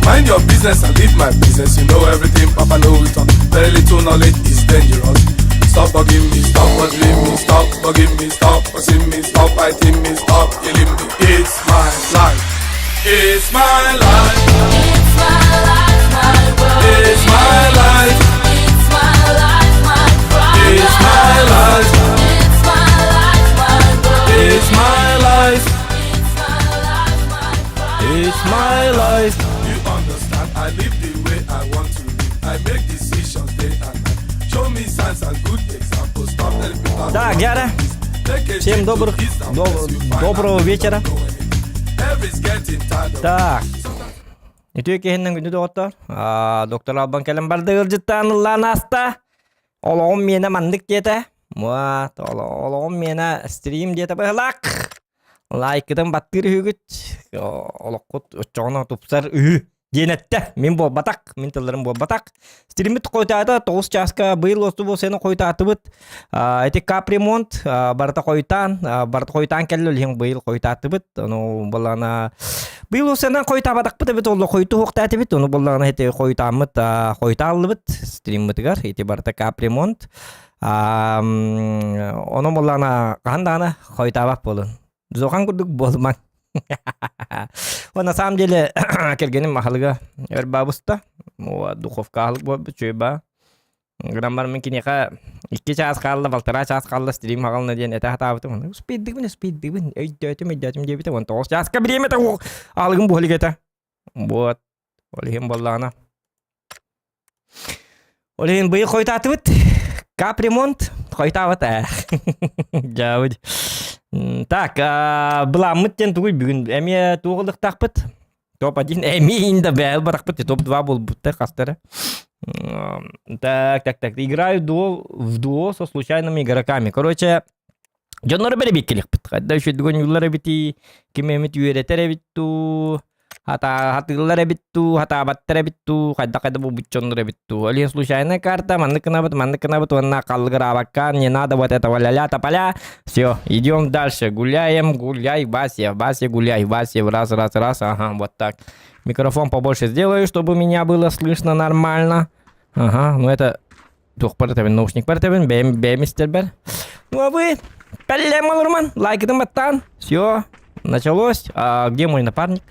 Mind your business and leave my business. You know everything, Papa know it all. Very little knowledge is dangerous. Stop bugging me, stop bothering me, stop bugging me, stop fussing me, stop fighting me, stop killing me. It's my life. It's my life. It's my life, my world. It's my life. It's my life, my problem. It's my life. It's my life, my world. It's my life. It's my life, my problem. It's my life. You understand? I live the way I want to live. I make decisions day and night. Show me signs and good examples. Stop telling people. Так, Гера. Всем добрых, доброго вечера. Так. Үтүө киһиннэн күндү доҕоттор. Доктор Албан кэлэн барды ыалдьыттаан ыллаан ааста. Олоҕум миэнэ маннык диэтэ. Вот, олоҕум миэнэ стрим диэтэ быһылаах. Лайкытын баттыыр үһүгүт. Олоххут оччоҕуна тупсар үһү. Диэн эттэ. Мин буолбатах, мин тылларым буолбатах. Стриммит хойутаата 9 чааска быйыл остубу сені хойутаатыбыт. Ити капремонт барыта хойутаан, барыта хойутаан кэллэ ол быйыл хойутаатыбыт. Ону буллаҕына быйыл сенен хойутаабатахпыт эбит ол хойуту хуохтаатыбыт. Ону буллаҕына ити хойутааммыт хойутааллыбыт стриммытыгар ити барыта капремонт. Ону буллаҕына хаһан даҕаны хойутаабат буолун. Зохан курдук буолумаҥ. Вот на самом деле кэргэним аһылыга өр баабыста. Духовка аһылык буолбут үчүгэй баа. Гынан баран мин киниэхэ икки чаас хаалла, полтора чаас хаалла стрим аҕална диэн этэ сатаабытым. Успейдыбын, успейдыбын, өйдөөтүм, өйдөөтүм диэбитэ. Уон тоҕус чааска бириэмэтэ аһылыгым буола илик этэ. Вот. Ол иһин буоллаҕына. Ол иһин быйыл хойутаатыбыт. Капремонт хойутаабат ээ. Дьаабыт. Так, былааммыт диэн тугуй бүгүн эмиэ туох ылыктаахпыт? Топ-1 эмиэ инда бээл барахпыт топ-2 буолбуттар хастара. Так, так, так. Играю дуо в дуо со случайными игроками. Короче, Дьоннору бэрэбиэккэлиэхпит. Хайда үчүгэй ойуулар эбитий, ким эмит үөрэтэр эбит дуу, хатыыллар эбит дуу, хатаабаттар эбит дуу, хайдах-хайда буолбут дьоннор эбит дуу. Ол иһин случайная карта, маннык гынабыт, маннык гынабыт уонна халлыгыраабакка, не надо вот этого ля-ля тополя. Все, идем дальше, гуляем, гуляй, Вася, Вася, гуляй, Вася, раз, раз, раз, ага, вот так. Микрофон побольше сделаю, чтобы меня было слышно нормально. Ага, ну это Туохпар этэбин, наушникпар этэбин, бэйэм, бэйэм истэрбэр. Ну а вы, пеллем олорман, лайкытын баттаан. Все, началось. А где мой напарник?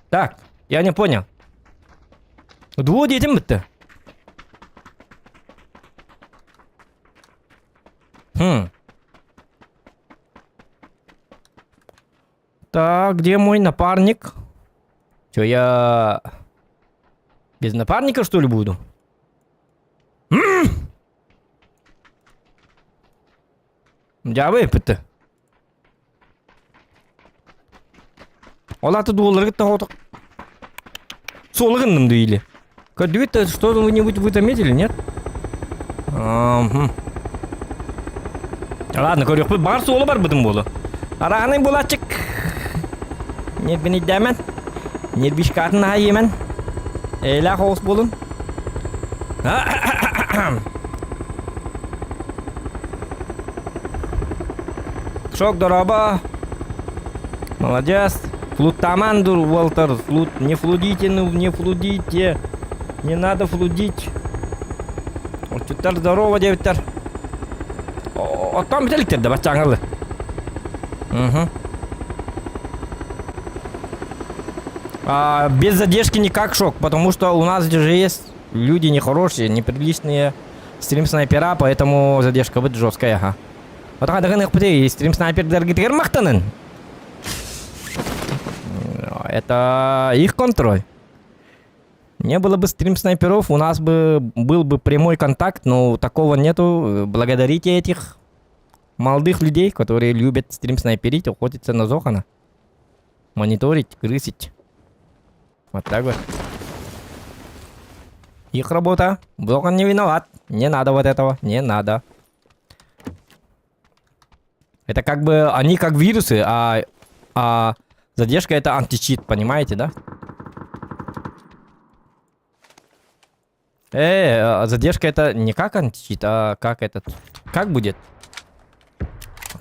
Так, я не понял. Дуо диэтим бітті. Хм. Так, где мой напарник? Че, я без напарника, что ли, буду? М! Дьаабы эппитте. Ол аты дуолларгыт тоҕото суолу гынным или? Көрдүгүт что-нибудь вы заметили, нет? Ага. Ладно, көрүөхпүт. Баҕар суолу барбытым буолуо. Араанай булааччык. Нервинийдээмэн. Нервишкатын аһа иэмэн. Эйлээх оҕус буолун. Шок дорообо. Молодец. Флуттаман дур, Уолтер. Флут... Не флудите, ну не флудите. Не надо флудить. Отчуттар здорово диэбиттэр. Оттон бүтэликтэр да баччааҥылы. Угу. А, без задержки никак шок, потому что у нас же есть люди нехорошие, неприличные стрим-снайпера, поэтому задержка будет жесткая, ага. Вот стрим-снайпердэргитигэр махтанын. Это их контроль. Не было бы стрим-снайперов, у нас бы был бы прямой контакт, но такого нету. Благодарите этих молодых людей, которые любят стрим-снайперить, охотиться на Зохана. Мониторить, крысить. Вот так вот. Их работа. Зохан не виноват. Не надо вот этого. Не надо. Это как бы они как вирусы, а, а задержка это античит, понимаете, да? Э, задержка это не как античит, а как этот... Как будет?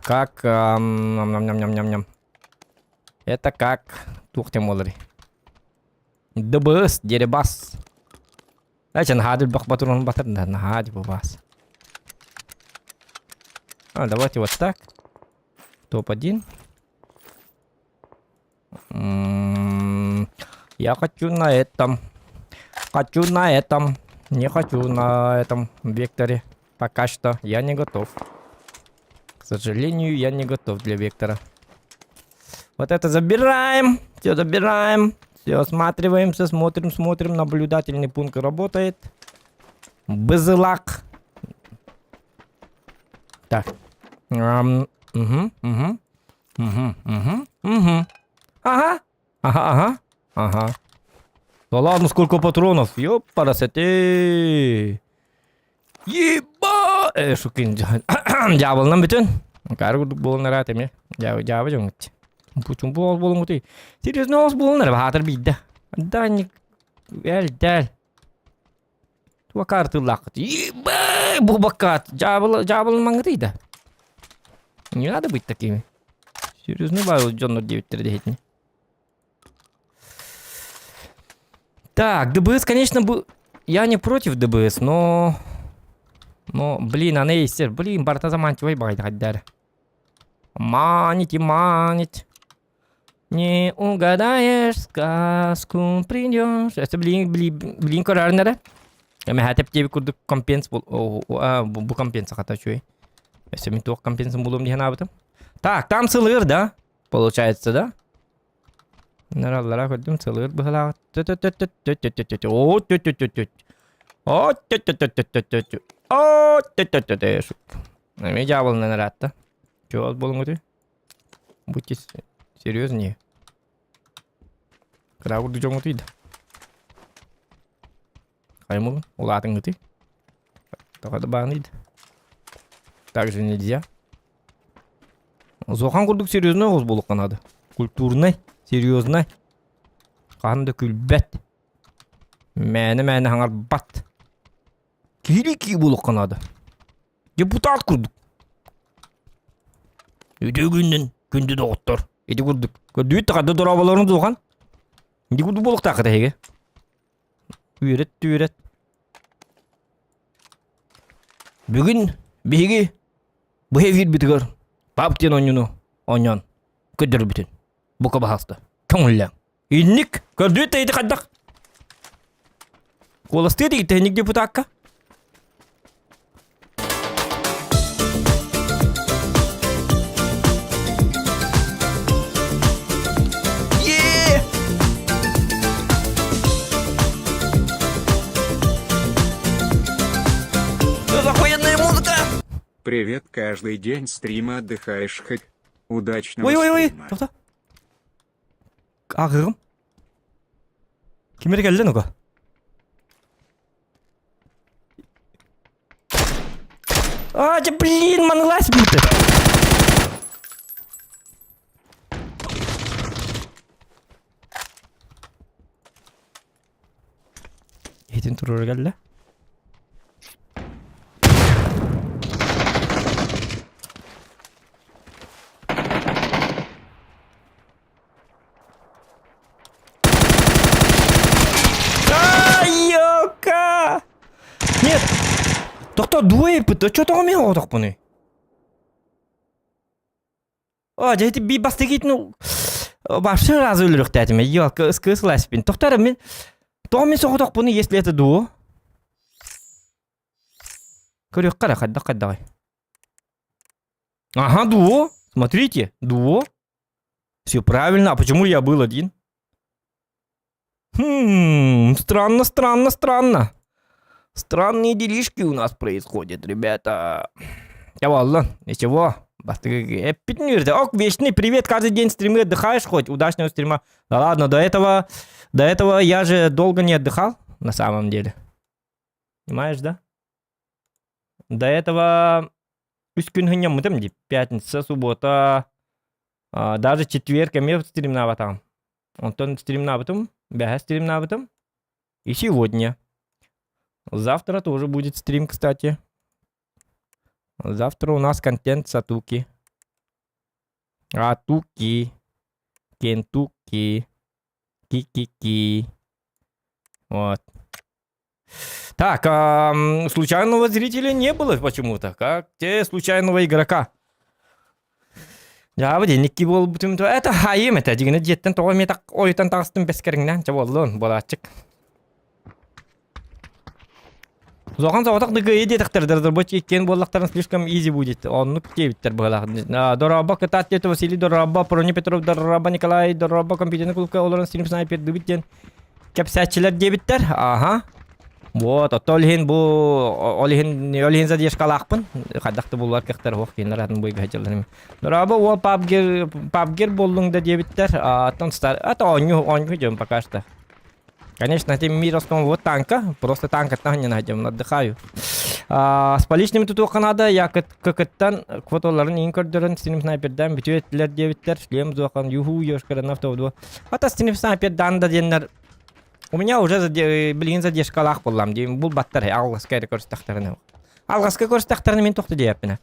как ням-ням-ням-ням. Это как туох тем буоларый? ДБС, Деребас. Значит, наһаа элбэх батурун батыр, наһаа дебас. А, давайте вот так. Топ-1. Я хочу на этом. Хочу на этом. Не хочу на этом векторе. Пока что я не готов. К сожалению, я не готов для вектора. Вот это забираем. Все забираем. Все осматриваемся, смотрим, смотрим. Наблюдательный пункт работает. Бызылак. Так. Угу, угу. Угу, угу, угу. Ага. Ага, ага. Ага. Да ладно, сколько патронов. Ёпарасоте. Еба! Э, шукин дьяволынан бүтүн. Кары курдук буолан араат эмиэ. Дьаабы дьоҥут. Путун буол буолуҥутуй. Серьезно олус буолан эрэ баһаатар биирдэ. Да не эл дэл. Туа картыллааххыт. Ебай, бу баккаат. Дьаабыл дьаабылын маҥытый да. Не надо быть такими. Серьезно баал дьоннор диэбиттэрэ дэһитини. Так, ДБС, конечно, был... Я не против ДБС, но... Но, блин, аны истер. Блин, барыта заманчивай баҕайдахайдар. Манить и манить. Не угадаешь сказку, придешь. Это, блин, блин, блин, көрөрнөрө. Эмэһэтэп диэби курдук компенс бул... Бу компенс хата үчүгэй. Өссө мин туох компенсым булуом диэн аабытым. Так, там сылыыр, да? Получается, да? Нараллара көрдүм сылыыр быһылаах. О, О, О, Эми дьаабылынан ыраатта. Чуол буолуҥутуй? Будьте серьезнее. Кыра курдук дьоҥҥутуй да. Хаймыл улаатыҥҥытый? Тоҕо да бааный да. Так же нельзя. Зохан курдук серьезный оҕус буолуохха наада. Культурный, серьезный. Хаһан да күлбэт. Мээнэ-мээнэ хаҥарбат. Киһилии киһи буолуохха наада. Депутат курдук. Үтүө күнүн, күндү доҕоттор. Ити курдук. Көрдүүт да хадда дорооболорун дуохан. Ити курдук буолуохтааххыт эһиги. Үөрэт түөрэт. Бүгүн биһиги бу эфирбитигэр пап диэн оонньууну оонньоон көрдөрбүтүн бука баһаалыста көҥүллээҥ. Инник көрдүүт да ити хайдах? Куоластыы дигиттэһинник депутакка. Привет, каждый день стрима отдыхаешь хоть. Удачного Ой-ой-ой, стрима. тоқта. Ағығым. Ким эрэ кэллэ ну-ка. А, да блин, манылась будто. Иһитин туруора кэллэ. Ёка! Нет! Тохтоо двое пыт, чё тоҕо мин оҕотохпунуй? О, дьэ ити би бастыгит ну вообще разы өлөрүөхтээтим. Ёлка, ыскы-сыласпин. Тохтор мин тоҕо мин соҕотохпунуй, если это дуо? Көрүөххэ эрэ хайдах хайдаҕый. Ага, дуо. Смотрите, дуо. Все правильно. А почему я был один? Хм, странно, странно, странно. Странные делишки у нас происходят, ребята. Я ладно, ничего. Ок, вечный привет, каждый день стримы отдыхаешь хоть? Удачного стрима. Да ладно, до этого, до этого я же долго не отдыхал, на самом деле. Понимаешь, да? До этого үс күн сынньаммытым дии. Пятница, суббота, а, даже четверг эмиэ стримнаабатаҕым. Онтон стримнаабытым, бэһэ стримнаабытым. И сегодня. Завтра тоже будет стрим, кстати. Завтра у нас контент Сатуки. Атуки, Кентукки, Ки-ки-ки. Вот. Так, а, случайного зрителя не было почему-то. Как те случайного игрока. Дьаабы диэн буолбутум это хайым это дьигинэ дьиэттэн тоҕо эмиэ ойутан таҕыстым бэскэриҥнээн чэ буоллун буолааччык. Улахан соҕотох да кыайыы диэтэхтэр дорбоч иккиэн буоллахтарын слишком изи будет. Оннук диэбиттэр быһалаах. Дорообо кытаат диэтэ Василий Дорообо, Проня Петров Дорообо Николай Дорообо компьютерный клубка олорон стрим снайпердыбыт диэн кэпсээччилэр диэбиттэр. Аха. Вот, оттон ол иһин бу ол иһин ол иһин задержкалаахпын. Хайдах да буллар кыахтар суох кинилэр атын быйга сылдьаллар. Дорообо уол пабгер пабгер буоллуҥ да диэбиттэр. Оттон стар ата оонньуу оонньуу дьон пока что. Конечно, это мир основан вот танка. Просто танкаттан не найдем, отдыхаю. А, с поличными тутуохха наада, я кыкыттан квоталарын иин көрдөрөн синим снайпердаан бүтүө эттилэр диэбиттэр. Шлем зуахан юху ёшкаран автобуду. Ата синим снайпердаан да диэннэр У меня уже билигин задержкалаах буоллам диим булбаттар алҕаска эрэ көрүстэхтэринэ. Алҕаска көрүстэхтэринэ мин тохту диэппинэ.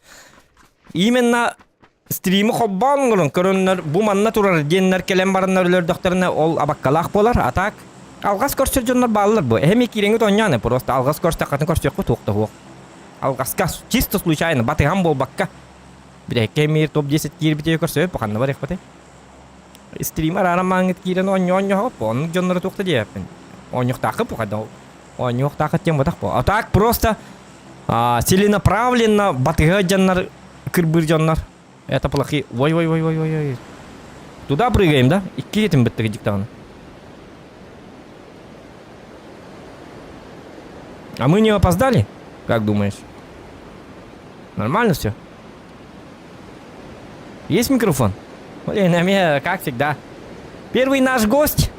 Именно стримы холбоон оҥорон көрөннөр бу манна турар диэннэр кэлэн бараннар өлөрдөхтөрүнэ ол абаккалаах буолар а так алҕас көрсөр дьоннор бааллар бу эһэми киирэҥҥит оонньоон просто алҕас көрсөххүтүн көрсүөххүт туох да суох алҕаска чисто случайно батыһан буолбакка бүтэһиккэ эмиэ топ 10 киирбитигэр көрсөбүт бу ханна барыахпытый стрим арааран мааҥҥыт киирэн оонньоо оонньоһоҕут бу оннук дьоннору туох да диэбэппин оонньуохтааххыт бу хайдах оонньуохтааххыт диэн буотах бу а так просто целенаправленно батыһа дьоннор кырбыыр дьоннор это плохие ой ой ой ой ой ой туда прыгаем да икки этим быттык диктаҕына а мы не опоздали как думаешь нормально все есть микрофон блин а как всегда первый наш гость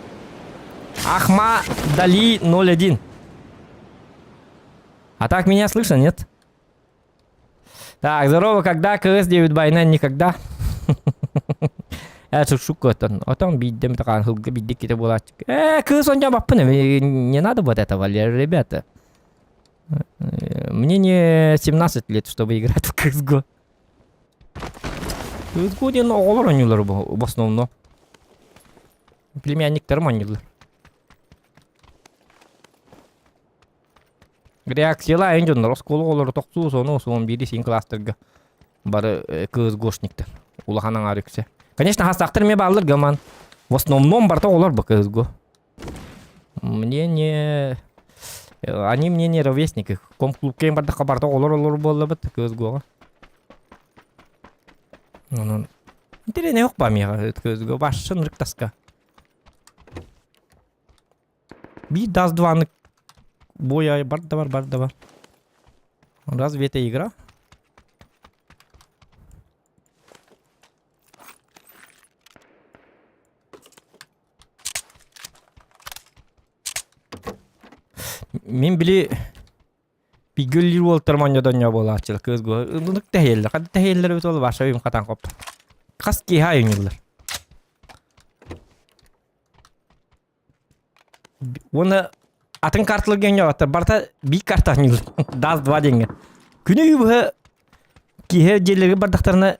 Ахма Дали 01 а так меня слышно, нет? Так, здорово, когда КС 9 война никогда. Э, шутка отон. Отон биддем такан хылга биддик ките буолааччы. Э, кыыс онча баппын, не надо вот этого, ребята. Мне не 17 лет, чтобы играть в CSGO. CSGO диэн оҕолор оонньуулар в основном. Племянниктарым оонньуулар. Реакциялаа эн дьоннор оскуола оҕолоро тохсуу сону суон биири син кластерга бары кыыс гошниктар улахан аҥаар үксэ. Конечно, хастаахтар эмиэ бааллар гаман. В основном барыта оҕолор бу кыысго. Мне не... Они мне не ровесники. Комклубка бардахха барыта оҕолор олор буоллабыт кыысгоҕа. Онон интэриэһинэй ох баа миэхэ кыысго башшын рыктаска. Биир даст дваны бой бар да бар, бар да бар. Разве это игра? Мин били Пигөллүүр уолтар монньодонньо буолааччылар кыыс ыннык тэһиэллэр ханна тэһиэллэр эбит ол ваша үйүм хатан хоп хас киэһэ айынньыллар Уонна атын карталарга оонньооботтор. Барыта биир карта оонньууллар. Даст два диэҥҥэ. Күнү быһа киэһэ дьиэлэригэр бардахтарына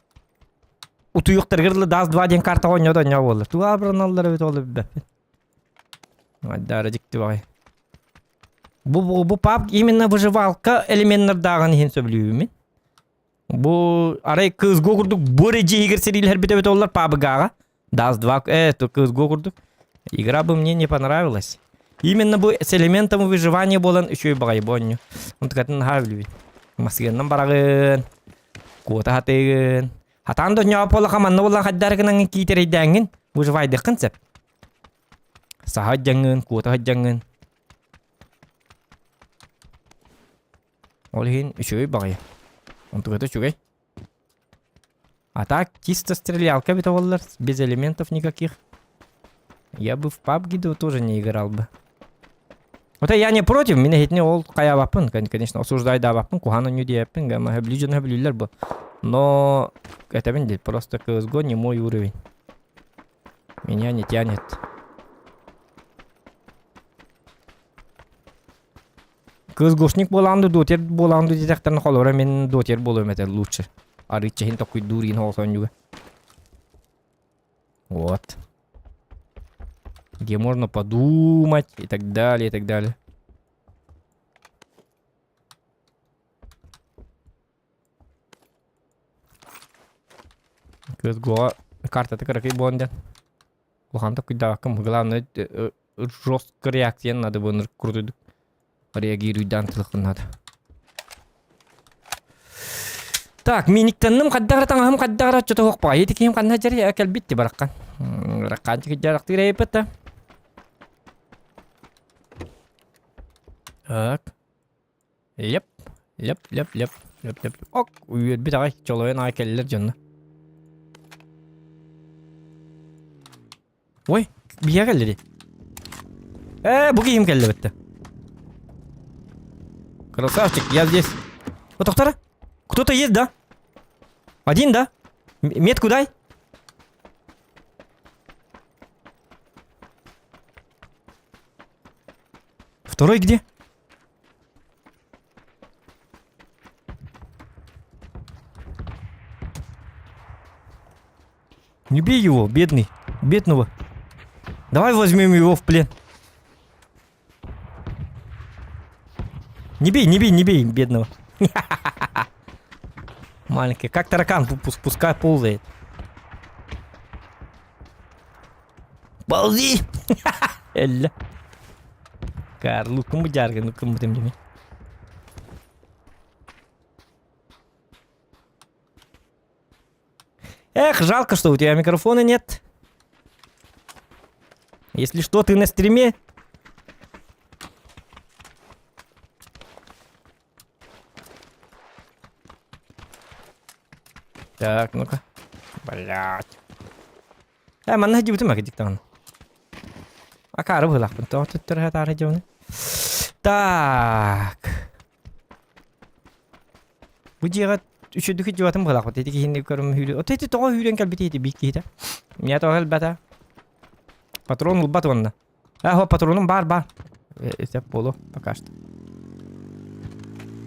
утуйуохтарыгар дылы Даст два диэн картаҕа оонньоото оонньоо буоллар. Тугу абыраналлар эбит ол билбэппин. Айдаара дьикти баҕайы. Бу, бу, бу паб именно выживалка элеменнардааҕын иһин сөбүлүүбүн мин. Бу арай кыызгу курдук бу эрэ дьиэһигэр сэриилэһэрбит эбит оллар пабыгааҕа. Даст 2, CSGO курдук. Игра бы мне не понравилась. Именно бу с элементом выживания буолан үчүгэй баҕайы бу оонньуу. Онтукатын наһаа билбит. Массыыннан бараҕын, куота хатыыгын. Хатаан да оонньообот буоллахха манна буоллан хайдары гынаҥҥын киитэрэйдээҥҥин выживайдыаххын сөп. Саха дьаҥҥын, куота дьаҥҥын. Ол иһин үчүгэй баҕайы. Онтуката үчүгэй. А так чисто стрелялка эбитэ буоллар, без элементов никаких. Я бы в PUBG тоже не играл бы. Вот я не против, мин эһитини ол хайаабаппын, конечно, осуждайдаабаппын, куһаан оонньуу диэбэппин, сөбүлүү дьон сөбүлүүллэр бу. Но этэбин дии, просто CSGO не мой уровень. Меня не тянет. Кыыс буолаан дуу, дотер буолаан дуу диэтэхтэринэ холобура мин дотер буолуом этэ лучше. Арыычча иһин токуйдуур иһин оҕо оонньууга. Вот. Где можно подумать и так далее, и так далее. Кыыс картата кыракый буолан диэн. Улахан куйдаабаккын главное жестко реакция надо было крутойдук реагируйдаан тылыкпын надо. Так, миниктанным хаддара таҥаһым хаддара чото хохпаҕа ити киһим ханна дьэрэ кэлбит ти бараккан. Бараккан тикидьарахтыыр эйпетта. Так. Леп, леп, леп, леп, леп, леп. Ок, үөрбүт аҕай чолойон аҕай кэллилэр дьонно. Ой, биһиэхэ кэллэ дии. Ээ, бу киһим кэллэ бэтте. Красавчик, я здесь. Вот доктора? Кто-то есть, да? Один, да? Метку дай. Второй где? Не бей его, бедный. Бедного. Давай возьмем его в плен. Не бей, не бей, не бей, бедного. Маленький. Как таракан, пускай ползает. Ползи! Элля. Карлу, кому дярга, ну кому ты мне. Эх, жалко, что у тебя микрофона нет. Если что, ты на стриме. Так, ну-ка. Блять. Э, манна дьибитим ака диктан. Акары быһылаахпын. Тоҕо туттар таары дьону. Так. Бу дьиэҕэ үчүгдүк дьыбатын быһылаахпыт. Ити киһини көрүм hүүрү. Ото ити тоҕо hүүрэн кэлбит ити биир киһитэ. Меня тоҕо элбэтэ. Патрон ылбат уонна. А, патроном бар, бар. Это полу пока что.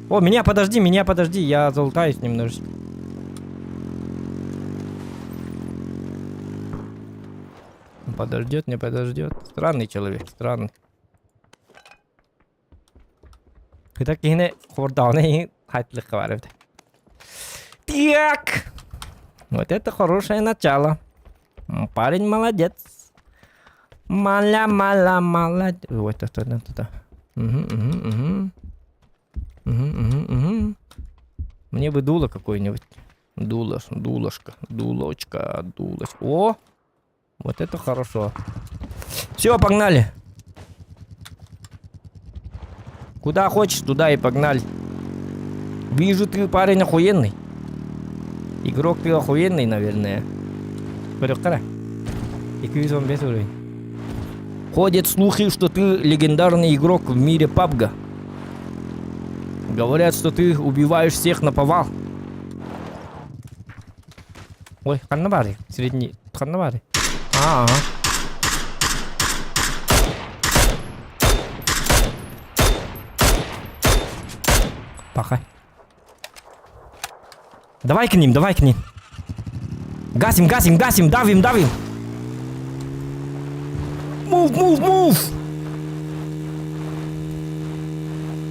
О, меня подожди, меня подожди, я залутаюсь немножечко. Подождет, не подождет. Странный человек, странный. Кыта киһини хордаҕына иһин хайтлыкка бар эбит. Так! Вот это хорошее начало. Парень молодец. Маля, мала, молодец. Вот это, это, это. Угу, угу, угу. Угу, угу, угу. Мне бы дуло какое-нибудь. Дуло, дулошка, дулочка, дулочка. О! Вот это хорошо. Все, погнали. Куда хочешь, туда и погнали. Вижу, ты парень охуенный. Игрок ты охуенный, наверное. Көрүөххэ 215 уровень. Ходят слухи, что ты легендарный игрок в мире PUBG. Говорят, что ты убиваешь всех на повал. Ой, ханна баарый? Средний ханна баарый? Аа. Пахай. Давай к ним, давай к ним. Гасим, гасим, гасим, давим, давим. Move, move, move!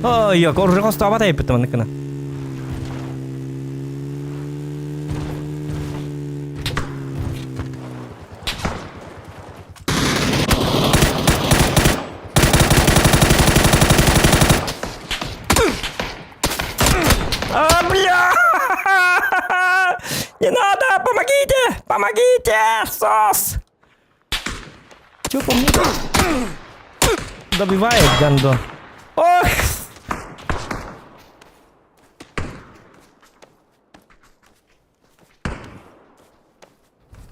Ой, я оружие хостаабат эппитим аныкына. А, бля! Не надо! Помогите! Помогите! Сос! Чё по мне добивает, гандон? Ох!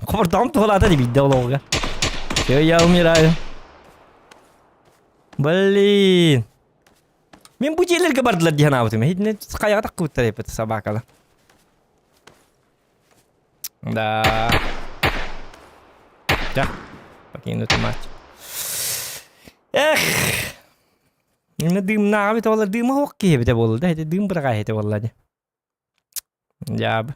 Хобордоҕум туһалаата дии биирдэ олоҕуга. Всё, я умираю. Блин. Мин бу дьиэлэргэ бардылар дии санаабытым. Итиннэ хайаҕа таххыбыттар эппит собакалар. Да. Да. Покинуть матч. Эх! Инна дыымнааҕа эбитэ буолла, дыыма суох киһи эбитэ буолла да, ити дыым быраҕаа этэ буолла дии. Дьаабы.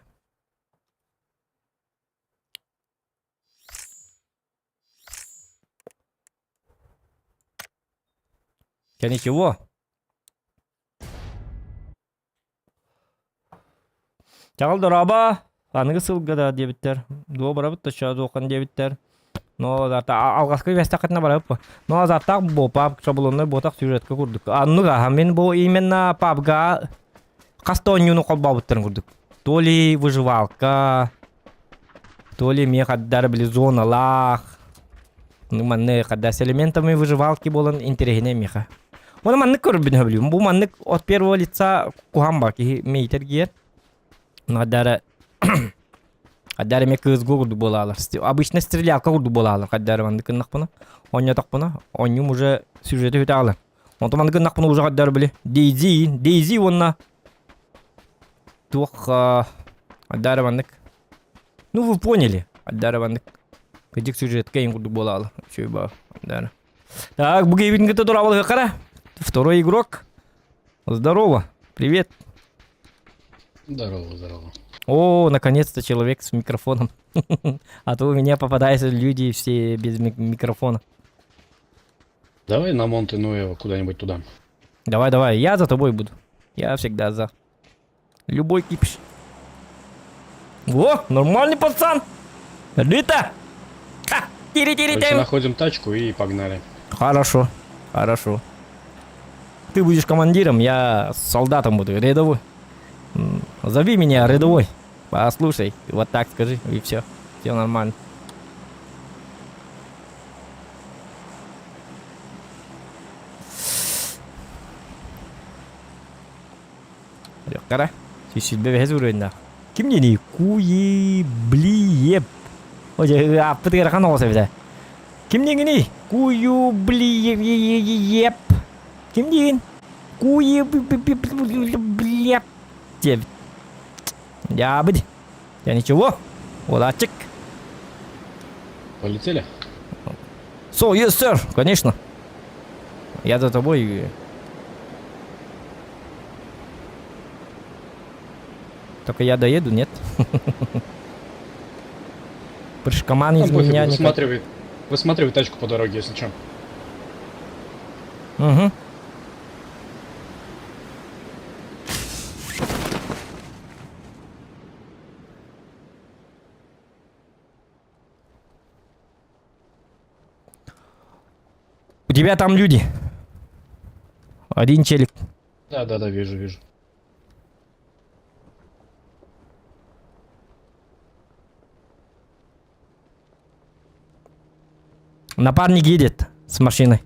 Чэ ничего. Чаҕыл дорообо, аныгы сылга да диэбиттэр. Дуо барабыт да чаа диэбиттэр. Но алҕаска үбэстэххитинэ барабыт. Но азартаах бу паб шаблонной буотах сюжетка курдук. Аннык аха мин бу именно пабга хас да оонньууну холбообуттарын курдук. То ли выживалка, то ли эмиэ хаддар били зоналаах. Ну манны хаддар с элементами выживалки буолан интэриэһинэй миэхэ. Оны маннык көрбүн сөбүлүүм. Бу маннык от первого лица куһаан бар киһи миитэр гиэр. Хаддара хаддара эмиэ кыызгу курдук буолаалар. Обычно стрелялка курдук буолаалар хаддара маннык гыннахпына. Оонньотохпуна оонньуум уже сюжеты бүтэ аҕалар. Онтон маннык гыннахпына уже хаддара били Дейзи, Дейзи уонна туох хаддара маннык Ну вы поняли. Хаддара маннык кыдьык сюжетка ең курдук буолаалы. Үчүгэй баа. Хаддара. Так, бу киһибитин кытта тураабалыһыахха Второй игрок. Здорово. Привет. Здорово, здорово. О, наконец-то человек с микрофоном. А то у меня попадаются люди все без микрофона. Давай на Монте-Нуэво куда-нибудь туда. Давай, давай, я за тобой буду. Я всегда за. Любой кипиш. О, нормальный пацан. Рита! Ха! тири тири Короче, находим тачку и погнали. Хорошо, хорошо. Ты будешь командиром, я солдатом буду, рядовой. Зови меня рядовой. Послушай, вот так скажи, и все. Все нормально. Кара, сүүсүлбэ бэһэс уруйуннаах. Ким диэний? Куйблиеп. Оже, аппыт ыарахан оҕус эбитэ. Ким диэҥиний? Куйублиеп. Ким диигин? Куйблиеп диэбит. Дьаабыт. Я ничего. Уолааччык. Полетели? So, yes, sir. Конечно. Я за тобой. Только я доеду, нет? Прыжкоман из Там пофигу, меня никак. высматривай, высматривай тачку по дороге, если что. Угу. У тебя там люди. Один челик. Да, да, да, вижу, вижу. Напарник едет с машиной.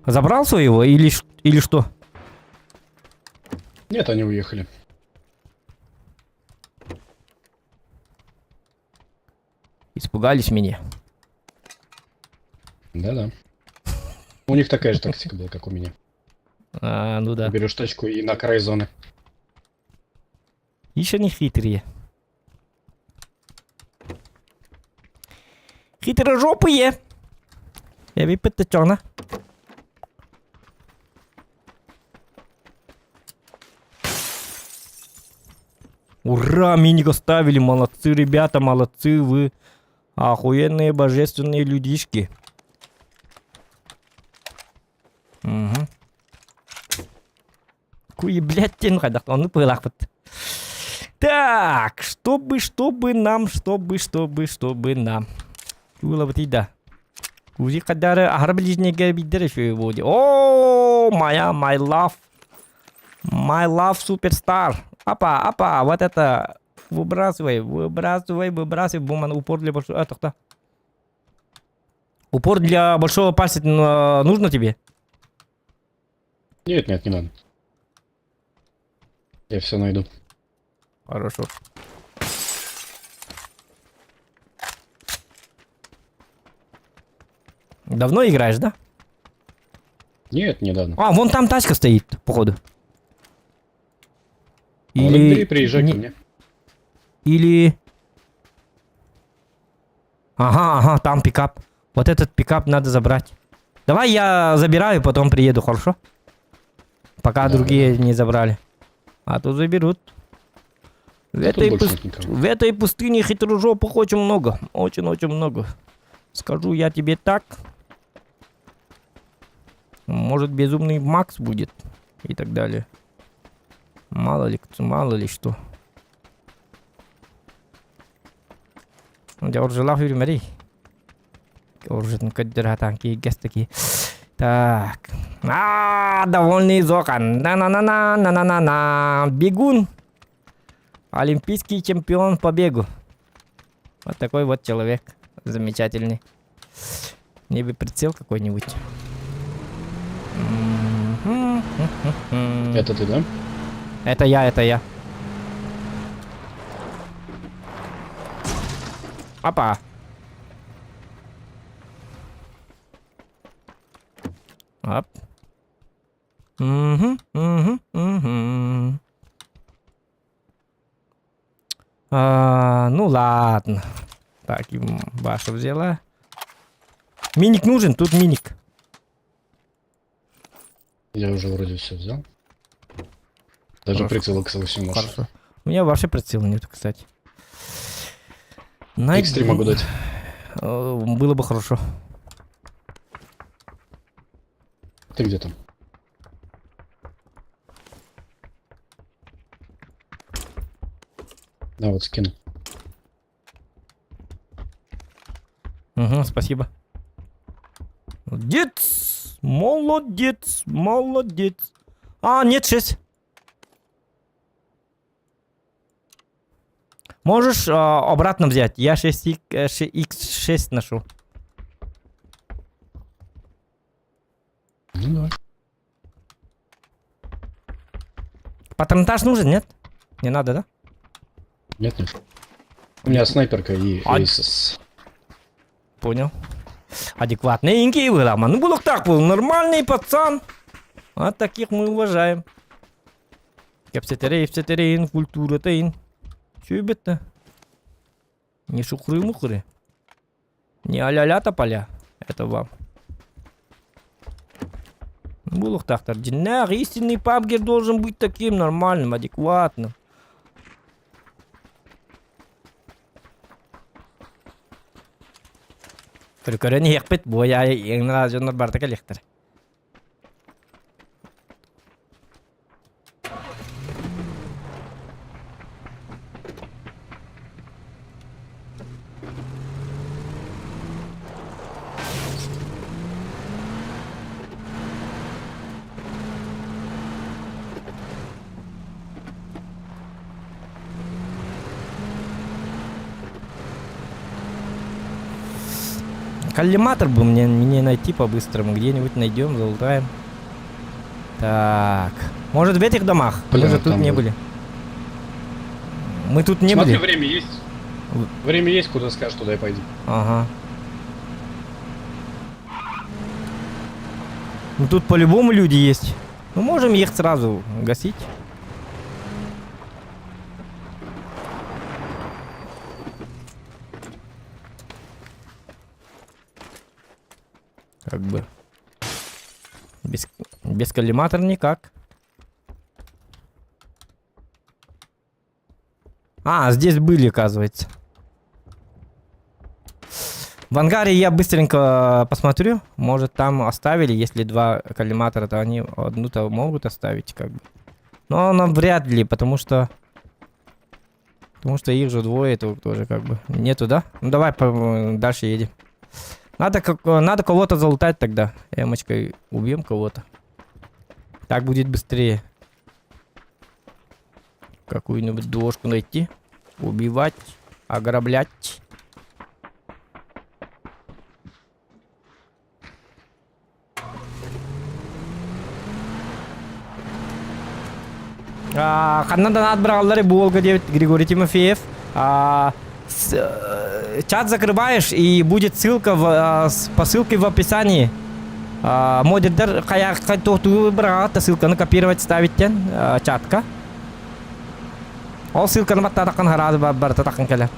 Забрал своего или, или что? Нет, они уехали. Испугались меня. Да-да. У них такая же тактика была, как у меня. А, ну да. Берешь тачку и на край зоны. Еще не хитрые. Хитрожопые. Я выпытачена. Ура, миник оставили. Молодцы, ребята, молодцы вы. Охуенные божественные людишки. Угу. Куй, блядь, тен хайдах, ону пылахпыт. Так, чтобы, чтобы нам, чтобы, чтобы, чтобы нам. Было да. Кузи кадары ахар ближнеге бидер еще будет. О, моя, my love. My love superstar. Апа, апа, вот это. Выбрасывай, выбрасывай, выбрасывай. Буман, упор для большого... А, тохта. Упор для большого пальца нужно тебе? Нет, нет, не надо. Я все найду. Хорошо. Давно играешь, да? Нет, недавно. А, вон там тачка стоит, походу. Или... Бери, приезжай не... ко мне. Или... Ага, ага, там пикап. Вот этот пикап надо забрать. Давай я забираю, потом приеду, хорошо? Пока Да, другие не забрали. А то заберут. В Да тут этой, больше пус- нет никого. в этой пустыне хитрожопых очень много. Очень-очень много. Скажу я тебе так. Может, безумный Макс будет. И так далее. Мало ли, мало ли что. Дьэ, оржалаах үрүмэрий. Оржатын көрдөр хатаан кииргэс Так. А, довольный Зокан. На-на-на-на, на-на-на-на. Бегун. Олимпийский чемпион по бегу. Вот такой вот человек. Замечательный. Мне бы прицел какой-нибудь. Это ты, да? Это я, это я. Опа. Оп. Угу, угу, угу. А, ну ладно. Так, Баша взяла. Миник нужен, тут миник. Я уже вроде все взял. Даже Хорошо. прицел X8 можешь. Хорошо. У меня вообще прицела нет, кстати. X3 могу дать. Э, было бы хорошо. Ты где там? Да, вот скину. Угу, спасибо. Молодец! Молодец! Молодец! А, нет, 6. Можешь обратно взять. Я 6 X6 ношу. Ну давай. Патронтаж нужен, нет? Не надо, да? Нет, нет. У меня снайперка и А- Aces. Понял. Адекватненький был, Ну, был так был, нормальный пацан. А таких мы уважаем. Кэпсэтэри, ипсэтэриин, культуратайын. Чүбетті. Не шухры-мухры. Не аля-ля тополя. Это вам. Булуохтаахтар. Дьиҥнээх истинный пабгер должен быть таким нормальным, адекватным. Көрөн иһиэхпит, буойа иҥнара дьоннор барыта кэлиэхтэрэ. Коллиматор бы мне, мне найти по-быстрому. Где-нибудь найдем, залутаем. Так. Может, в этих домах? Бля, Мы же тут там не вот. были. Мы тут не Смотри, были. время есть. Время есть, куда скажешь, туда и пойди. Ага. Ну тут по-любому люди есть. Ну можем их сразу гасить. Как бы. Без, без коллиматора никак. А, здесь были, оказывается. В ангаре я быстренько посмотрю. Может, там оставили, если два коллиматора, то они одну-то могут оставить, как бы. Но нам вряд ли, потому что... Потому что их же двое, это тоже как бы нету, да? Ну давай по дальше едем. Надо, как, надо кого-то залутать тогда. Эмочкой убьем кого-то. Так будет быстрее. Какую-нибудь дошку найти. Убивать. Ограблять. Ханна да быраллары буолга диэбит Григорий Тимофеев. А, э, чат закрываешь и будет ссылка в, а, по ссылке в описании. А, модердер хайа тугу быраҕаҕыт ссылканы копировать ставить диэн чатка. Ол ссылканы баттаатаххын хараады барыта таххан кэлэр.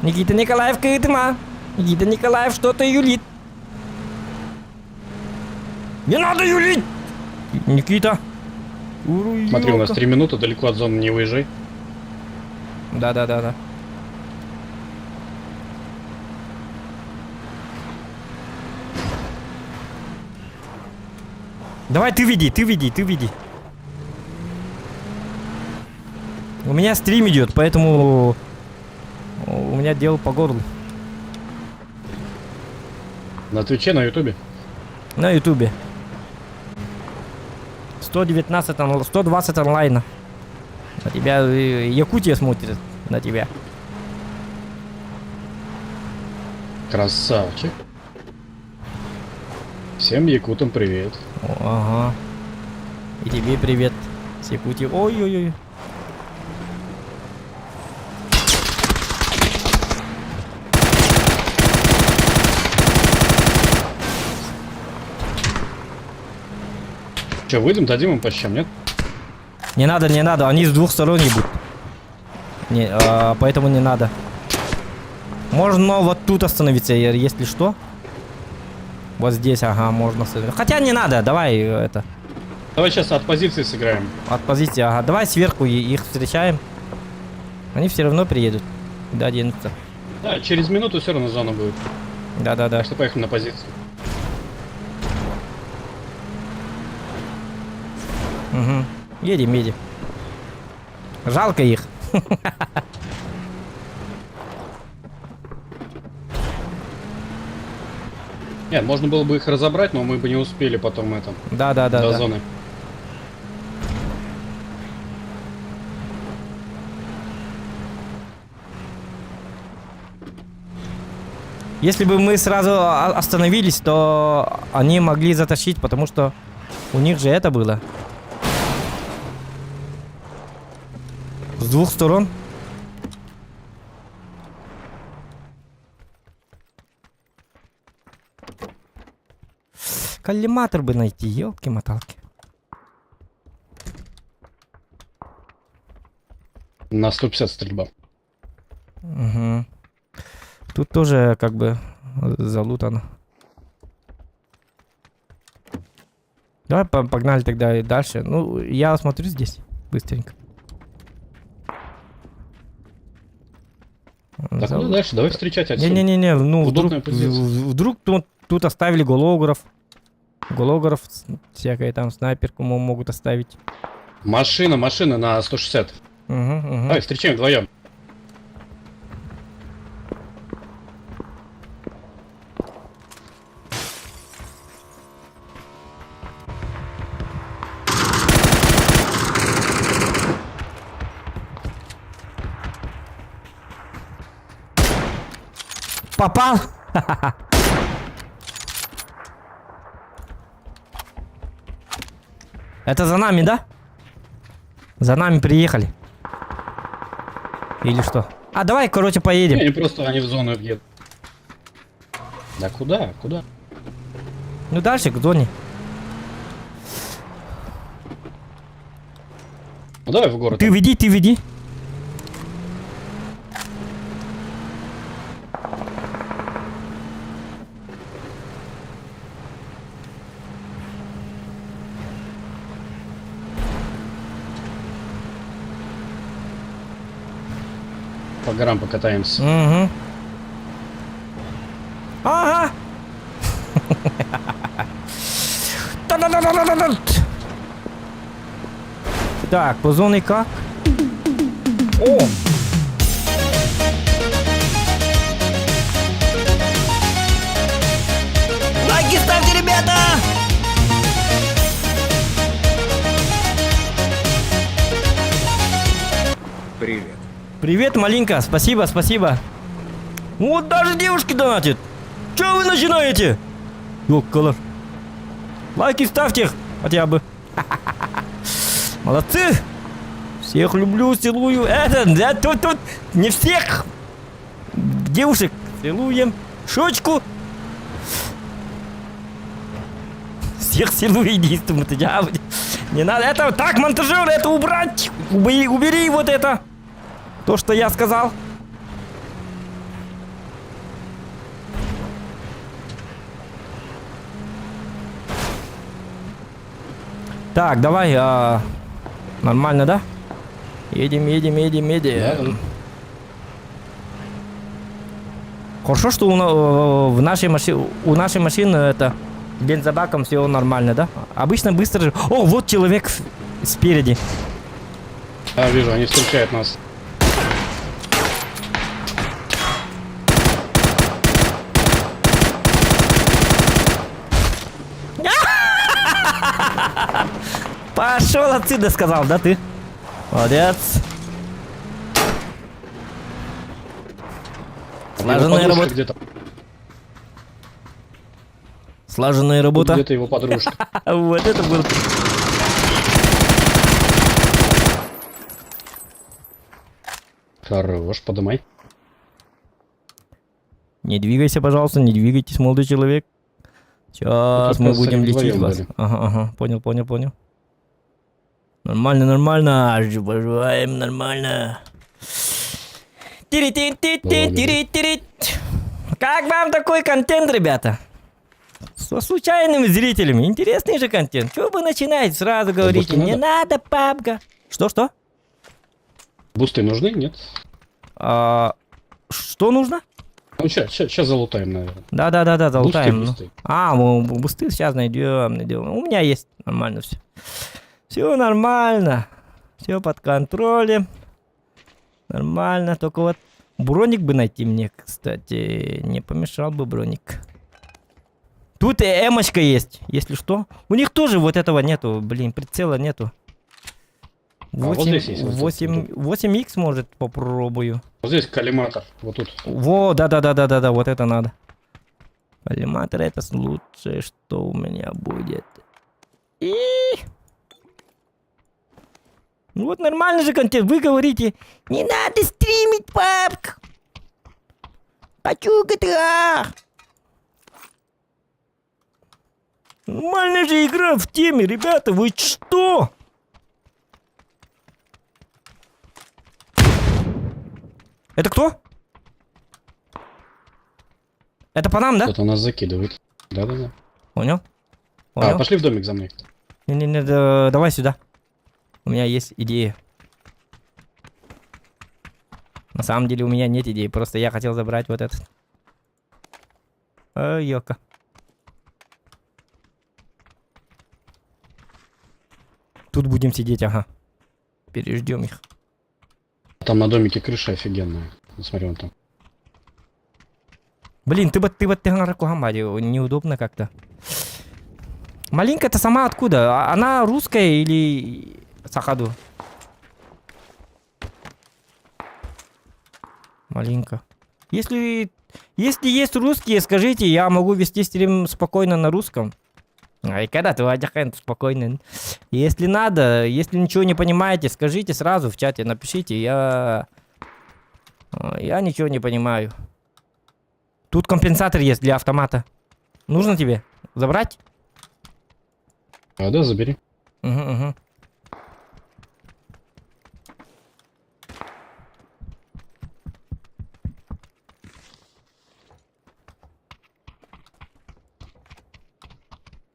Никита Николаев кыытыма. Никита Николаев что-то юлит. Не надо юлить! Никита. Смотри, у нас 3 минуты, далеко от зоны не уезжай. Да-да-да-да. Давай ты веди, ты веди, ты веди. У меня стрим идет, поэтому у меня дело по горлу. На Твиче, на Ютубе. На Ютубе. 119, 120 онлайна. На тебя Якутия смотрит на тебя. Красавчик. Всем якутам привет. О, ага. И тебе привет с Якутии. Ой-ой-ой. Че, выйдем, дадим им по щам, нет? Не надо, не надо, они с двух сторон ебут. Не, поэтому не надо. Можно вот тут остановиться, если что. Вот здесь, ага, можно остановиться. Хотя не надо, давай это. Давай сейчас от позиции сыграем. От позиции, ага. Давай сверху их встречаем. Они все равно приедут. Куда денутся? Да, через минуту все равно зона будет. Да-да-да. Так что поехали на позицию. Угу. Едем, едем. Жалко их. Нет, можно было бы их разобрать, но мы бы не успели потом это, Да-да-да. до да. зоны. Если бы мы сразу остановились, то они могли затащить, потому что у них же это было. С двух сторон. Коллиматор бы найти, елки-моталки. На 150 стрельба. Угу. Тут тоже как бы залутано. Давай погнали тогда и дальше. Ну, я смотрю здесь быстренько. Так, ну дальше, давай встречать отсюда. Не-не-не, ну Удобная вдруг, позиция. вдруг тут оставили голограф. Голограф, всякое там снайперку могут оставить. Машина, машина на 160. Угу. Давай, встречаем вдвоем. Попал! Это за нами, да? За нами приехали. Или что? А давай, короче, поедем. Не, они просто они в зону въедут. Да куда? Куда? Ну дальше, к зоне. Ну давай в город. Ты веди, ты веди. По горам покатаемся. Угу. Ага. Та-да-да-да-да-да. Так, по зоне как? О! Лайки ставьте, ребята! Привет. Привет, малинка, спасибо, спасибо. Вот даже девушки донатят. Че вы начинаете? Ёкалар. Лайки ставьте хотя бы. Молодцы. Всех люблю, целую. Это, да, тут, тут, не всех. Девушек целуем. Шочку. Всех целую, иди, Не надо, это так, монтажер, это убрать. Убери, убери вот это. То, что я сказал. Так, давай, нормально, да? Едем, едем, едем, едем. Да, да. Хорошо, что в нашей у нашей машины это бензобаком все нормально, да? Обычно быстро же... О, вот человек спереди. Да, вижу, они встречают нас. Пошел отсюда, сказал, да ты? Молодец. Слаженная работа. Где-то. Слаженная работа. Где-то его подружка. Вот это было. Хорош, подымай. Не двигайся, пожалуйста, не двигайтесь, молодой человек. Сейчас мы будем лечить вас. Были. Ага, понял, понял, понял. Нормально, нормально. Поживаем нормально. Тири-ти-ти-ти-тири-тири. Как вам такой контент, ребята? Со случайными зрителями. Интересный же контент. Чего вы начинаете? Сразу говорите, не надо, папка. Что-что? Бусты нужны, нет? Что нужно? Ну, сейчас залутаем, наверное. Да-да-да-да, залутаем. Бусты, бусты. А, мы бусты сейчас найдем, найдем. У меня есть нормально все. Все нормально. Все под контролем. Нормально, только вот броник бы найти мне, кстати, не помешал бы броник. Тут и эмочка есть, если что. У них тоже вот этого нету, блин, прицела нету. 8, А, вот здесь есть, вот 8, 8х, может, попробую. Вот здесь коллиматор, вот тут. Во, да-да-да-да-да-да, вот это надо. Коллиматор это лучшее, что у меня будет. И... Ну вот нормально же контент. Вы говорите, не надо стримить, папк. Хочу GTA. Нормальная же игра в теме, ребята, вы что? Это кто? Это по нам, да? Кто-то нас закидывает. Да-да-да. Понял? Понял. А, пошли в домик за мной. Не-не-не, да, давай сюда. У меня есть идея. На самом деле у меня нет идеи, просто я хотел забрать вот этот. Ой, ёка. Тут будем сидеть, ага. Переждем их. Там на домике крыша офигенная. Смотри, вон там. Блин, ты бы неудобно как-то. Малинка-то сама откуда? Она русская или сахаду? Малинка. Если есть русские, скажите, я могу вести стрим спокойно на русском. Ай, когда ты спокойно. Если надо, если ничего не понимаете, скажите сразу в чате, напишите, я ничего не понимаю. Тут компенсатор есть для автомата. Нужно тебе забрать? А, да, забери. Угу, угу.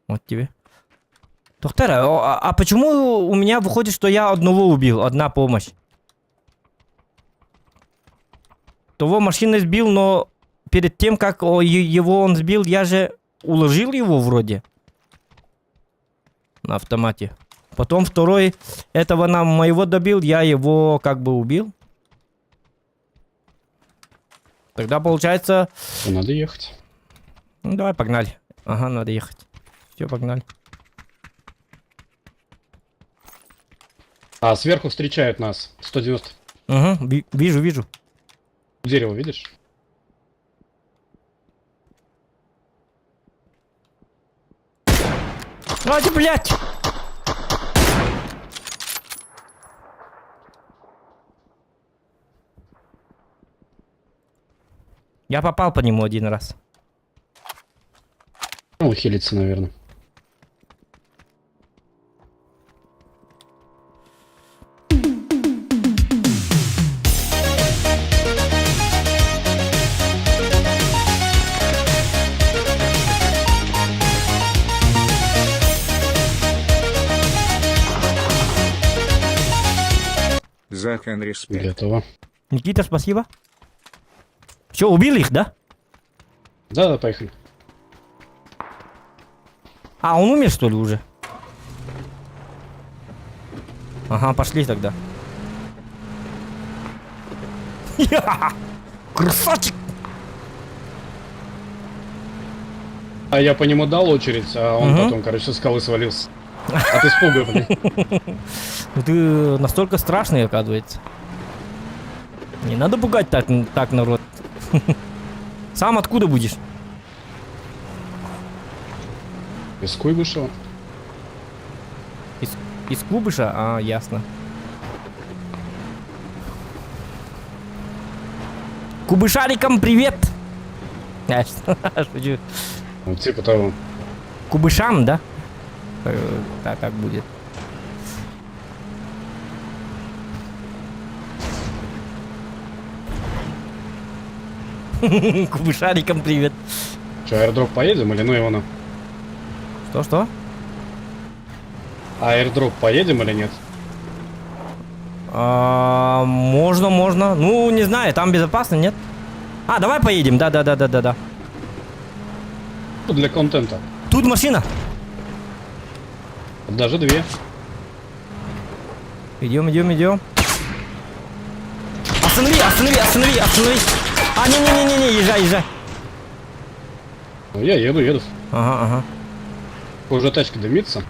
Вот тебе. Доктор, а почему у меня выходит, что я одного убил? Одна помощь. Того машина сбил, но перед тем, как его он сбил, я же уложил его вроде. На автомате. Потом второй этого нам моего добил, я его как бы убил. Тогда получается... Надо ехать. Ну, давай, погнали. Ага, надо ехать. Все, погнали. А, сверху встречают нас. 190. Угу, вижу, вижу. Дерево видишь? А, ты, блядь! Я попал по нему один раз. Он хилится, наверное. Захан респект. Готово. Никита, спасибо. Все, убил их, да? Да, да, поехали. А, он умер, что ли, уже? Ага, пошли тогда. Красавчик! А я по нему дал очередь, а он Мгм. потом, короче, со скалы свалился. От испуга, блин. Ну ты настолько страшный, оказывается. Не надо пугать так, так народ. Сам откуда будешь? Из Куйбышева. Из, из Кубыша? А, ясно. Кубышарикам привет! Я шучу. Ну, типа того. Кубышам, да? Да, так будет. Кубышарикам привет. Че, аирдроп поедем или ну его на? Что-что? Аирдроп поедем или нет? А, можно, можно. Ну, не знаю, там безопасно, нет? А, давай поедем, да-да-да-да-да-да. Ну, для контента. Тут машина. Даже две. Идем, идем, идем. Останови, останови, останови, останови. А, не-не-не-не, езжай, езжай. Ну, я еду, еду. Ага, ага. Уже тачка дымится.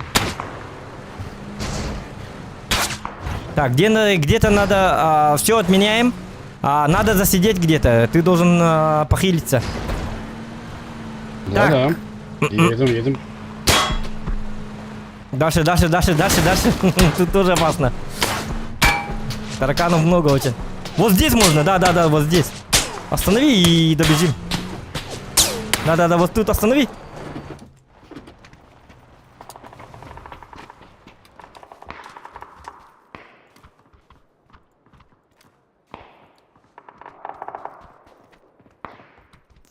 Так, где, где-то надо... А, все отменяем. А, надо засидеть где-то. Ты должен а, похилиться. Да-да. Едем, едем. Дальше, дальше, дальше, дальше, дальше. Тут тоже опасно. Тараканов много очень. Вот здесь можно, да-да-да, вот здесь. Останови и добежим. Да-да-да, вот тут останови.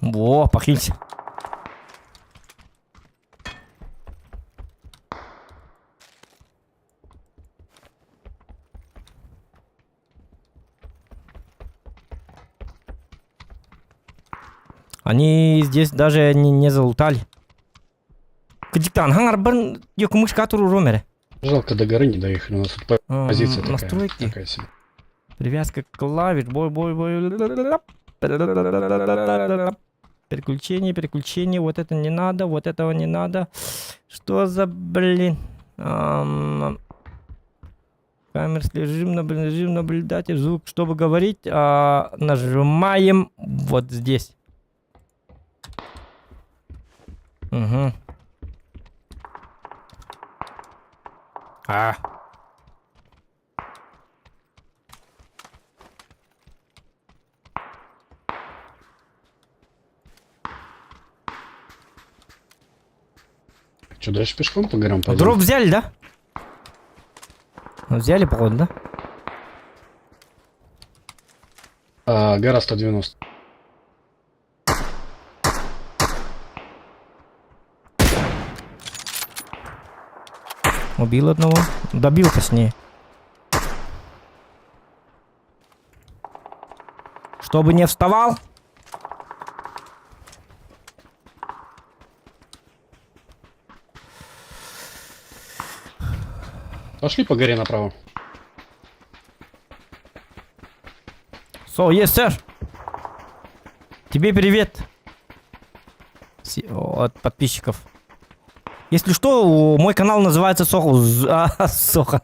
Во, похилься. Они здесь даже не, не залутали. Кадиктан, хангар бан якумыш катуру ромере. Жалко, до горы не доехали. У нас тут позиция такая. Настройки. Такая себе. Привязка клавиш. Бой, бой, бой. Переключение, переключение. Вот это не надо, вот этого не надо. Что за, блин? Камер режим, режим наблюдатель, звук. Чтобы говорить, а, нажимаем вот здесь. Угу. А. Что, дальше пешком по горам пойдем? Дроп взяли, да? Взяли, походу, да? А, гора 190. Убил одного. Добил, точнее. Чтобы не вставал. Пошли по горе направо. So, yes, sir. Тебе привет. От подписчиков. Если что, мой канал называется Соху. А, Соха.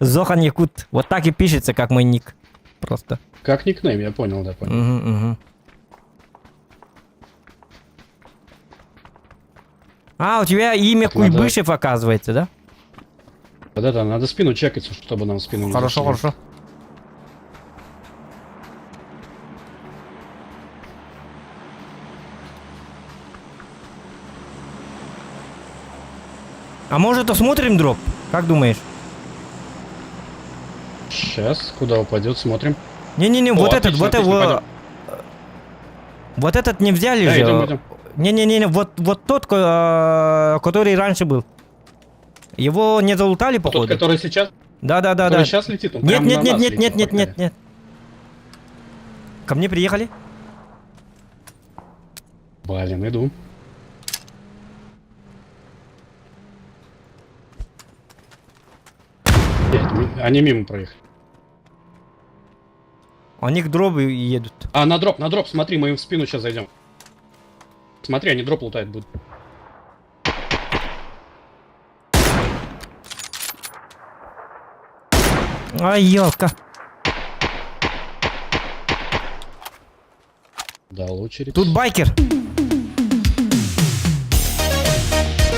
Зохан Якут. Вот так и пишется, как мой ник. Просто. Как никнейм, я понял, да, понял. Угу, угу. А, у тебя имя Так надо- Куйбышев, оказывается, да? Да-да, надо спину чекать, чтобы нам спину не Хорошо, зашли. хорошо. А может осмотрим дроп? Как думаешь? Сейчас, куда упадет, смотрим. Не-не-не, вот этот, отлично, вот отлично, его. Вот этот не взяли Да, же. идем, идем. Не-не-не, вот, вот тот, который раньше был. Его не залутали, Тот, походу. который сейчас? Да, да, да, Который да. сейчас летит, он Нет, прямо нет, на нет, нас нет, летит, нет, нет, погнали. нет, нет. Ко мне приехали? Блин, иду. Нет, они мимо проехали. Они к дробу едут. А, на дроп, смотри, мы им в спину сейчас зайдем. Смотри, они дроп лутать будут. Ай, елка. Дал очередь. Тут байкер.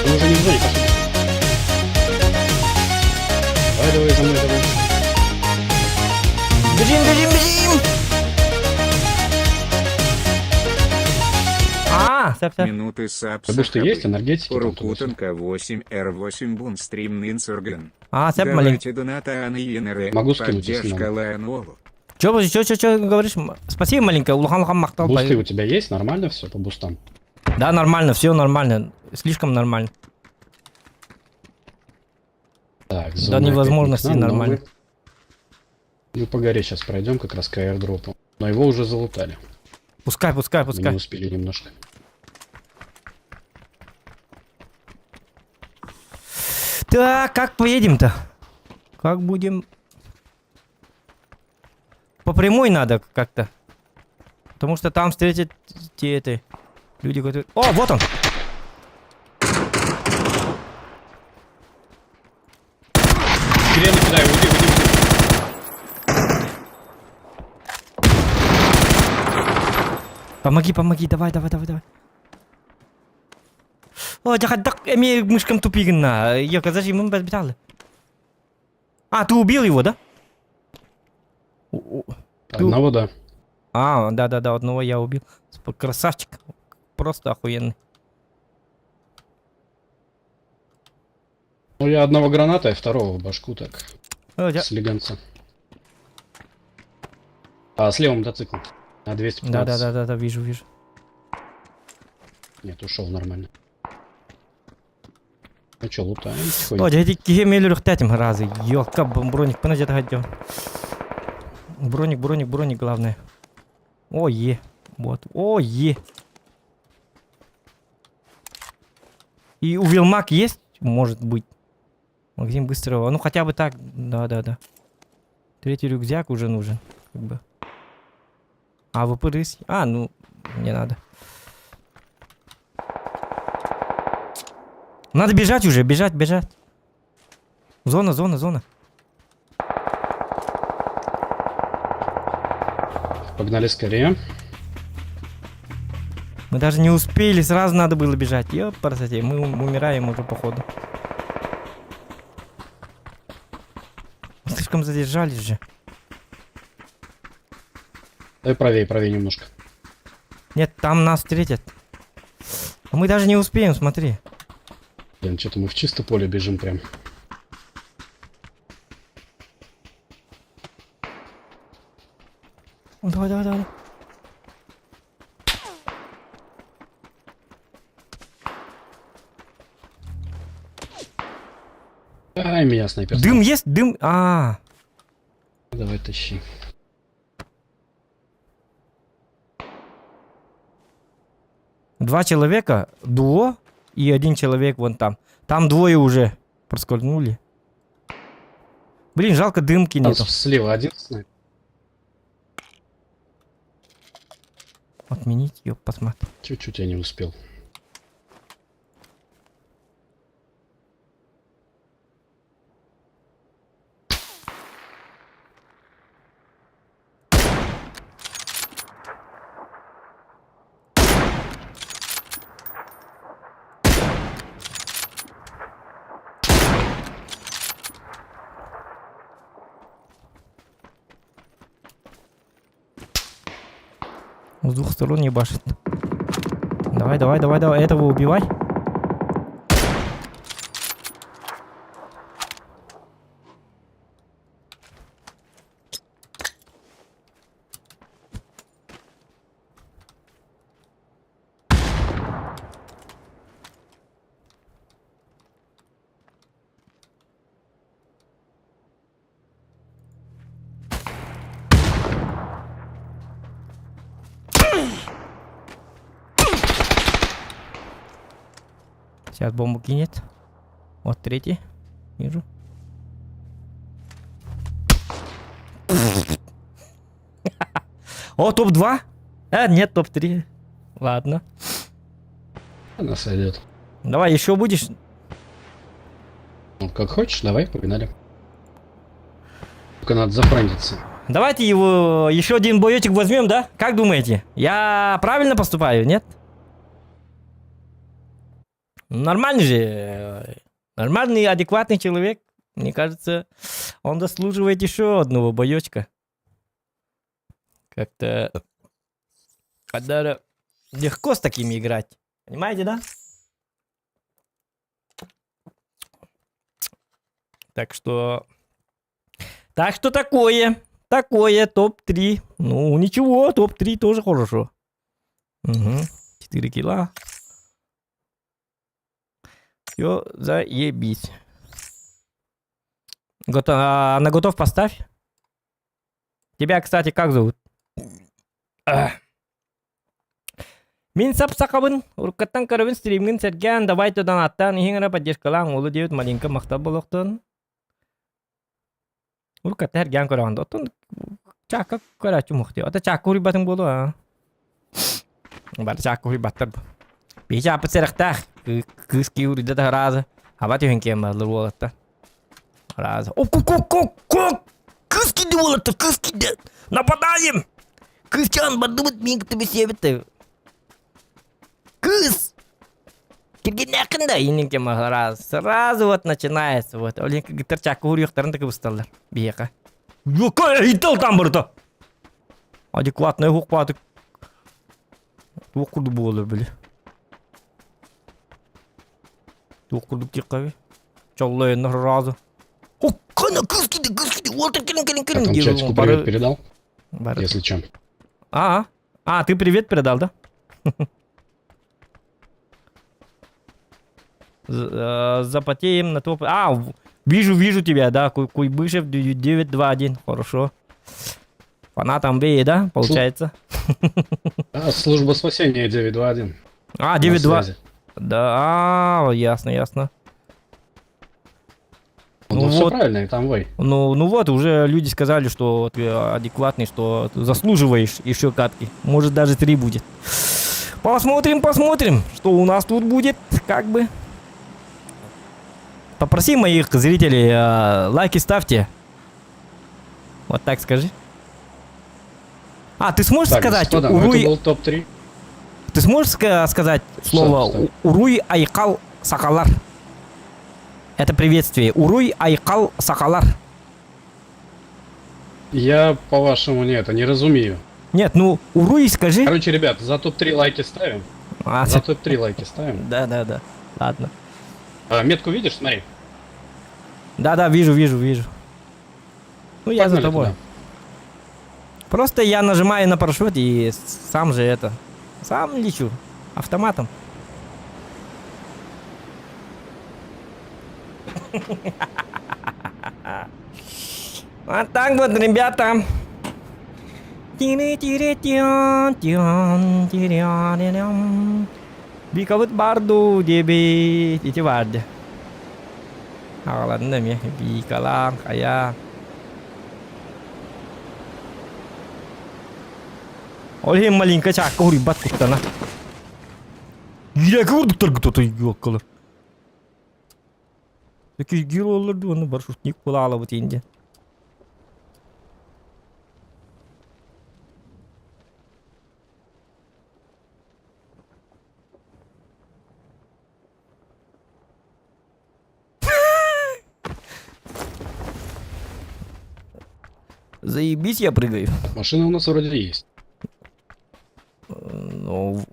Мы уже не в зоне, пошли. Давай, давай, за мной, давай. Бежим, бежим, бежим! А, стоп, стоп. Минуты сапса. Потому что есть энергетики. там туда-сюда. Рукутанка 8 R8 Бунстрим Нинсурген. А, стоп, маленький. Давайте доната Ан Могу скинуть, если Поддержка надо. Лайонолу. Чё, чё, чё, чё говоришь? Спасибо, маленькая. Улахан лахан махтал. Бусты у тебя есть? Нормально все по бустам? Да, нормально, все нормально. Слишком нормально. Так, До зона опять не к невозможности нам, но нормально. Мы по горе сейчас пройдем как раз к аирдропу. Но его уже залутали. Пускай, пускай, Мы пускай. не успели немножко. Так, как поедем-то? Как будем? По прямой надо как-то. Потому что там встретят те это, люди, которые... О, вот он! Грену кидаю, уйди, уйди, уйди. Помоги, помоги, давай, давай, давай, давай. О, дак, эми мышкам тупигна. Ёка, зачем мы беталы? А, ты убил его, да? Одного, да. А, да-да-да, одного я убил. Красавчик. Просто охуенный. Ну, я одного граната, а второго в башку так, О, я- с легонца. А, слева мотоцикл. На 215. Да-да-да-да, вижу, вижу. Нет, ушел нормально. Ну что, лутаем О, тихонько. дядя, кемели рухтятим разы. Ёлка, броник, подожди, это Броник, броник, броник, главное. О, е. Вот. О, е. И у Вилмак есть? Может быть. Магазин быстрого. Ну, хотя бы так. Да-да-да. Третий рюкзак уже нужен. Как бы. А, ВП рыс. А, ну, не надо. Надо бежать уже, бежать, бежать. Зона, зона, зона. Погнали скорее. Мы даже не успели, сразу надо было бежать. Ёпарасоте, мы умираем уже походу. Мы слишком задержались же. Давай правее, правее немножко. Нет, там нас встретят. А мы даже не успеем, смотри. Блин, что-то мы в чисто поле бежим прям. Ну, давай, давай, давай. Ай, меня снайпер. Дым есть? Дым? А, Давай тащи. два человека, дуо и один человек вон там. Там двое уже проскользнули. Блин, жалко дымки Там нету. слева один снайпер. Отменить, ёп, посмотри. Чуть-чуть я не успел. С двух сторон ебашит. Давай, давай, давай, давай, этого убивай. Сейчас бомбу кинет. Вот третий. Вижу. О, топ-2? А, нет, топ-3. Ладно. Она сойдет. Давай, еще будешь? Ну, как хочешь, давай, погнали. Только надо зафрендиться. Давайте его еще один боечек возьмем, да? Как думаете? Я правильно поступаю, нет? Нормальный же. Э, нормальный, адекватный человек. Мне кажется, он заслуживает еще одного боечка. Как-то... Когда легко с такими играть. Понимаете, да? Так что... Так что такое. Такое, топ-3. Ну, ничего, топ-3 тоже хорошо. Угу. 4 кило. Все, заебись. Готов, а, на готов поставь. Тебя, кстати, как зовут? Мин сап-сахабын, уруккаттан көрөбүн стримҥин сэргээн, давайте донаттаан иһиҥ эрэ поддержкалаан уолу диэбит малинка махтал буолуохтун. Уруккаттан сэргээн көрөҕүн да, оттон чаакка көрөөччү мух дии. Ата чаакка уруйбатыҥ буолуо аа. Бары чаакка уруйбаттар. Биһи чааппыт сэрэхтээх, кыыс кии уруйда да сразу, аба түһэн киэн бараллар уолаттар. Сразу. О, ку ку ку ку Кыыс киирдэ уолаттар, кыыс киирдэ! Нападаем! Кыысчаан бардыбыт миин кытта билсиэбит Кыыс! Киргиннээххин да иннин кэм сразу, сразу вот начинается вот. Ол иһин кыргыттар чаакка уруйуохтарын да кыбысталлар биһиэхэ. Юка ийтал там барыта. Адекватная уһукпаатык. Туох курдук буолар били. Туох курдук диэххэ Чоллойоннор сразу. Кына кыз киди, кыз киди, уолтар кэлин, кэлин, Я кэлин там диир чатику бары привет передал, бары. если чем. А, а, ты привет передал, да? Э, запотеем на топ. А, вижу, вижу тебя, да, Куйбышев 921, хорошо. Фанат Амбеи, да, получается? А, служба спасения 921. А, На 9-2. связи. Да, а, ясно, ясно. Ну, Ну все вот. правильно, и там вы. Ну, ну вот, уже люди сказали, что ты адекватный, что ты заслуживаешь еще катки. Может, даже три будет. Посмотрим, посмотрим, что у нас тут будет, как бы. Попроси моих зрителей, э, лайки ставьте. Вот так скажи. А, ты сможешь Так, сказать господа, ну это Уруй... был топ-3. Ты сможешь сказать слово Что? Уруй Айкал Сакалар? Это приветствие. Уруй Айкал Сакалар. Я, по-вашему, не это, не разумею. Нет, ну, Уруй скажи. Короче, ребят, за топ-3 лайки ставим. А, За топ-3 лайки ставим. Да, да, да. Ладно. А, метку видишь? Смотри. Да, да, вижу, вижу, вижу. Ну, я за Погнали тобой. туда. Просто я нажимаю на парашют и сам же это. Сам лечу. Автоматом. Вот так вот, ребята. Бикабыт баар дуу диэбит ити баар дии. Аҕаланна эмиэ Викалаан хайа. Ол иһин малинка чаакка уруйбат куттана. Ирэки курдуктар кто-то ёккалар. Киргил оллар дуу, оны бар шутник буолаалабыт инде. Заебись, я прыгаю. Машина у нас вроде есть. Ну,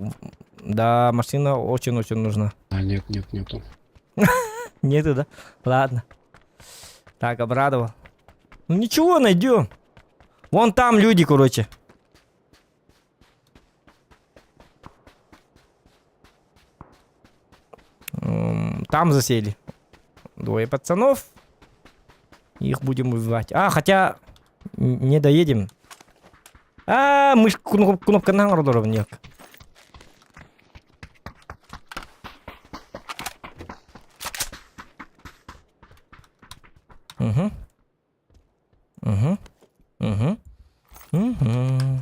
да, машина очень-очень нужна. А, нет, нет, нету. Нету, да? Ладно. Так, обрадовал. Ну ничего, найдем. Вон там люди, короче. Там засели. Двое пацанов. Их будем убивать. А, хотя не доедем. А, мышь кнопка на нет. Угу. Угу. Угу. Угу.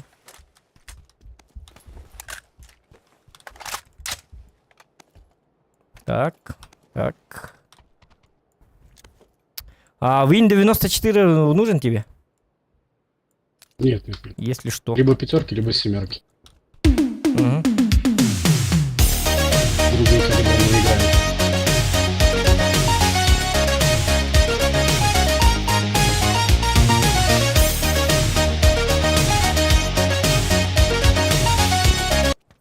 Так, так. А Win 94 нужен тебе? Нет, нет, нет. Если что. Либо пятерки, либо семерки. Угу. Другие калибры не играют.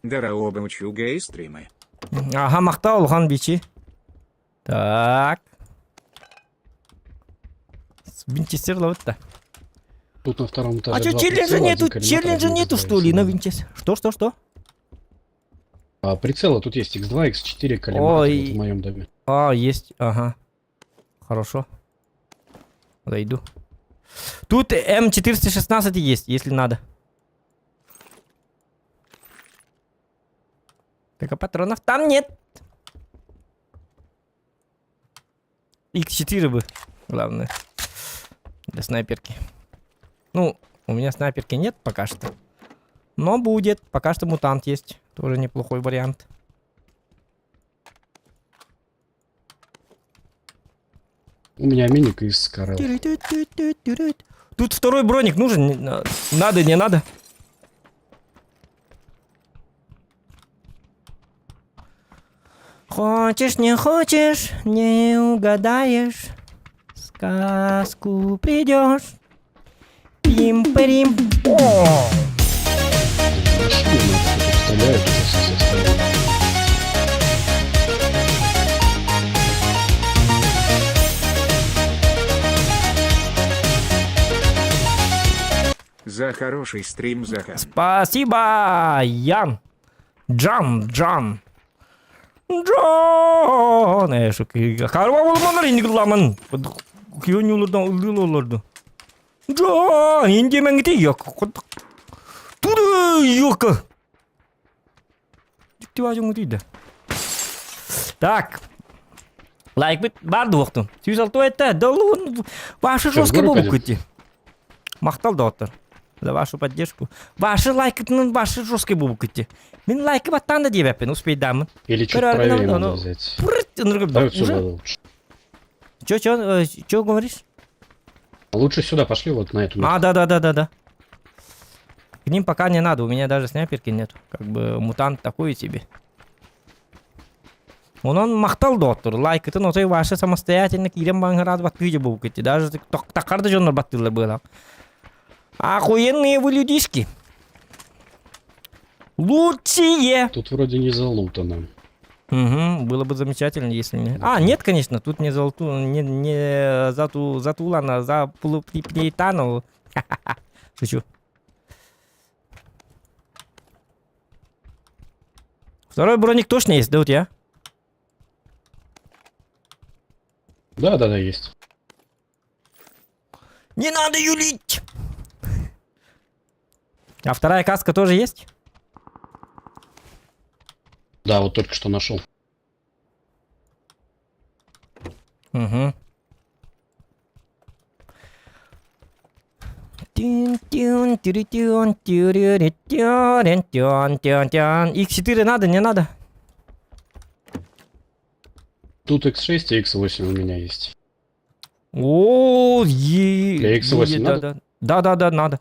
Дорообо учугэй стримы. Ага, махтал, улахан бичи. Так. Винчестер ловит-то. Тут на втором этаже А что, два челленджа прицела, нету? один коллиматор, Челленджа один нету, X2, что ли, на X7. винчестер? Что, что, что? А, прицела тут есть X2, X4, коллиматор Ой. вот в моем доме. А, есть, ага. Хорошо. Зайду. Тут М416 есть, если надо. Только патронов там нет. X4 бы, главное. Для снайперки. Ну, у меня снайперки нет пока что. Но будет. Пока что мутант есть. Тоже неплохой вариант. У меня миник из Скарел. Тут второй броник нужен. Надо, не надо. Хочешь, не хочешь, не угадаешь. Сказку придешь. Пим-парим. О! Машину надо, тут стреляют уже со всех сторон. За хороший стрим, Захан. Спасибо, Ян. Джан, Джан. Джан. Э, Харва болманар инди кыламан. Күйөн улурдан олорду. Джан, инди меңгити yok. Туды yok. Так. Лайк бит бар дуохтун. 106 это долун ваши жесткий горы болуп кетти. Махтал доктор. За вашу поддержку. Ваши лайки, ну, ваши жесткий болуп кетти. Мин лайкы баттан да диэбэппин, успейдамын. Или чуть Правильно, правее ну, надо ну. взять. Давай Давай сюда лучше. Чё, чё, чё говоришь? Лучше сюда пошли, вот на эту. А, да. К ним пока не надо, у меня даже снайперки нет. Как бы мутант такой тебе. Онон махтал доктор, лайкытын отой ваши самостоятельно киирэн баҥҥараад баттыыр буолбут кетти. Даже таккарда дьоннор баттыыллар было. Охуенные вы людишки. Лучшие! Тут вроде не залутано. Угу, было бы замечательно, если не... А, нет, конечно, тут не золоту, не зату, затулано, за полуплейтану. Шучу. Второй броник точно есть, да, у тебя? Да, есть. Не надо юлить! А вторая каска тоже есть? Да, вот только что нашел. Угу. X4 надо, не надо? Тут X6 и X8 у меня есть. О, е... Для X8 е, надо? Да, надо.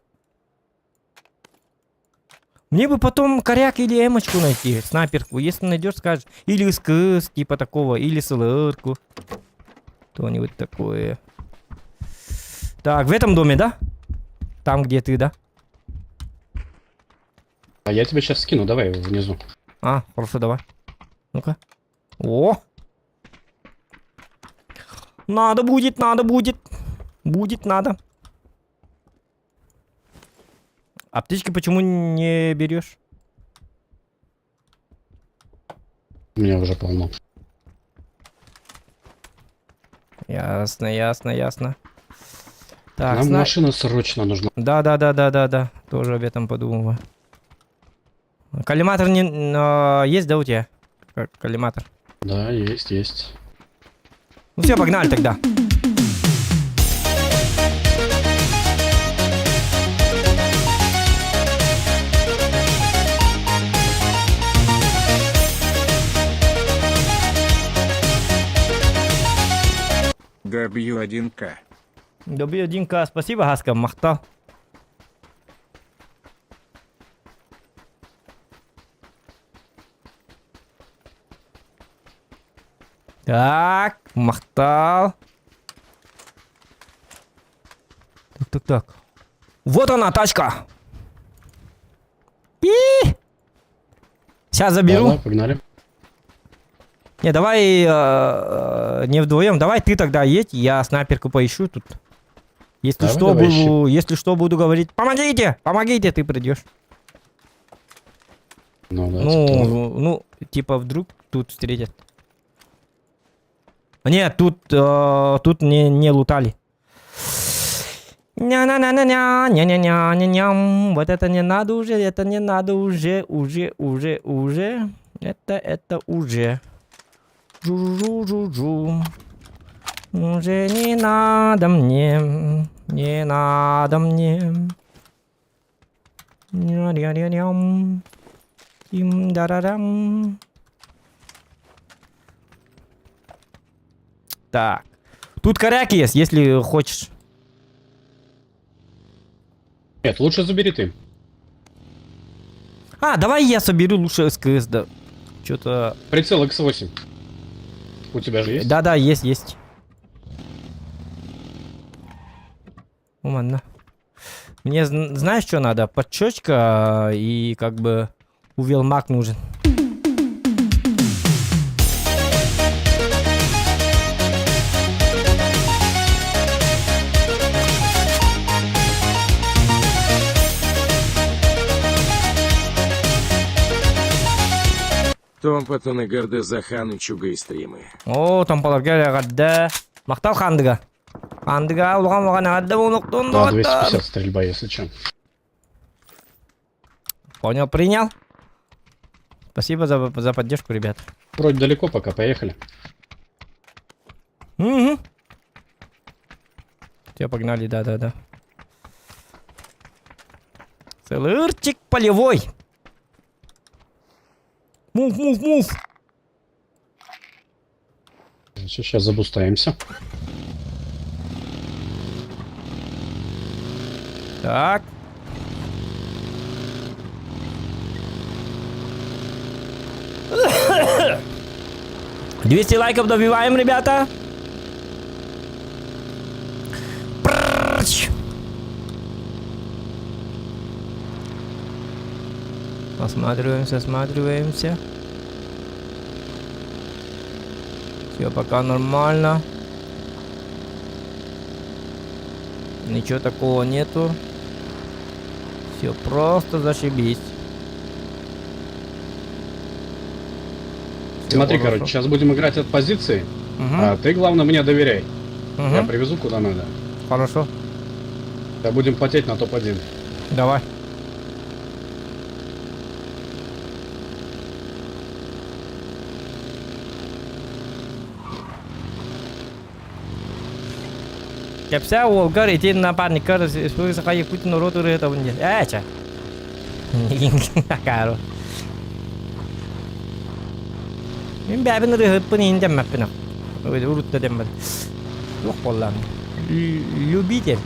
Мне бы потом коряк или эмочку найти, снайперку. Если найдешь, скажешь. Или СКС, типа такого, или СЛРку. Что-нибудь такое. Так, в этом доме, да? Там, где ты, да? А я тебе сейчас скину, давай внизу. А, хорошо, давай. Ну-ка. О! Надо будет, надо будет. Будет надо. Аптечки почему не берешь? У меня уже полно. Ясно, ясно, ясно. Так, Нам машина срочно нужна. Да. Тоже об этом подумываю. Коллиматор не есть, да, у тебя? Коллиматор. Да, есть, есть. Ну все, погнали тогда. W1К. W1К, спасибо, Хаска, махтал. Так, махтал. Так, так, так. Вот она, тачка. И! Сейчас заберу. Да, да, погнали. Не, давай не вдвоем. Давай ты тогда едь, я снайперку поищу тут. Если Давай, что, давай, буду, если что, буду говорить, помогите, помогите, ты придешь. Ну, да, типа того. Ну, ну, типа вдруг тут встретят. Нет, тут, тут не лутали. Ня-на-на-на-ня, ня-ня-ня-ня-ням. Вот это не надо уже, это не надо уже, уже, уже, уже. Это уже. Жу-жу-жу-жу. Уже не надо мне, не надо мне. Ня-ня-ня-ням. Им дарарам. Так. Тут коряк есть, если хочешь. Нет, лучше забери ты. А, давай я соберу лучше СКС, да. Что-то... Прицел X8. У тебя же есть? Да-да, есть, есть. Ладно. Мне знаешь, что надо? Подчечка и как бы увелмак нужен. Томпотон эҕэрдэ за хан үчүгэй стримы. О, томполорго эҕэрдэ. Махтал Хандыга. Хандыга улахан улахан эҕэрдэ буолуохтун Да, доҕоттор. 250 стрельба, если что. Понял, принял. Спасибо за поддержку, ребят. Вроде далеко пока, поехали. Угу. Все, погнали, да-да-да. Сылырчик полевой. Move, move, move. Сейчас забустаемся. Так. 200 лайков добиваем, ребята. Прррч. Осматриваемся, осматриваемся. Все пока нормально. Ничего такого нету. Все просто зашибись. Всё Смотри, хорошо. короче, сейчас будем играть от позиции. Мгм, А ты, главное, мне доверяй. мгм. Я привезу куда надо. Хорошо. Да будем потеть на топ-1. Давай. Кэпсээ уолгар ити напарниккар Республика Саха Якутия норуот ырыаһытабын диэн. Ээ, чэ. Акаары. Мин бэйэбин ырыаһыппын иһин дэммэппин. Урут да дэммэт. Туох буоллаҕым. Любитель.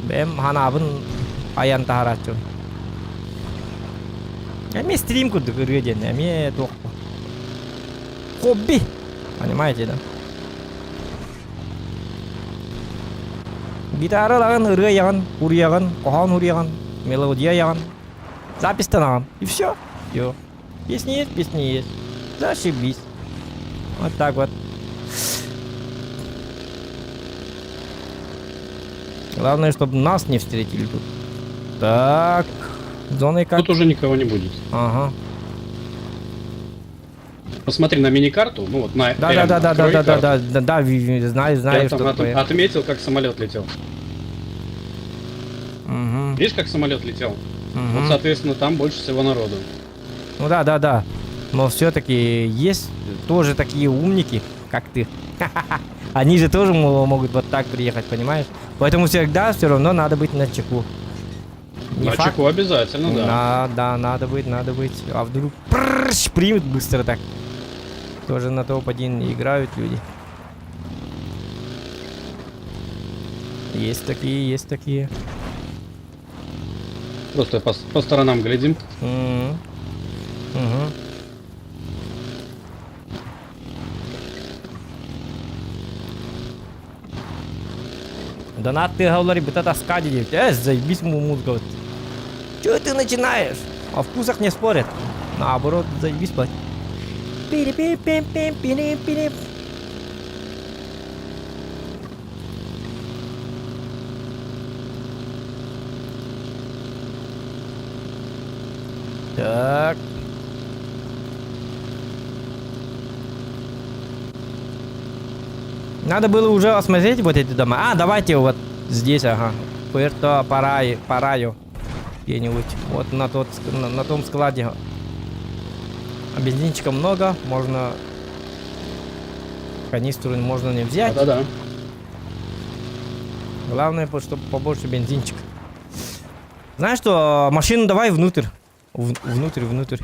Бэйэм ханаабын айан таһарааччыбын. Эмиэ стрим курдук ырыа диэн, эмиэ туох хобби. Понимаете, да? Гитара ылаҕын, ырыа айаҕын, уруйаҕын, хоһоон уруйаҕын, мелодия айаҕын, записьтанаҕын. И все. Все. Песни есть, песни есть. Зашибись. Вот так вот. Главное, чтобы нас не встретили тут. Так. Зоной как? Тут уже никого не будет. Ага. Посмотри на мини-карту, ну вот на Да, М, да, да, да, да, открой да, да, карту. да, да, да, знаю, знаю, Я что там такое. отметил, как самолет летел. Мгм, Видишь, как самолет летел? мгм. Вот, соответственно, там больше всего народу. Ну да, да, да. Но все-таки есть тоже такие умники, как ты. Они же тоже могут вот так приехать, понимаешь? Поэтому всегда все равно надо быть на чеку. Не на факт. чеку обязательно, да. Да, да, надо быть, надо быть. А вдруг пррррщ, примет быстро так. Тоже на топ-1 играют люди. Есть такие, есть такие. Просто по сторонам глядим. М. Мгм. Донат ты говори, это тоска дедит. Заебись музыка. Чё ты начинаешь? О вкусах не спорят. Наоборот, заебись платить. Пири-пи-пи-пи-пири-пири. Так. Надо было уже осмотреть вот эти дома. А, давайте вот здесь, ага. Пуэрто Парай, Парайо. Где-нибудь. Вот на том складе. А бензинчика много, можно... Канистру можно не взять. Да-да-да. Главное, чтобы побольше бензинчик. Знаешь что, машину давай внутрь. Внутрь, внутрь.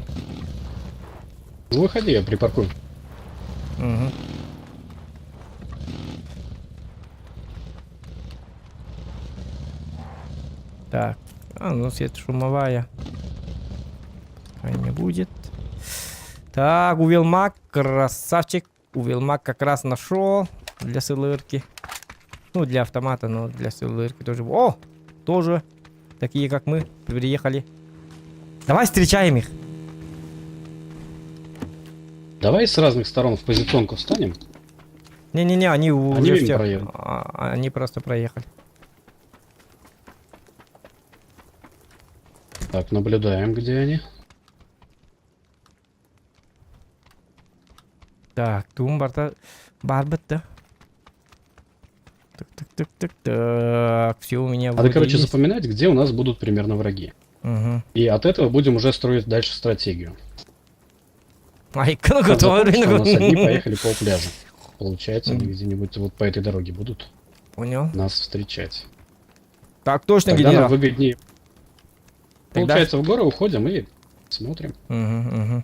Ну, выходи, я припаркую. Угу. Так. А, ну свет шумовая. Пускай не будет. Так, Увелмак, красавчик. Увелмак как раз нашел для СЛРки. Ну, для автомата, но для СЛРки тоже. О! Тоже такие, как мы, приехали. Давай встречаем их. Давай с разных сторон в позиционку встанем. Не-не-не, они уже Они мимо все. проедут. А, они просто проехали. Так, наблюдаем, где они. Так, тумбарта барбетта. Так, так, так, так, так. Все у меня Надо, вроде короче, есть. запоминать, где у нас будут примерно враги. Угу. И от этого будем уже строить дальше стратегию. Ай, ну Надо запомнить, что у нас одни готовы. поехали по пляжу. Получается, они где-нибудь вот по этой дороге будут Понял. нас встречать. Так точно, Тогда нам генерал. выгоднее. Тогда- Получается, в горы уходим и смотрим. Угу, угу.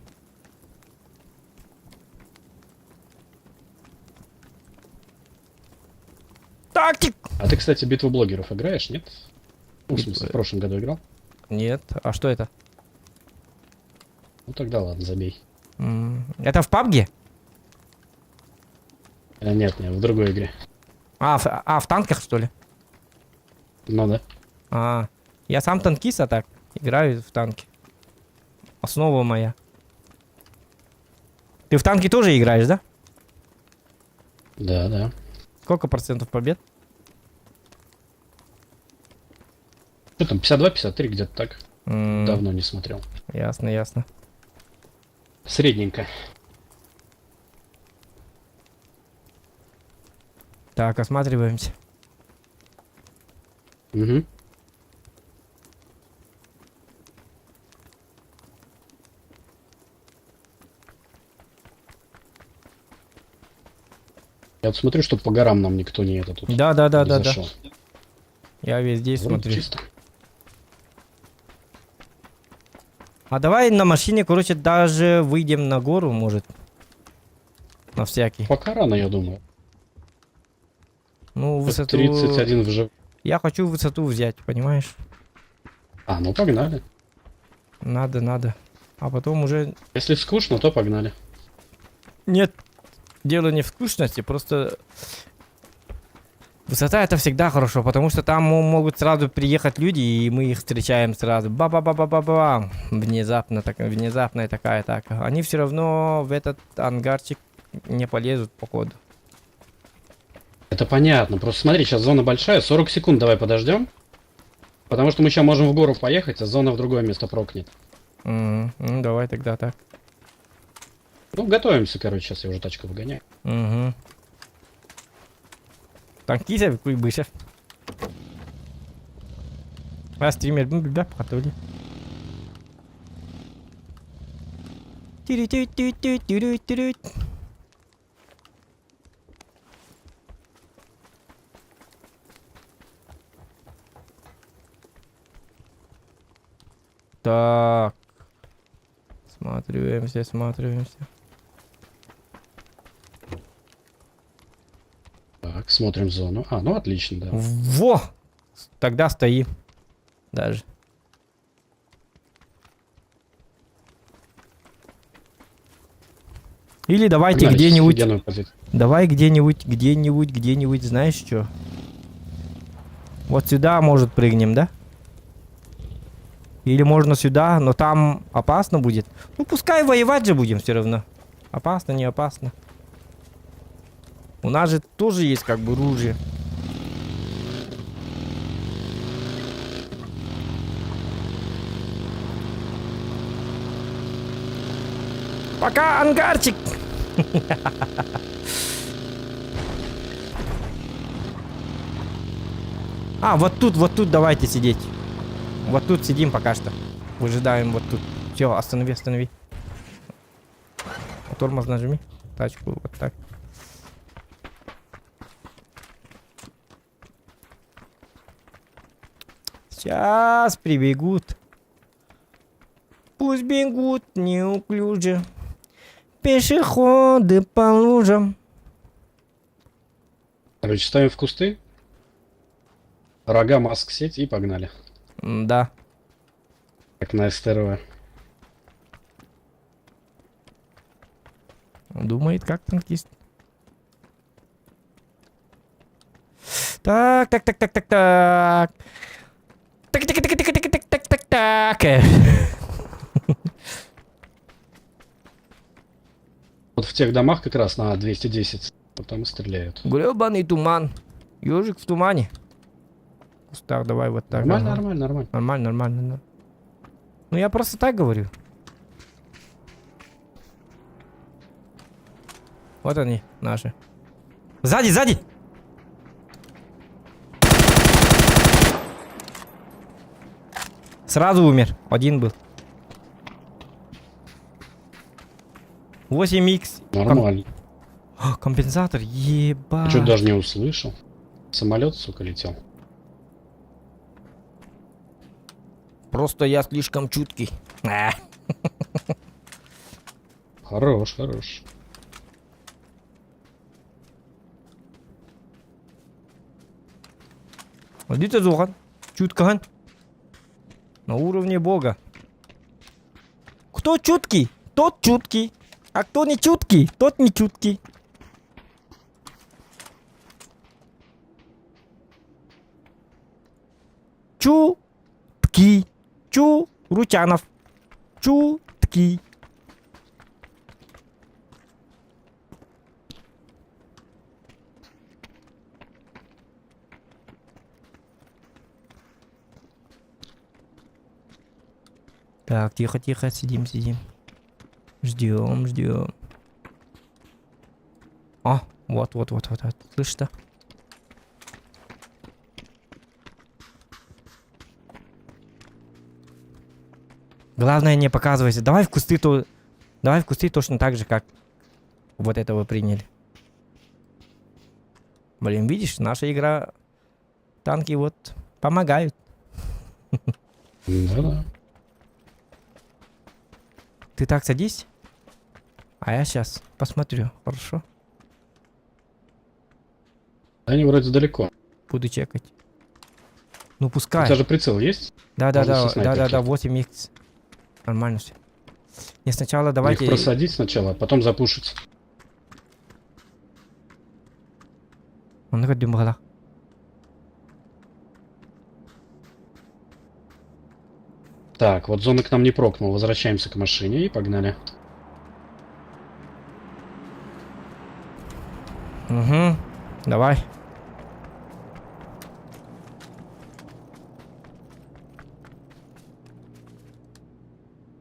Тактик! А ты, кстати, битву блогеров играешь, нет? Ну, в Битву- смысле, в прошлом году играл? Нет, а что это? Ну тогда ладно, забей. Это в пабге? Нет, нет, в другой игре. А, в танках, что ли? Ну да. А, я сам танкист, а так, играю в танки. Основа моя. Ты в танки тоже играешь, да? Да, да. Сколько процентов побед? Что там, 52-53 где-то так. Давно не смотрел. Ясно, ясно. Средненько. Так, осматриваемся. Угу. Я вот смотрю, чтобы по горам нам никто не это тут Да, да, да, не да, да. зашел. Я везде Вроде смотрю. чисто. А давай на машине, короче, даже выйдем на гору, может. На всякий. Пока рано, я думаю. Ну, высоту... 31 в Я хочу высоту взять, понимаешь? А, ну погнали. Надо, надо. А потом уже... Если скучно, то погнали. Нет, дело не в скучности, просто... Высота это всегда хорошо, потому что там могут сразу приехать люди, и мы их встречаем сразу. Ба-ба-ба-ба-ба-ба. Внезапно, так, внезапная такая атака. Они все равно в этот ангарчик не полезут, походу. Это понятно. Просто смотри, сейчас зона большая. 40 секунд давай подождем. Потому что мы сейчас можем в гору поехать, а зона в другое место прокнет. Ну, давай тогда так. Ну, готовимся, короче, сейчас я уже тачку выгоняю. Угу. Танкист Куйбышев. А стример, ну, да, потули. Тирю-тю-тю-тю-тю-тю-тю. Так. Сматриваемся, сматриваемся. Так, смотрим зону. А, ну отлично, да. Во! Тогда стоим. Даже. Или давайте Погнали, где-нибудь... офигенную позицию. Давай где-нибудь, где-нибудь, где-нибудь, знаешь что? Вот сюда, может, прыгнем, да? Или можно сюда, но там опасно будет. Ну, пускай воевать же будем все равно. Опасно, не опасно. У нас же тоже есть как бы ружье. Пока, ангарчик! А, вот тут давайте сидеть. Вот тут сидим пока что. Выжидаем вот тут. Все, останови, останови. Тормоз нажми. Тачку вот так. Сейчас прибегут. Пусть бегут неуклюже. Пешеходы по лужам. Короче, ставим в кусты. Рога, маск, сеть и погнали. Да. Как на СТРВ. Думает, как танкист. Так, так, так, так, так, так. Так, так, так, так, так, так, так, так, так. Вот в тех домах как раз на 210, вот там и стреляют. Гребаный туман. Ежик в тумане. В кустах давай вот так. Нормально, ага. нормально, нормально. Нормально, нормально, да. Ну я просто так говорю. Вот они, наши. Сзади, сзади! Сразу умер. Один был. 8х. Нормально. Компенсатор, ебать. Что даже не услышал. Самолет, сука, летел. Просто я слишком чуткий. А. Хорош, хорош. Иди Зохан. Чуткан. На уровне бога. Кто чуткий, тот чуткий. А кто не чуткий, тот не чуткий. Чутки. Чу Ручанов. Чутки. Так, тихо, тихо, сидим, сидим. Ждем, ждем. А, вот, вот, вот, вот, вот. Слышь, да? Главное не показывайся. Давай в кусты то. Давай в кусты точно так же, как вот этого приняли. Блин, видишь, наша игра. Танки вот помогают. Да-да. Ты так садись. А я сейчас посмотрю. Хорошо. Они вроде далеко. Буду чекать. Ну У пускай. тебя же прицел есть? Да, да, можно да, со да, да, да, снайперки. 8х. Нормально все. Не сначала давайте. Их просадить сначала, а потом запушить. Он такой дымгала. Так, вот зона к нам не прокнула. Возвращаемся к машине и погнали. Угу. Давай.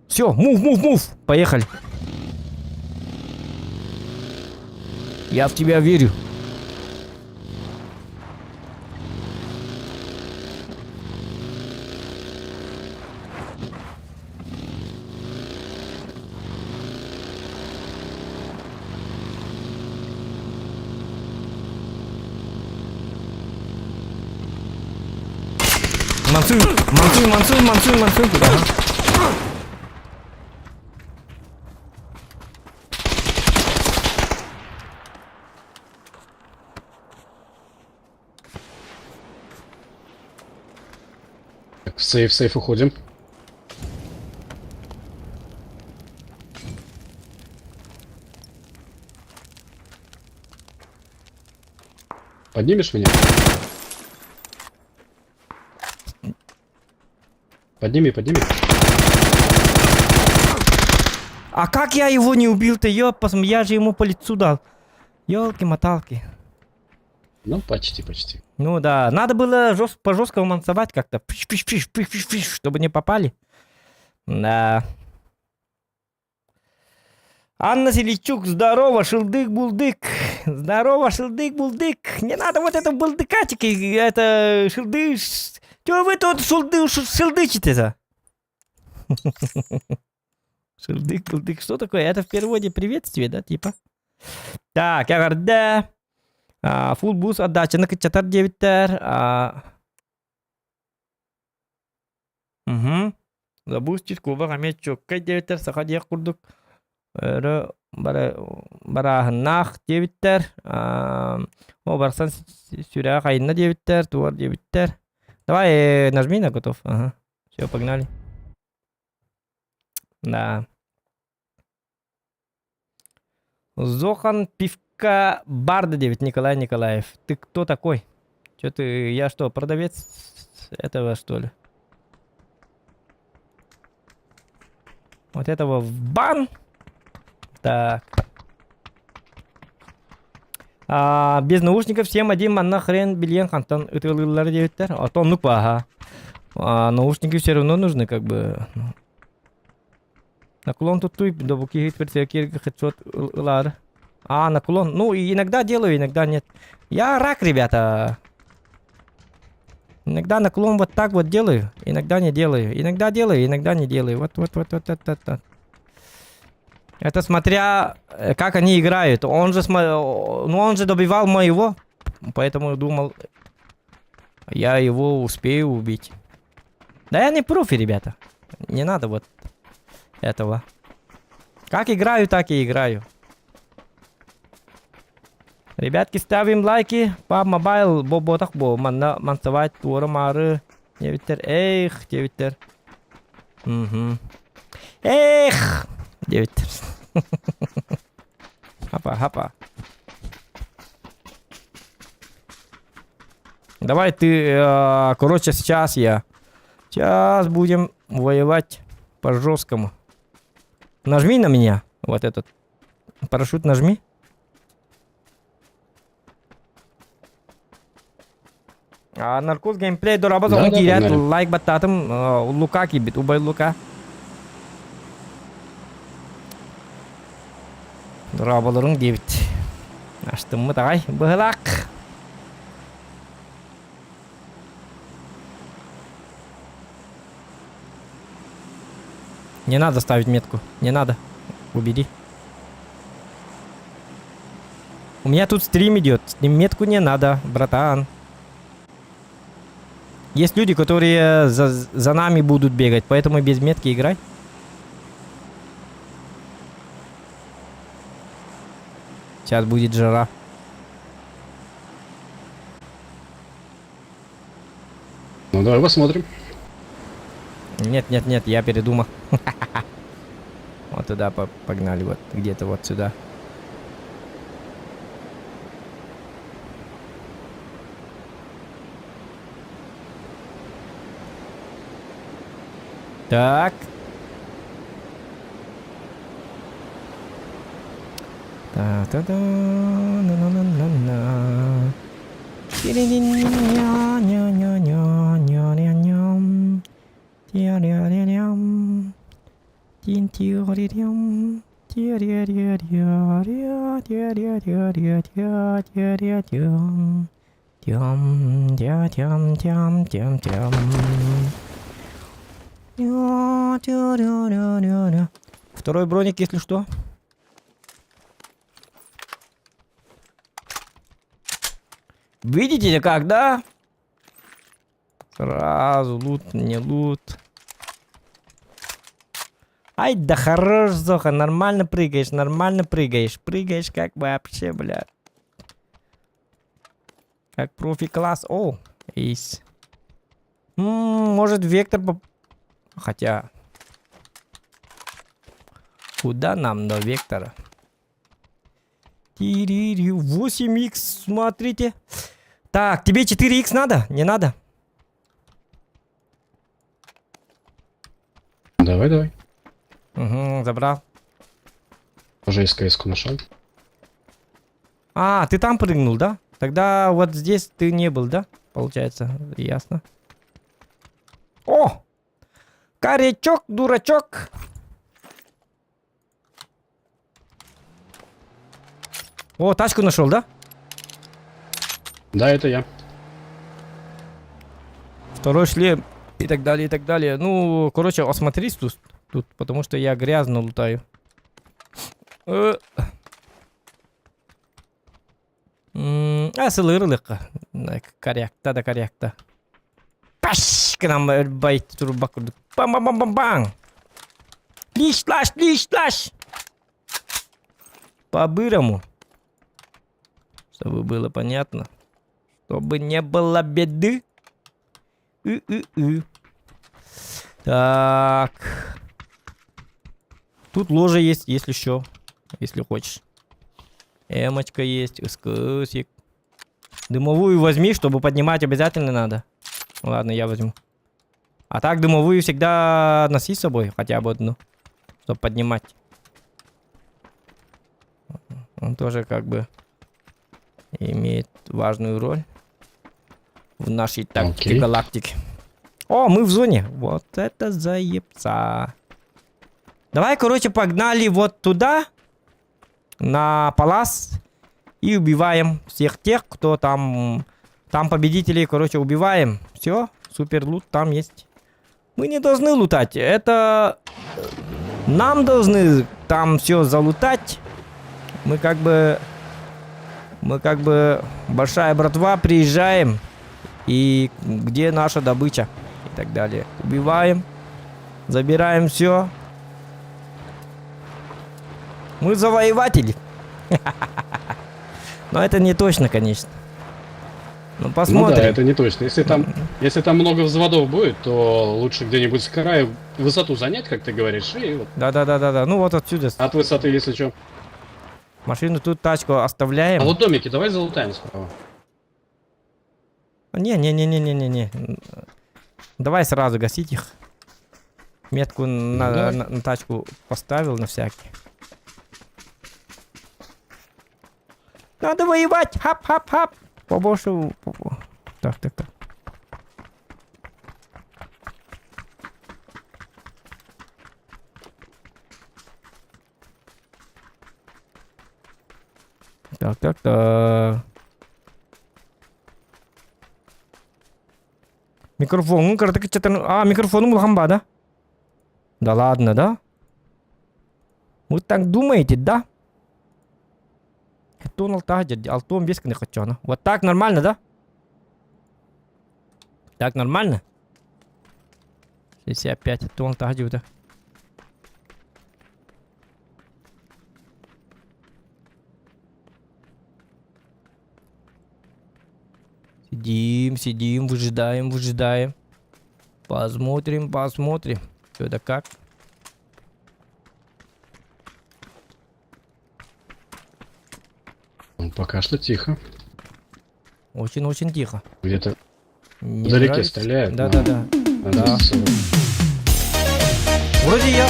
Все, move, move, move. Поехали. Я в тебя верю. Мансуй, мансуй, мансуй, мансуй, мансуй. Ага. Так, в сейф, сейф уходим. Поднимешь меня? Подними, подними. А как я его не убил-то, ёппасм, я же ему по лицу дал. Ёлки-моталки. Ну, почти, почти. Ну да, надо было жест, по жесткому мансовать как-то. Пш пш пш пш пш пш, чтобы не попали. Да. Анна Селичук, здорово, шылдык-булдык. Здорово, шылдык-булдык. Не надо вот это булдыкатики, это шылдыш. Чего вы тут шылды, шылдычите-то? Шылдык-булдык, что такое? Это в переводе приветствие, да, типа? Так, эҕэрдэ. Full boost отдачаны кыччатар диэбиттэр. Угу. Забустить кубок эмиэ чуоккай диэбиттэр саха диэх курдук. Өрө барааһыннаах диэбиттэр. О, барсан сүрэҕэ хайынна диэбиттэр, туор диэбиттэр. Давай, нажми на готов. Ага. Все, погнали. Да. Зохан пивка барда диэбит Николай Николаев. Ты кто такой? Че ты, я что, продавец этого что ли? Вот этого в бан. Так. А, без наушников всем один манна хрен билиэн хантан ытыалыыллар диэбиттэр. А то оннук бааһа. А, наушники все равно нужны как бы. Наклон туттуй, добуки хедшот ылаар. А, наклон. Ну, иногда делаю, иногда нет. Я рак, ребята. Иногда наклон вот так вот делаю, иногда не делаю. Иногда делаю, иногда не делаю. Вот, вот, вот, вот, вот, вот. вот. Это смотря, как они играют. Он же, ну, он же добивал моего, поэтому думал, я его успею убить. Да я не профи, ребята. Не надо вот этого. Как играю, так и играю. Ребятки, ставим лайки. PUBG Mobile буолбатах бу. Манна мансовать туора маары. Диэбиттэр. Эх, диэбиттэр. Угу. Эх! Диэбиттэр. Хапа, хапа. Давай ты, короче, сейчас я. Сейчас будем воевать по жесткому. Нажми на меня. Вот этот. Парашют нажми. А, наркоз геймплей дорообо Да, оҕо да, киирээт погнали. лайк баттаатым Лука киирбит, убай Лука. Дорооболоруҥ диэбит. Астыммыт аҕай быһылаах. Не надо ставить метку. Не надо. Убери. У меня тут стрим идет. Метку не надо, братан. Есть люди, которые за нами будут бегать, поэтому без метки играй. Сейчас будет жара. Ну давай посмотрим. Нет, нет, нет, я передумал. Вот туда погнали, вот где-то вот сюда. Так. Та-та-та, на-на-на-на-на. Тиририн-ня-ня-ня-ня-ня-ня-ням. Тя-ря-ря-рям. Тин-тио-ри-рям. Тя-ря-ря-ря-ря, тя-ря-ря-ря-тя, тя-ря-тям. Тям, тя-тям, тям, тям, тям. Тя, тя-ря-ря-ря-ря. Второй броник, если что. Видите как, да? Сразу лут, не лут. Ай, да хорош, Зоха, нормально прыгаешь, нормально прыгаешь. Прыгаешь как вообще, бля. Как профи-класс. О, эйс. Может, вектор... Хотя... Куда нам до вектора? Тирири, 8х, смотрите. Так, тебе 4х надо? Не надо? Давай, давай. Угу, забрал. Уже СКС-ку нашел. А, ты там прыгнул, да? Тогда вот здесь ты не был, да? Получается, ясно. О! Корячок, дурачок. О, тачку нашел, да? Да, это я. Второй шлем и так далее, и так далее. Ну, короче, осмотрись тут, тут потому что я грязно лутаю. А, сылырылыққа. Корякта да корякта. Паш! К нам байт турбак. Бам-бам-бам-бам-бам! Лиш-лаш, лиш-лаш! По-бырому. Чтобы было понятно. Чтобы не было беды. И-и-и. Так. Тут ложа есть, если что. Если хочешь. Эмочка есть, эскусик. Дымовую возьми, чтобы поднимать обязательно надо. Ладно, я возьму. А так дымовую всегда носи с собой, хотя бы одну, чтобы поднимать. Он тоже как бы имеет важную роль в нашей тактике Окей. галактики. О, мы в зоне. Вот это заебца. Давай, короче, погнали вот туда, на Палас, и убиваем всех тех, кто там... Там победителей, короче, убиваем. Все, супер лут там есть. Мы не должны лутать. Это нам должны там все залутать. Мы как бы... Мы как бы большая братва приезжаем. И где наша добыча? И так далее. Убиваем. Забираем все. Мы завоеватели. Но это не точно, конечно. Ну, посмотрим. Ну да, это не точно. Если там много взводов будет, то лучше где-нибудь с краю высоту занять, как ты говоришь, и вот Да-да-да-да-да. Ну вот отсюда. от высоты, если что. Машину тут, тачку оставляем. А вот домики давай залутаем справа. Не-не-не-не-не-не. Давай сразу гасить их. Метку Давай. на тачку поставил на всякий. Надо воевать! Хап-хап-хап! Побольше... Так, так, так. Так, так, так. Микрофон, ну, А, микрофон улахан да? Да ладно, да? Вы так думаете, да? Алтон без хочу. Вот так нормально, да? Так нормально? 65. Тон да. Сидим, сидим, выжидаем, выжидаем. Посмотрим, посмотрим. Что да как. Ну, пока что тихо. Очень-очень тихо. Где-то Не вдалеке нравится? стреляют. Да, да, да. на Да. 240. Вроде я.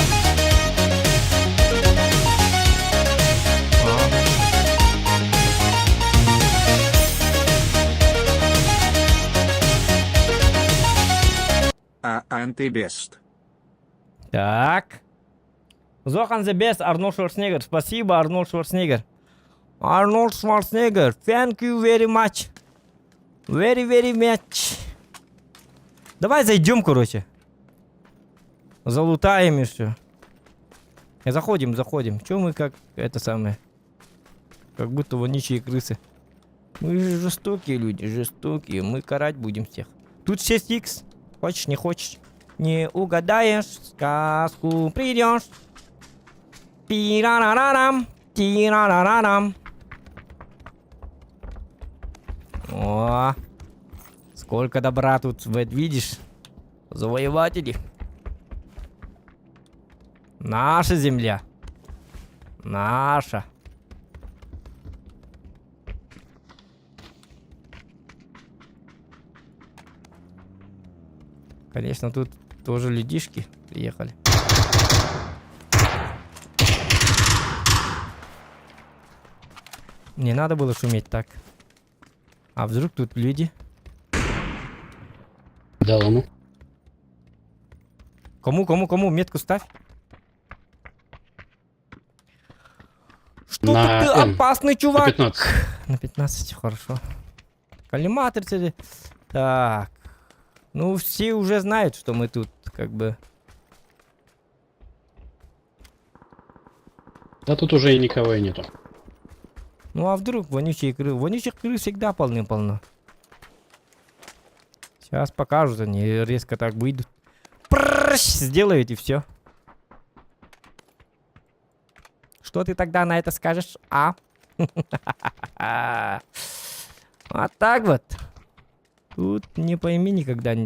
А антибест. Так. Зохан the best, Арнольд Шварценеггер. Спасибо, Арнольд Шварценеггер. Арнольд Шварценеггер, thank you very much. Very, very much. Давай зайдем, короче. Залутаем и все. Заходим, заходим. Че мы как это самое? Как будто вонючие крысы. Мы же жестокие люди, жестокие. Мы карать будем всех. Тут 6х. Хочешь, не хочешь. Не угадаешь, сказку придешь. Пирарарарам, тирарарарам. О, сколько добра тут, вот видишь? Завоеватели. Наша земля. Наша. Конечно, тут тоже людишки приехали. Не надо было шуметь так. А вдруг тут люди? Дал ему. Кому, кому, кому? Метку ставь. Что На ты М. опасный На чувак? 15. На 15, хорошо. Коллиматор тебе. Так. Ну, все уже знают, что мы тут, как бы. Да тут уже и никого и нету. Ну, а вдруг вонючие крысы? Вонючих крыс всегда полным-полно. Сейчас покажут они, резко так выйдут. Пррррщ, сделают и все. Что ты тогда на это скажешь, а? Вот так вот. Тут не пойми никогда.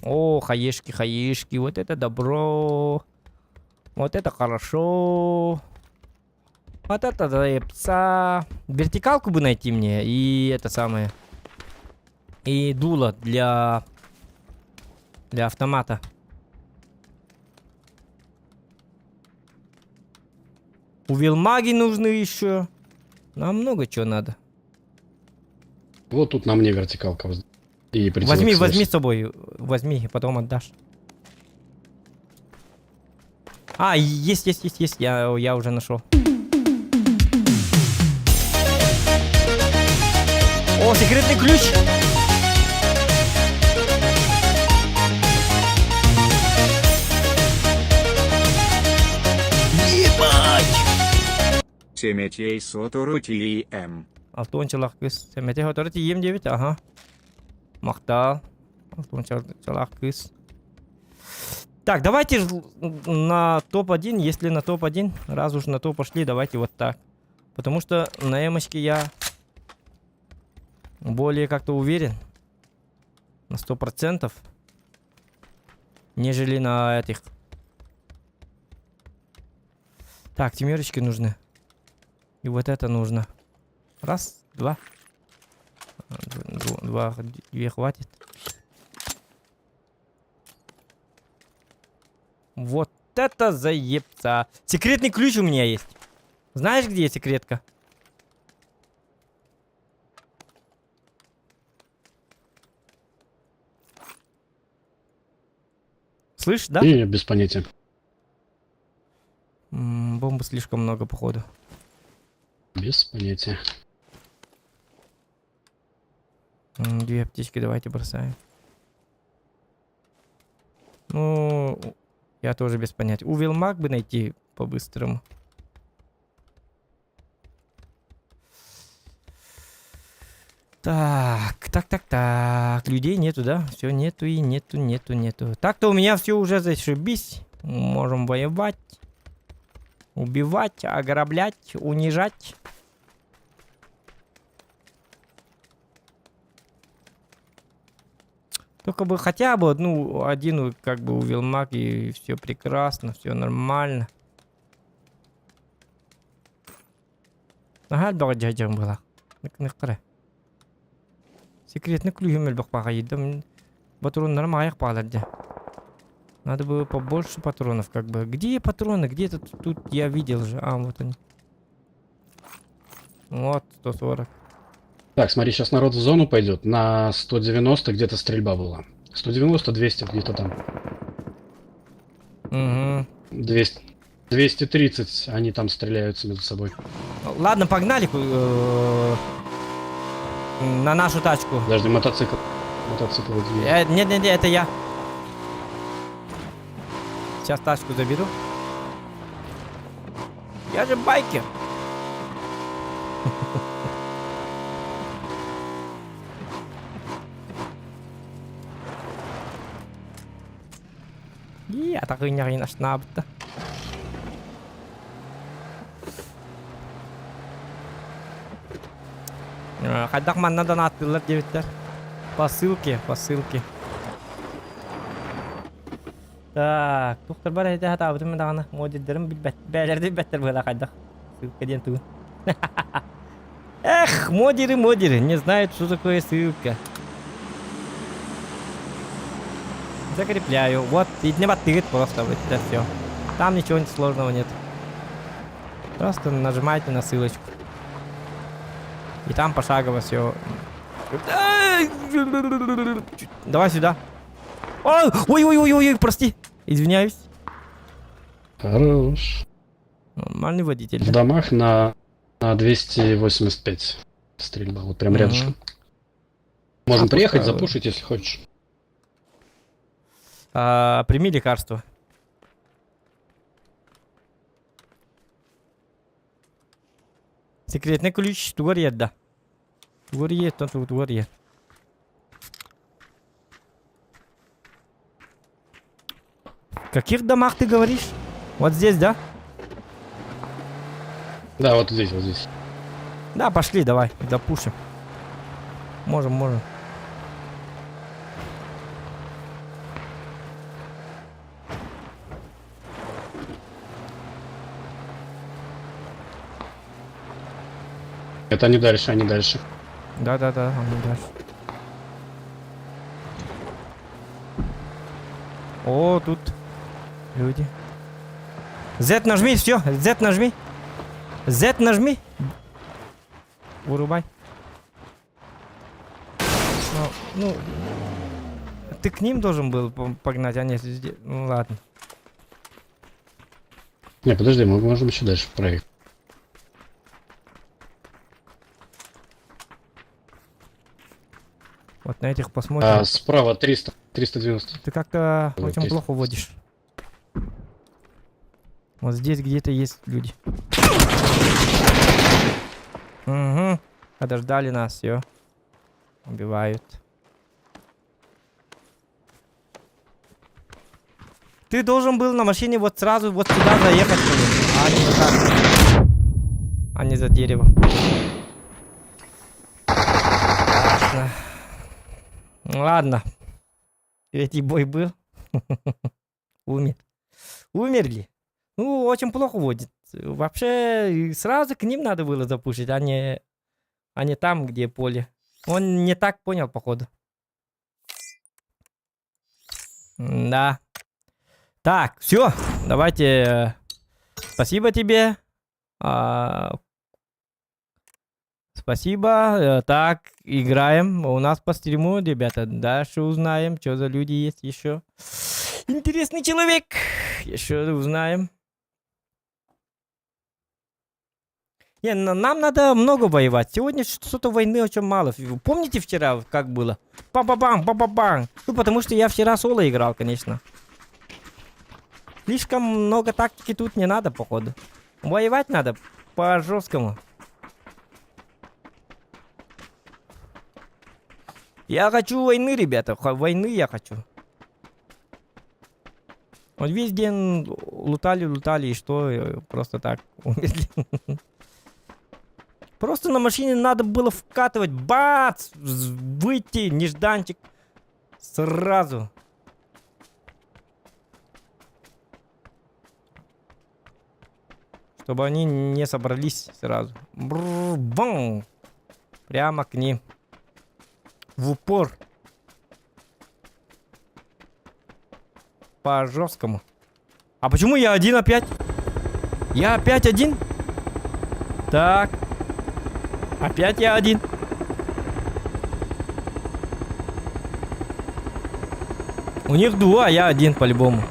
О, хаешки, хаешки, вот это добро. Вот это хорошо. Вот это заебца. Вертикалку бы найти мне и это самое. И дуло для автомата. Увелмаги нужны еще. Нам много чего надо. Вот тут на мне вертикалка. И прицел Возьми, X8. возьми с собой. Возьми, потом отдашь. А, есть, есть, есть, есть. Я уже нашел. О, секретный ключ! Ебать! Семетей сотору М. Алтон кыз. Сэмэтей сотору тиийиэм диэбит, ага. Махтал. Алтуончалаах кыыс. Так, давайте на топ-1, если на топ-1, раз уж на то пошли, давайте вот так. Потому что на эмочке я более как-то уверен. На 100%. Нежели на этих. Так, семерочки нужны. И вот это нужно. Раз, два. Два, две хватит. Вот это заебца. Секретный ключ у меня есть. Знаешь, где секретка? Слышь, да? Не, не, без понятия. Бомбы слишком много, походу. Без понятия. Две аптечки давайте бросаем. Ну, я тоже без понятия. Увелмаг бы найти по-быстрому. Так, так, так, так. Людей нету, да? Все нету и нету, нету, нету. Так-то у меня все уже зашибись. Можем воевать. Убивать, ограблять, унижать. Только бы хотя бы один увелмаг, и все прекрасно, все нормально. Ага, была. Секретный ключ Патрон нормально падали. Надо было побольше патронов. Где патроны? Где-то тут я видел же. А, вот они. Вот, 140. Так, смотри, щас народ в зону пойдет. На 190 где-то стрельба была. 190, 200 где-то там. 230 они там стреляются между собой. Ладно, погнали на нашу тачку. Подожди, мотоцикл. Мотоцикл вот едет. Нет, нет, нет, это я. Сейчас тачку заберу. Я же байкер. Я так и не нашла. Хайдах манна донааттыыллар диэбиттэр. По ссылке, по ссылке. Так, тухтар бар этэ хатаабытым даҕаны модердерим билбэт, бээлэрди билбэттэр быһыылаах хайдах. Ссылка диэн тугун. Эх, модеры, модеры, не знают, что такое ссылка. Закрепляю. Вот, итини баттыгыт просто вот это все. Там ничего сложного нет. Просто нажимайте на ссылочку. И там пошагово все. Давай сюда. Ой, ой, ой, ой, ой, прости. Извиняюсь. Хорош. Нормальный водитель. В домах на, на 285 стрельба, вот прям Мгм. рядышком. Можем А, приехать, пускай. запушить, если хочешь. А, прими лекарство. Секретный ключ тугар да. Тугар ет, тугар ет. В каких домах ты говоришь? Вот здесь, да? Да, вот здесь, вот здесь. Да, пошли, давай, запушим. Можем, можем. Это они дальше, они дальше. Да-да-да, они дальше. О, тут люди. Z нажми, все, Z нажми. Z нажми. Вырубай. Ну, ну, ты к ним должен был погнать, а не здесь. Ну ладно. Не, подожди, мы можем еще дальше проехать. Вот на этих посмотрим. А, справа 300, 390. Ты как-то Ой, очень 300. плохо водишь. Вот здесь где-то есть люди. Угу. Подождали нас, все. Убивают. Ты должен был на машине вот сразу вот сюда заехать, а не вот так. А не за дерево. Ясно. Ладно. Третий бой был. Умер. Умерли. Ну, очень плохо водит. Вообще, сразу к ним надо было запушить, а не там, где поле. Он не так понял, походу. Да. Так, все. Давайте. Спасибо тебе. А, спасибо. Так, играем. У нас по стриму, ребята. Дальше узнаем, что за люди есть еще. Интересный человек. Еще узнаем. Не, нам надо много воевать. Сегодня что-то войны очень мало. Помните вчера, как было? Пам-пам-пам, пам-пам-пам. Ну, потому что я вчера соло играл, конечно. Слишком много тактики тут не надо, походу. Воевать надо по-жесткому. Я хочу войны, ребята. Войны я хочу. Вот весь день лутали, лутали, и что? Просто так умерли. Просто на машине надо было вкатывать. Бац! Выйти, нежданчик. Сразу. Чтобы они не собрались сразу. Бррр, бам! Прямо к ним. В упор. По жесткому. А почему я один опять? Я опять один? Так. Опять я один. У них два, а я один по-любому.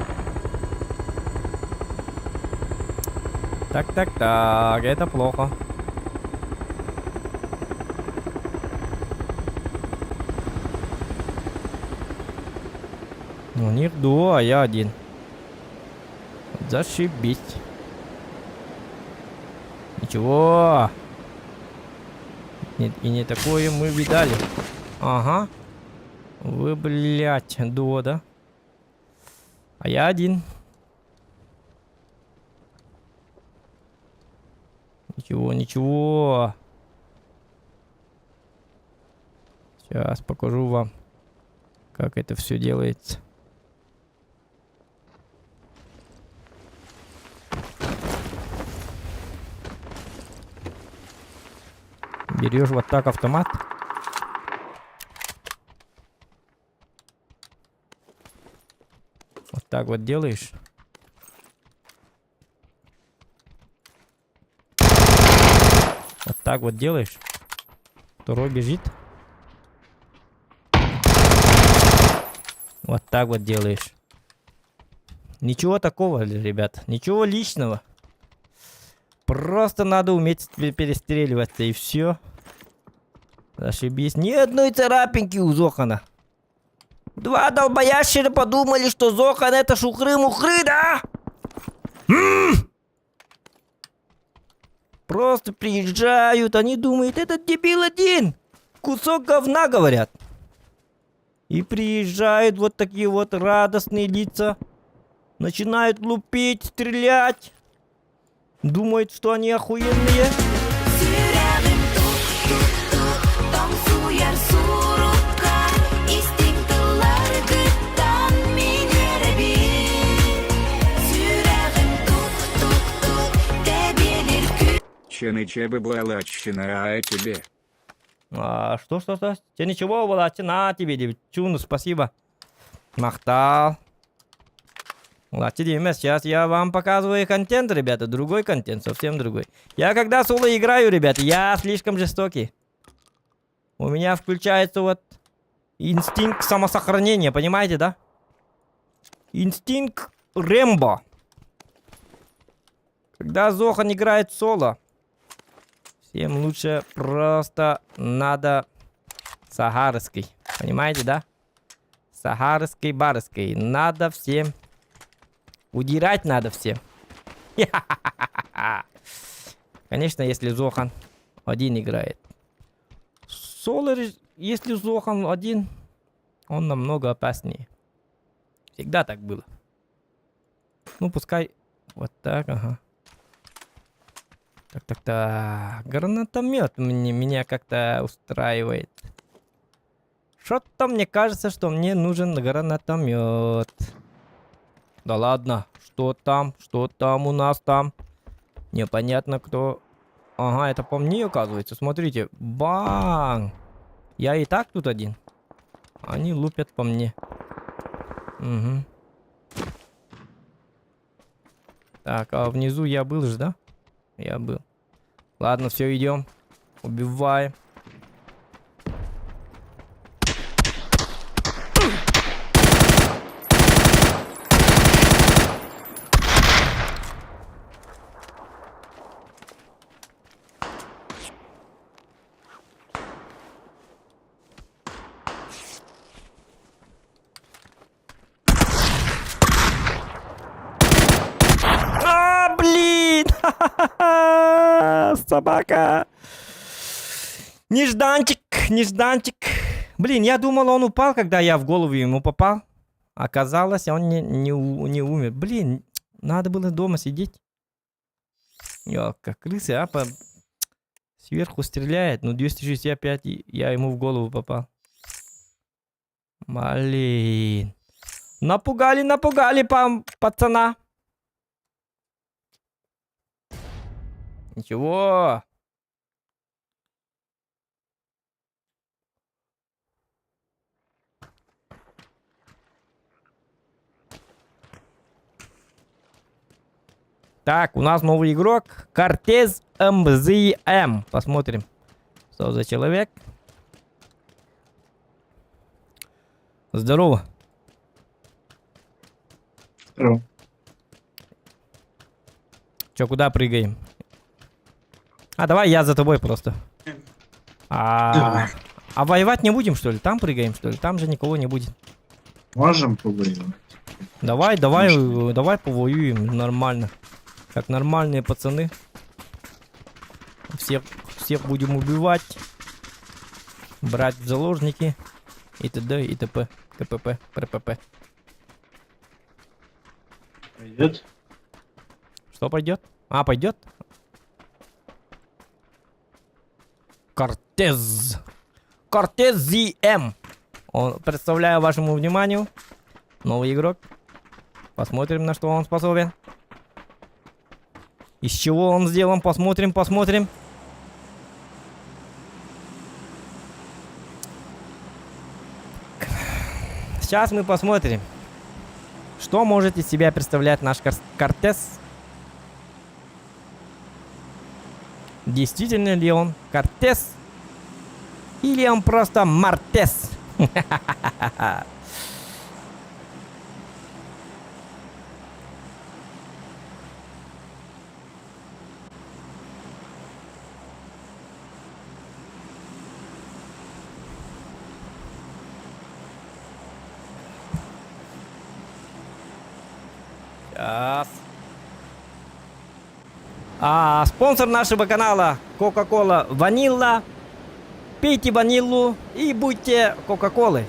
Так, так, так, это плохо. У них два, а я один. Зашибись. Ничего. Не, и не такое мы видали. Ага. Вы, блядь, дуо, да? А я один. Ничего, ничего. Сейчас покажу вам, как это все делается. Берешь вот так автомат. Вот так вот делаешь. Вот так вот делаешь. Второй бежит. Вот так вот делаешь. Ничего такого, ребят. Ничего личного. Просто надо уметь перестреливаться и все. Зашибись. Ни одной царапинки у Зохана. Два долбоящера подумали, что Зохан это шухры-мухры, да? М-м-м! Просто приезжают, они думают, этот дебил один. Кусок говна, говорят. И приезжают вот такие вот радостные лица. Начинают лупить, стрелять. Думают, что они охуенные. Сүрэҕим тук-тук-тук тоҥсуйар сурукка истиҥ тылларгыттан мин үөрэбин Сүрэҕим тук-тук-тук тэбиэлиир Ченычебы буолааччына а тебе. А, что, что, что? Тебе ничего, Волачи, на тебе, девчуну, спасибо. Махтал. Лачи Дима, сейчас я вам показываю контент, ребята. Другой контент, совсем другой. Я когда соло играю, ребята, я слишком жестокий. У меня включается вот инстинкт самосохранения, понимаете, да? Инстинкт Рэмбо. Когда Зохан играет соло, всем лучше просто надо Сахарский. Понимаете, да? Сахарский, барский. Надо всем. Удирать надо всем. Конечно, если Зохан один играет. Соло, если Зохан один, он намного опаснее. Всегда так было. Ну, пускай вот так, ага. Так, так, так. Гранатомет мне, меня как-то устраивает. Что-то мне кажется, что мне нужен гранатомет. Да ладно, что там? Что там у нас там? Непонятно кто. Ага, это по мне оказывается. Смотрите. Бang! Я и так тут один. Они лупят по мне. Угу. Так, а внизу я был же, да? Я был. Ладно, все, идем. Убиваем. А, блин! Собака! Нежданчик, нежданчик. Блин, я думал, он упал, когда я в голову ему попал. Оказалось, он не, не, не умер. Блин, надо было дома сидеть. Ёлка, крысы, а, по... Сверху стреляет. Ну, 265, я ему в голову попал. Блин. Напугали, напугали, пам, пацана. Ничего. Так, у нас новый игрок. Кортез МЗМ. Посмотрим, что за человек. Здорово. Здорово. Че, куда прыгаем? А, давай я за тобой просто. А, Давай. а воевать не будем, что ли? Там прыгаем, что ли? Там же никого не будет. Можем повоевать? Давай, давай, Конечно. давай повоюем нормально. Как нормальные пацаны. Всех, всех будем убивать. Брать в заложники. И т.д. и т.п. КПП, ППП. Пойдет? Что пойдет? А, пойдет? Кортез. Кортез ZM. Он, представляю вашему вниманию новый игрок. Посмотрим, на что он способен. Из чего он сделан, посмотрим, посмотрим. Сейчас мы посмотрим, что может из себя представлять наш Кортес. Действительно ли он Кортес? Или он просто Мартес? Сейчас. А спонсор нашего канала Coca-Cola Vanilla. Пейте ванилу и будьте Кока-Колой.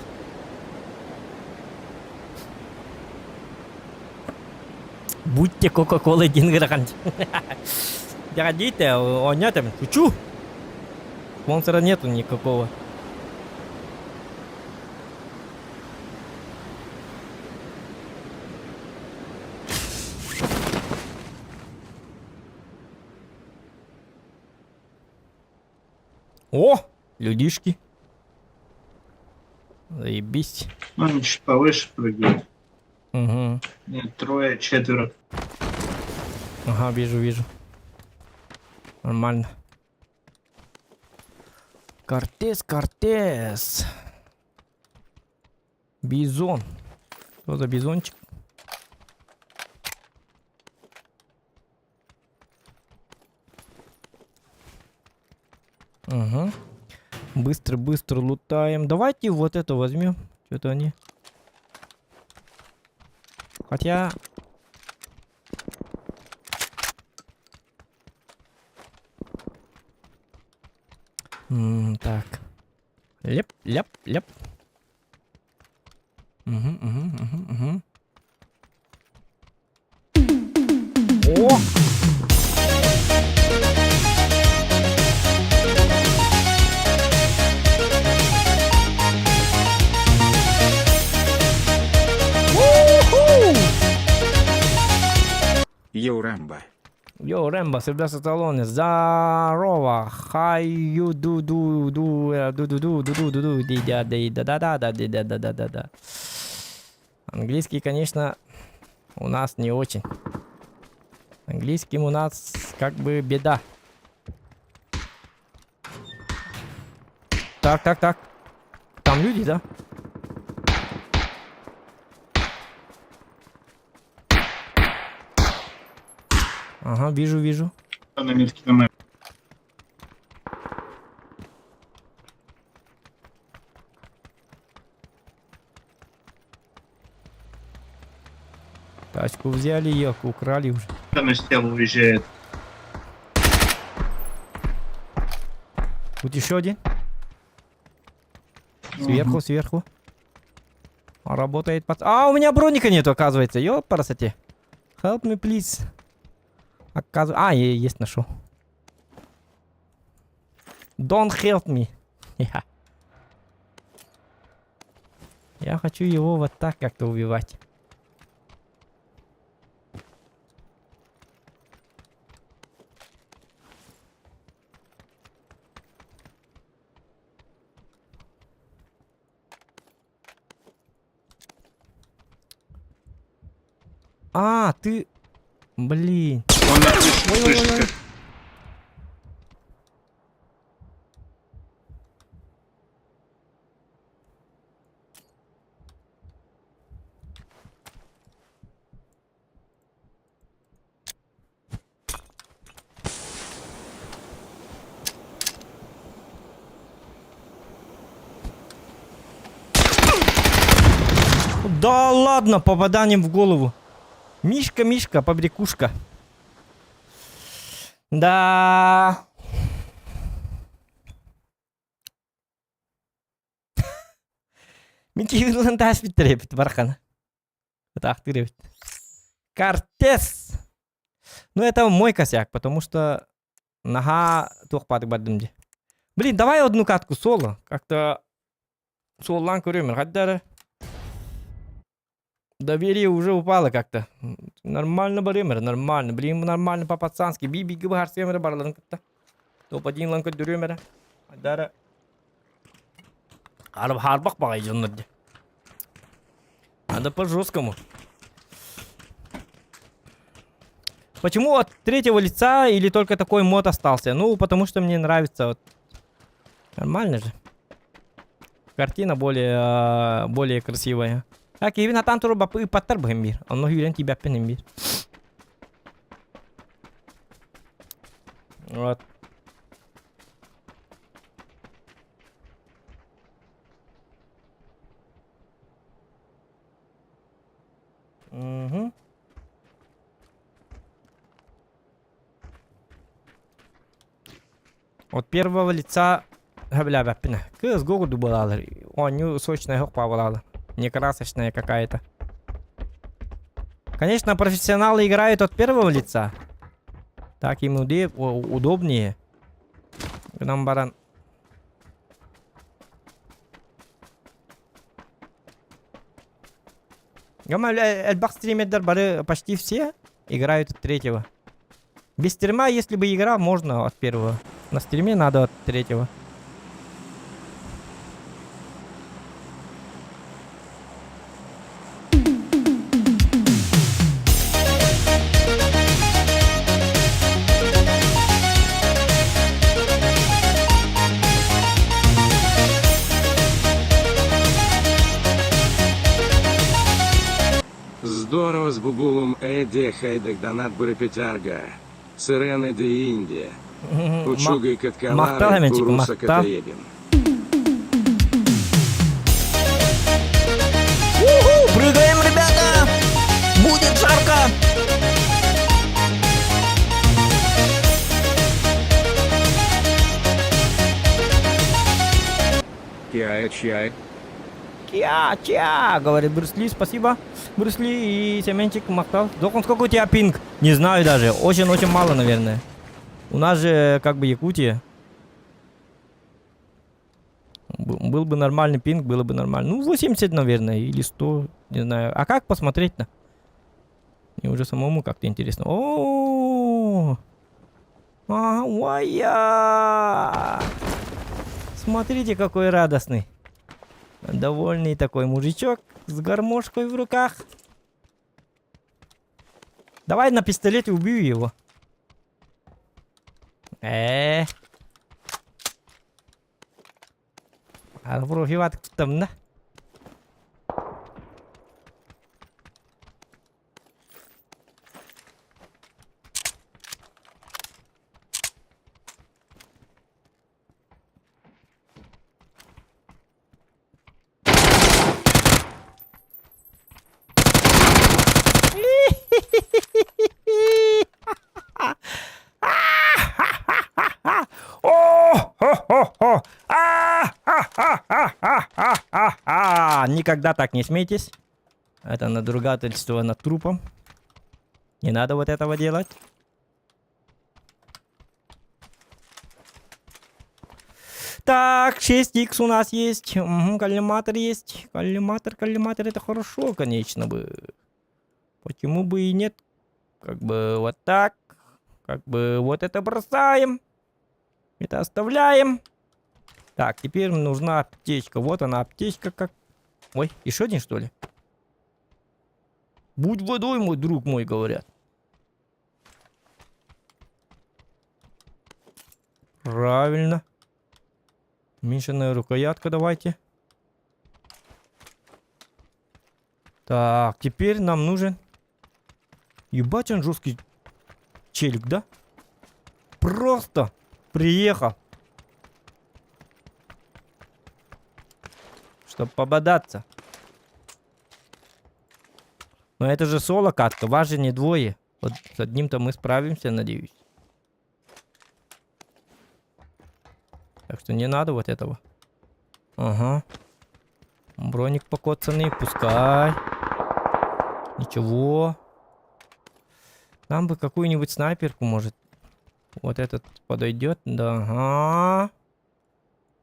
Будьте Кока-Колой диэн ыарахан. Дьаҕадиите, оонньоотом, шучу. Спонсора нету никакого. О, людишки. Заебись. Ну, они чуть повыше прыгают. Угу. Нет, трое, четверо. Ага, вижу, вижу. Нормально. Кортес, Кортес. Бизон. Что за бизончик? Угу. Быстро-быстро лутаем. Давайте вот это возьмем. Что-то они. Хотя... М так. Ляп, ляп, ляп. Угу, угу, угу, угу. О! Йоу, Рэмбо. Йоу, Рэмбо, Сильвестр Сталлоне, здорово, how you do do do э, ду ду ду ду ду ду ду ди да ди да да да да ди да да да да да. Английский, конечно, у нас не очень. Английским у нас как бы беда. Так, так, так. Там люди, да? Ага, вижу, вижу. На метке на мэп. Тачку взяли, ее украли уже. Там из тела уезжает. Тут еще один. Сверху, сверху. Работает под... А, у меня броника нету, оказывается. Ёпарасоте. Help me, please. Оказывается... А, я есть нашел. Don't help me. Я. Я хочу его вот так как-то убивать. А, ты... Блин. Он на крыше, Ой, ой, ой, крыше. ой. Да ладно, попаданием в голову. Мишка, Мишка, побрякушка. Да. Мин киһи таас биттэр эбит бархан. Ытаахтыыр эбит. Кортес! Ну это мой косяк, потому что наһаа туох бардым дии. Блин, давай одну катку соло. Как-то суоллаан көрүөм хайда эрэ. Доверие уже упало как-то. Нормально барыам эрэ, нормально. Блин, нормально по-пацански. Би-биги быһаарсыам эрэ барыларын кытта. Топ-1 ылан көрдөрүөм эрэ. Хайда эрэ. Хаарбах баҕайы дьоннор дии. Надо по-жесткому. Почему от третьего лица или только такой мод остался? Ну, потому что мне нравится. Вот. Нормально же. Картина более, более красивая. Так, Кевин атан туру бапы ыпаттар быһым бир. Онно сүүрэн тиийбэппин им бир. Вот. Угу. От первого лица сөбүлээбэппин. Кыыс курдук буолалар. Оонньуу сочная суох буолалар. Не красочная какая-то. Конечно, профессионалы играют от первого лица. Так им удобнее. Гынан баран. Гама элбэх стримердэр бары почти все играют от третьего. Без стрима, если бы игра, можно от первого. На стриме надо от третьего. Здорово с Бубулом Эдди Хайдек Донат Бурапетярга. Сирена де Индия. Учугай Махтал, Каткалары Хэмэнчик, Куруса махтал. Катаебин. Уху, прыгаем, ребята! Будет жарко! Киа чай. Киа, ча, говорит Брюс Ли, спасибо. Брюс Ли и Семенчик махтал. Докон, сколько у тебя пинг? Не знаю даже. Очень-очень мало, наверное. У нас же как бы Якутия. Был бы нормальный пинг, было бы нормально. Ну, 80, наверное, или 100, не знаю. А как посмотреть-то? Мне уже самому как-то интересно. О, а, ой-я! Смотрите, какой радостный. Довольный такой мужичок с гармошкой в руках. Давай на пистолете убью его. Э. Арброфиват там, да? О-хо-хо-хо! А-ха-ха-ха-ха-ха-ха! Никогда так не смейтесь. Это надругательство над трупом. Не надо вот этого делать. Так, 6х у нас есть. Угу, коллиматор есть. Коллиматор, коллиматор, это хорошо, конечно бы. Почему бы и нет? Как бы вот так. Как бы вот это бросаем. Это оставляем. Так, теперь нужна аптечка. Вот она, аптечка как... Ой, еще один, что ли? Будь водой, мой друг мой, говорят. Правильно. Уменьшенная рукоятка давайте. Так, теперь нам нужен... Ебать он жесткий челик, да? Просто приехал. Чтоб пободаться. Но это же соло катка, вас же не двое. Вот с одним-то мы справимся, надеюсь. Так что не надо вот этого. Ага. Броник покоцанный, пускай. Ничего. Нам бы какую-нибудь снайперку, может. Вот этот подойдет. Да, ага.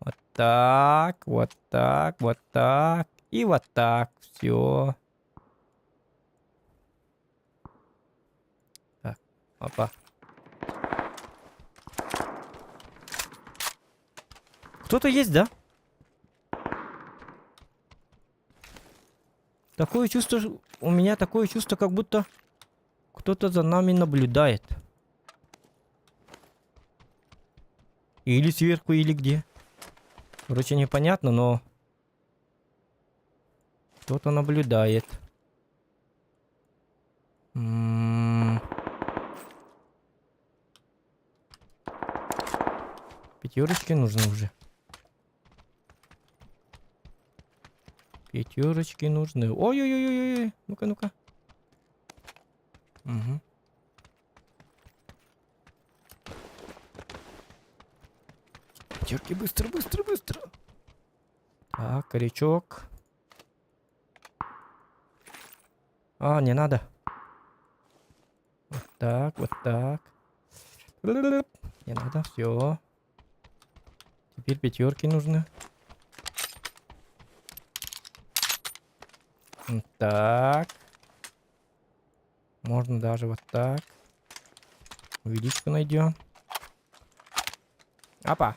Вот так, вот так, вот так и вот так. Все. Так, опа. Кто-то есть, да? Такое чувство, у меня такое чувство, как будто кто-то за нами наблюдает. Или сверху, или где. Короче, непонятно, но... Кто-то наблюдает. М-м-м. Пятерочки нужны уже. Пятерочки нужны. Ой-ой-ой-ой-ой. Ну-ка, ну-ка. Угу. Пятерки быстро, быстро, быстро. Так, корячок. А, не надо. Вот так, вот так. Не надо, все. Теперь пятерки нужны. Так. Можно даже вот так. Увеличку найдем. Опа.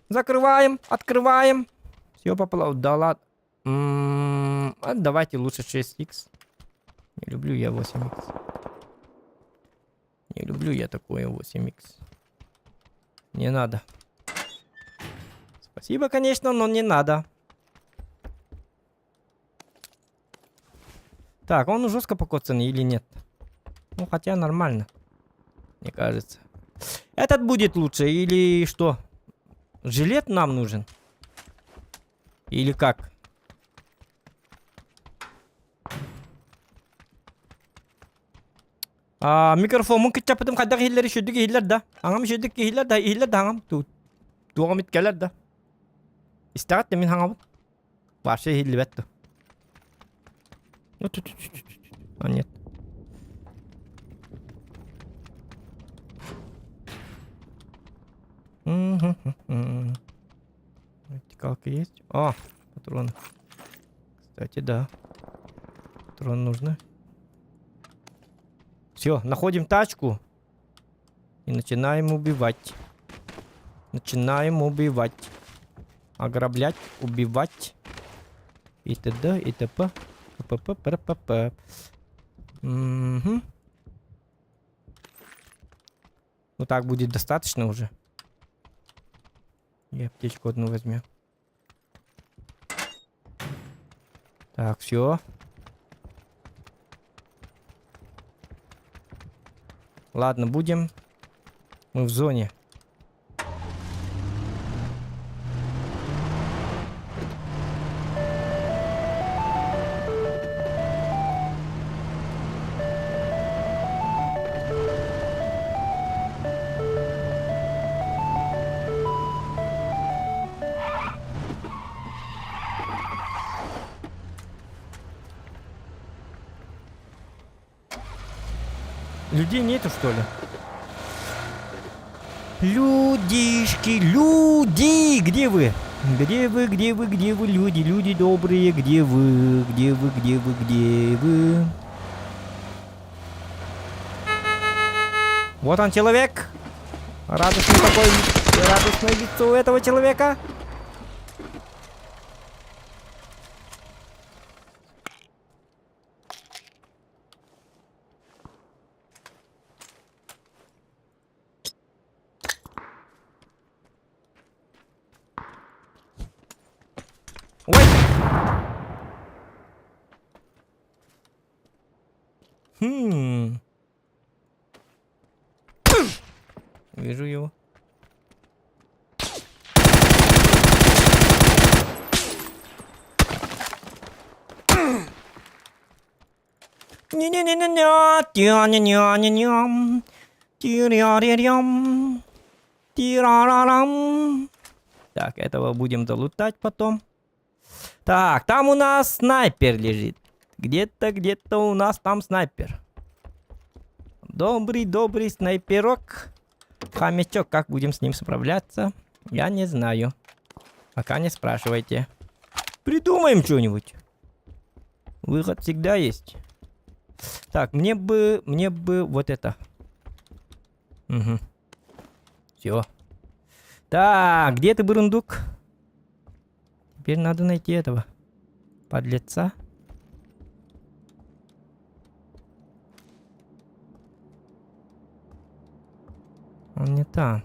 Закрываем, открываем. Все поплыл. Да ладно. М-м-м, а давайте лучше 6х. Не люблю я 8х. Не люблю я такое 8х. Не надо. Спасибо, конечно, но не надо. Так, он жестко покоцанный или нет? Ну, хотя нормально. Мне кажется. Этот будет лучше или что? Жилет нам нужен? Или как? А, микрофоммун кыччаппытым хайдах иһиллэр үчүгдүк иһиллэр да? Аҥам үчүгдүк иһиллэр да, иһиллэр да аҥам. Туоҕум иткэлэр да. Истэҕит да мин хаҥабын? Вообще иһиллибэт да. А нет. Вертикалка есть? О, патроны. Кстати, да. Патрон нужны. Все, находим тачку. И начинаем убивать. Начинаем убивать. Ограблять, убивать. И т.д. и т.п. п.п. п. п. п. Угу. Ну так будет достаточно уже. Я аптечку одну возьму. Так, все. Ладно, будем. Мы в зоне. Людей нету, что ли? Людишки, люди! Где вы? Где вы, где вы, где вы, люди, люди добрые, где вы, где вы, где вы, где вы? Вот он человек. Радостный такой, радостное лицо у этого человека. Ой! Хм. Вижу его. Не-не-не-не-не, тя-не-не-не-ням, тиря-ря-рям, тирарарам. Так, этого будем залутать потом. Так, там у нас снайпер лежит. Где-то, где-то у нас там снайпер. Добрый, добрый снайперок. Хомячок, как будем с ним справляться? Я не знаю. Пока не спрашивайте. Придумаем что-нибудь. Выход всегда есть. Так, мне бы, мне бы вот это. Угу. Все. Так, где ты, бурундук? Теперь надо найти этого подлеца. Он не там.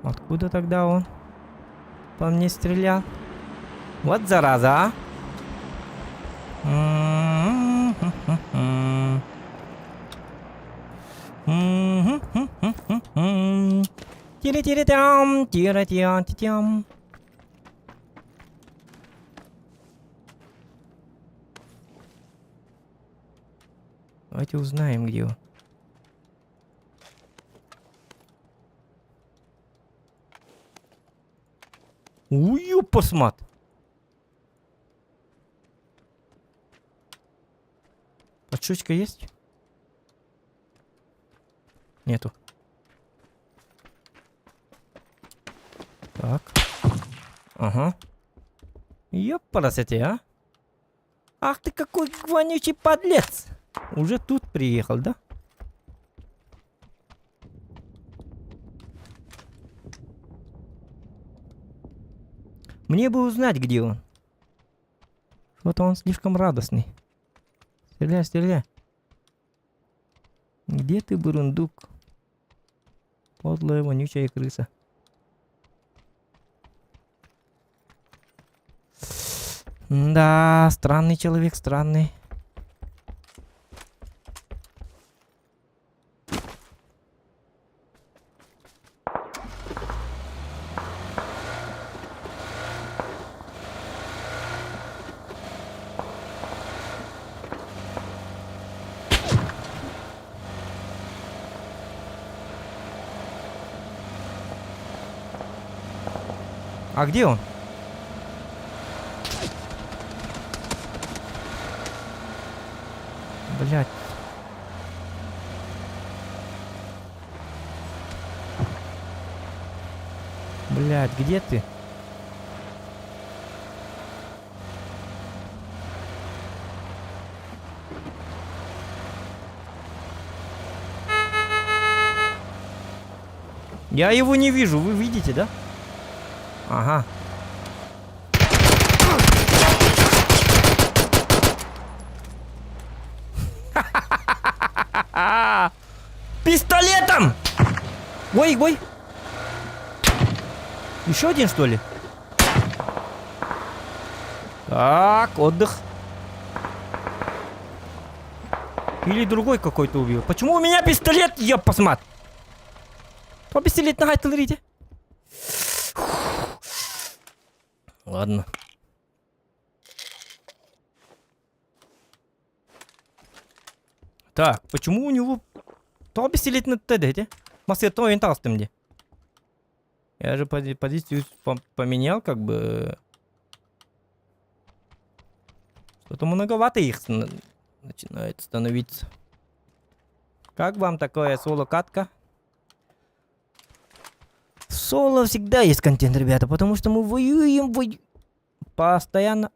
Откуда тогда он по мне стрелял? Вот зараза, а! Тири-тири-там, тира-тиан-ти-тям. Давайте узнаем, где он. Ую, посмат. Подшучка есть? Нету. Так. Ага. Ёпарасоте, а? Ах ты какой вонючий подлец! Уже тут приехал, да? Мне бы узнать, где он. Что-то он слишком радостный. Стреляй, стреляй. Где ты, бурундук? Подлая вонючая крыса. Да, странный человек, странный. А где он? Блять. Блять, где ты? Я его не вижу, вы видите, да? Ага. Пистолетом! Ой, ой. Еще один, что ли? Так, отдых. Или другой какой-то убил. Почему у меня пистолет, ёпасмат? По пистолет на смотрите. Ладно. Так, почему у него... То пистолет на ТД, Масса то где. Я же позицию поменял, как бы. Что-то многовато их начинает становиться. Как вам такое соло-катка? Соло всегда есть контент, ребята, потому что мы воюем, воюем. Постоянно.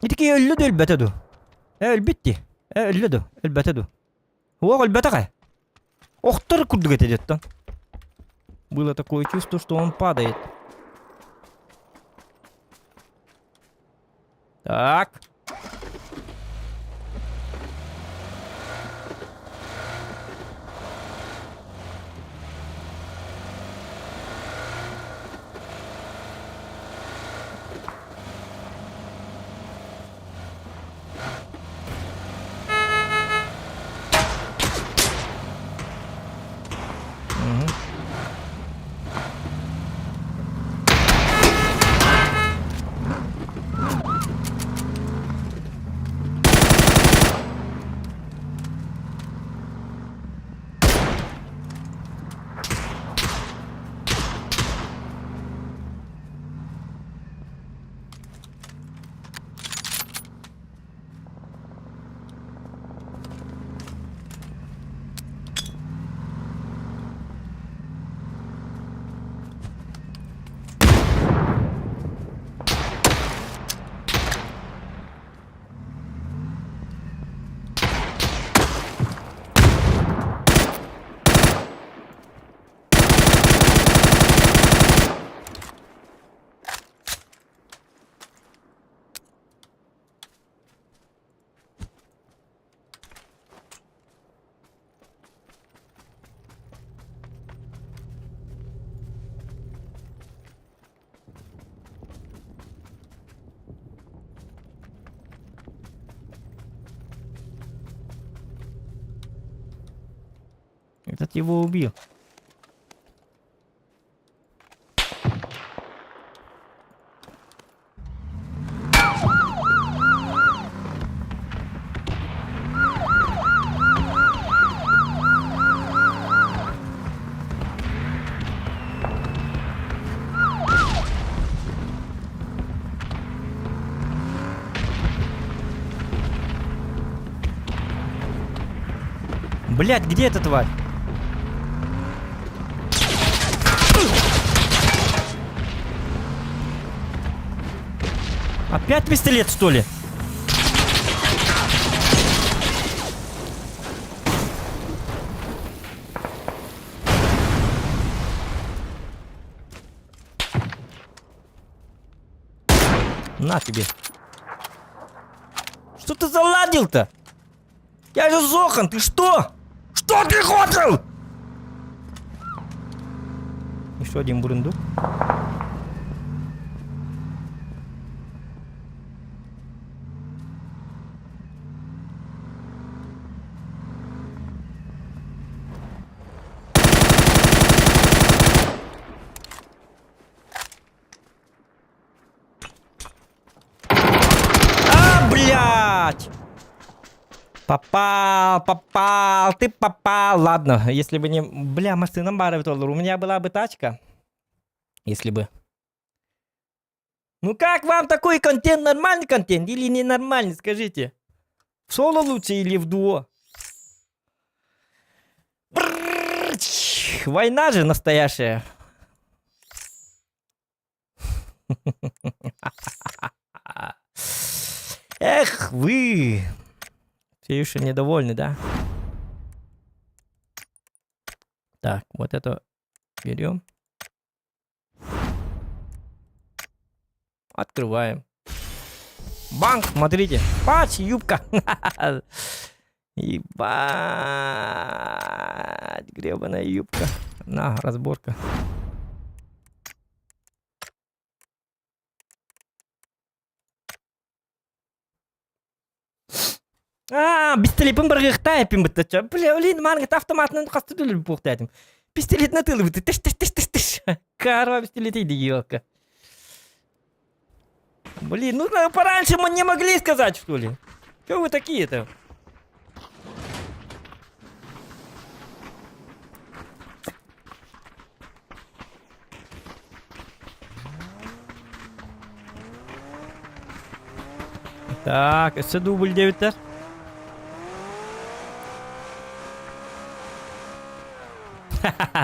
И такие өллө өлбөтө ду. Өлбүт ди. Өллө ду, өлбөтө ду. Уох өлбөтө Охтор курдук этэ деттон. Было такое чувство, что он падает. Так. Этот его убил. Блять, где эта тварь? Опять пистолет, что ли? На тебе. Что ты заладил-то? Я же Зохан, ты что? Что ты хотел? Еще один бурундук. А, блядь! Попал, попал, ты попал. Ладно, если бы не... Бля, машина баровит, у меня была бы тачка. Если бы. Ну как вам такой контент? Нормальный контент или ненормальный, скажите? В соло лучше или в дуо? Война же настоящая. Эх, вы! Все еще недовольны, да? Так, вот это берем. Открываем. Банк, смотрите. Пач, юбка. Ебать, гребаная юбка. На, разборка. Аа, пистолеппин быргыхтаа эпин быттача. Бля, блин, манга автоматынан хаста түлүр буохтаатым. Пистолетна тылыбыты. Тыш тыш тыш тыш тыш. Карва пистолет идиотка. Блин, ну пораньше мы не могли сказать, что ли? Чего вы такие-то? Так, өссө дубль диэбиттэр.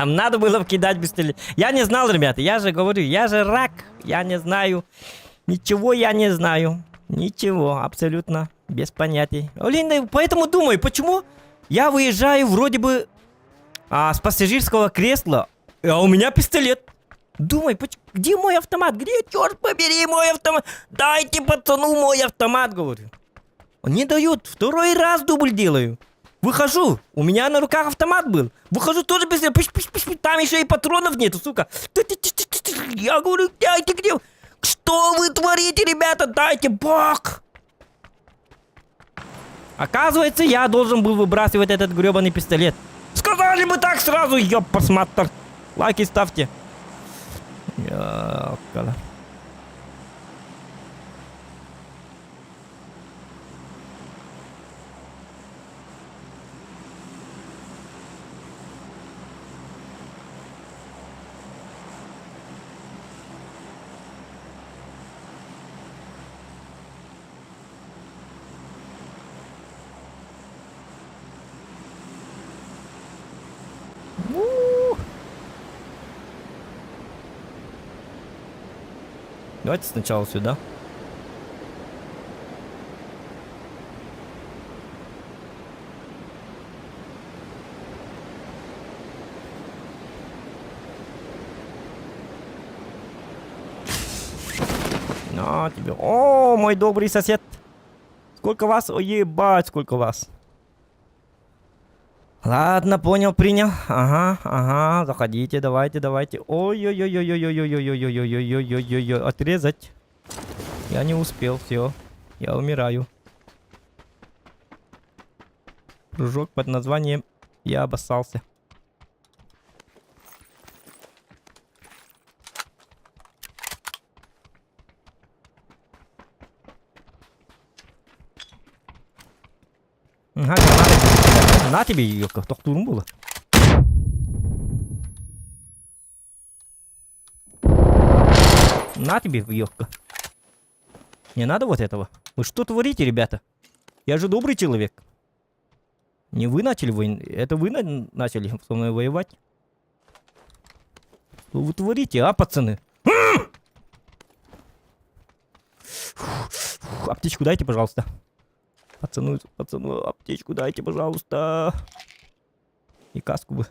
Надо было кидать пистолет. Я не знал, ребята, я же говорю, я же рак. Я не знаю. Ничего я не знаю. Ничего, абсолютно. Без понятий. Блин, поэтому думаю, почему я выезжаю вроде бы а, с пассажирского кресла, а у меня пистолет. Думай, где мой автомат? Где, черт побери, мой автомат? Дайте пацану мой автомат, говорю. Не дают. Второй раз дубль делаю. Выхожу, у меня на руках автомат был. Выхожу тоже без... Пш, пш, пш, там еще и патронов нету, сука. Я говорю, дайте где? Что вы творите, ребята? Дайте бак! Оказывается, я должен был выбрасывать этот гребаный пистолет. Сказали бы так сразу, ёппасматтар. Лайки ставьте. Ёпкала. Давайте сначала сюда. На тебе. О, мой добрый сосед. Сколько вас? О, ебать, сколько вас. Ладно, понял, принял. Ага, ага, заходите, давайте, давайте. Ой-ой-ой-ой-ой-ой-ой-ой-ой-ой-ой-ой-ой, отрезать. Я не успел, все. Я умираю. Прыжок под названием «Я обоссался». Ага, граната. На тебе, ёлка, тохтуурум буолла. На тебе, ёлка. Не надо вот этого. Вы что творите, ребята? Я же добрый человек. Не вы начали войну, это вы на начали со мной воевать. Что вы творите, а, пацаны? Фух, аптечку дайте, пожалуйста. Пацану, пацану, аптечку дайте, пожалуйста. И каску бы.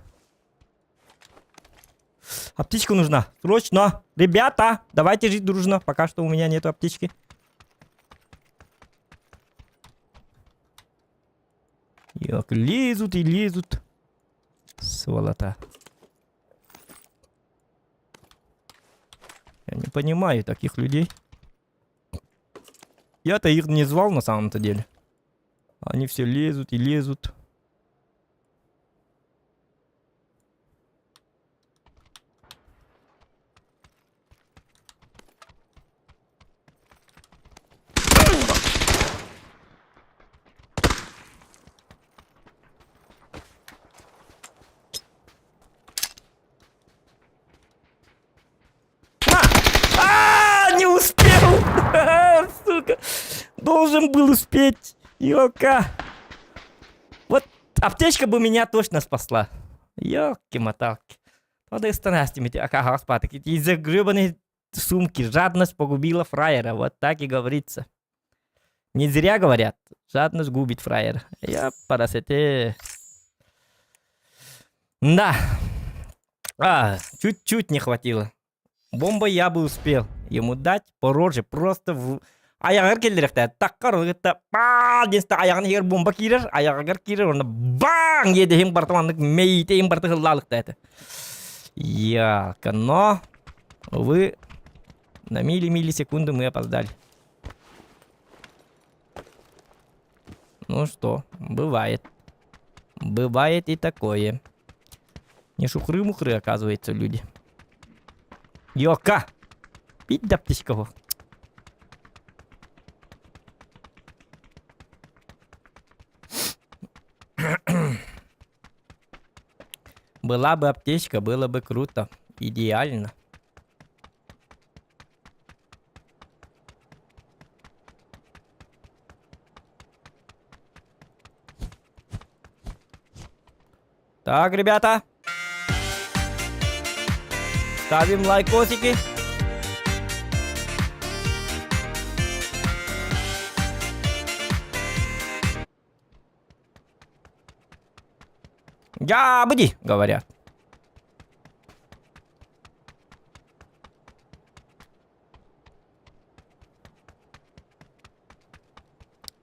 Аптечка нужна. Срочно. Ребята, давайте жить дружно. Пока что у меня нету аптечки. Як лезут и лезут. Сволота. Я не понимаю таких людей. Я-то их не звал на самом-то деле. Они все лезут и лезут. А, не успел! Сука! Должен был успеть! Ёка! Вот аптечка бы меня точно спасла. Ёлки-моталки. Надо Из-за гребаной сумки жадность погубила фраера. Вот так и говорится. Не зря говорят. Жадность губит фраера. Я парасете. Да. А, чуть-чуть не хватило. Бомба я бы успел ему дать по роже просто в айаҕар кэллэрэхтэ таккар ыгытта паа диэстэ айаҕын иһигэр бомба киирэр айаҕыгар киирэр уонна баҥ иэдэһин барыта маннык мэйиитэ барыта ыллаалыкта этэ Яка, но увы на мили-миллисекунду мы опоздали. Ну что, бывает. Бывает и такое. Не шухры-мухры, оказывается, люди. Йока! Пить да птичкого. Была бы аптечка, было бы круто. Идеально. Так, ребята. Ставим лайкосики. Дьаабы говорят.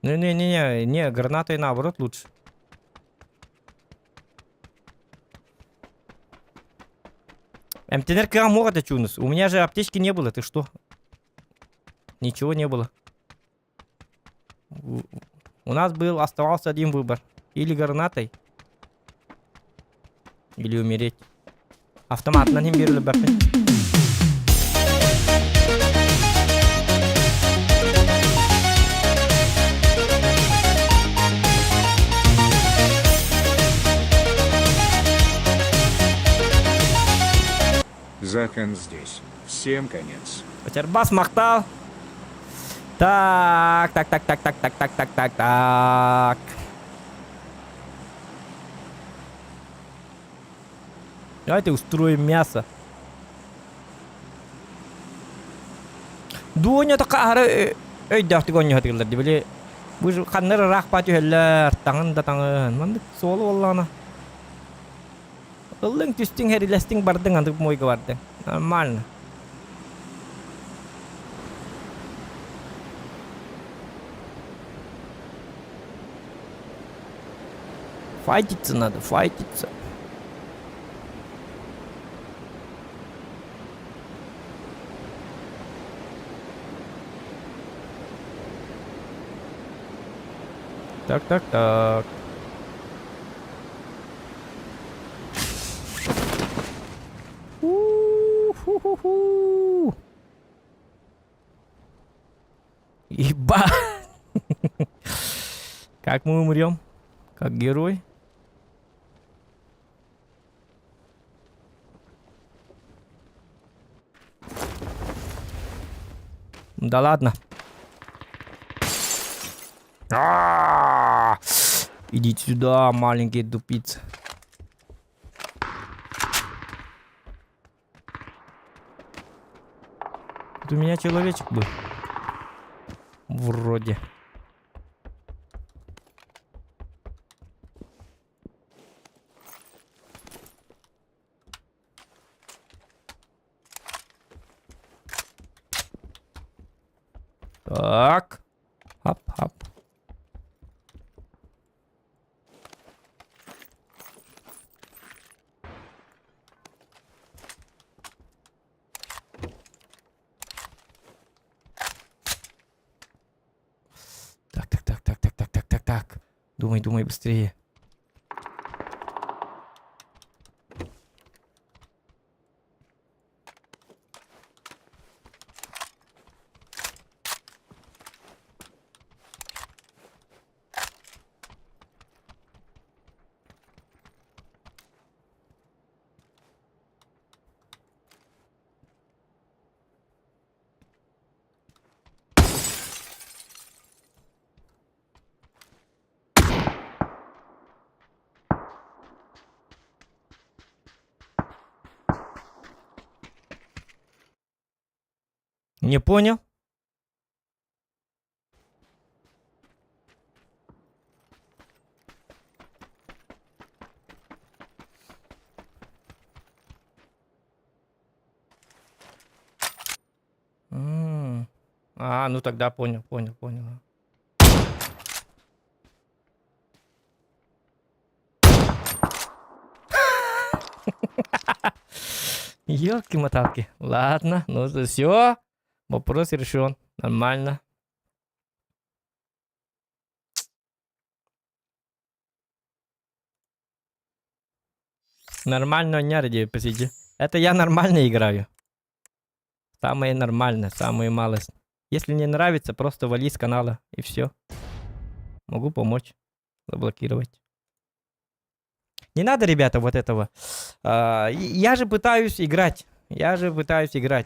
Не-не-не, не, гранатой наоборот лучше. Эмтэнэр кыаҕым суох этэ чуунус. У меня же аптечки не было, ты что? Ничего не было. У нас был, оставался один выбор. Или гранатой, или умереть. Автоматынан иһин биэр өлөрбөппүн. Захан здесь. Всем конец. Чарбас махтал. Так, так, так, так, так, так, так, так, так, так. Давайте устроим мясо. Дуоня такаары өйдөөхтүк оонньоһо дии били бу ханна эрэ ыраах баа түһэллэр таҥын да таҥын маннык суолу буоллаҕына Ыллыҥ, түстүҥ, хэрилэстиҥ, бардыҥ, андык мойга бардыҥ. Нормально. Файтиться надо, файтиться. Так, так, так. У-ху-ху-ху. Еба. Как мы умрем? Как герой. Да ладно. А -а -а! Иди сюда, маленький тупица. Тут у меня человечек был. Вроде. Так. Хап-хап. Так, так, так, так, так, так, так, так, так. Думай, думай быстрее. Не понял? М. А, ну тогда понял, понял, понял. Елки-моталки. Ладно, ну все. Вопрос решен. Нормально. Нормально не ради посиди. Это я нормально играю. Самое нормальное, самое малость. Если не нравится, просто вали с канала и все. Могу помочь. Заблокировать. Не надо, ребята, вот этого. А, я же пытаюсь играть. Я же пытаюсь играть.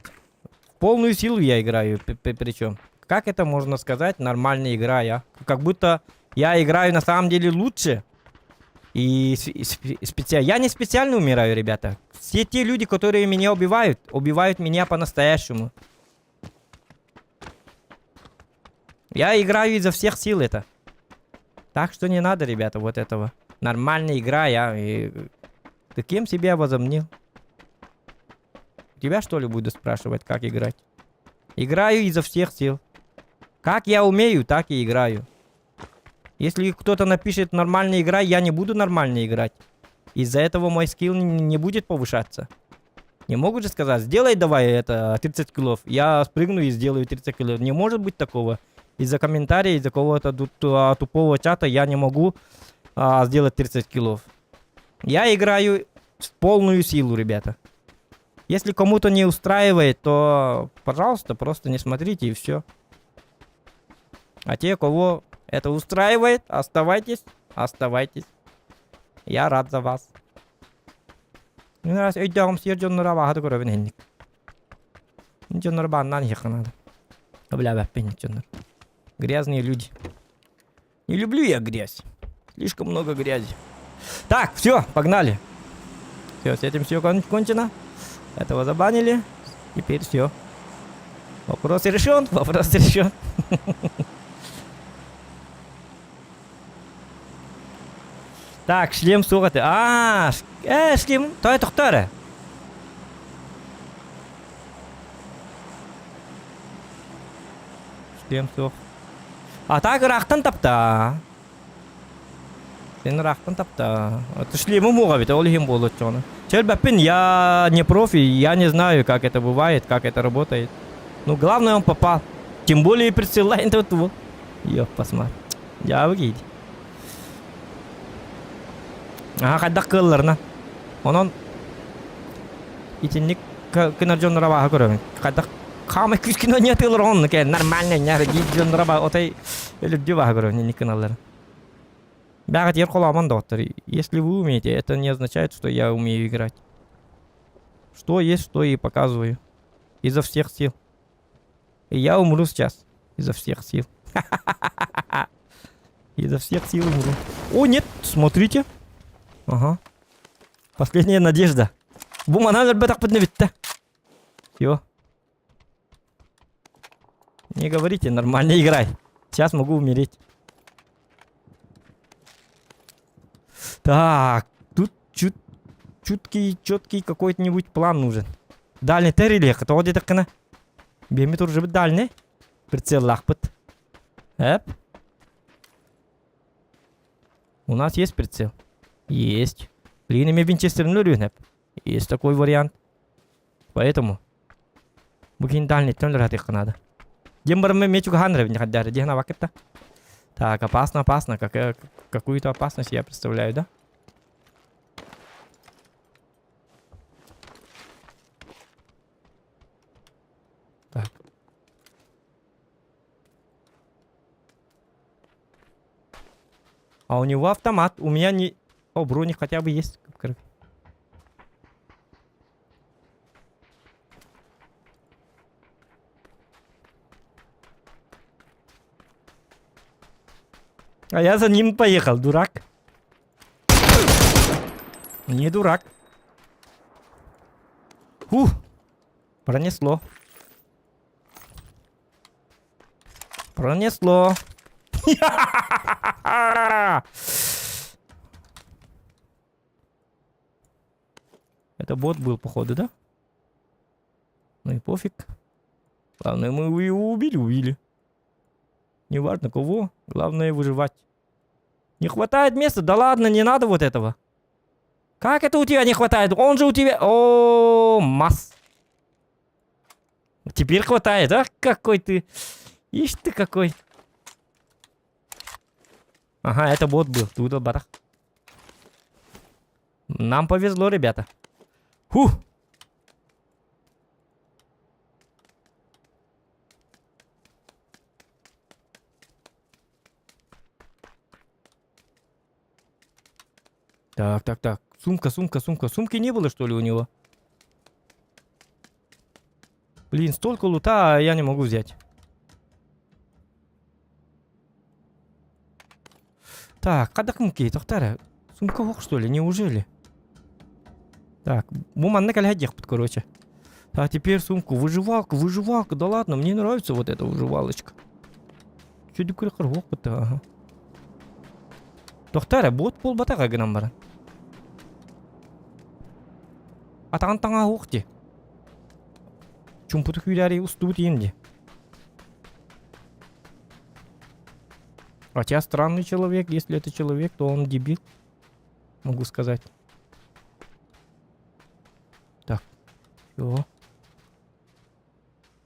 В полную силу я играю, причем. Как это можно сказать? Нормальная игра, я. Как будто я играю на самом деле лучше. И специально. Я не специально умираю, ребята. Все те люди, которые меня убивают, убивают меня по-настоящему. Я играю изо всех сил это. Так что не надо, ребята, вот этого. Нормальная игра, я... И... Ты кем себя возомнил? Тебя что ли буду спрашивать, как играть? Играю изо всех сил. Как я умею, так и играю. Если кто-то напишет нормально играй, я не буду нормально играть. Из-за этого мой скилл не будет повышаться. Не могут же сказать, сделай давай это 30 киллов. Я спрыгну и сделаю 30 киллов. Не может быть такого. Из-за комментариев, из-за какого-то тупого чата я не могу сделать 30 киллов. Я играю в полную силу, ребята. Если кому-то не устраивает, то, пожалуйста, просто не смотрите и все. А те, кого это устраивает, оставайтесь, оставайтесь. Я рад за вас. Мин раз өйдөөҕүм сиэр дьонноро абааһы көрөбүн иһинник. Дьоннор бааннаан иһиэххэ наада. Бля, дьоннор. Грязные люди. Не люблю я грязь. Слишком много грязи. Так, все, погнали. Все, с этим все кончено. Этого забанили. Теперь все. Вопрос решен, вопрос решен. Так, шлем суох этэ. Аа, э, шлем той тохтоо эрэ. Шлем суох. А так ыраахтан тапта. Сен ыраахтан тапта. Это шлемым уоҕа эбит, ол иһин буолуоччуҕуна. Чөлбөппүн, я не профи, я не знаю, как это бывает, как это работает. Ну, главное, он попал. Тем более присылает вот его. Ёп, посмотри. Дьаабы киһи. Аха хайдах кыалларына. Онон итинник кынар дьоннор абааһы көрөбүн. Хайдах хаамай күүскүн ойнатыылар оннук ээ нормально ньар дии дьоннор аба отой өлүрдүү абааһы көрөбүн инник гыналлар. Бэҕэтигэр холоомон доҕоттор, если вы умеете, это не означает, что я умею играть. Что есть, что и показываю. Изо всех сил. И я умру сейчас. Изо всех сил. Изо всех сил умру. О, нет, смотрите. Ага. Последняя надежда. Бу манан өлбөтөхпүтүнэ бүттэ. Все. Не говорите, нормально играй. Сейчас могу умереть. Так, тут чуть чуткий, четкий какой-нибудь план нужен. Дальний тэрилиэх, тоҕо диэтэххинэ, биэммит уржубут дальний, прицеллаахпыт. Эп. У нас есть прицел? Есть. Блин, эми винчестерин өлүөн эп. Есть такой вариант. Поэтому бу киин дальниттан өлөрөтүөххэ наада. Диэн бараммын эмиэ чугаһаан эрэбин хайдары диэн абаккытта. Так, опасно, опасно. Как, какую-то опасность я представляю, да? Так. А у него автомат. У меня не... О, броник хотя бы есть. А я за ним поехал, дурак. Не дурак. Фух, пронесло. Пронесло. Это бот был, походу, да? Ну и пофиг. Главное, мы его убили, убили. Неважно кого, главное выживать. Не хватает места? Да ладно, не надо вот этого. Как это у тебя не хватает? Он же у тебя... О, масс. Теперь хватает, а? Какой ты... Ишь ты какой. Ага, это бот был. Тут барах. Нам повезло, ребята. Фух. Так, так, так. Сумка, сумка, сумка. Сумки не было, что ли, у него? Блин, столько лута, а я не могу взять. Так, хайдах муки, тохтара. Сумка ох, что ли, неужели? Так, бу манна кэлэһэ короче. А теперь сумку. Выживалка, выживалка. Да ладно, мне нравится вот эта выживалочка. Чё ага. Тохтара, бот буолбатаҕа гынан баран. Атаҕын таҥаһа уох дии. Чумпуту күүрээри устубут иин дии. Хотя странный человек, если это человек, то он дебил, могу сказать. Так, все.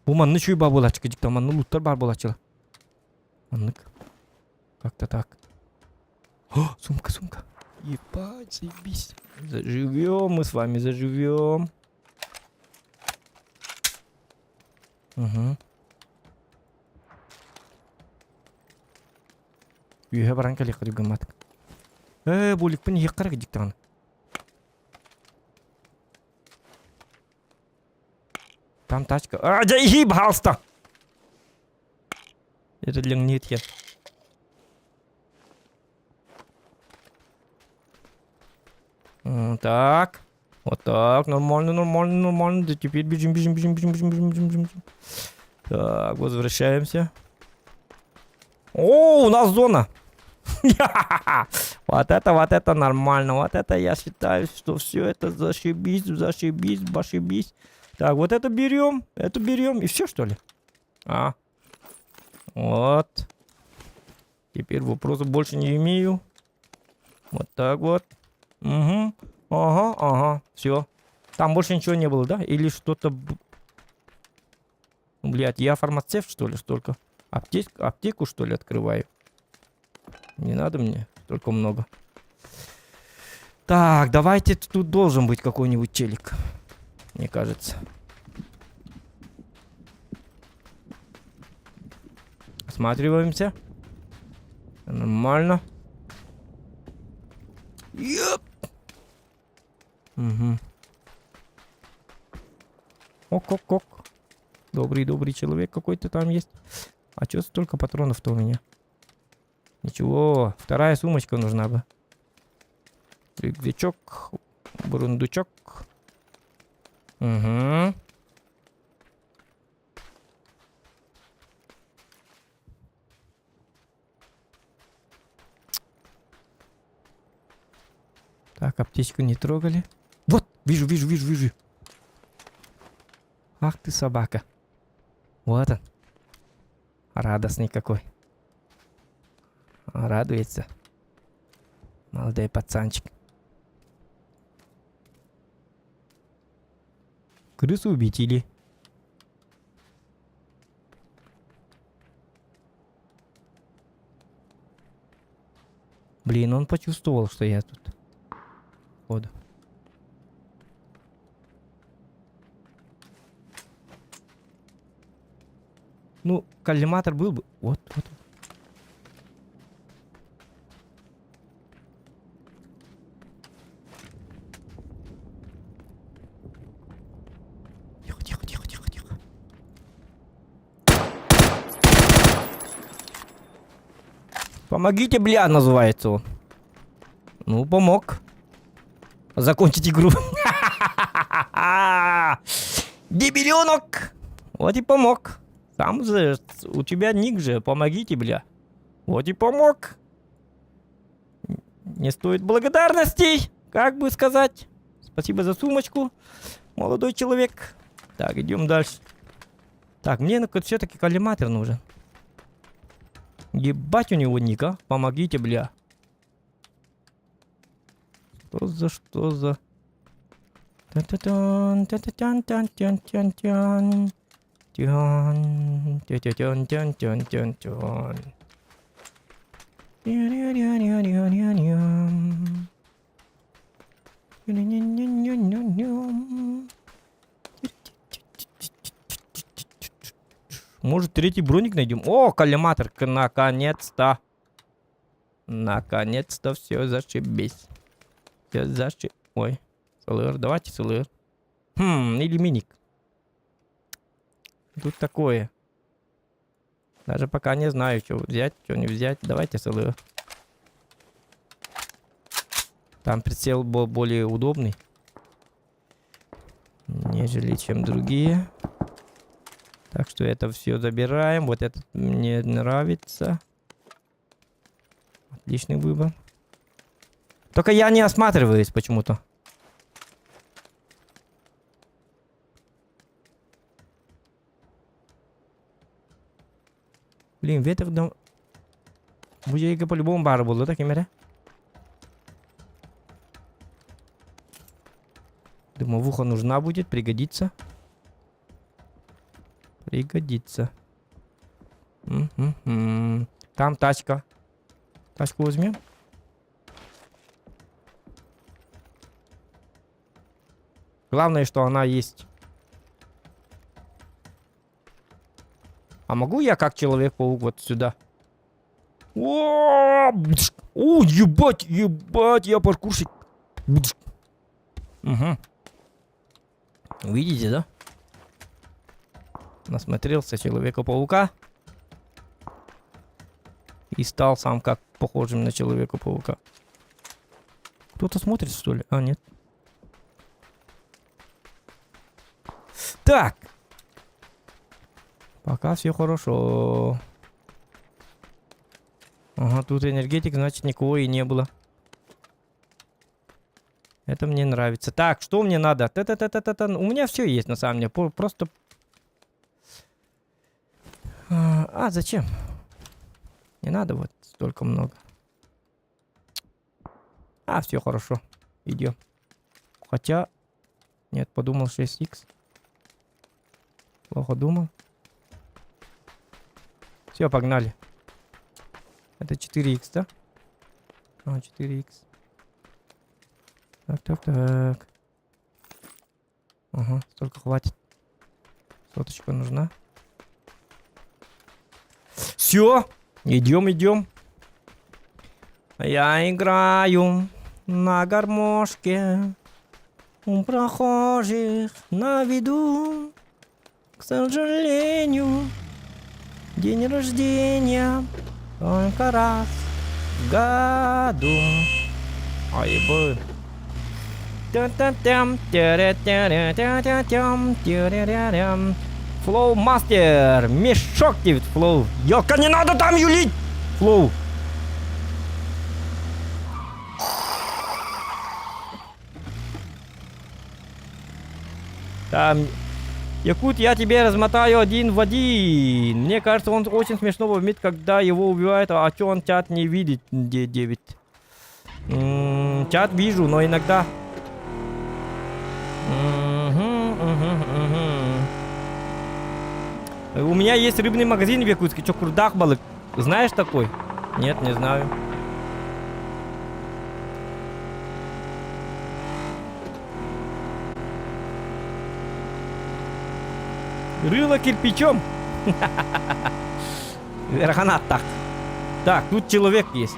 Бу манны чуй баа буолааччы дьикти манны луттар баар буолааччылар. Маннык. Как-то так. О, сумка, сумка. Ебать, заебись. Заживем мы с вами, заживем. Угу. Үөһэ баран кэлиэххэ гыммат. Ээ, буликпын иһиэххэ эрэ дьиктаҕына. Там тачка. А, да иһи, пожалуйста! Это для нет я. Так. Вот так. Нормально, нормально, нормально. Да теперь бежим, бежим, бежим, бежим, бежим, бежим, бежим, бежим. Так, возвращаемся. О, у нас зона. Вот это, вот это нормально. Вот это я считаю, что все это зашибись, зашибись, башибись. Так, вот это берем, это берем. И все, что ли? А. Вот. Теперь вопросов больше не имею. Вот так вот. Угу. Ага, ага. Все. Там больше ничего не было, да? Или что-то... Блядь, я фармацевт, что ли, столько? Аптек... Аптеку, что ли, открываю? Не надо мне столько много. Так, давайте тут должен быть какой-нибудь челик. Мне кажется. Осматриваемся. Нормально. Ёп! Угу. Ок-ок-ок. Добрый-добрый человек какой-то там есть. А чё столько патронов-то у меня? Ничего, вторая сумочка нужна бы. Рюкзачок, бурундучок. Угу. Так, аптечку не трогали. Вот, вижу, вижу, вижу, вижу. Ах ты собака. Вот он. Радостный какой. Радуется. Молодой пацанчик. Крысу убить или... Блин, он почувствовал, что я тут. Походу. Ну, коллиматор был бы. Вот, вот. Тихо, тихо, тихо, тихо, тихо. Помогите, бля, называется он. Ну, помог. Закончить игру. Дебилёнок! Вот и помог. Сам же, у тебя ник же, помогите, бля. Вот и помог. Не стоит благодарностей, как бы сказать. Спасибо за сумочку, молодой человек. Так, идем дальше. Так, мне все-таки коллиматор нужен. Ебать у него ник, а? Помогите, бля. Что за, что за... Та-та-тан, та-та-тан-тан-тан-тан-тан. Тян, тя-тя-тян-тян-тян-тян-тян. Тя-ря-ря-ря-ря-ря-рям. Может, третий броник найдем? О, коллиматор, наконец-то. Наконец-то все зашибись. Все зашиб... Ой, СЛР, давайте СЛР. Хм, или миник. Тут такое. Даже пока не знаю, что взять, что не взять. Давайте СЛР. Там прицел был более удобный, нежели чем другие. Так что это все забираем. Вот этот мне нравится. Отличный выбор. Только я не осматриваюсь почему-то. Блин, ветер дом... Бу дьиэгэ по-любому баар буолла да ким эрэ? Дымовуха нужна будет, пригодится. Пригодится. М-м-м. Там тачка. Тачку возьмем. Главное, что она есть. А могу я как Человек-паук вот сюда? О, О, ебать, ебать, я паркурщик. Угу. Видите, да? Насмотрелся Человека-паука. И стал сам как похожим на Человека-паука. Кто-то смотрит, что ли? А, нет. Так. Пока все хорошо. Ага, тут энергетик, значит, никого и не было. Это мне нравится. Так, что мне надо? Та-та-та-та-та. У меня все есть, на самом деле. Просто... А, зачем? Не надо вот столько много. А, все хорошо. Идем. Хотя... Нет, подумал 6х. Плохо думал. Все, погнали. Это 4х, да? А, 4х. Так, так, так. Ага, столько хватит. Соточка нужна. Все, идем, идем. Я играю. На гармошке у прохожих на виду. К сожалению, день рождения только раз в году. Ай бы. Тя-тя-тям, тя-ря-тя-ря-тя-тя-тям, тя-ря-ря-рям. Флоу мастер, мешок диэбит Флоу. Ёлка, не надо там юлить! Флоу. Там, Якут, я тебе размотаю один в один. Мне кажется, он очень смешно бомбит, когда его убивают, а чё он чат не видит, Д9. Чат вижу, но иногда... Мгм, мгм, мгм. У меня есть рыбный магазин в Якутске, чё, курдах балык. Знаешь такой? Нет, не знаю. Рыло кирпичом. Верханат так. Так, тут человек есть.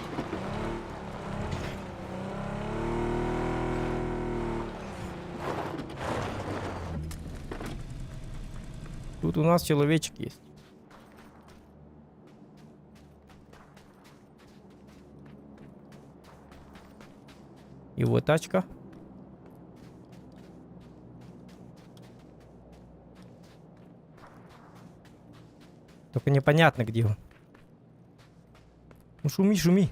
Тут у нас человечек есть. Его тачка. Только непонятно, где он. Ну шуми, шуми.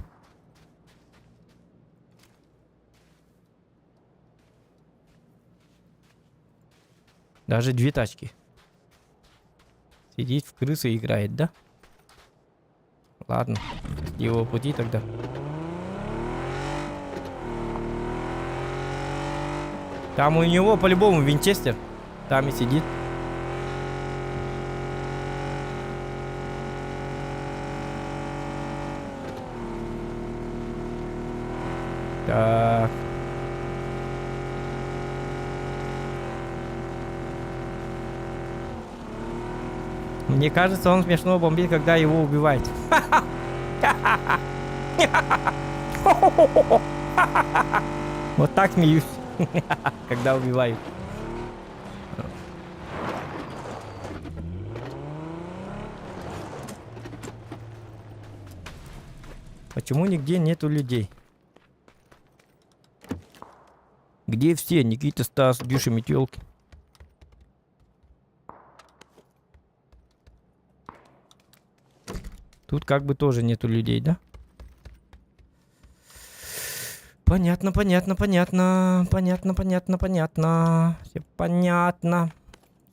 Даже две тачки. Сидит в крысы играет, да? Ладно, его пути тогда. Там у него по-любому винчестер. Там и сидит. Так. Мне кажется, он смешно бомбит, когда его убивают. Вот так смеюсь, когда убивают. Почему нигде нету людей? Где все? Никита, Стас, Дюша, Метелки. Тут как бы тоже нету людей, да? Понятно, понятно, понятно. Понятно, понятно, понятно. Все понятно.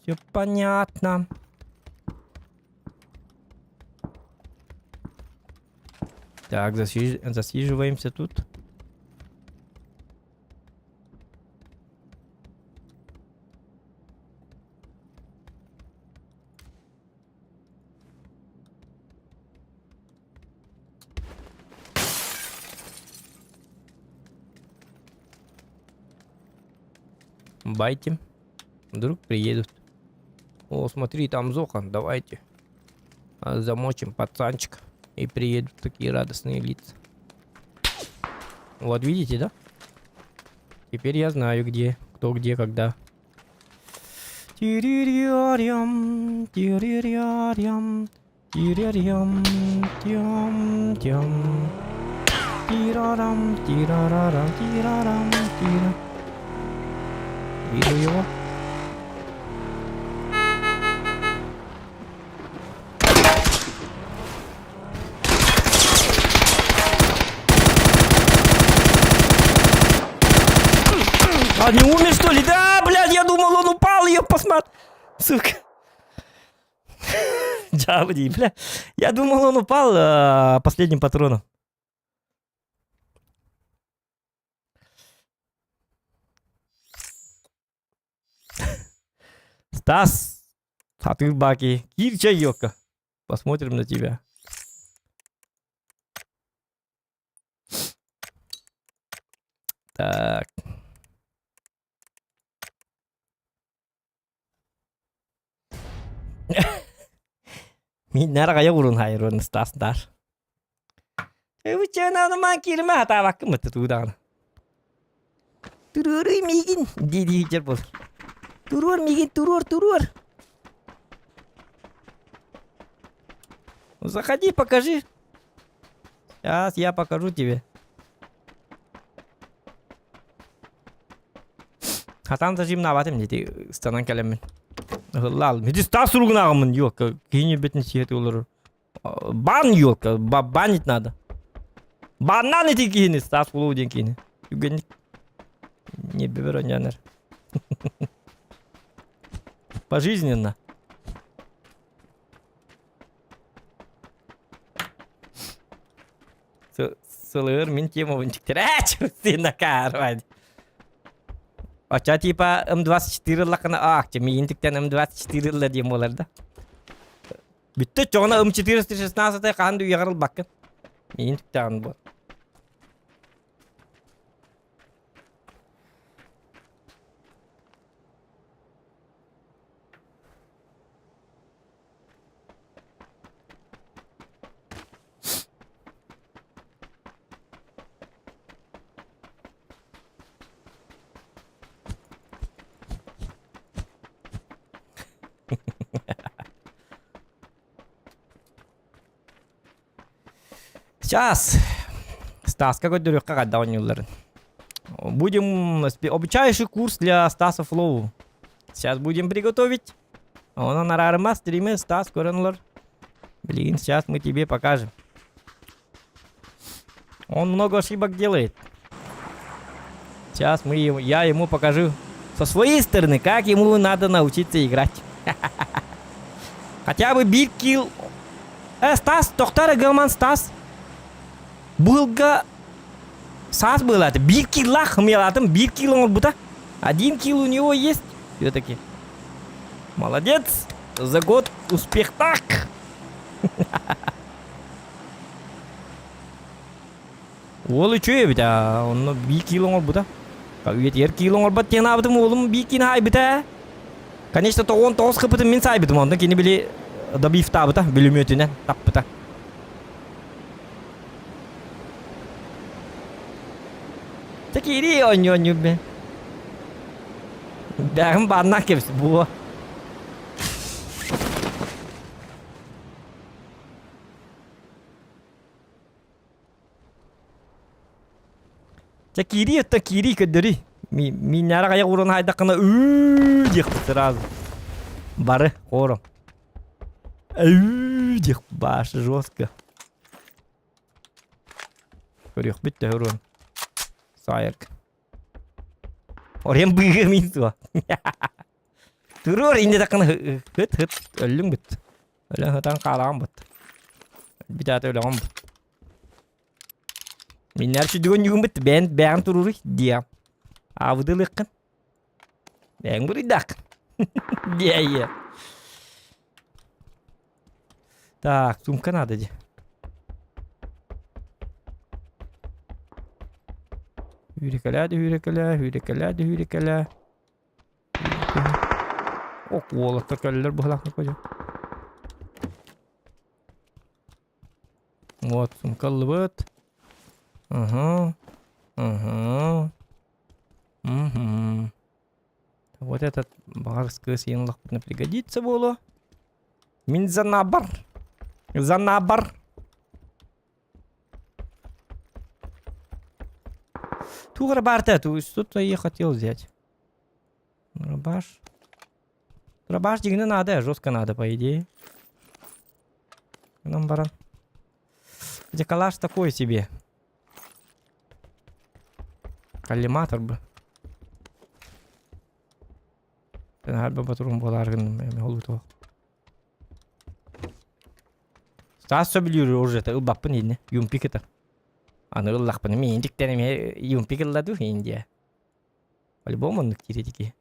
Все понятно. Так, засиж... засиживаемся тут. Байте. Вдруг приедут. О, смотри, там Зохан, давайте. А, замочим пацанчика. И приедут такие радостные лица. Вот видите, да? Теперь я знаю, где, кто где, когда. Тиририарям, тиририарям, тириарям, тям, тям. Тирарам, тирарарам, тирарам, тира. Вижу его. А, не умер, что ли? Да, блядь, я думал, он упал, ее посмотри. Сука. Джавди, бля. Я думал, он упал э, последним патроном. Стас, а ты баки. Кирча Йока. Посмотрим на тебя. Так. Мин нара хайа урун хайрун Стас дар. Эвичена ман кирме хатабаккым мытты туудаҕына. Туруоруй миигин дии-дии сылдьар буолар. Туруор миигин, туруор, туруор. Заходи, покажи. Сейчас я покажу тебе. Хатан зажимнаабатым дии ыстанан кэлэммин. Ыһыллаалым. Ити Стас суругунааҕыммын ёлка киһини бэтин сиэти олорор. Бан ёлка, банить надо. Баннан ити киһини Стас Кулуу диэн киһини. Үгэнник не бебер онньонор. Пожизненно. Сылыыр мин темабын тиктэрээч синакаар Оча типа М24 ыллаххына аакча миин тиктэн М24 ылла диэн буолар да. Бүттэ чоҕуна М416 хаһан да үйэҕэр ылбаккын. Миин тиктэҕин буол. Сейчас Стаска көрдөрүөххэ хайдах оонньуулларын. Будем обучающий курс для Стаса Флоу. Сейчас будем приготовить. Онон араарыма стримы Стас көрөн олор. Блин, сейчас мы тебе покажем. Он много ошибок делает. Сейчас мы, я ему покажу со своей стороны, как ему надо научиться играть. Хотя бы биг килл. Стас, доктор Гелман Стас. Былга саас быылаата. Биир киллаах хымыйалаатым, биир килл оҥорбута. Один килл у него есть. Все-таки. Молодец. За год успех так. Уол үчүгэй эбит аа, онно биир киил оҥорбута. Үйэтигэр киил оҥорбот диэн аабытым уолум биир киин хаайбыта. Конечно, 99 хыпытын мин саайбытым, онно кини били добивтаабыта, бүлүмүөтүнэн таппыта. Чэ киирии оонньуу-оонньуу бе. Бэҕин бааннаах кэбис буо. Чэ киирии оттон киирии көрдөрүй. Мииннээри аҕыйах ууран хаайдаххына ыы диэхпит сразу. Бары хором. Ыы диэх башы жестко. Көрүөхпүт төһө уруон. Саайарга. Орен быыга мин суо. Туруор инде такына хыт хыт өллүң бүт. Өлөн хытан хаалаҕын бут. Бүтаата өлөҕүн бут. Миннэр сүдүгүн ньүгүн бит бэйэн бэйэҥ туруруй диэ. Аабыдылыаххын. Бэйэҥ буруйдааххын. Диэ Так, сумка надо дии. Үүрүкэлээ да үүрүкэлээ, үүрүкэлээ да үүрүкэлээ. О, уолаттар кэллилэр быһалаах Николай. Вот, сумка ыллыбыт. Угу. Угу. Угу. Вот этот баҕар кыыс иин лахпытына пригодится буолуо. Мин занабар. Занабар. Туох эрэ баар этэ, что-то я хотел взять. Рабаш. Рабаш дьиҥинэ надо, жестко надо, по идее. Нам баран. Хотя калаш такой себе. Коллиматор бы. Харба батурун буолаар гынным эми холутуох. Стас сөбүлүүр уже ылбаппын инне юмпик это. Аны ыллахпын миин диктен эми юмпик ылла ду Индия. По-любому оннук киирдики.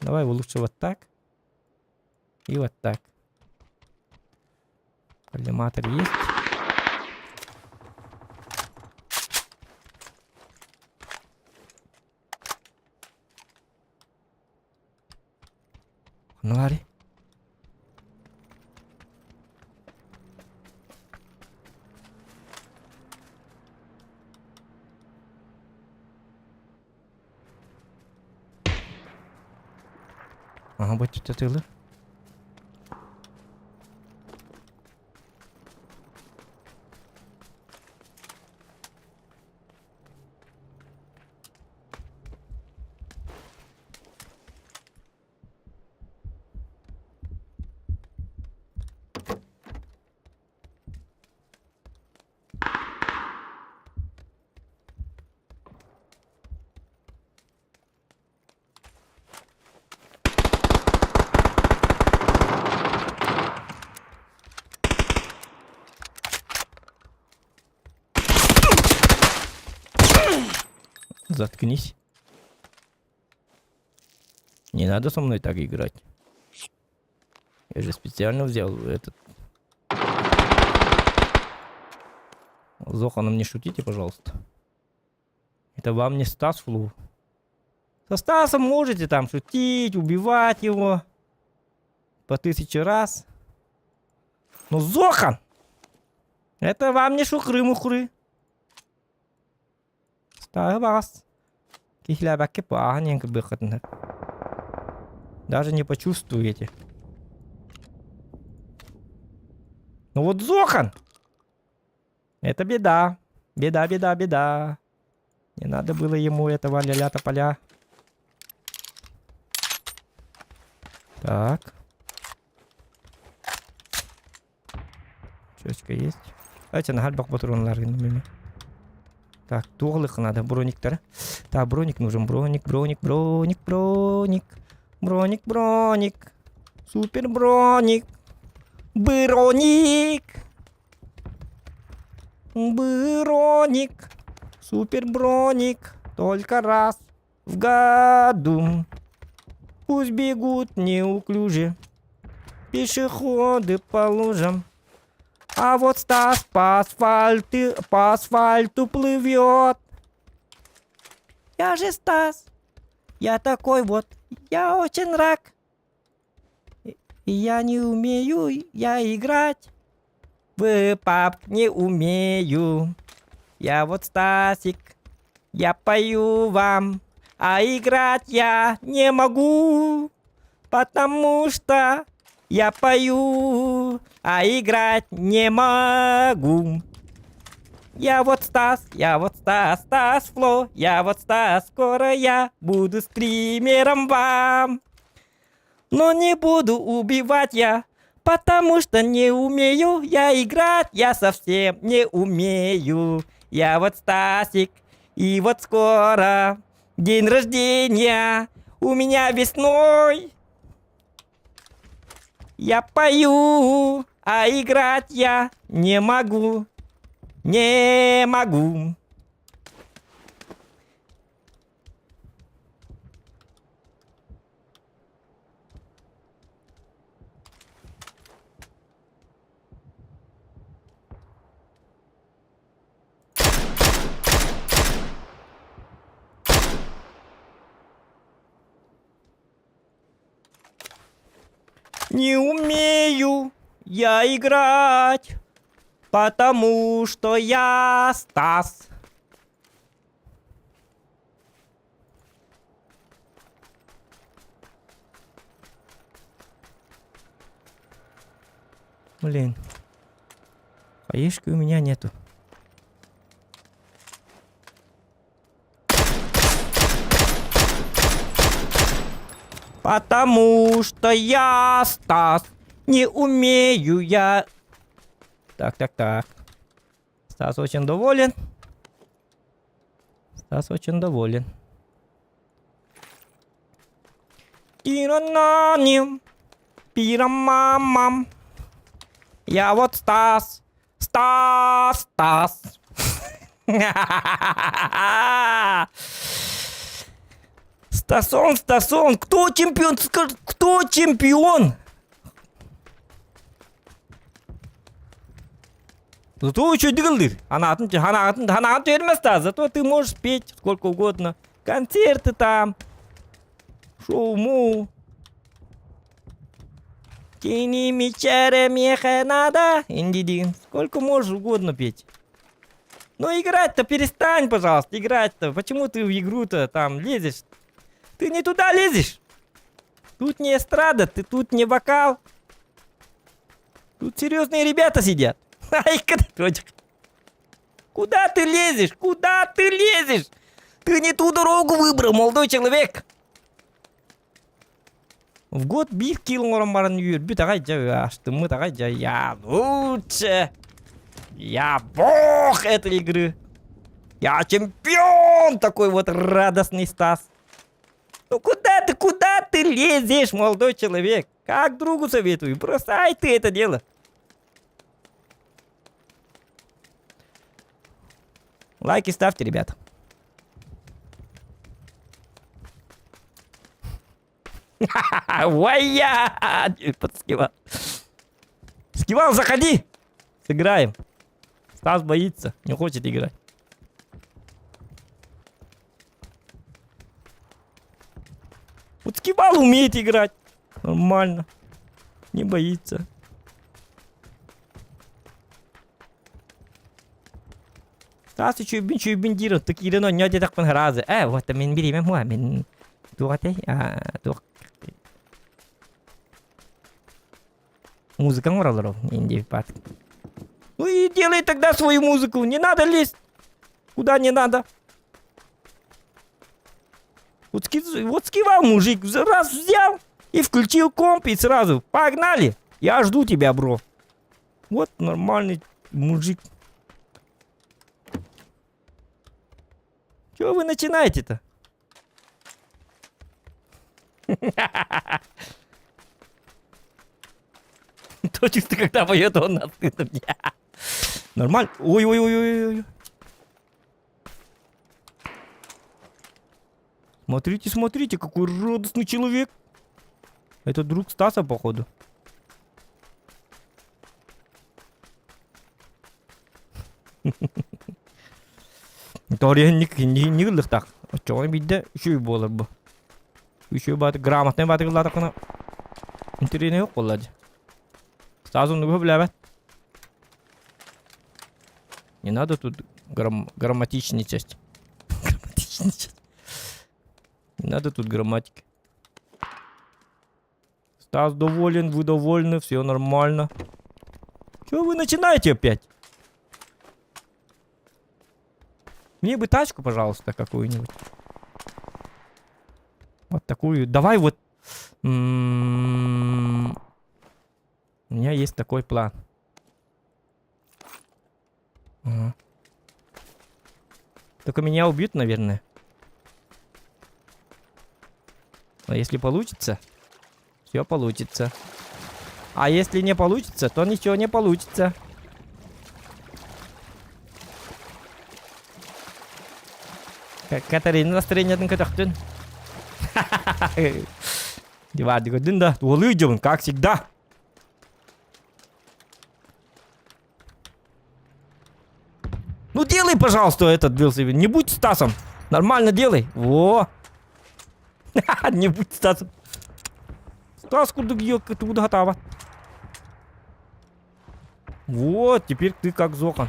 Давай лучше вот так. И вот так. Коллиматор есть. Ханна Ага, будь тылы. Заткнись. Не надо со мной так играть. Я же специально взял этот. Зоханом не шутите, пожалуйста. Это вам не Стас Флу. Со Стасом можете там шутить, убивать его по тысяче раз. Но Зохан! Это вам не шухры-мухры. Стаһы баҕас киһилээбэккэ ааһан иһэн кырбыаххытын сөп. Даже не почувствуете. Ну вот Зохан! Это беда. Беда, беда, беда. Не надо было ему этого ля-ля тополя. Так. Чечка есть. Давайте на гальбах патронлар Так, туох надо, брониктар. Так, броник нужен, броник, броник, броник, броник. Броник, броник. Супер броник. Броник. Броник. Супер броник. Только раз в году. Пусть бегут неуклюже пешеходы по лужам. А вот Стас по асфальту, по асфальту плывет. Я же Стас. Я такой вот. Я очень рак. И я не умею я играть. В пап не умею. Я вот Стасик. Я пою вам. А играть я не могу. Потому что я пою, а играть не могу. Я вот Стас, я вот Стас, Стас Фло, я вот Стас, скоро я буду стримером вам. Но не буду убивать я, потому что не умею я играть, я совсем не умею. Я вот Стасик, и вот скоро день рождения у меня весной. Я пою, а играть я не могу. Не могу. Не умею я играть, потому что я Стас. Блин. Хаешки у меня нету. Потому что я Стас, не умею я. Так, так, так. Стас очень доволен. Стас очень доволен. Тирананим, пирамамам. Я вот Стас, Стас, Стас. Стасон, Стасон, кто чемпион? Скажи, кто чемпион? Зато еще дыгылдыр. Анаатын, анаатын, анаатын түһэрмэс да, зато ты можешь петь сколько угодно. Концерты там, шоу-моу. Кини мичере меха надо. Инди Сколько можешь угодно петь. Ну играть-то перестань, пожалуйста, играть-то. Почему ты в игру-то там лезешь? Ты не туда лезешь. Тут не эстрада, ты тут не вокал. Тут серьезные ребята сидят. Ай, Куда ты лезешь? Куда ты лезешь? Ты не ту дорогу выбрал, молодой человек. В год биир киил оҥорон баран үөрбүт аҕай дьэ астыммыт аҕай дьэ я лучше я бог этой игры я чемпион такой вот радостный Стас ну куда ты куда ты лезешь молодой человек как другу советую бросай ты это дело Лайки ставьте, ребята. Вая! Подскивал. Скивал, заходи! Сыграем. Стас боится, не хочет играть. Вот Скивал умеет играть. Нормально. Не боится. Стас үчүгүйбүн үчүгүйбүн диир отту киирэн оонньоо диэтэхпин сразу ээ вот мин бириэмэм хуа мин туох этэй туох музыка оҥороллор ол инди баат ну и делай тогда свою музыку не надо лезть куда не надо вот, ски, вот скивал мужик раз взял и включил комп и сразу погнали я жду тебя бро вот нормальный мужик Чего вы начинаете-то? То чувство, когда поет он на Нормально. Ой-ой-ой-ой-ой. Смотрите, смотрите, какой радостный человек. Это друг Стаса, походу. Торианник не гыллыхтаах. Оччоҕуна биирдэ үчүгэй буолар бу. Үчүгэй бааты грамотнай бааты гыллаатаххына интэриэһинэй суох буолла дии. Стас оннугу билээбэт. Не надо тут грам грамматичничать. Грамматичничать. Не надо тут грамматики. Стас доволен, вы довольны, все нормально. Чего вы начинаете опять? Мне бы тачку, пожалуйста, какую-нибудь. Вот такую. Давай вот. М-м-м, у меня есть такой план. Ага. Только меня убьют, наверное. Но если получится, все получится. А если не получится, то ничего не получится. Катарина настроениетын көтөхтүн. Диварды көрдүн да, туолуу дьон, как всегда. Ну делай, пожалуйста, этот велосипед. Не будь Стасом. Нормально делай. Во. Не будь Стасом. Стас курдук туда готова. Вот, теперь ты как Зохан.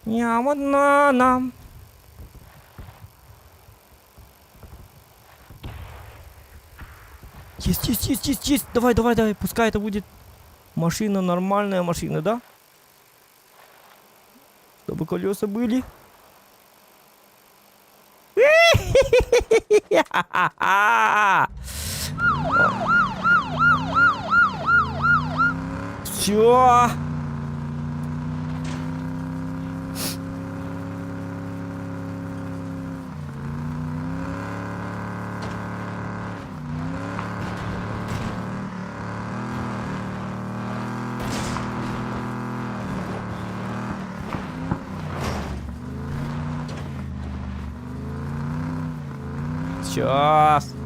на нам. Есть, есть, есть, есть, есть. Давай, давай, давай. Пускай это будет машина, нормальная машина, да? Чтобы колеса были. Все. Сейчас.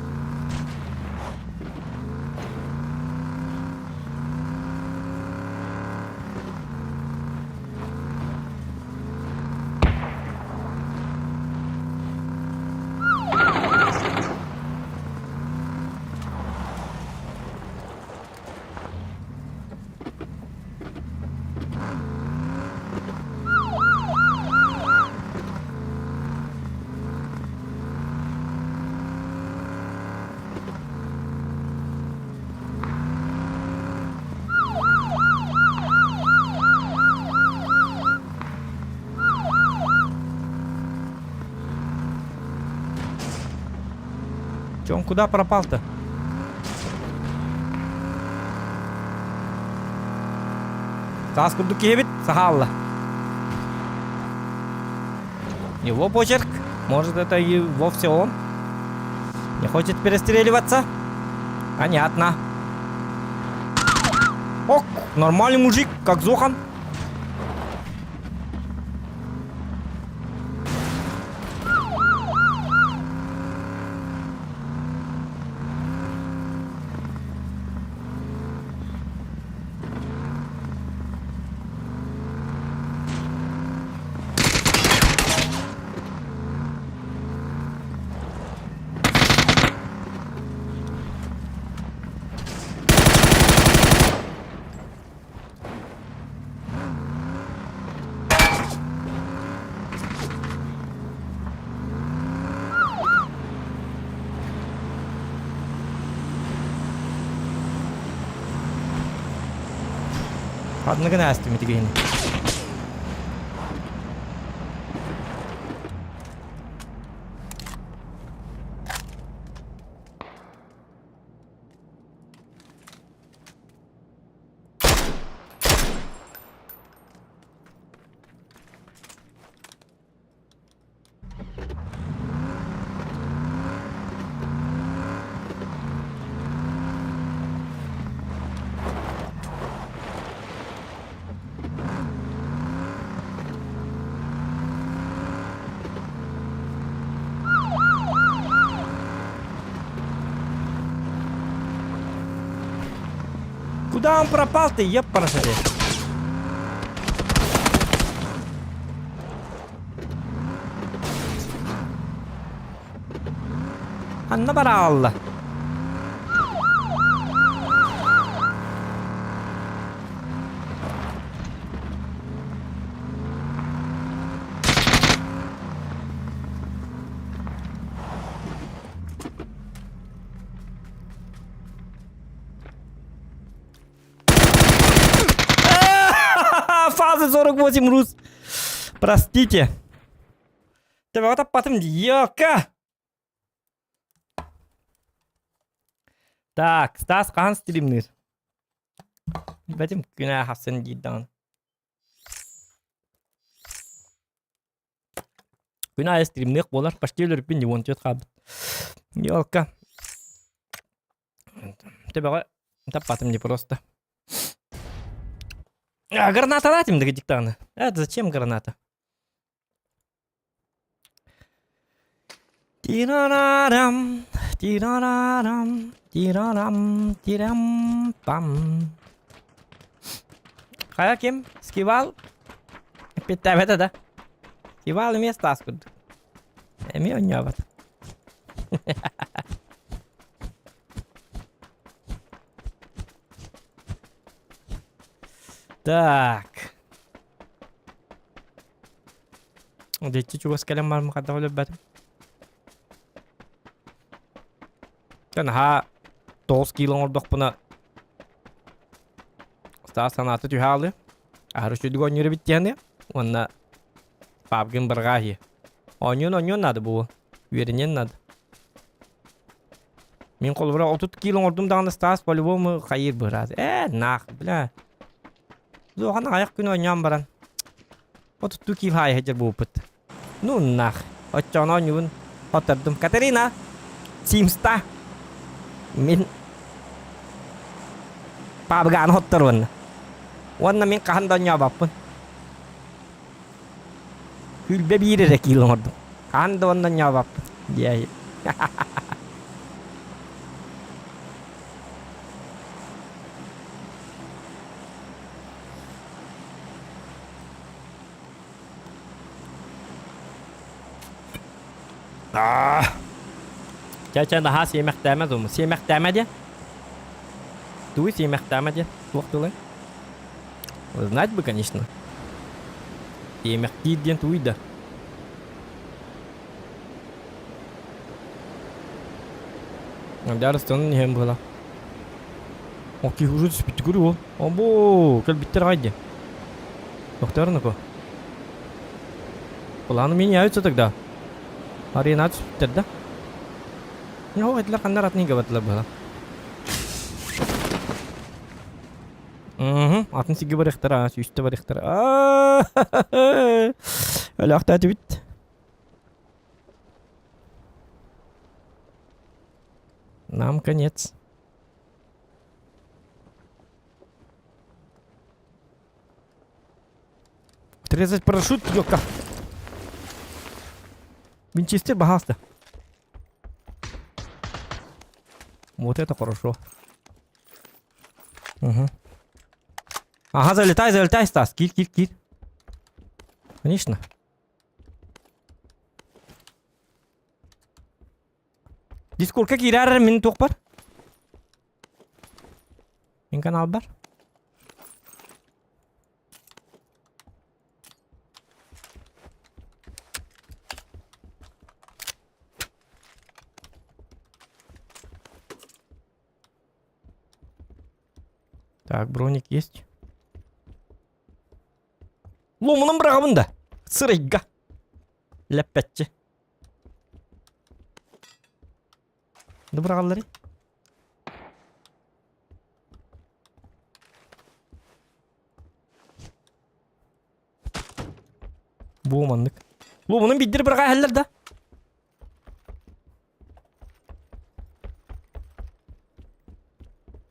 Че он куда пропал-то? Саас курдук киһибит сахаалла. Его почерк. Может, это и вовсе он. Не хочет перестреливаться? Понятно. Ок, нормальный мужик, как Зохан. Ханныгын ааста митигиһин. Куда он пропал-то, епарашаде? Ханна бараалла? Фаза 48 рус. Простите. Төбөҕө таппатым ёка. Так, Стас хаһан стримныыр? Билбэтим күнэ хассын диир даҕаны. Күн аайы стримныах буолар, почти өлөрүппүн дии, 14 хаалбыт. Ёлка. Төбөҕө таппатым дии просто. А, граната дим диктаны. Это зачем граната? Тирарарам, тирарарам, тирарам, тирам, пам. Хайа ким? Скивал? Эппиттээбэтэ да. Скивал эмиэ Стас курдук. Эмиэ оонньообот. Так. Деччи чугас кэлэн барым хайдах өлөрбөтүм. Наһаа 9 кило оҥордохпуна Стас санаата түһэ хаалыа. Аһары үчүгэй оонньуур эбит диэни уонна пабгын бырҕаа иһиэ. Оонньуон оонньуон наада буолуо. Үөрэниэн наада. Мин холобура 30 кило оҥордум даҕаны Стас по-любому хайыыр быһыраат. Ээ, наах, бля. Дуохан аҕыйах күн оонньоон баран 32 кило хаайа сылдьар буолбуппут. Ну нах, оччоҕуна оонньуубун хоттордум. Катерина, Симста. Мин пабгааны хотторуонна. Уонна мин хаһан да оонньообоппун. Күлбэ биир эрэ киил оҥордум. Хаһан да уонна оонньообоппун диэһи. Аа. Чэ-чэ наһаа сиэмэхтээмэ дуу? Сиэмэхтээмэ диэн? Тугу сиэмэхтээмэ диэн? Туох тылай? Знать бы, конечно. Сиэмэхтиир диэн тугуй да? Дьаарыстан иһэн быһыла. О, киһи уже түспүттү көрүү ол. Обо, кэлбиттэр аҕай диэн. Тохтоор Планы меняются тогда. Арена түспүттэр да? Ньоо, этилэр ханна атын иһгэ бардылар быһа. Угу, атын сиргэ барыахтара, сүүстэ барыахтара. Өлөөхтөөтүбүт. Нам конец. Отрезать парашют, ёлка. Винчестер, пожалуйста. Вот это хорошо. Угу. Ага, залетай, залетай, Стас. Киль, киль, киль. Конечно. Дискордка киирээр мин туох бар? Мин канал бар. Так, броник есть. Ломунан быраҕабын да. Сырайга. Лэппэччи. Да быраҕалларый? Бу маннык. Ломунан биирдэр быраҕа иһэллэр да.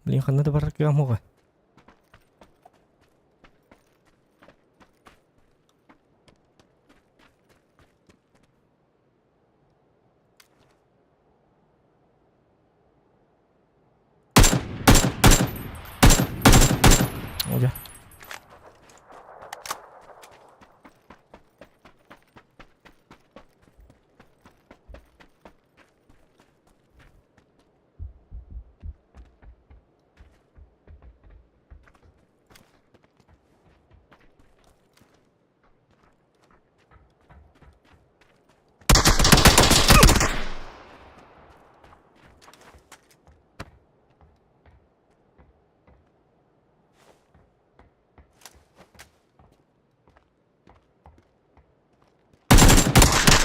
Блин, ханна да барар кыам оҕо. О,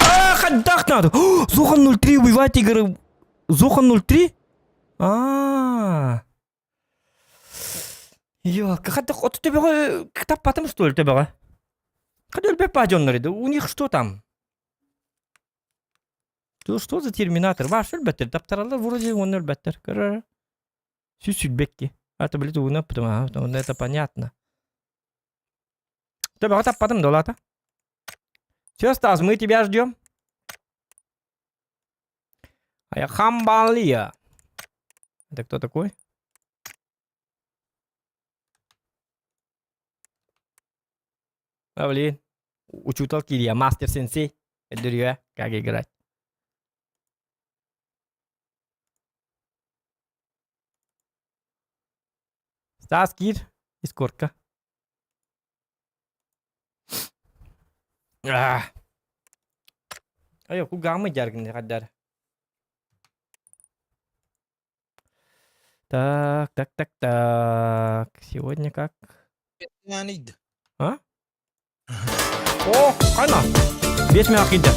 А, хайдах надо? Зохан 03 убивать игры. Зохан 03? А. Ёлка, хайдах от төбөҕө таппатым что ли төбөҕө? Хады өлбөт баа дьоннор edi. У них что там? Что за терминатор? Ваш өлбөттөр. Таптаралар вроде он өлбөттөр. Көрөр. Сүс сүлбекки. А то, блядь, уна, потому это понятно. Төбөҕө таппатым долата. Все, Стас, мы тебя ждем. А я Хамбалия. Это кто такой? А, блин. Учутал Кирия, мастер сенсей. Дурья, как играть. Стас Кир из Корка. А. Айо, кугамы жаргын хаддар. Так, так, так, так. Сегодня как? А? О, қайна? Бес минут киді.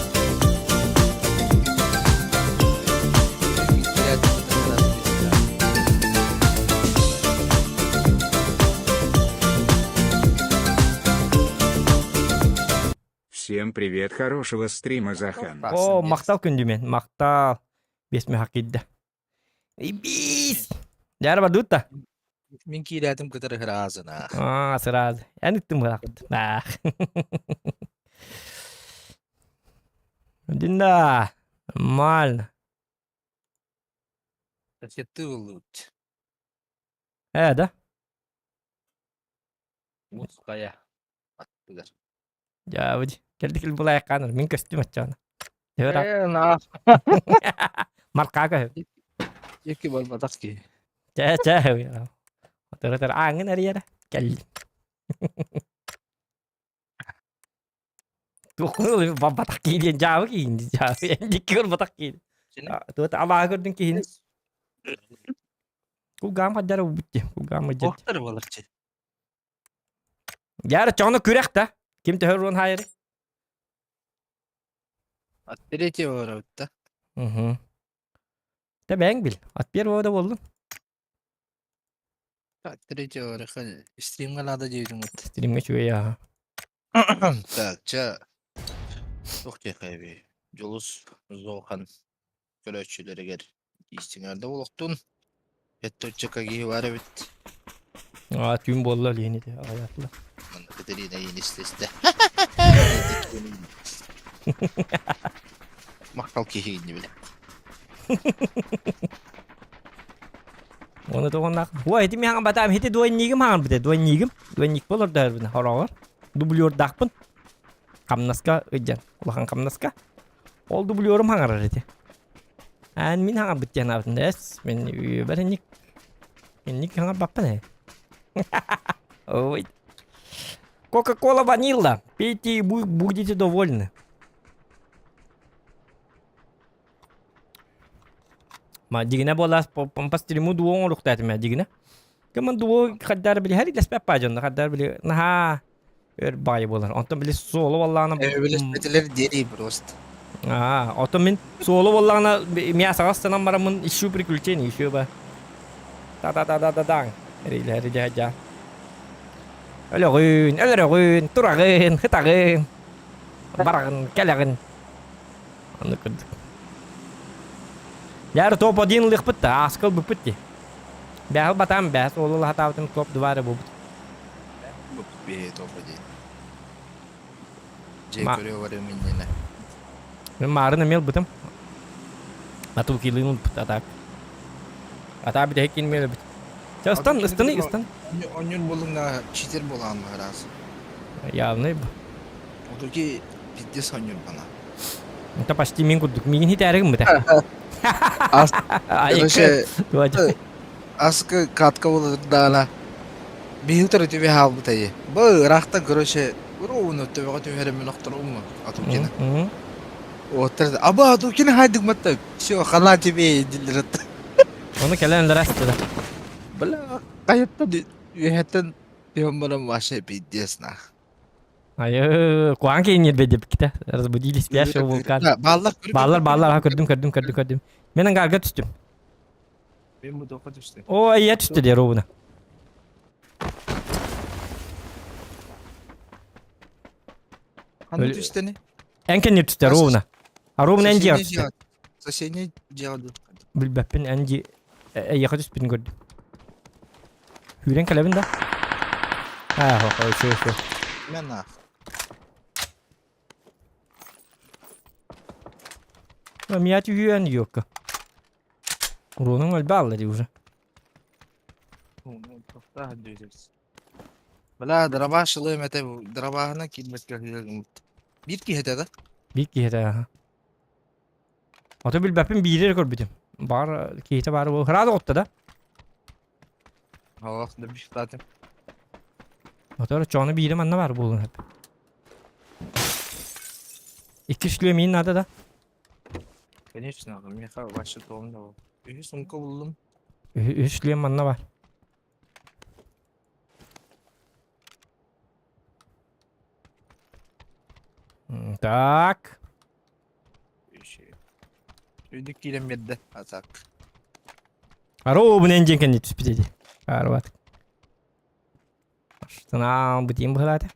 Всем привет, хорошего стрима, Захан. О, махтал күндүмен, махтал. Бес минут киді. Ибис! Дәрі бар дутта. Мин киирээтим кытары ыраазына. А, сразу. Эн ыттым бырахпыт. Да, нормально. Ты лут. Э, да? Муская. Аттыгар. Дьэ, кэлдик булайаккааныр. Мин көстүм оччоҕуна. Э, на. Маркаага. Екі барбатах ки. Чэ, чэ. Отыр ааҥын эрийэрэ. Кэллим. Туоххун батах киһи диэн дьаабы киһин дьаабы. Дикки көрбатах киһи. Туот алаа көрдүн киһини. Кулгаам хаддара убутти. Кулгаам мыдьат. Охтар боларчы. Яра чоҕуна күрэх да. Ким төһөр уон хайыры? От третьего барабыт да. Угу. Тэ бэйэҥ бил. От первого да буоллун. Так, третьего реха стримга надо диэтиҥ вот. Стримҥэ үчүгэй ааһа. Так, чэ. Туох диэххэ эбий. Дьулус Зохан көрөөччүлэригэр истиҥэрдэ олохтун. Петточчака киһи бар эбит. Аа, түүн буолла лиһин ити аҕайаатылар. Манна Катерина иинистистэ. Махтал киһи инни билэ. Оны тоҕоннаах. Ой, ити миһаҥа батаам хити дуойнигым хаҥар бите, дуойнигым. Дуойник болор да хороҕор. Дублердаахпын. Хамнаска ыдьан, улахан хамнаска. Ол дублерум хаҥарар ити. Аан мин хаҥарбыт диэн аабытын эс, мин үйэбэр инник инник хаҥарбаппын ээ. Ой. Кока-кола ванила. Пейте и будете довольны. Ма дигинэ буолаас помпастриму дуо оҥоруохтаатым дигинэ. Кымын дуо хаддар били хari леспеппа дьонно хаддар били наһаа өр баайы буолар. Онтон били суолу буоллаҕына Билеспэтилэр диэри просто. Аа, оттон мин суолу буоллаҕына мясоҕа ыстанан бараммын ищу приключений, еще ба. Та-та-та-та-та-таҥ. Эрилэ эрилэ Өлөҕүн, өлөрөҕүн, тураҕын, хытаҕын, бараҕын, кэлэҕин. Аны кырдык. Яр топ один ылыахпыт да, ааска ылбыппыт дии. Бэһэл батаан бэһэс уолу лаһатаабытым топ два эрэ буолбут. Бэйэ топ один. Дьэ көрө барым иннинэ. Мен маарын эмиэ ылбытым. Ату килин ылбыт атаак. Атаа бүтэһик кин өлбүт. Чэ ыстан, ыстаны, ыстан. Онньун булуҥна читер буолаан раз. Явный. Отуки пиздец онньун бана. Это почти мин курдук. Миигин хитээригин мыта. Короче, аскы катка болырдаана биһи утары түбэ хаалбыта ии. Бу ыраахтан короче уруун төбөҕө түһэрэммин охторуҥ Атукина. Оттар аба Атукина хайдык матта все хана тебе диллер Оны кэлэн өлөрөстүлэр. Бля хайаттан үөһэттэн түһэн баран вообще пиздец нах. Айы, куаан кейинер бедепките. Разбудили спящего вулкан. Баллар Баллар, баллар, аха көрдүм, көрдүм, көрдүм, көрдүм. Мен ангарга түстүм. Мен бу тоққа түстүм. О, я түстү де ровно. Ханна түстени? Эн кэннир түстэ ровно. А ровно эн дьиэҕэ түстэ. Соседний дьиэҕэ Билбэппин эн дьиэ эйиэхэ түспүтүн көрдүм. Күүрэн кэлэбин да? Аа, хо, хо, Мен наах. Мия түһүөн юкка. Уруунуҥ өлбө алла дии уже. Бля, дробаш ылыам этэ, дробаһынан киирбэккэ кыһыгыммыт. Биир киһи этэ да? Биир киһи этэ, аха. Ото билбэппин биири эрэ көрбүтүм. Баар киһитэ баар буол. Хыраада отта да? Аллах да бишатым. Ото чону биири манна баар буолун хөп. Икки шлем миин надо да? Конечно, меха вообще тоғым Үһү сумка буллум. Үһү шлем манна бар. Так. Үрдүк киирэн биэрдэ а так. Арообун диэн кэнни түспүт ди. Арбат. Аштынаан бутин быһылаата.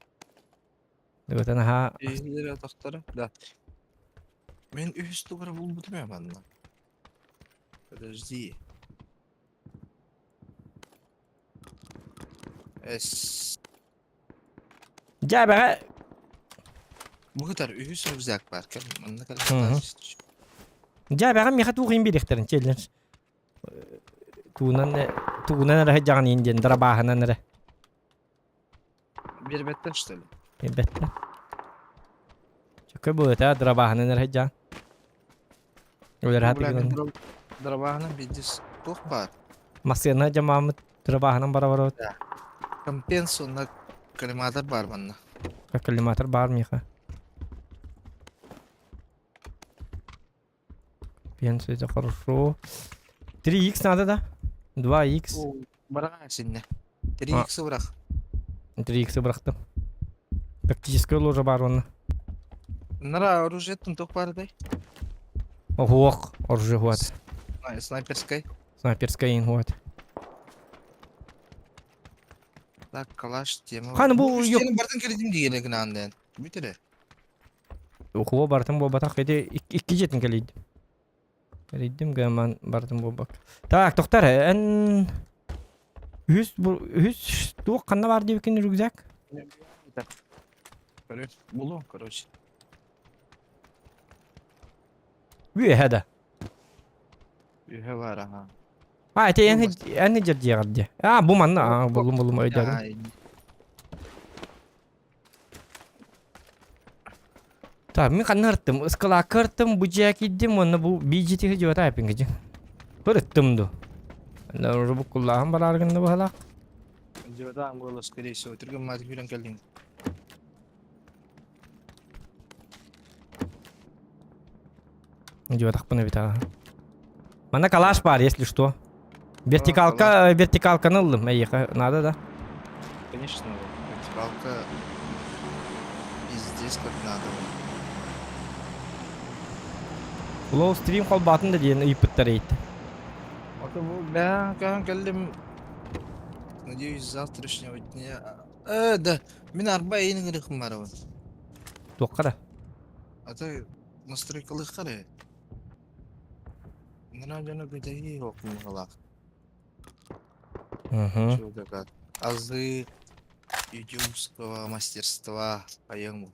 Дыбытан аха. Үһүлэрэ тохторо. Да. Мен үһүс тугара булбутум я манна. Подожди. Эс. Дьээбэҕэ Бу кытар үһүс рюкзак баар кэм манна Мгм. Дьээбэҕэ миэхэ туох иһин биэриэхтэрин челлендж. Тугунан тугунан эрэ сылдьаҕын иһин диэн дарабааһынан эрэ. Биэрбэттэр что ли? Биэрбэттэр. Чөкө быата дарабааһынан эрэ сылдьаҕын. Өлөр Дарабааһынан биирдис туох баар? Массыына дьамааммыт дырабааһынан бара барабыт. Компенс уонна коллиматор баар манна. Коллиматор баар миэхэ. Пенсия это хорошо. 3х надо, да? 2х. Быраҕа синне. 3х бырах. 3х бырахтым. Тактическая ложа баар онно. Нара оружиеттан туох баар этэй? Оһуох, оружие хуат. Снайперскай. Снайперскай вот. Так, калаш тема. Ханы бу Үстені бартын кирдим дигене гынан ден. Бүтүрэ. Ухуо бартын буолбатах ити икки жетин кэлийдим. Кэлийдим гаман бартын буолбак. Так, тоқтар, эн үһүс бу үһүс туох ханна бар диэбиккин рюкзак? Булу, короче. Үөһэ да. Үһэ бар, аха. А, ити эн эн дьэрдиэҕэр дии. А, бу манна, а, буллум буллум өйдөөдүм. Так, мин ханна ырыттым? Ыскалаакка ырыттым, бу дьиэ киирдим уонна бу BGT дьуота эппин Ырыттым ду. Рубук куллааһын бараар гынна быһалаах. Дьуотаан буолла, скорее всего. Түргэн маатик хүрэн кэллиҥ. Дьуотахпын эбит аҕа. Манна калаш бар, если что. Вертикалка, вертикалканы ыллым, эйиэхэ надо да? Конечно, вертикалка пиздец как надо. Лоу стрим холбаатын да диэн ыйыппыттар эйт. Бля, кэллим. Надеюсь, завтрашнего дня. Э, да, мин арба эйин ырыхым барабын. Туохха да? А то настройкалыххар э. Нара дьоно бүтэһии окумалаах. Угу. Чудо Азы ютубского мастерства поем.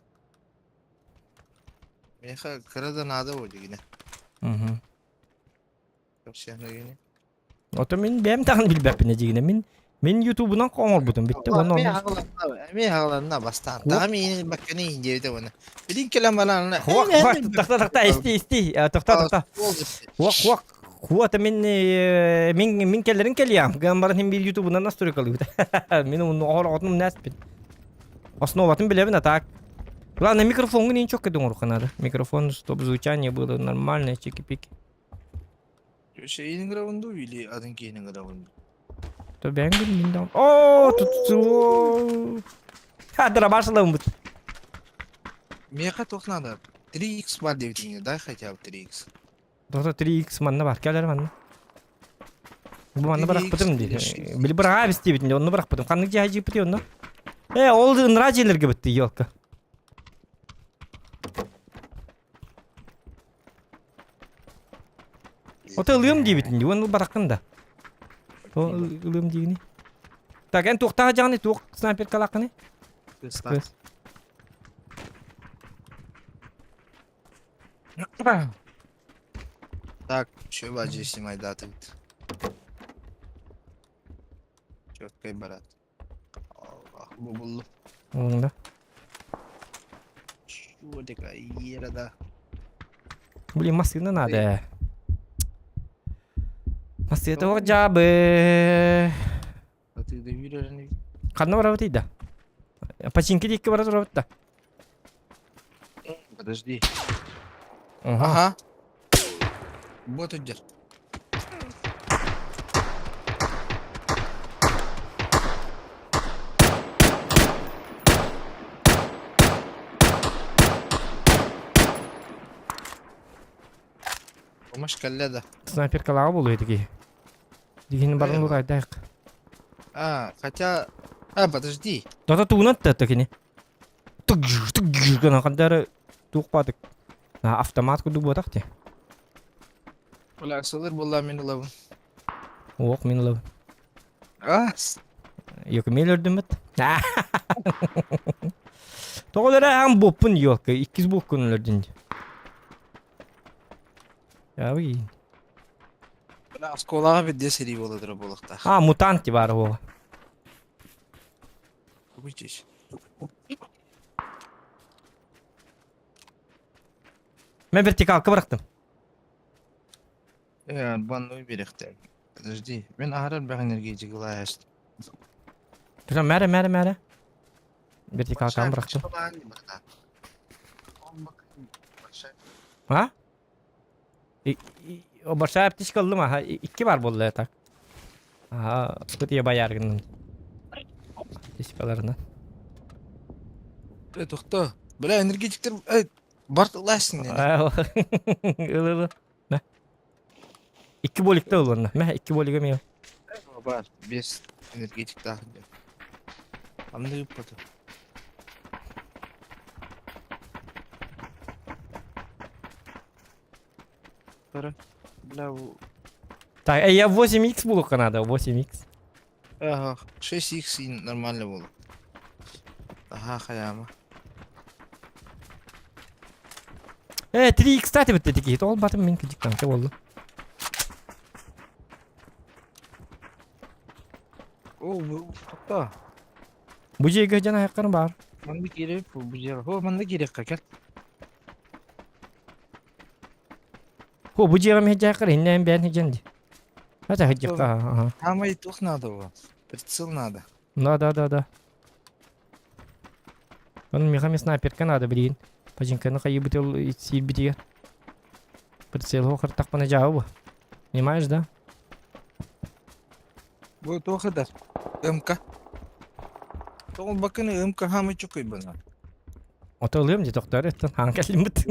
Меха кыра да надо дигине. Угу. Көрсөһнөгүнү. Ото мин бэйэм даҕаны билбэппин дьигинэ. Мин мин ютубунан оҥорбутум бүттэ уонна Эмиэ онно хаҕаланна, эмиэ хаҕаланна бастаан. Хуох. Таҕа миин бакканы иин диэбитэ уонна. Билин кэлэн баран Хуох, хуох, тохто, тохто, исти, исти, тохто, тохто. Хуох, хуох, хуота мин мин мин кэлэрин кэлиэм. Гынан баран мин ютубунан настройкалыыбыт. Мин уну оҕотун умнаспын. Основатын билэбин, а так. Главное, микрофоҥҥун иин чокко оҥоруохха надо. Микрофон, чтобы звучание было нормальное, чики-пики. Şeyin гравынду или один кейinin гравынду? То бэҥ мин да. О, тут Ха, дробашламмыт. Меха туох надо? 3x бар диэбитиҥ дай хотя бы 3x. Дота 3x манна бар, кэлэр манна. Бу манна 3x бырахпытым дии. или 6. Били быраҕаа бистиэбитин онно бырахпытым. Ханнык дьиэ дьиэппитий онно? Э, ол ыныраа дьиэлэргэ бытты, елка. Ото ылыам диэбитин дии, уонна ылбатаххын да. То ылыам диигини. Так, эн туохтаах дьаҕаны туох снайперкалааххыный? Кыстаах. Так, чё баджи снимай даты. Четкой брат. Аллах, бу буллум. Ылыҥ да. Чё такая ерада. Блин, массыына надо ээ. Массыына туох дьаабы. А ты доверишь? Ханна барабытый да? Починки диэки бара турабыт да? Подожди. Ага. Ага. Вот идет. Помощь кэллэ да. Снайперкалааҕа буолуо этики. Дигини баран урайдаах. А, хотя... А, подожди. Тото тугунан да кини. Тугжу тугжу гына хандары туох баатык. Автомат курдук буотах ти. Бля, сылыр буолла мин ылабын. Уох мин ылабын. А, Йокумел өрдүммүт. Тоҕо эрэ аан буоппун елка иккис буоккун өлөрдүн. Ябы бля, осколаҕа бирде сэрии буола турар буолуохтаах. А, мутант баар буола. Выйдись. Мен вертикалка бырахтым. Э, банную берехтер. Подожди, мен аһарар бэх энергетик ылаһаст. Тура мәрэ мәрэ мәрэ. Вертикалканы бырахтым. А? Большая птичка ыллым аха икки бар буолла так. Аха, кутуйа байаар гынным. Птичкаларынан. Э, тохто. Бля, энергетиктер, э, бар ылаһсың Ыл ыл. Икки боликта ылынна. Мэ икки болига миэ. Бар, без энергетиктаах диэн. Анны ыппаты. Бара. Бля, у- Так, э, я 8х булуохха надо, 8х. Ага, 6х и нормально было. Ага, хаяма. Э, 3х кстати битте тики. Ол батым мин кидиктан те болду. О, бу тохто. Бу жеге жана хаккарым бар. Манна киирип, бу жер. О, манна киириэххэ кэл. Хо бу жеге мен жаккар иннен бен хиженди. Это хижикка. Ага. Там и тух надо было. Прицел надо. Да, да, да, да. Он мехами снайперка надо, блин. Пажинканы хайыбытыл сиирбитигер. Прицел хохыртахпына жаабы. Понимаешь, да? Бу туох ыдар? МК. Тоҕо бакыны МК хаамы чукуйбана. Ото ылыам дии тохтоор өттөн хаан кэллиммит.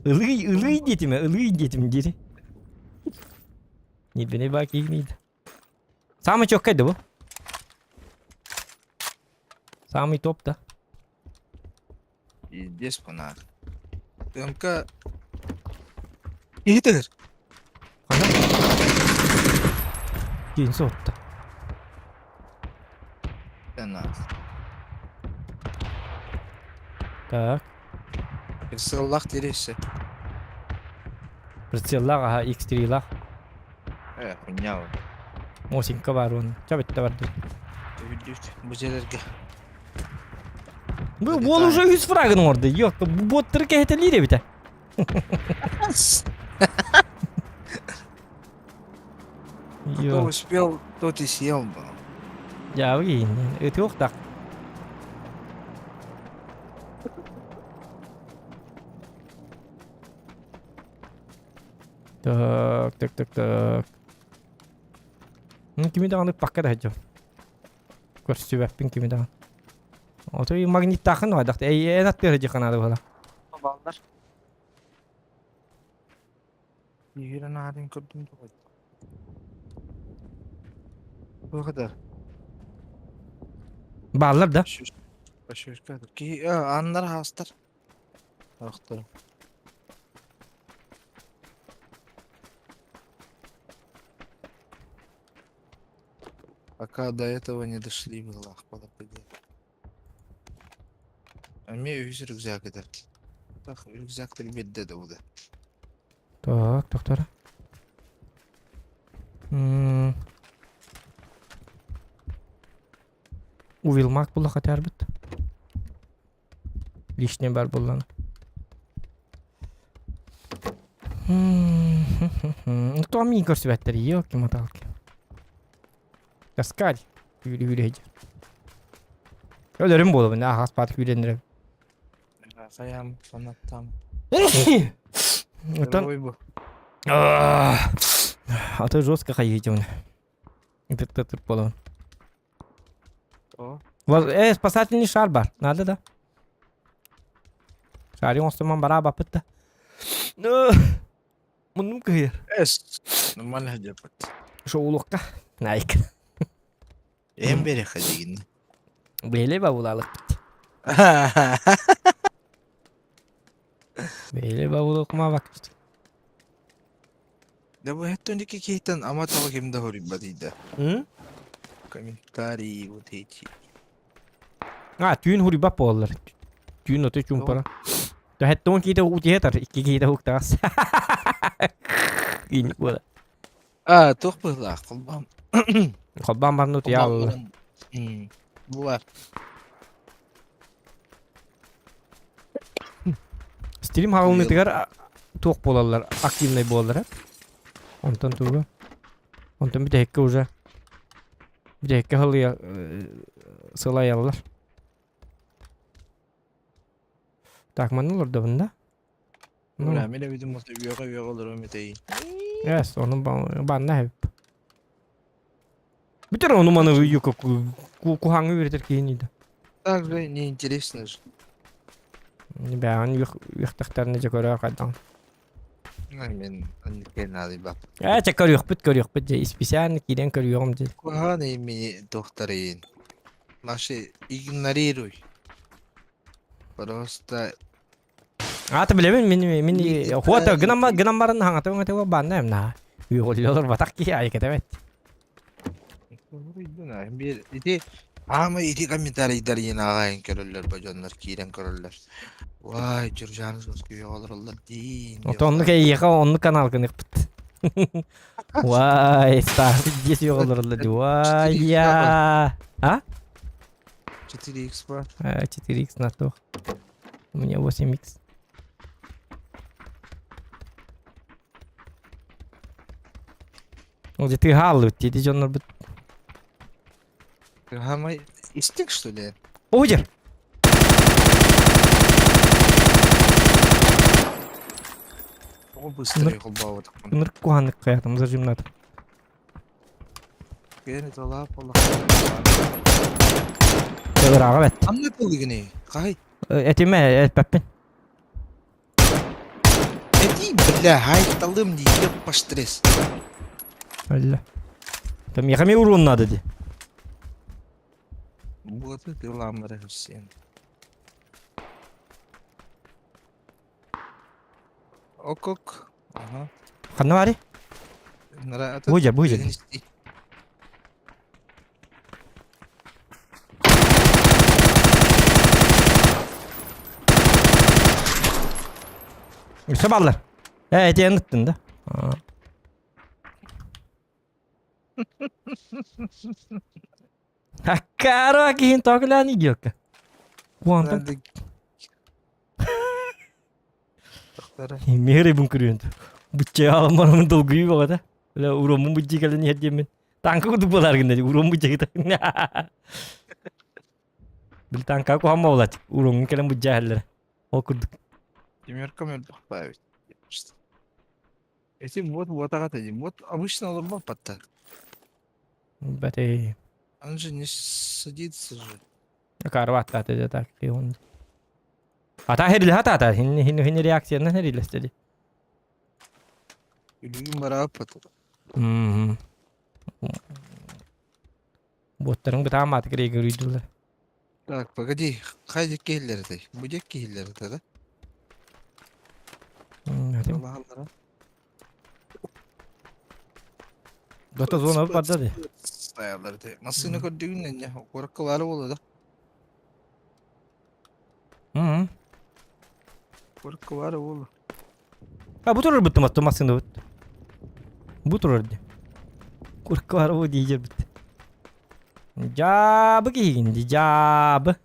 Ылый, ылый диэтим, ылый диэтим дири. Нибини ба киигниид. Самый чёккай да бу. Самый топ да. Пиздец панаар. МК Иһитигэр. Хана? Киин суотта. Так. Прицеллах тирешсе. Прицеллах, аха, X3-лах. Э, хуйня. Мосинка бар он. Чабытта бар. Бу жерерге. Бу бол уже үс фрагын орды. Yok, бу боттыр кэһэтэлиир эбитэ. Кто успел, тот и съел был. Дьаабы ытыох так. Так, так, так, так. Ну, кими даҕаны пакка да сылдьабын. Көрсүбэппин кими даҕаны. Ото и магниттаахын хайдах эй эн аттыыр сылдьыахха наада буолла. Баллар. Биирин аатын көрдүм дуо? Туох да? Бааллар да? Киһи ааннар хаастар. Ахтар. Пока до этого не дошли было, Эмиэ үһүс рюкзак этэр. Так, рюкзак биэрдэ да буде. Так, доктор. М. Увилмак була хатарбыт. Лишний бар буллан. Ну, то мин көрсүбэттэр, елки-моталки. Таскарь. Күүрү Өлөрүм буолабын, аһаҕас баат күүрэннэрэ. Хайам санаттам. Оттон Ой бу. А то жестко хайыытым. Тып-тып буолабын. О. Э, спасательный шар бар. Надо да? Шарик оҥостуман бараа баппыт да. Муннум кыһыйар. Эс. Нормально дьаппыт. Шоулукка. Найк. Эм береха дигин. Бэйли бабулалыкпыт. Бэйли бабулукма бакпыт. Да бу хэттөники киһиттэн ама тоҕо ким да хоруйбат ыйда. Комментарии вот эти. А, түүн хуруйбат буоллар. Түүн оту чумпара. Төһөттон киитэ утиһэтар, икки киитэ уктаас. Инник буола. А, туох быһыылаах холбоом. Холбоон баран утуйааллар. Булар. Стрим хаҕылынытыгар туох буолаллар, активнай буолаллар. Онтон тугу? Онтон бүтэһиккэ уже бүтэһиккэ сылыйа сылайаллар. Так, манна олордобун да? Ну, Бля, мин эбитим болта үөҕэ үөҕэ олором этэй. Yes, ону банна хэп. Бүтэр ону маны юка кухаңы үөрэтэр киһини да. Так же неинтересно же. Бэҕэн үөхтэхтэринэ дьэ көрөөр хайдаҕын. Мен оннукка наадыйбаппын. Ээ, чэ көрүөхпүт, көрүөхпүт дьэ, исписээн киирэн көрүөҕүм дьэ. Куһаҕан имени докторин. Наши игнорируй. Просто Аата билэбин мин мин хуота гынан гынан баран хаҥата өҥөтө баанна эмна. Үөҕүллэр батах киһи айкэтебет. Биир ити аама ити комментарийдарыйын ааҕайын көрөллөр бо дьоннор киирэн көрөллөр. Вай, Джуржан олороллор диин. Ото оннук эйиэхэ оннук канал гыныхпыт. Вай, старый здесь олороллор ди. Вай, я. А? 4x бар. 4x на то. У меня 8x. Ол дьэ тыаһааллыбыт дии дьоннорбут. Тыаһаамай истиҥ что ли? О, дьэ! Тоҕо быстрее холбообутукпун. Ынырык куһааннык хайаатым зажимнатым. Кини талаап Ырааҕа бэт. Ханна тылыгыный? Хай. Этимэ, эппэппин. Этий, бля, хай талым дии, ёппа стресс. Алла. Там миэхэ эмиэ уруон наада дии. Вот ты ламара Хусейн. Ок-ок. Ага. Ханна баарый? Нара Бу дьэ, бу дьэ. Өссө бааллар. Ээ, ити эн ыттын да. Аккаро киһин тоокулаан идиотка. Куантан. Миһири бун күрүөн. Бучча аламмарымын долгуйуу баҕата. Бля, уроммун буччи кэлэн иһэр диэммин. Танка курдук буолар гынна уроммун бучча Бил танка куһаҕан буолааччы. Уроммун кэлэн бучча иһэллэрэ. Ол курдук. Семерка мөлтөх баайбыт. Эти вот вот ата вот обычно олорбоппат Бэтей. Он же не садится же. Карват это так он. А та херили хата та хин хин хин реакция херили стеди. Үлүгүн барааппат. Мм. Боттарың бытаамаат кирейгөрүйдүлэр. Так, погоди, хай диэки иһиллэр этэй? Бу диэки иһиллэр этэ да? Аллаһаллара. Дота зона барда ди. Стоялар этэй. Массыына көрдүгүн энньэ, куоракка баара буолуо да? Мм. Куоракка баара буолуо. А бу турар быттым аттым массыына бут. Бу турар ди. Куоракка баара буолуо дии бит. Дьаабы киһигин дии, дьаабы.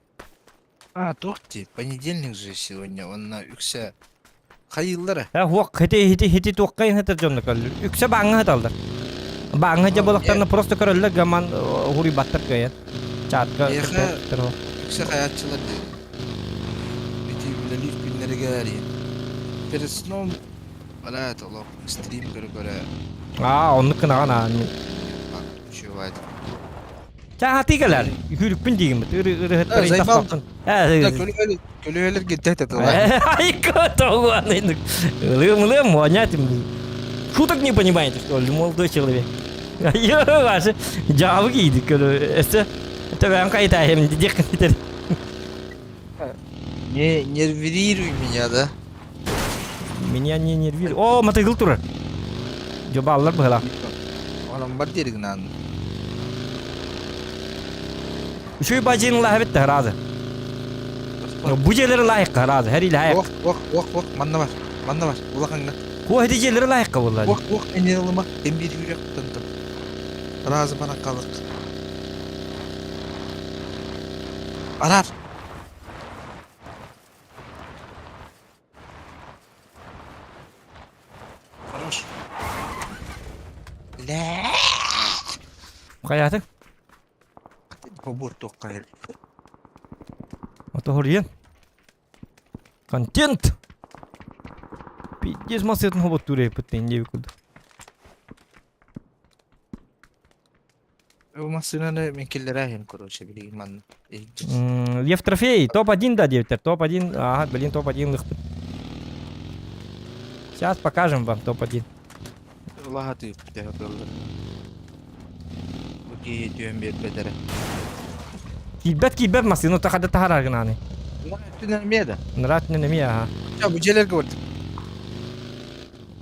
А, туох дии, понедельник же сегодня, онно үксэ хайыыллара. Э, хуох, хити хити хити туохха иһитэр дьонно көрөллөр. Үксэ бааҥҥа сыталлар. Бааҥҥа дьэ буолахтарына просто көрөллөр гаман уһуруйбаттар кыайан. Чаатка Миэхэ үксэ хайааччылар дии. Ити үлэлиир күннэригэр перед сном бля толох стрим көрө-көрө Аа, оннук гынаҕын аа. Чувак. Чаһатыы кэлэр. Үһүрүкпүн диигин бит. Ырыһыттар Займал. Көлүөлэр гиттэ тылай. Айка тоҕуанайнык. Ылым-ылым, монятым. Шуток не понимаете, что ли, молодой человек. Айо, ваши жабы кийди көрө. Эссе төбөм кайтайым дидек китер. Не нервируй меня, да? Меня не нервируй. О, мотоцикл турар. Жобаллар быһыла. Онон бар диригинан. Үчүгэй бадьыын лаһа битте разы. Бу дьиэлэри лайыққа разы, хәри лайық. Ох, ох, ох, ох, манна бар, манна бар, улаханга. Ку хәди дьиэлэри лайыққа болла. Ох, ох, эне ылыма, эмбир хүрек тантым. Разы бана қалыр. Арар. Хорош. Лээ. Хайаатын? Побор туохха Ото хоруйан. Контент! Пиздец масытын хоботтуур эппит диэбит курдук. Бу массыынаны мин киллэрээһин короче билигин манна. Лев трофей, топ-1 да диэбиттэр. Топ-1, ага, блин, топ-1 лыхпыт. Сейчас покажем вам топ-1. Улаһатыы тыһытыллар. Бу киһи түһэн биэрбэтэрэ. Киирбэт киирбэт массыына тахада таһарар гынааны. Өттүнэн эмиэ да. Нара өттүнэн эмиэ аха. Ча бу дьиэлэргэ бардым.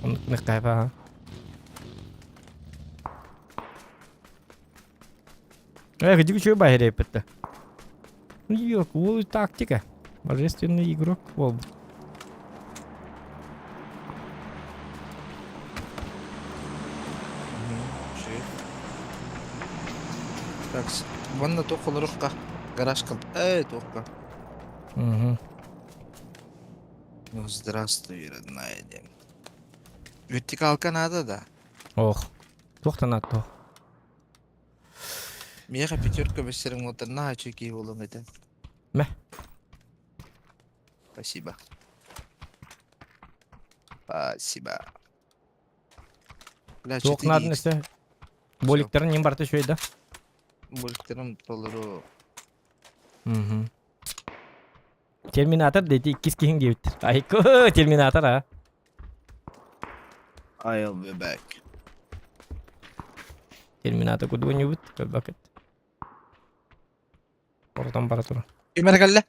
Оннук мехкайба аха. Эх, иди үчүгэй баһирэйпит да. Yok, bu тактика. Божественный игрок буолбут. Так, ванна туох олорукка гаражка эй туохка. Угу. Ну здравствуй, родная день. Вертикалка надо, да? Ох, туох да надо туох. Миэхэ пятерка бэссэрин уотар наһаа үчүгэй киһи буолуоҥ этэ. Мэ. Спасибо. Спасибо. Бля, Туох наадын өссө? Боликтарын нем барыта үчүгэй да? Боликтарым толору. Мгм. Терминатор дети иккис киһиҥ диэбиттэр. Айку, терминатор а. I'll be back. Терминатор кудуунньубут, көрбөккүт. Оротон бара турар. Ким эрэ кэллэ?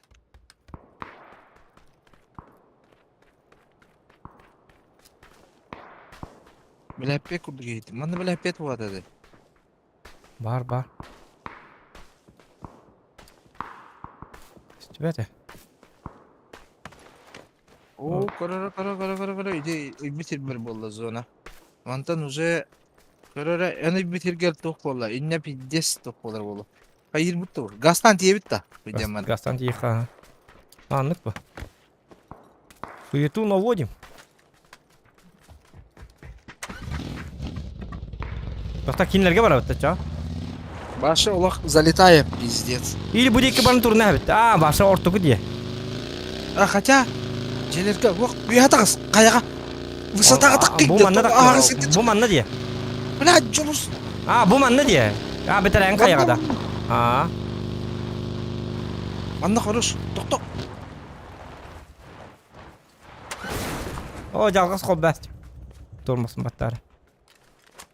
Билэппиэт курдук иһиттим. Манна билэппиэт буолата дии. Бар бар. Истибэтэ. Оо, көрөрө, көрө, көрө, көрө, көрө, ити ыйбыт сирбэр буолла зона. Мантан уже көрөрө, эн ыйбыт сиргэр туох буолла, иннэ пиздец туох буолар буолла. Хайыырбыт да Гастан тиэбит да, быдьаммар. Гастан тиэхха. Аннык ба. Суету наводим. Тоқта кинилерге барабыт да ча. Баша олох залетает, пиздец. Или бу диэки баран турна эбит. А, баша ортоку дие. А хотя, дьиэлэргэ уох үөһэ таҕыс, хайаҕа. Высотаҕа таххый Бу манна да бу манна дие. Бля, дьолус. А, бу манна дие. А, бэтэрээн хайаҕа да. А. Манна хорош. Тохто. О, дьалҕас холбоос. Тормозун баттаары.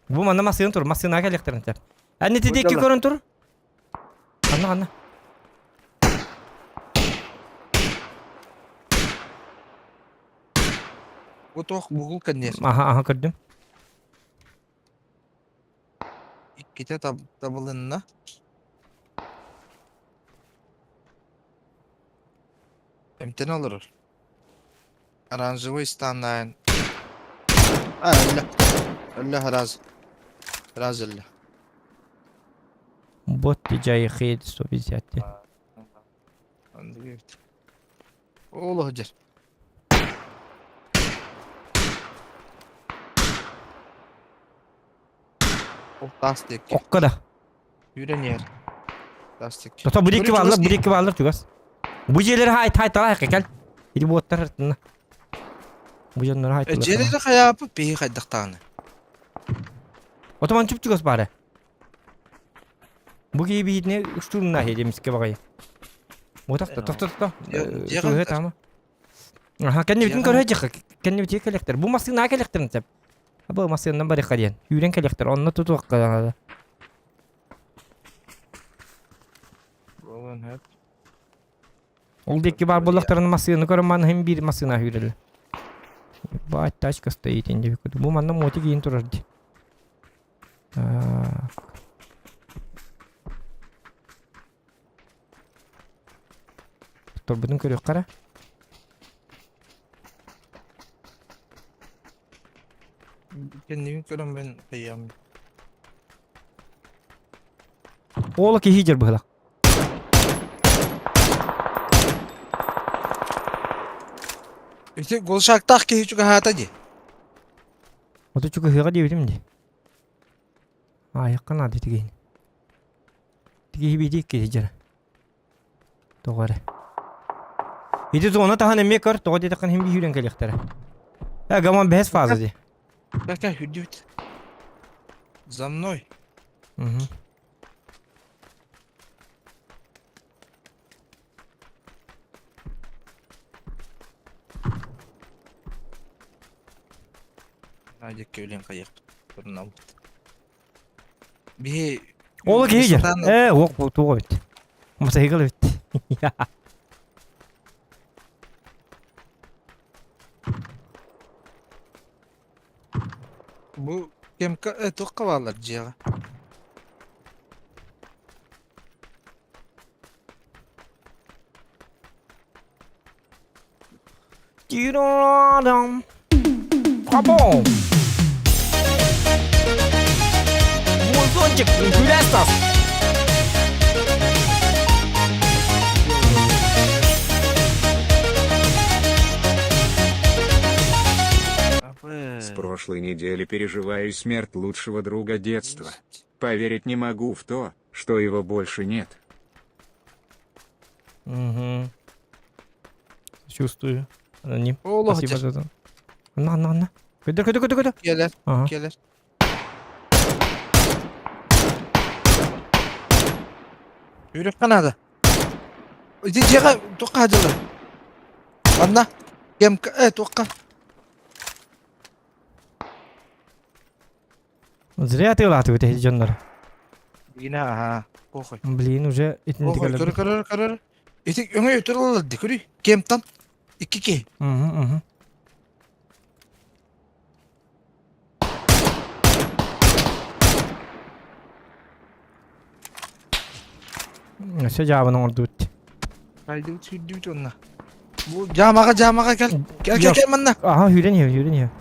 Бу манна массыына тур, массыынаҕа кэлиэхтэрин сөп. Эн ити диэки көрөн тур. Ханна ханна? Бу туох бугул кэнниэр. Аха, аха көрдүм. Иккитэ табылынна. Эмтэнэ олорор. Оранжевый станнайн. А, өллө. Өллө раз. Раз өллө. Бот дьайхед 150. Ол сылдьар. Ол таас диэки. Окко да. Үүрэн иһэр. Таас диэки. Тото бу диэки бааллар, бу диэки бааллар чугас. Бу дьиэлэри хай хай талаах кэл. Ити буоттар ыртынна. Бу дьоннор хай талаах. Дьиэлэри хайааппыт биһи хайдахтаҕына. Отоман чуп чугас баара. Бу киһи биһитини штурмна хедемиске баҕайы. Отах тохто тохто. Туһэ тама. Аха, кэннибитин көрө дьиха. Кэннибитин кэлэхтэр. Бу массыына кэлэхтэрин сөп. Бу массыыннан барыха диэн. Үүрэн кэлэхтэр. Онно тутуохха наада. Болон хөп. Ол диэки баар буоллахтарына массыына көрөн мааны хим биир массыына үүрэллэр. Баать тачка стоит инде Бу манна мотик иин турар дии. Так. Торбутун көрүөххэ эрэ. Кэннибин көрөн мен хайыам. Ола киһи дьэр быһылах. Ити голшактаах киһи чугаһаата дии. Ото чугаһыаҕа диэбитим дии. Аайахха наада тигиһин. Тигиһи биити киһи дьара. Тоҕо эрэ. Ити зона таһан эмиэ көр, тоҕо диэтэххин иһин биһүүрэн кэлиэхтэрэ. Э, гамон бэһэс фаза дии. Какая үрдүбүт. За мной. Угу. Надя үлэн хайыахпыт. Турунабыт. Биһи Ол киһи дьэ. сатаан Ээ, уох туох эбит. Мотоцикл эбит. Бу кемка э, туохха бааллар дьиэҕэ? Тирам. Хабон. Музончик, гуляй, Стас. С прошлой недели переживаю смерть лучшего друга детства. Поверить не могу в то, что его больше нет. Угу. Чувствую. Аноним. Олох Спасибо за это. На, на, на. Көтөр, көтөр, көтөр, көтөр. Келер, Ага. келер. Yürüp надо. Иди дьиэҕэ туохха дьылы. Манна кем э туохха. Зря ты латывает эти дьоннор. Блин, аха. Похуй. Блин, уже итинник Похуй, көрө көрө көрө. Ити өҥө өтөр ди көрүй. Кемтан. Икки ки. Угу, угу. Өссө дьаабын оҥордубут. Хайдыбыт сүүрдүбүт онно. Бу жаамаҕа жаамаҕа кэл. Кэл кэл кэл манна. Аха, сүүрэн иһэбин, сүүрэн иһэбин.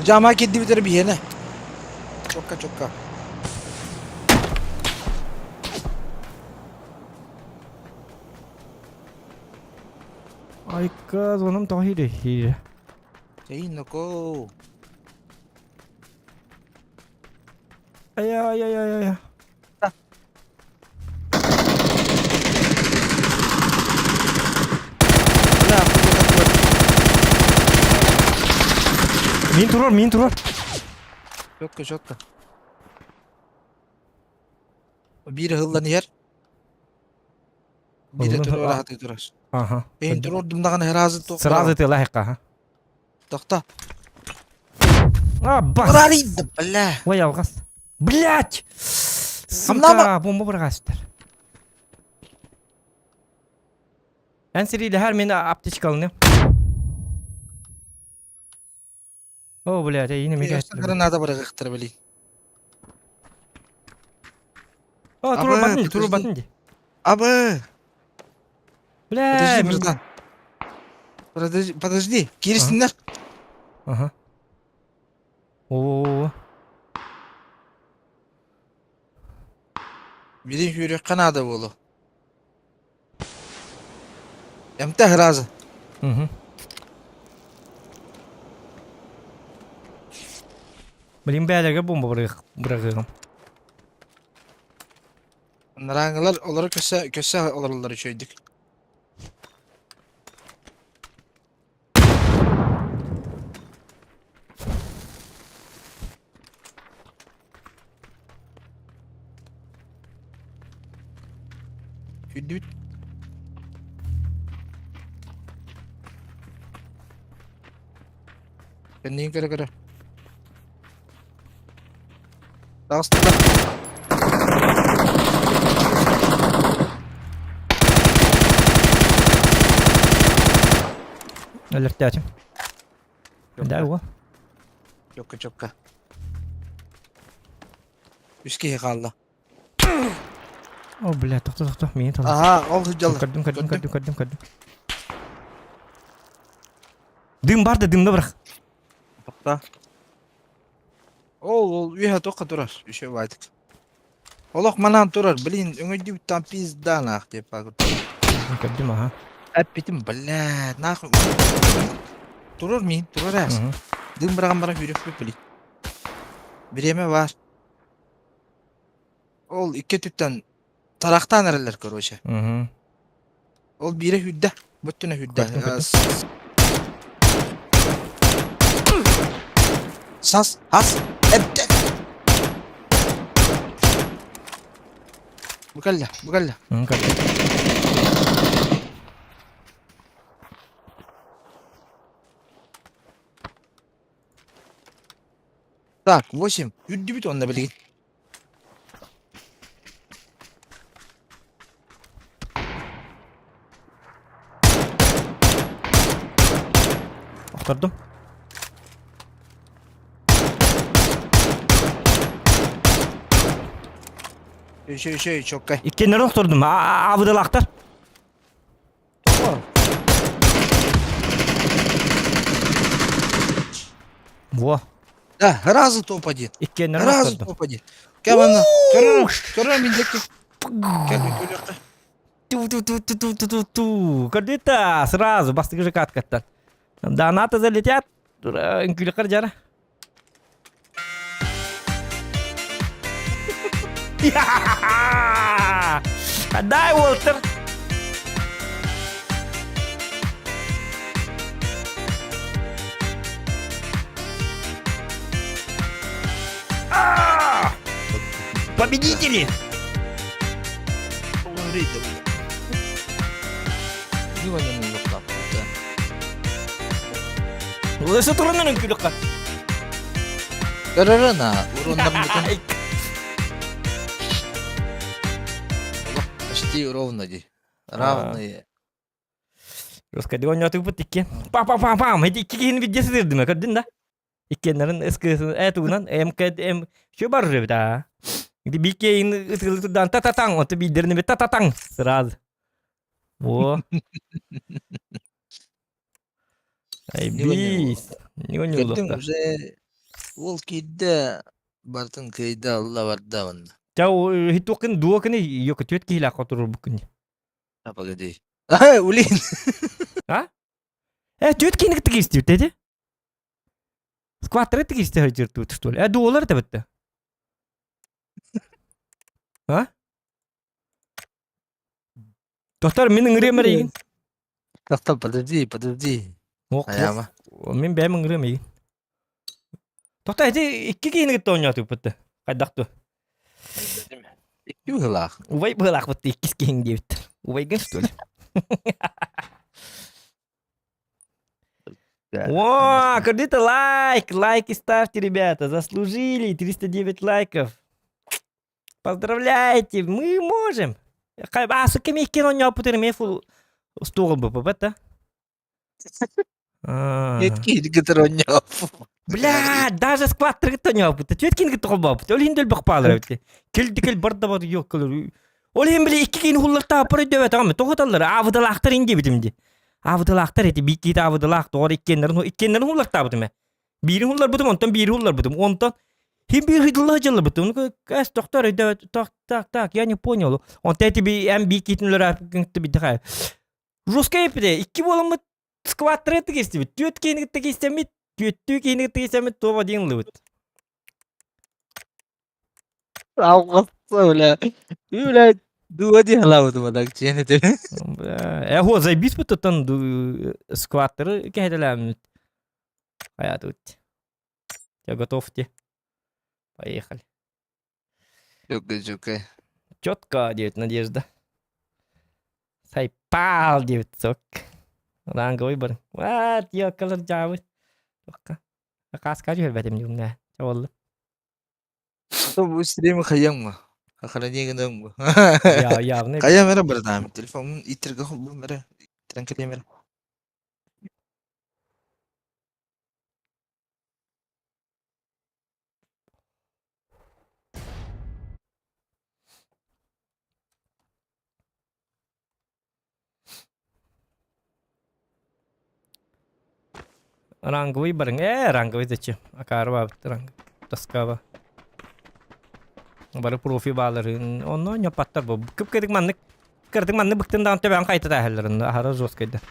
Жаамаҕа кирдибит эрэ биһиэнэ. Чокка чокка. Айка, звоном тоҕо иһиирэ иһиирэ. Чэй ноко. Ай-ай-ай-ай-ай. Мин турар, мин турар. Четко, четко. Биир ыһыллан иһэр. Биирэ турар аһатыы турар. Аха. Эйин турордум даҕаны сразу туох Сразу ты лайка, ага. Тохто. А, бас. Урарыйда, бля. Ой, алҕас. Блять! Сука, бомба бырҕастар. Эн сириилэһэр мин аптечкалыным. О, блядь, эйини меге. Граната бырагыктар, блин. О, турар батын, турар батын ди. Абы! Бля, Подожди, братан. Подожди, подожди. Киирсиннэр. Ага. О, Бирин сүүрүөххэ наада буолуо. Эмтэ сразу. Угу. Блин, бээлэргэ бомба бырагыам. Нарааҥылар олоро көсө көсө олороллор үчүгэйдик. Сүүрдүбүт. Кэнниин көрө-көрө. Таҕыстылар. Өлөртөөтүм. Да, уо. Чокка чокка. Үс киһи хаалла. О, бля, тохто, тохто, миин тол. Аха, ол сылдьаллар. Көрдүм, көрдүм, көрдүм, көрдүм, көрдүм. Дым бар да дымда бырах. Тохто. Ол ол үөһэ туохха турар? Үчүгэй баайдык. Олох манаан турар, блин, өҥөйдүбүт там пизда наах диэп Көрдүм, аха. Эппитим, блядь, нахуй. Турар миин, турар ээс. Дым быраҕан баран сүүрүөхпүт, блин. Бириэмэ баар. Ол икки өттүттэн тарахтаан эрэллэр, короче. Ол биирэ сүүрдэ, бу өттүнэ сүүрдэ. Сас, ас, эбдэ. Бу кэллэ, бу кэллэ. Так, 8. Үрдүбүт онно билигин. Охтордум. Үшө үшө чоккай. Иккеннерин охтордум. Абыдалаахтар. Во. Да, сразу топ-1. Иккеннерин Сразу охтордум. топ-1. Кәмәнә. Көрө, көрө мин дәки. Кәл көрө. Ту-ту-ту-ту-ту-ту. Көрдүтэ сразу бастыгы же каткаттан. Донаты залетят. Үҥкүүлэххэр дьара. Дай, Уолтер! Победители! Өсө турунан үҥкүүлүххэ. Көрөрөн а, уруннарбытын почти ровно ди. Равные. Русская оонньоотугуппут икки. Па-па-па-пам! Ити икки киһини видео сытырдым, көрдүн да? Иккиэннэрин СКС э тугунан МК М что бар уже да. Ити биир киһини ытыгылы турдаан та-та-таң, онто биирдэрин эбит та-та-таң сразу. Во. Ай бис. Не Көрдүҥ уже уол киирдэ бартын кыайда алла барда онно. Ча хитуокын дуокыны йока түөт киһилээх хотурурбуккун. А погоди. А, улин. А? Э, түөт киһини кытта киристибит эти? Скваттары киристи сылдьыртыбыт что ли? Э, дуолар это А? Доктор, мин ыҥырыам эрэ Доктор, подожди, подожди. Ох, мин бэйэм ыҥырыам эйигин. Тоқта ити икки киһини кытта оонньоотуппут хайдах ту? Икки быһылаах. Убай быһылаахпыт иккис киһиҥ диэбиттэр. Убайгын что ли? О, кредиты лайк! Лайки ставьте, ребята. Заслужили 309 лайков. Поздравляйте, мы можем. А, с кем их кино не опутали, фул стул бы, это? Бля, даже сквад трыгыттан опыт. Түөткин кытта холбоопут. Ол иһин өлбөх паалар эбит. Кэлди кэл барда бар yok кылыр. Ол иһин били икки киин хуллартаа аппар өйдөбөт ама тоҕоталлар аабыдалаахтар ин диэбитим ди. Аабыдалаахтар эти бииккиит аабыдалаах тоҕор иккиэннэрин иккиэннэрин хуллартаабытым ээ. Биирин хулларбытым онтон биири хулларбытым онтон хин биир хыдылла дьыллыбытым. Ну кэс тохтор өйдөбөт так так так я не понял. Онтон эти би эм бииккиитин үлэрэ бидде Жесткай эппитэ икки буоламмыт скваттары тигистибит. Түөрт киһини кытта киистэммит, түөртүү киһини кытта киистэммит туох диэн ыллыбыт. Алҕаста бля. Бля, дуо дии халаабытым адаг чиэн этэ. Бля, э, заебись оттон скваттары кэһэтэлээммит. Хайа тут. Я готов те. Поехали. Чөкө чөкө. Четко диэбит Надежда. Сайпаал диэбит сок. Ранговый бар. Ват, ёкалар дьаабыт. Тоққа. Кааска түһэрбэтим дьуҥҥа. Чабыллы. Бу стрим хайам Охранение гынам. Я явно. Хайам эрэ братан, телефонун иттерге холбум эрэ. Иттирэн кэлиэм эрэ. Ранговый барыҥ ээ ранговый зачем акаарыбаабыт ранг тоскаба бары профи бааларын онно ньоппаттар бу кып-кырдык маннык кырдык маннык быктын даҕан төбөөн хайта тааһалларын аһара жесткайда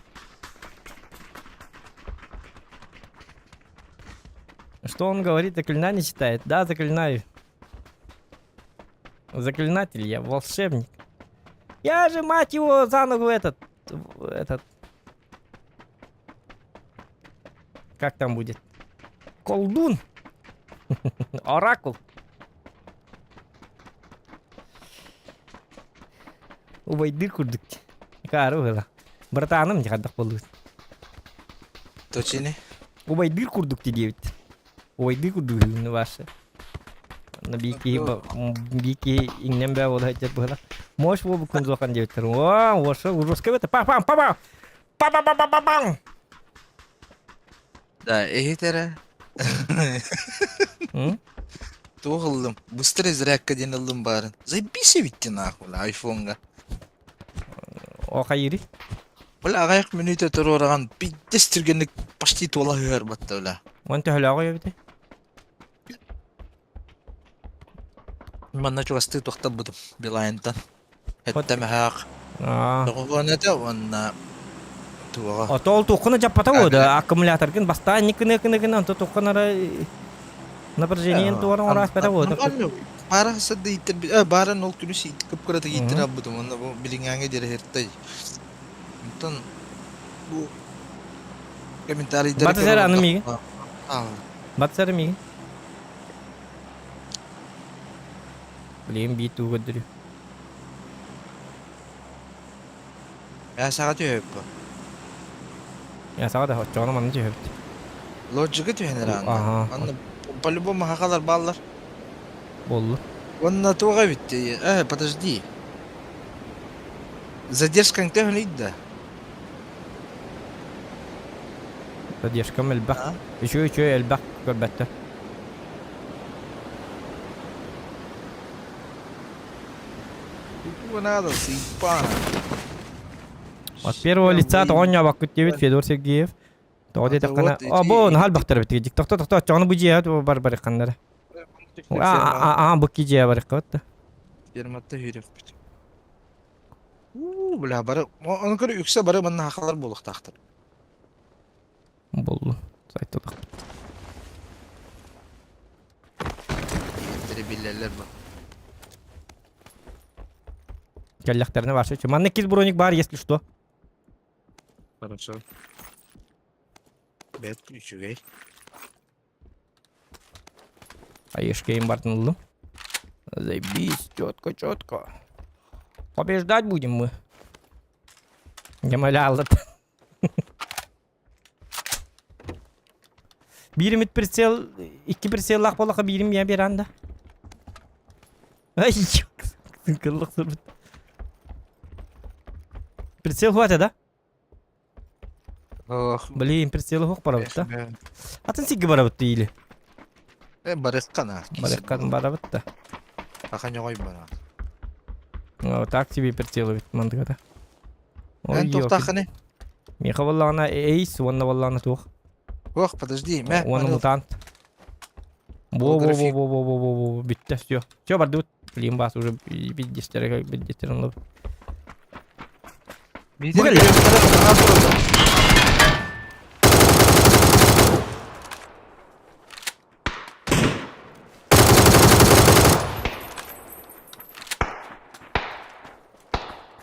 Что он говорит, заклинание читает? Да, заклинаю. Заклинатель я, волшебник. Я же, мать его, за ногу этот... Этот... Как там будет? Колдун! Оракул! Убайдыр курдук. Каары было. Братаным дьаҕардах буоллубут. Точно. Убайдыр курдук диэбит. Ойдыы курдук үһү ваша. На биики биики иҥнэн бээ буола сылдьар быһыылаах. Мощь буолбуккун суохан диэбиттэр. О, уоша ужаска эбит. Па пам па па па па па па па Да, иһит эрэ. Туох ыллым? Быстрый зарядка диэн ыллым баарын. Заебись эбит нахуй, айфонга. О хайыырый? Бля, аҕыйах мүнүүтэ туруораҕын пиздец түргэнник почти туола сыһар батта бля. Уон төһөлөөҕүй эбитий? Манна чугастыы туохтарбытым Билайнтан. Эттэмэһээх. Аа. Тоҕуһуон этэ уонна туоҕа. Ото ол туоххуна дьаппата буо аккумуляторгын бастаан никкыны кыны кыны онто туоххунара напряжениен туоран ораспата буо. Баара сырды ииттэр баарын ол күнүс кып-кыратык ииттэр албытым уонна бу билиҥҥээҥҥэ диэри иһиртэй. Онтон бу комментарийдары Батыс эрэ аны миигин. Батыс эрэ миигин. Блин, биир туу көрдөрүү. Ээ саҕа түһэбит Ээ саҕа да оччоҕуна манна түһэбит. Лоджига түһэн эрэ анна. Анна по-любому хахалар бааллар. Буолла. Уонна туох эбит? Э, подожди. Задержкаҥ төһөнүй да? Задержкам элбэх. Үчүгэй үчүгэй элбэх көрбөттөр. Надо, сыйпаана. От первого лица тоҕонньообоккут диэбит Федор Сергеев. Тоҕо диэтэххинэ, о бу наһаа элбэхтэр эбит. Тохто тохто оччоҕуна бу дьиэҕэ бар барыхханнара. Аа бу ки дьиэ барыххабыт да. Ферматта сүүрүөхпүт. Уу, бля, бары, ону көрө үксэ бары манна хахалар буолуохтаахтар. Боллу. Сайтылах. Били биллэллэр бу. Кэллэхтэринэ барса. Манна кис броник бар, если что. Хорошо. Бэт үчүгэй. Аешкейм бартын ыллым. Заебись, четко, четко. Побеждать будем мы. Гемоля Биир эмит прицел, икки прицеллаах буоллахха биирим я биэрэн да. Ай, кыллык сырбыт. Прицел хватит, да? Ох. Блин, прицел хук барабыт да. Атын сигги барабыт или? Э, барыккана. Барыккан барабыт да. Аха ньоҕой бара. Вот так тебе прицел ведь мандыгата. Эн туохтааххыный? Миэхэ буоллаҕына эйс уонна буоллаҕына туох. Ох, подожди, мэ. Уонна мутант. Во во во во во во во во бүттэ все. Все бардыбыт. Блин бас уже биддестере биддестерин ылып. Бу кэллэ.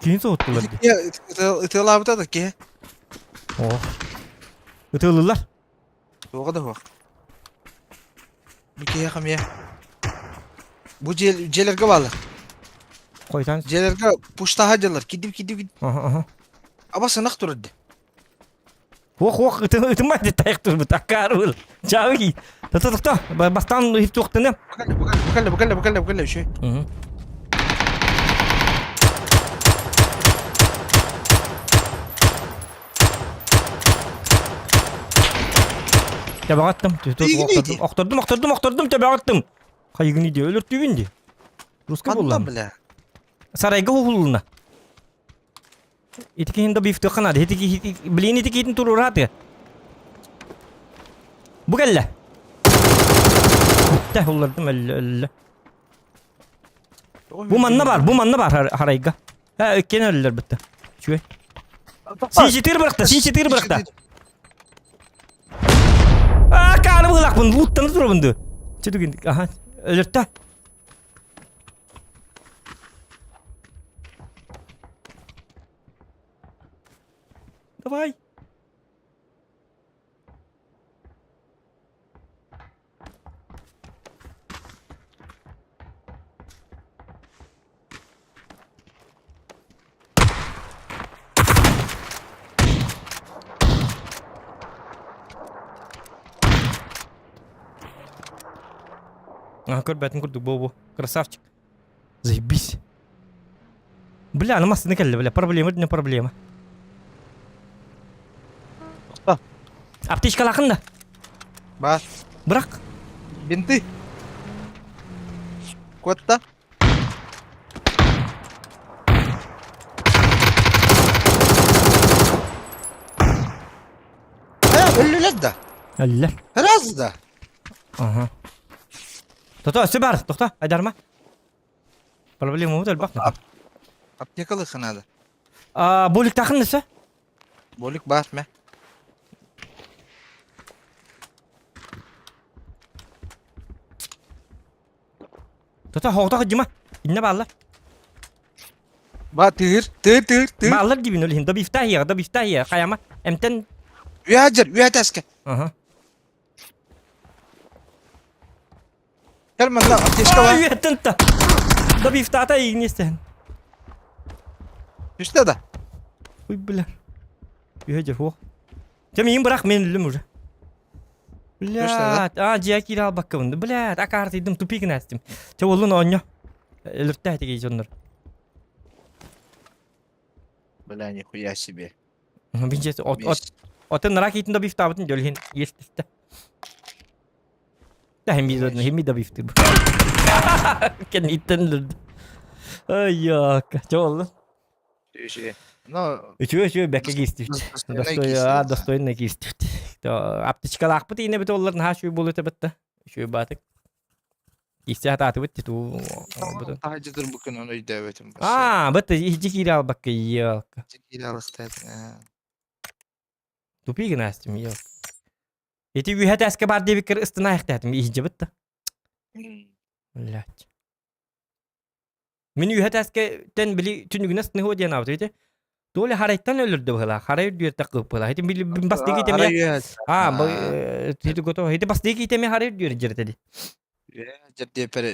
Кини соһуттулар дии. Ытыалаабыта да киһи. Ох. Ытыалыыллар. Туоҕа да суох. Бу киһиэхэ эмиэ. Бу дьиэлэргэ бааллар. Хойтан. Дьиэлэргэ пуштаһа дьаллар. Кидип кидип. Аха аха. Аба сынах турар ди. Ох ох ытымай ди тайық турбут аккаар был. Чави. Тохто тохто. Бастаан туохтаны. Букалла букалла букалла букалла үчү. Төбөҕө аттым. Охтордум, охтордум, охтордум, төбөҕө аттым. Хайыгын иди, өлөртүүбүн ди. Русский буолла. бля. Сарайга уһуллуна. Ити киһин да бифтыахха наада. Ити блин ити киһитин туруорааты. Бу кэллэ. Бүттэ, уллардым өллө, өллө. Бу манна бар, бу манна бар харайга. Ха, иккиэн өллөр бытта. Үчүгэй. Син-четыре бырахта, син-четыре бырахта. Аа, кааны быһылаахпын, луттаны турабын ду. Чүтүгүн, аха, өлөртө. Давай. А, көрбөтүн курдук бу Красавчик. Заебись. Бля, аны массыына кэллэ, бля, проблема не проблема. Аптечкалаахын да? Бар. Бырах. Бинты. Куотта. Э, өллүлэр да. Өллөр. Раз да. Ага. Тото, өссө бар, тохто, айдарма. Проблема вот элбэх. Аптекалыхха надо. А, боликтахын өссө? Болик бар мэ. Тото, хоҕото дьима. Инне бааллар. Ба тыыр, тыыр, тыыр, тыыр. Бааллар дибин ол иһин. Добифта иһиэ, добифта иһиэ. Хайама. Эмтэн. Үһэ үһэ тэске. Ага. Кэл манна аптечка бар. Үөттэн та. Добифтаата игнистен. Түстэ да. Ой, бля. Үһэ дьэ хуох. Дьэ миин бырах мен өллүм уже. Блядь, а дьиэ киирэ албаккабын. Блядь, акаартыйдым, тупик нэстим. Чэ оллун оонньо. Өлөртөө этиги дьоннор. Бля, нихуя себе. Бинче от от отын нара киитин да бифтаабытын дьөлүһүн иэстистэ. Да хими да бифтыр. Кэнниттэн өлөрдү. Ай яка. Чэ оллун. Ну, Үчүгэй үчүгэй бэккэ киистибит. Достойно, достойно киистибит. Аптечкалаахпыт иинэ бит оллар наһаа үчүгэй буолуо этэ Үчүгэй баатык. Киисте хатаатыбыт титу Таһырдьа турбуккун ону өйдөөбөтүм. Аа, быт иһдьи киирэ албакка елка. Киирэ алыстаатын. Тупи гынастым елка. Ити үһэ тээскэ бар диэбиккэр ыстына айахтаатым иһдьэ бытта. Блять. Мин үһэ тээскэттэн били түнүгүнэ сныһуо диэн аабыт ити. Толя харайтан өлөрдө быһылаах. Харай үрдүөр таккыппыла. Ити били бастыгы итеме. А, ити готово. Ити бастыгы итеме харай үрдүөр жеретеди. Жердиэппэр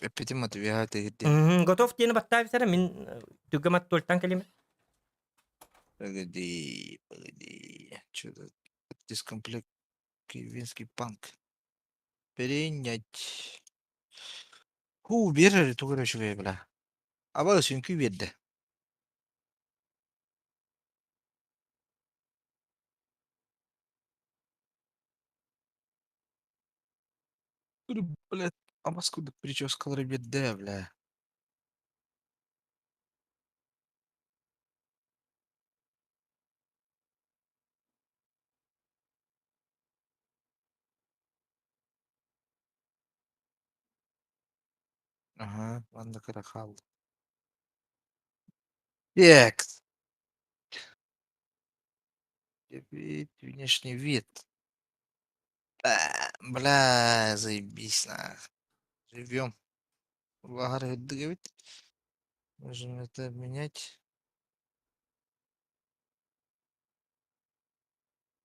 эппитим аты үһэ тыһырди. Готов диэни баттаабитара мин түгэмат туольтан кэлим. Погоди, погоди. Что-то дискомплект Кивинский банк. Перенять. Хуу, биэрэр тугу эрэ үчүгэй бля. Аба үҥкүү биэрдэ. Блядь, абас курдук прическалары биэрдэ, бля. Аһаа, манна кыра хаалла. Текст. Вид, внешний вид. Бля, заебись нах. Живем. Лагарь эбит. Можем это обменять.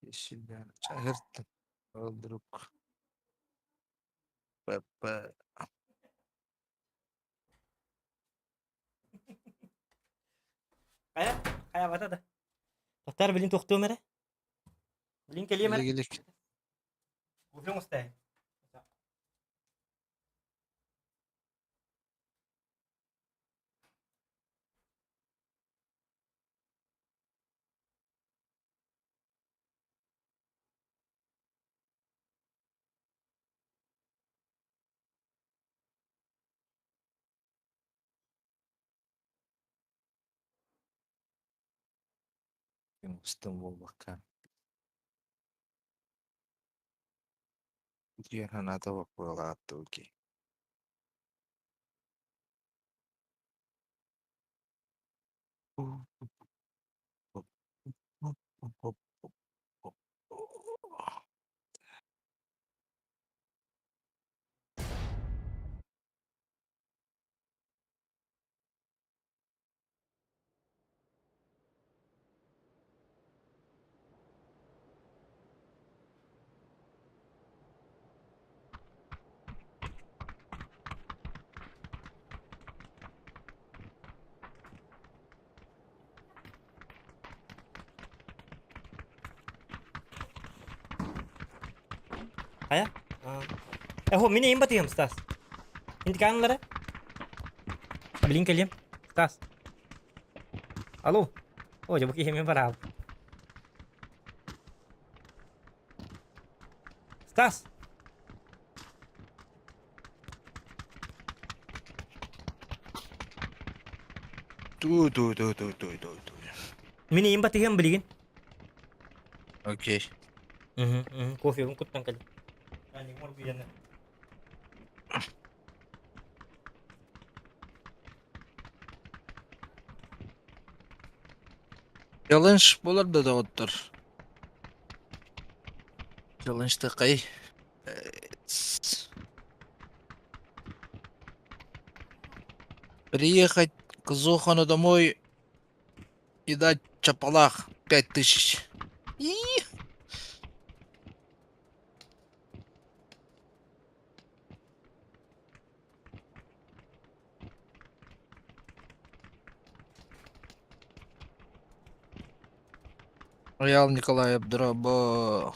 И себя. Чагыртын. Друг. ПП. Хайа, хайа бата да. Тохтар билин тохтуом эрэ. Билин кэлиэм эрэ. Илик. Уфлуҥ устайын. Устун буолбакка. Утуйар санаата боппуолааттыбыт Хайа? Эһо, мин иим батыам, Стас. Интикаанылары. Блин кэлиэм. Стас. Алло. О, дьэ бу киһи эмиэ бараал. Стас. Ту ту ту ту ту ту ту. Мин ийэм батыһыам билигин. Окей. Мгм, мгм. Кофебын куттан кэллим. Челлендж буолар да доҕоттор. Челленджтыкай. Приехать к Зохану домой и дать чапалах 5000. И Роял Николаев дробо.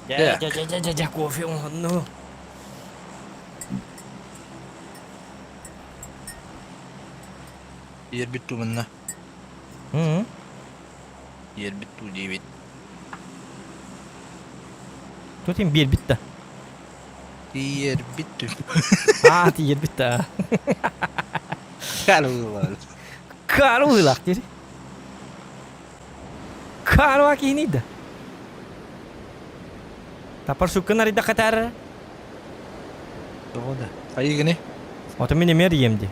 Дьэ Дьэ. дьэ дьэ дьэ дьэ дьэ кофе оҥоһунну. Иэрбит туу манна. Мм. Иэрбит туу диэбит. Тут им биэрбит да. Иэрбит түү. Аа, тиийэрбит да. Карылар. Карылах дири. Карва киһини да. Тапар суккын арыйда катар. Тоҕо да. Хайыгыны? Ото мин эмиэ эрийиэм дии.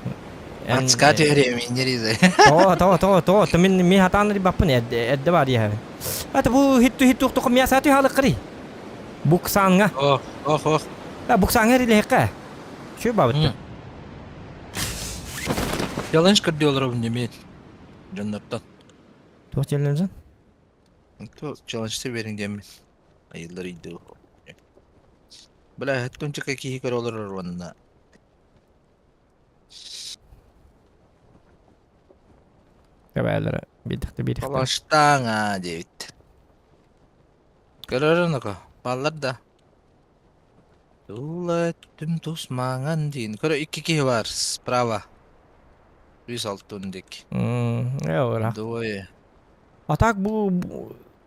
Ацка түһэриэм инньэ Тоҕо, тоҕо, тоҕо, тоҕо, то мин мин хатаан эрийбаппын эрдэ бар иһэбин. Это бу хит хит туох мясо түһалыккырый. Буксанга. Ох, ох, ох. А буксанга эрилэххэ. Чү бабытты. Челлендж көрдүү олоробун дэмиэн. Дьоннортон. Туох челленджин? Челленджте бериң диэммин. Айыллар ыйды. Бля, хэткүнчэкэ киһи көрө олорор уонна. Кэбээлэрэ биирдэхтэ биирдэхтэ. Палаштааҥа диэбит. Көрөрүн око, бааллар да. Тула өттүм тус маҥан диин. Көрө икки киһи бар справа. Үс алтын дик. Мм, э, Двое. А так бу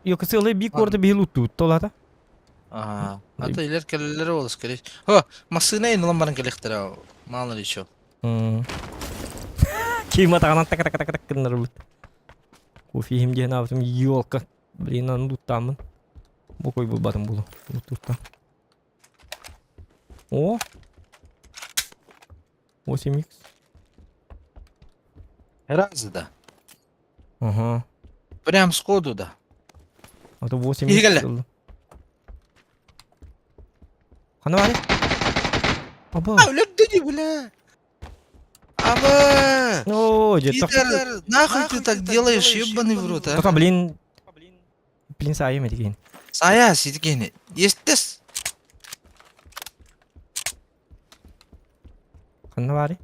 Йокысылы би корды биһил уттуут толата. Аа, ата илер кэлэллэрэ ол скорее. Хо, массыына ин ылан баран кэлиэхтэрэ, мало ли чё. Ким атаҕынан так так так так гыннарбыт. Кофе иһим диэн аабытым елка. Блин, аны луттааммын. Бокой булбатым булу. Луттуттан. О! 8x. Разы да. Ага. Прям сходу да. А то 8 Киһи кэллэ. ылла. Ханна баар? Аба. А, өлөрдө дии, бля. Аба! О, дьэ, Питер, нахуй ты так делаешь, ебаный в рот, а? Тока, блин. Блин, саайым этигин. Сая, ситигини. Естес. Ханна баарый?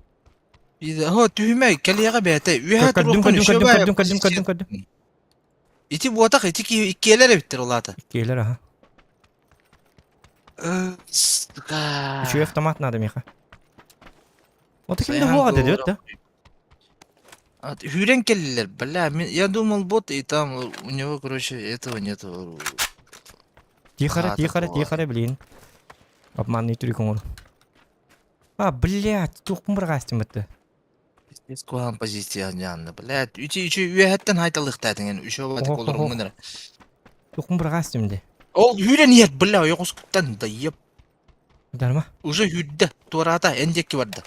Хо, түһүмэ, кэлиэҕэ бэйэтэ. Үөһэ Көрдүм, туруоххун көрдүм, еще көрдүм, баайа көрдүм, көрдүм, көрдүм, көрдүм. Ити буотах, ити ки иккиэлэр эбиттэр ол аата. Иккиэлэр, аха. Э, сука. Үчүгэй автомат надо миэхэ. Вот ким да Сайхан буоҕа дедет да? Хүрэн кэллилэр, бля, я думал бот, и там у него, короче, этого нету. Тихо, А, тихо, такого. тихо, блин. Обманный трюк оҥор. А, блядь, туохпун быраҕаастым это. Пиздец куһаҕан позиция дьаанна, блядь. Үчү үчү үөһэттэн хайталыахтаатыҥ үчү обатык Ох, ох, ох. олоруммун эрэ. Туохпун быраҕаастым де. Ол хүрэн иһэр, бля, ойоҕускуттан да еп. Дарма. Уже хүрдэ, туораата, эн диэки барда.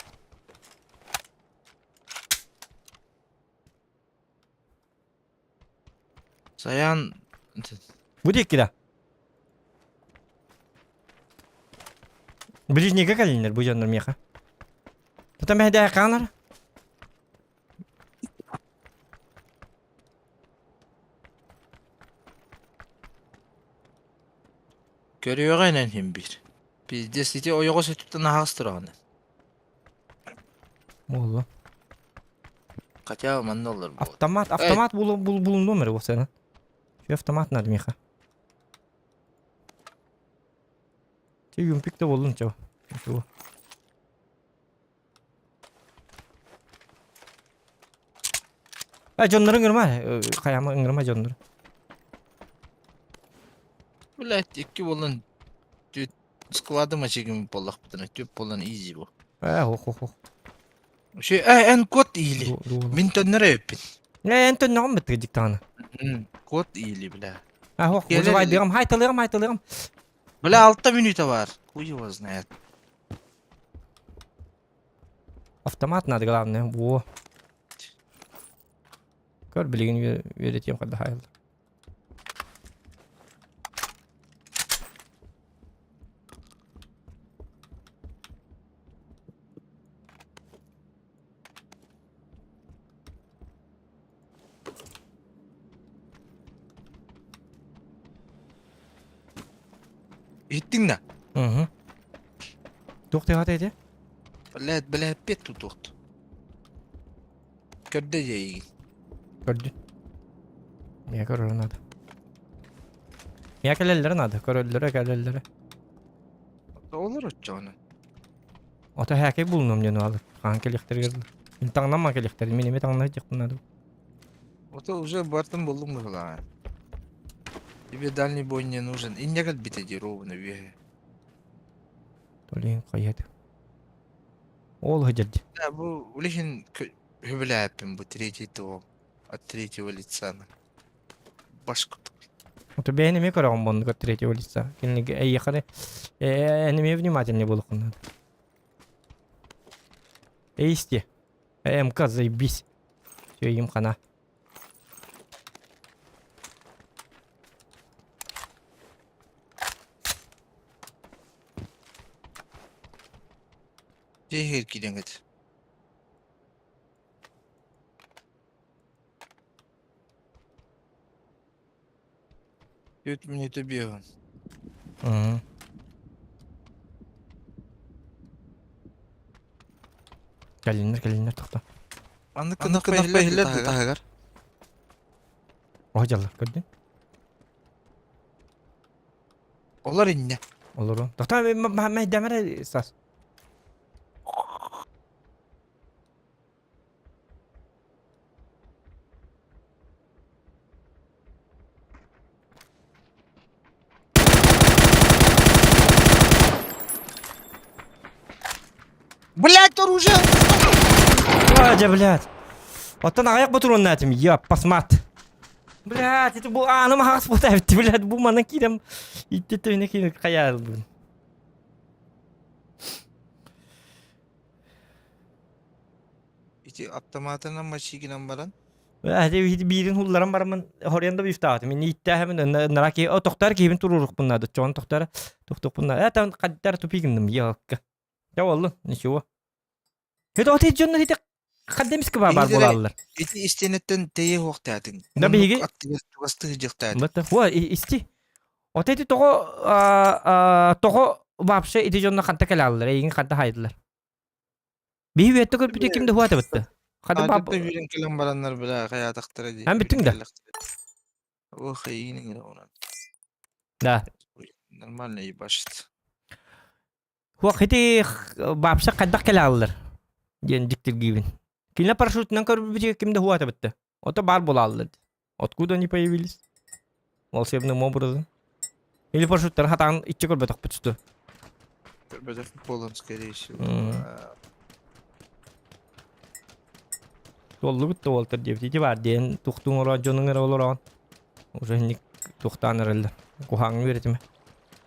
Саян Бу диэки да. Ближнийгэ кэллиннэр бу дьоннор миэхэ. Тута мэһэдэ хаанар. Көрүөҕэ инэн иһин биир. Пиздец, ити ойоҕос өттүттэн аһаҕас тураҕын. Буолла. Хотя бы манна олор буолуо. Автомат, автомат бул бул булундум эрэ буолсана. Şu автомат надо миэхэ. Чэ юмпик да буоллун чэ. Ничего. Э, дьоннору ыҥырма, хайама ыҥырма дьоннору. Блять, икки буолан түт склады мачигим буоллахпытына түп буолан изи бу. Э, ох ох ох. Ши э эн код или. Мин төннөр эппин. Э, эн төннөҕүм бит дьиктаҕына. Код или, бля. А, ох, вызывай хайталыгым, хайталыгым. Бля, алта минута бар. Хуй его знает. Автомат надо, главное. Во. Көр билигин үөрэтиэм хайда Иһиттиҥ да? Угу. Туох тыаһата ити? Блядь, блядь, тутуохт. Көрдө дьэ эйигин. Көрдүн. Миэхэ көрөрө наада. Миэхэ кэлэллэрэ наада, көрөллөрө кэлэллэрэ. Олор оччоҕуна. Ото һээкэй булунум диэн уолу. Хаһан кэлиэхтэригэр дылы. Мин таҥнамма кэлиэхтэрин, мин эмиэ таҥна сылдьыахпын наада. Ото уже бартын буллум быһылаҕа. Тебе дальний бой не нужен. Инньэ кэлбитэ дии ровно үөһэ. Толин хайыат. Ол сылдьар дии. Да, бу улиһин хөбүлээппин бу третий того от третьего лица. Башка Ото бэйэн эмиэ көрөҕүн буоннук от третьего лица. Кинилэргэ эйиэхэ эн эмиэ внимательнее буолуоххун наада. Эйсти. МК заебись. Все, им хана. Дьиэһигэр киирэҥҥит. Түөрт мүнүүтэ биэһин. Мм. Кэлиннэр, кэлиннэр тохто. Маннык гыннахпа иһиллэр дуу таһыгар? Оһо дьаллар, көрдүн? Олор иннэ. Олору. Тохто, мэйдэмэрэ сас. Блять, оружие! А, дьэ, блядь. Оттон аҕыйах ботуруонна этим, я посмат. Блядь, это бу ааным аһаҕас буолта эбит, блядь, бу манан киирэн иттеттэбинэ киирэн хайаалбын. Ити автоматынан мачигинан баран Эти биирин хулларан бараммын хоруйан да бифтаатым. Мин ииттээһэмин нара ки о тохтар киһибин туруорукпун наада. Чоон тохтар тохтохпун наада. Э там хаддар тупигинным ялка. Я боллун, ничего. Это вот эти дьоннор ити хаддемиски бар буолаллар. Ити истиэнэттэн тэйэ хуохтаатыҥ. Да биһиги аттыгар дьыхтаатыҥ. Бата, во исти. Вот эти тоҕо тоҕо вообще ити дьоннор ханта кэлаллар, эйигин ханта хайдылар. Биһи үөттэ көрбүтэ ким да хуата бытты. Хата баб... Үүрэн кэлэн бараннар бля хайаатахтара дии. Эн бүттүҥ да? Ох, эйигин эрэ онон. Да. Нормально ебашит. Хуох ити баапса хайдах кэлэ диэн дьиктиргиибин. Кинилэр парашютунан көрбүтүгэр ким да хуата бытты. Ото баар буолааллар. Откуда они появились? Волшебным образом. Или парашюттары хатаан иччи көрбөтөхпүт что? Көрбөтөх буолан, скорее всего. Туоллубут да уолтар диэбит. Ити баар диэн тухтуҥ ороон дьонуҥ эрэ олороон. Уже инник тухтаан эрэллэр. Куһааҥҥа үөрэтимэ.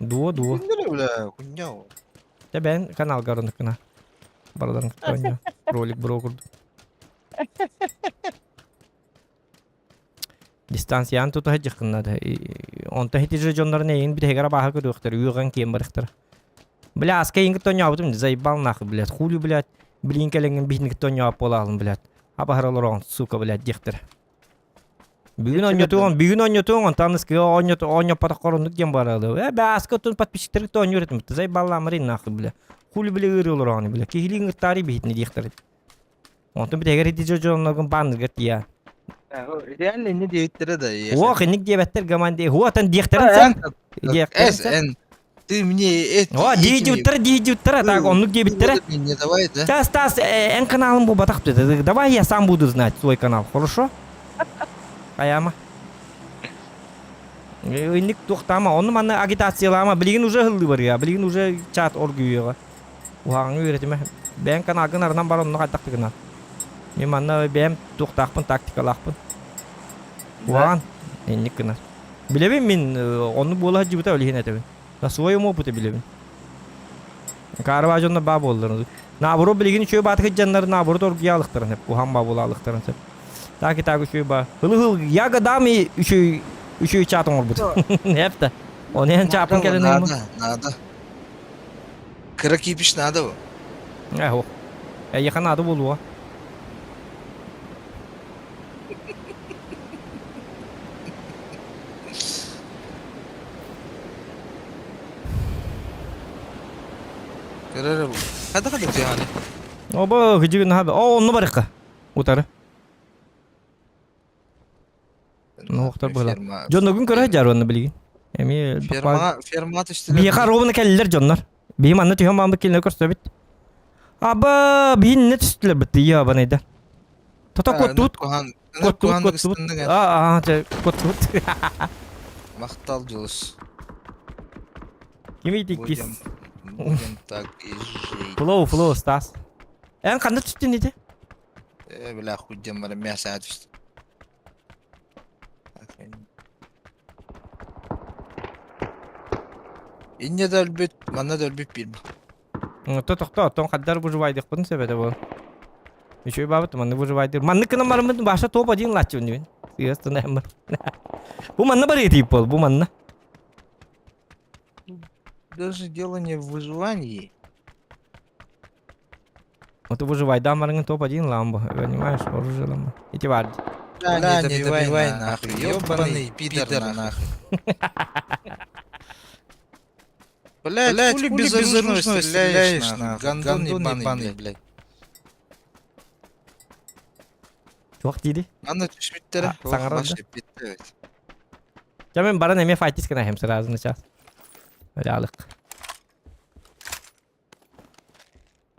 Дуо дуо. Күннэрэ бля, хуйня. Дьэ бэйэн каналга оронуккуна. Барыларын кытта оонньоо. Ролик бро курдук. Дистанцияны тутуһа дьыххыннада. Онто хитиже дьоннорун эйин бүтэһигэр абааһы көрүөхтэр, үөҕэн киэн барыхтара. Бля, аска эйин кытта оонньообутум, заебал нахуй, блядь, хули, блядь, билин кэлэҥҥин биһини кытта оонньообут буолаалын, блядь. Абаһар олороҕун, сука, блядь, диэхтэрэ. Бүгүн оонньотуоҥ, бүгүн оонньотуоҥ, онтон аныскыга оонньот оонньоппотоххор оннук диэн баралыы. Э, бээ, аска оттон подписчиктары кытта оонньуур этим, заебаллаамарый нахуй, бля. Хули, бля, ыырыы олороҕун, бля. Киһилии ыҥыртаарый биһитини диэхтэрэ. Онтон бүтэһигэр ити дьонноргун бааннаргар тиийэ. Реально инне диэбиттэрэ да. Уох, инник диэбэттэр гаман дии. Хуатан диэхтэрин сеп. Диэхтэрин сеп. Эн ты мне эти О, диэдьуттара, диэдьуттара, так оннук диэбиттэрэ. Не давай, да? Тас, тас, эн каналым бу батах Давай я сам буду знать свой канал, хорошо? Хайама. Инник туохтаама, онну манна агитациялаама, билигин уже ыллыы барыа, билигин уже чат оргуйуоҕа. Уһааҥҥа үөрэтимэ. Бэйэҥ каналгын арынан бар онно хайдах гына. Мин манна бэйэм туохтаахпын, тактикалаахпын. Уһаан, инник гынар. Билэбин мин, онну буола сылдьыбыта ол иһин этэбин. На своем опыте билэбин. Каарабаа дьонно баа буоллар. Наоборот билигин үчүгэй баатык дьаннар наоборот оргуйаалыктарын сөп, уһаан баа буолаалыктарын сөп. Так и так үчүгэй баа. Хылы-хыл я годам и үчүгэй үчүгэй чаат оҥорбут. Эпта. Оны эн чаапын кэлэн Надо, надо. Кыра кирпич надо бу. Э, Эйиэхэ наада буолуо. Көрөр бу. Хада хада тиһаны. Оба хыдьыгын хаба. О, онну барыкка. Утары. Нуохтар быһыла. Дьонноргун көрө сылдьар уонна билигин. Эмиэ Фермаҕа фермаҕа түстүлэр. Биһиэхэ ровно кэллилэр дьоннор. Биһи манна түһэн бааммыт кинилэр көрсөбүт. Аба биһиннэ түстүлэр бытты ябанайда. Тото куоттубут. Куоттубут куоттубут. Аа аа куоттубут. Махтал Дьулус. Ким иккис? Будем так и жить. Флоу, флоу, Стас. Эн ханна түстүн ити? Э, бля, хуй баран мясо түстүм. Инньэ да өлбүт, манна да өлбүт биир Ото тохто, оттон хаддар выживайдыхпын сөп этэ бу. Үчүгэй баабыт манны выживайдыр. Маннык гынан бараммын баша топ один лааччыбын дибин. Сыйастын Бу манна барыы тиип бол, бу манна. Даже дело не в выживании. Вот выживайдаан барыҥын топ один ламбо, понимаешь, оружие ламбо. Ити бар. Бля, не добивай нахуй, ёбаный пидор нахуй. Блядь, хули безоружного стреляешь нахуй, гандон ебаный, блядь. Туох диidi? Аны түспүттэрэ, Саҥарар да? баш эппиттэ эбит. Дьэ мен баран эмиэ файтис гына иһэм сразу на час. Өлөалык.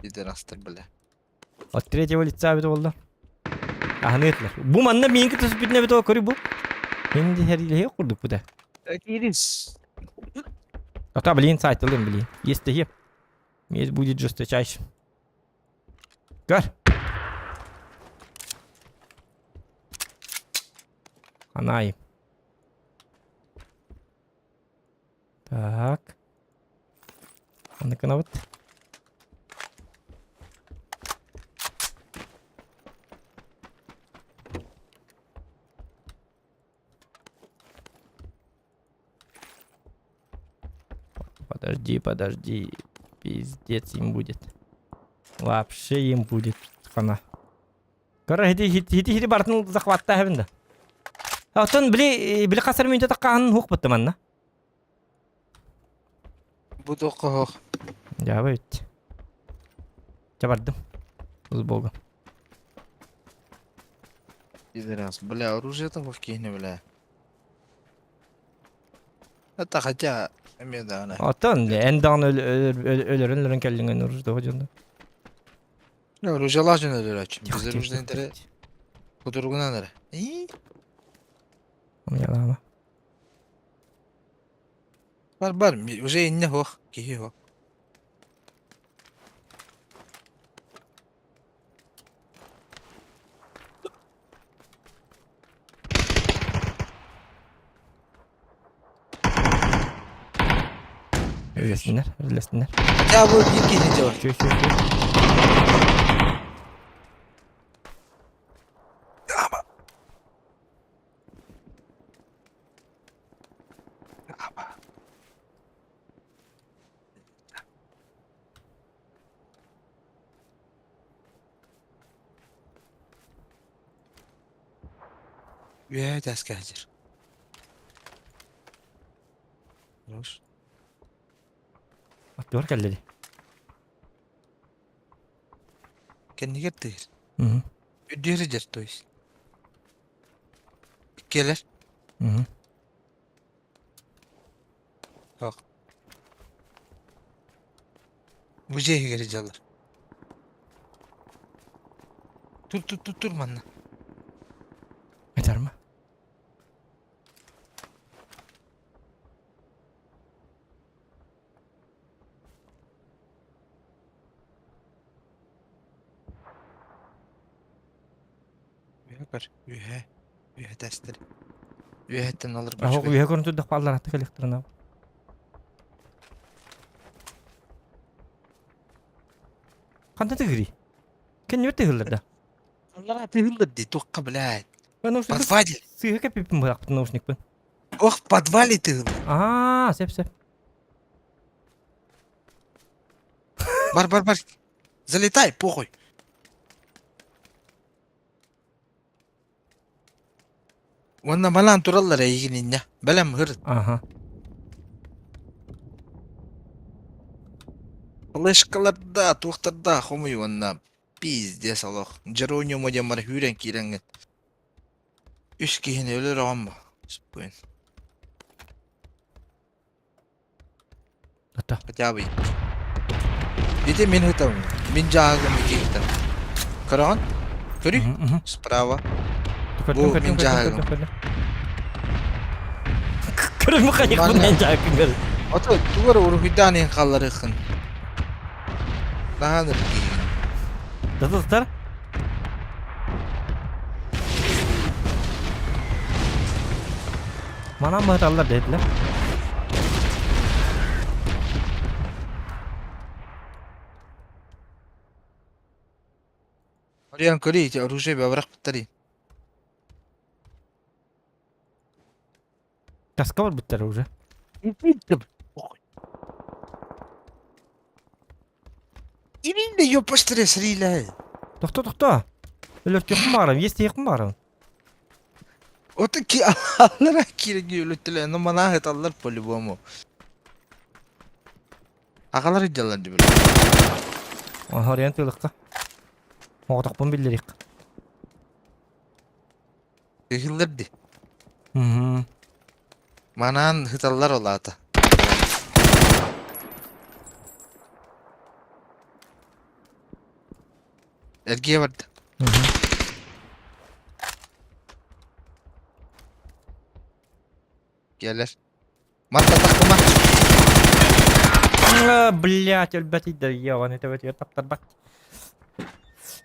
Пидорастар, бля. От третьего лица эбит буолла. Аһыныытлар. Бу манна миинки түспүтүн эбит ол көрүй бу. Мин дихэрилэһиэ курдук бу да. Кирис. Ата блин сайтылым блин. Есть таки. Месть будет жесточайшим. Көр. Анай. Так. Аны гынабыт. Подожди, подожди. Пиздец им будет. Вообще им будет хана. Кара хити хити хити бартын захватта хэбин да. Оттон били били хасар мүнтэ таккаһын хук бутта манна. Бу тоққоһох. Дьаба бит. Ча бардым. С богом. Пидорас. Бля, оружие там в кихне, бля. Это хотя эмиэ даҕаны. Оттон эн даҕаны өлөрөн өлөрөн кэллиҥ оружие дьонно. Оружиялаах дьон өлөрөөччү. Безоружный эрэ кутуругунан эрэ. И Умнялаама. Бар бар, уже инне хуох, киһи хуох. Үллэстиннэр, үллэстиннэр. Хотя бы биир киһини дьэ Чү, чү, чү. Үөһэ этээскэ сылдьар. Хорош. Аттыбар кэллэ дии. Кэннигэр тыыр. Үрдүөр дьэр, то есть. Иккиэлэр. Ох. Бу дьиэ иһигэр дьаллар. Тур тур тур тур манна. Этэрмэ. Үөһэ көр, үөһэ, үөһэ тэстэр. Үөһэттэн алыр Аһок үөһэ көрөн турдах паллар атты кэлиэхтэрин Ханта тыгыри? Кеннү тыгыллар да. Аллара тыгыллар ди, туохха блядь. Наушник Подвале. сыыһа кэппиппин быһахпын наушникпын. Ох, в подвале тыгыллар. Аа, сеп сеп. Бар, бар, бар. Залетай, похуй. Уонна малаан тураллар эйигин инньэ. Бэлэм ыр. Аха. Флешкаларда, туохтарда хомуй уонна пиздец олох. Джерониума диэн бар сүүрэн киирэҥҥит. Үс киһини өлөр оҕом бу. Спокойно. Ата. Хотя бы. Ити мин ытабын. Мин дьааһыгым ити ытар. Көрөҕүн? Көрүй? Справа. Көрдүм, Бу көрдүм, мин көрдүм, дьааһыгым. көрдүм, көрдүм. Көрүм хайык Манна. мен дьааһыгым көрдүм. Ото тугар уруһуйдаан иһин хаалларыаххын. Наһаа ынырык киһигин. Татыстар? Манан быһыталлар диэтилэр. Ориан көрүй ити оружие бабырахпыттар Таска барбыттар уже. Иринде ёпостре срилэ. Тохто тохто. Өлөртүөхпүн баҕарам, иэстэһиэхпин баҕарам. Ото ки аллара киирги өлөттүлэ, но манаах ыталлар по-любому. Аҕалар иддаллар дибил. Оһориан тыылыкка. Оҕотохпун биллэрик. Ыһыллар ди. Мм. Манаан ыталлар ол аата. Эргийэ барда. Кэлэр. Маттатахтыма. Блять, өлбөт идэ йоҕон этебетигэр таптарбат.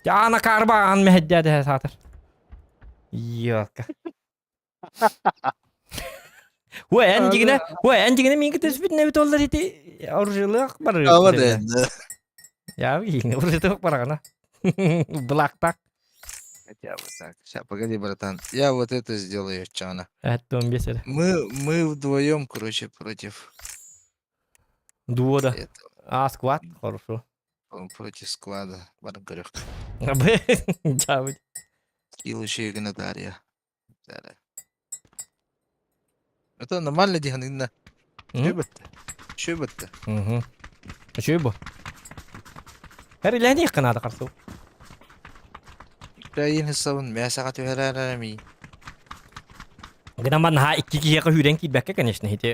Яна карбаан мэһэддээдэһэ саатар. Йока. Хуа эн дигинэ, хуа эн дигинэ минки түспүт небит оллар ити оружиялыах бар. Ава да. Я игне оружиялыах барагана. Блактак. Хотя бы так. Сейчас, погоди, братан. Я вот это сделаю, Чана. Это он бесер. Мы, мы вдвоем, короче, против Дуода. этого, А, сквад, хорошо. против склада. Баргрёк. Жабыт. Килл еще и Дарья. Да. Это нормально диган Шөбөттө. Шөбөттө. Угу. Үчүгэй бу. Эрилэһиниэххэ наада харсу. Украина сабын мясаҕа түһэрээрэрэмий. Гынан наһаа икки киһиэхэ сүүрэн киирбэккэ, конечно, ити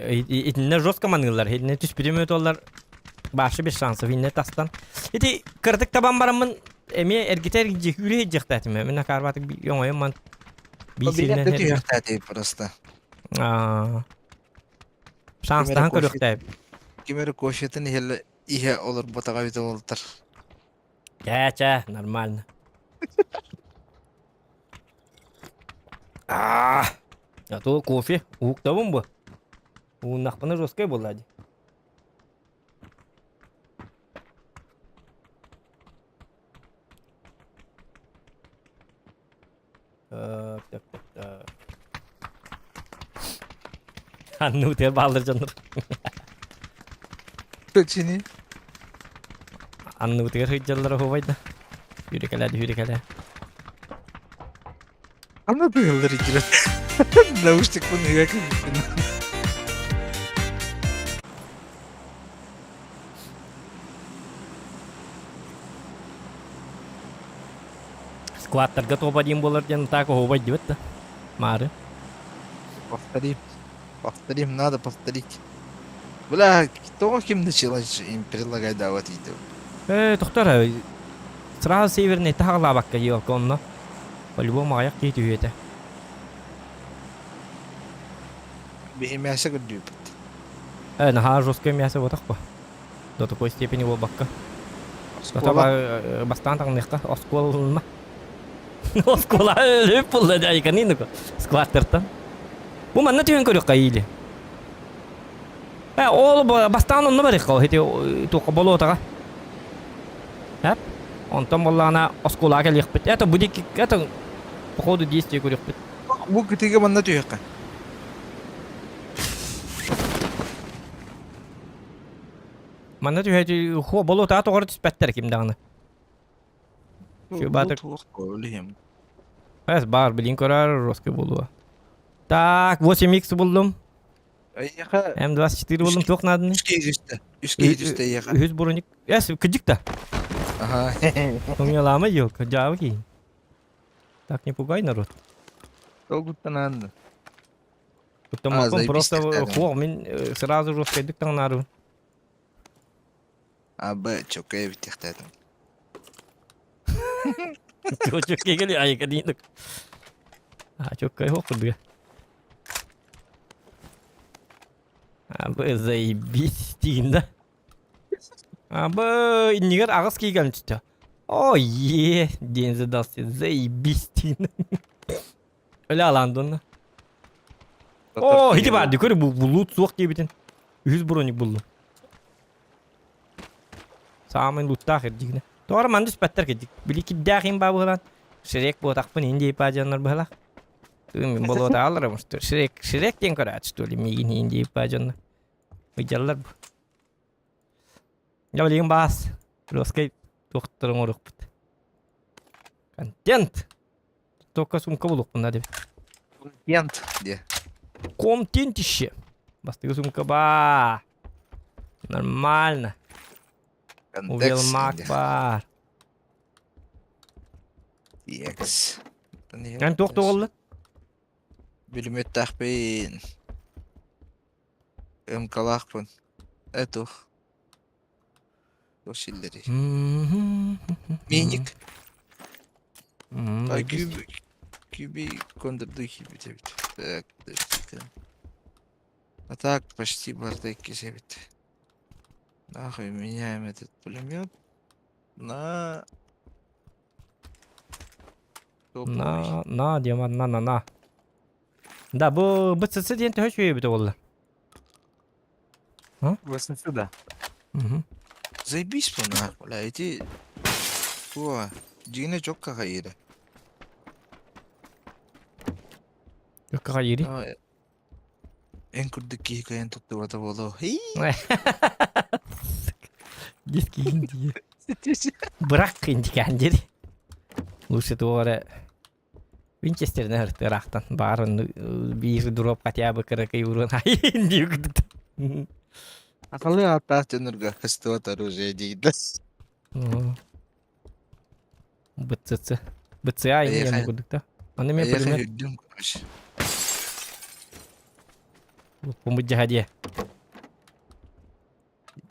итиннэ жестко маныыллар, итиннэ түспүтүм өтөллөр башы без шансов иннэ тастан. Ити кыратык табан бараммын эмиэ эргитэ эргийдьи сүүрэ сылдьыахтаатым. Мин акаарбатык оҥойон ман биир сиринэн түһүөхтээти просто. Аа. Шанстаһан көрүөхтээбит. Ким эрэ кофетын иһэ иһэ олорботоҕо эбитэ буолтар. Чэ, чэ, нормально. А, а то кофе уһуктабын бу. Ууннахпына жесткай буолла дии. Так, так, так, так. Анны утуйар бааллар дьоннор. Чини. Анны утуйар сылдьаллара оһуобай да. Сүүрэкэлээ да сүүрэкэлээ. Анна тыгыллар иккилэр. Наушникпын ыга кэлбиппин. Складтарга топ один буолар диэн так оһуобай диэбит да. Маары. Повторим. Повторим, надо повторить. Бля, кто ким началась им предлагать давать видео? Э, тохтор, сразу северный таһаҕалаабакка елка онно. По-любому аҕыйах киһи түһүө этэ. Биһи мясо көрдүүбүт. Э, наһаа жесткое мясо буотах по. До такой степени буолбакка. Оскуола. Бастаан таҥныахха, оскуола ылынма. Оскуола өлүп булла дайканинука. Скваттертан. Бу манна түһэн көрүөххэ или. Э, ол бастаан онно барыахха, ити туохха болуотаҕа. Эп. Онтон боллаҕына оскуолаҕа кэлиэхпит. Это будет это по ходу действия көрүөхпүт. Бу кытыыга манна түһүөххэ. Манна түһэ хуо болуотаҕа тоҕо түспэттэр ким даҕаны. Чубатык. Эс бар билин көрөр роска буолуо. Так, 8x буллум. Эйиэхэ М24 буллум туох нааданы? үс киһи түстэ. Үс киһи түстэ эйиэхэ. Үһүс броник. Эс кыдьык да. Ага. Умелама елка, дьаабы Так не пугай народ. Толгуттан аанды. Тутаммаппын просто хуох мин сразу жесткайдык таҥнаарыбын. А Б чөкөй эбиттиэхтээтим. Чөкөй кели айыка диин. А чөкөй хуох курдуга. А Б заебись диин да. А Б иннигэр аҕыс киигэн түстэ. О е диэн задался заебись диин. Өлө алаан донна. О, ити баар көр бу лут суох диэбитин. Үһүс броник буллум. Саамай луттаах эрдигинэ. Тоҕо манды түспэттэр кирдик. Били кирдээх им баа быһылаан. Шрек буотахпын иин диэпаа дьоннор быһылаах. Тыын мин болуотаалар что Шрек, Шрек диэн көрөөт что ли миигин иин диэпаа дьоннор. Ыйдьаллар бу. Я билигин баас. Русскай туохтар оҥоруохпут. Контент. Только сумка булуохпун надо. Контент диэ. Контентище. Бастакы сумка ба. Нормально. Увелмак бар. Текс. Эн туох туолла? Бүлүмүттээхпин. МКлаахпын. Э туох. Туох силлэрий? Миник. А кюби кюби кондордуу киирбит эбит. Так, подожди-ка. А так почти барда иккис эбит. Нахуй меняем этот пулемет на топовый. На, на, Дима, на, на, на. Да, бу БЦЦ диэн төһө үчүгэй эбитэ буолла? ВСС да. Мгм. Заебись по нахуй, бля, эти... О, дьиҥинэ чокка хайыра. Чокка хайыри? Эн курдук киһи кыайан туттубата буолуо. Диски индии. Бырах индикаан дири. Лучше туох эрэ Винчестеринэн ырыахтан баарын биир дроп хотя бы кыракый уруон дии курдук. Акалы ааттаах дьоннорго көстүбэт оружие дииллэр. БЦЦ. БЦА инньэ курдук да. Аны мен Эйиэхэ үрдүм короче. Луппумут дьаһа диэ.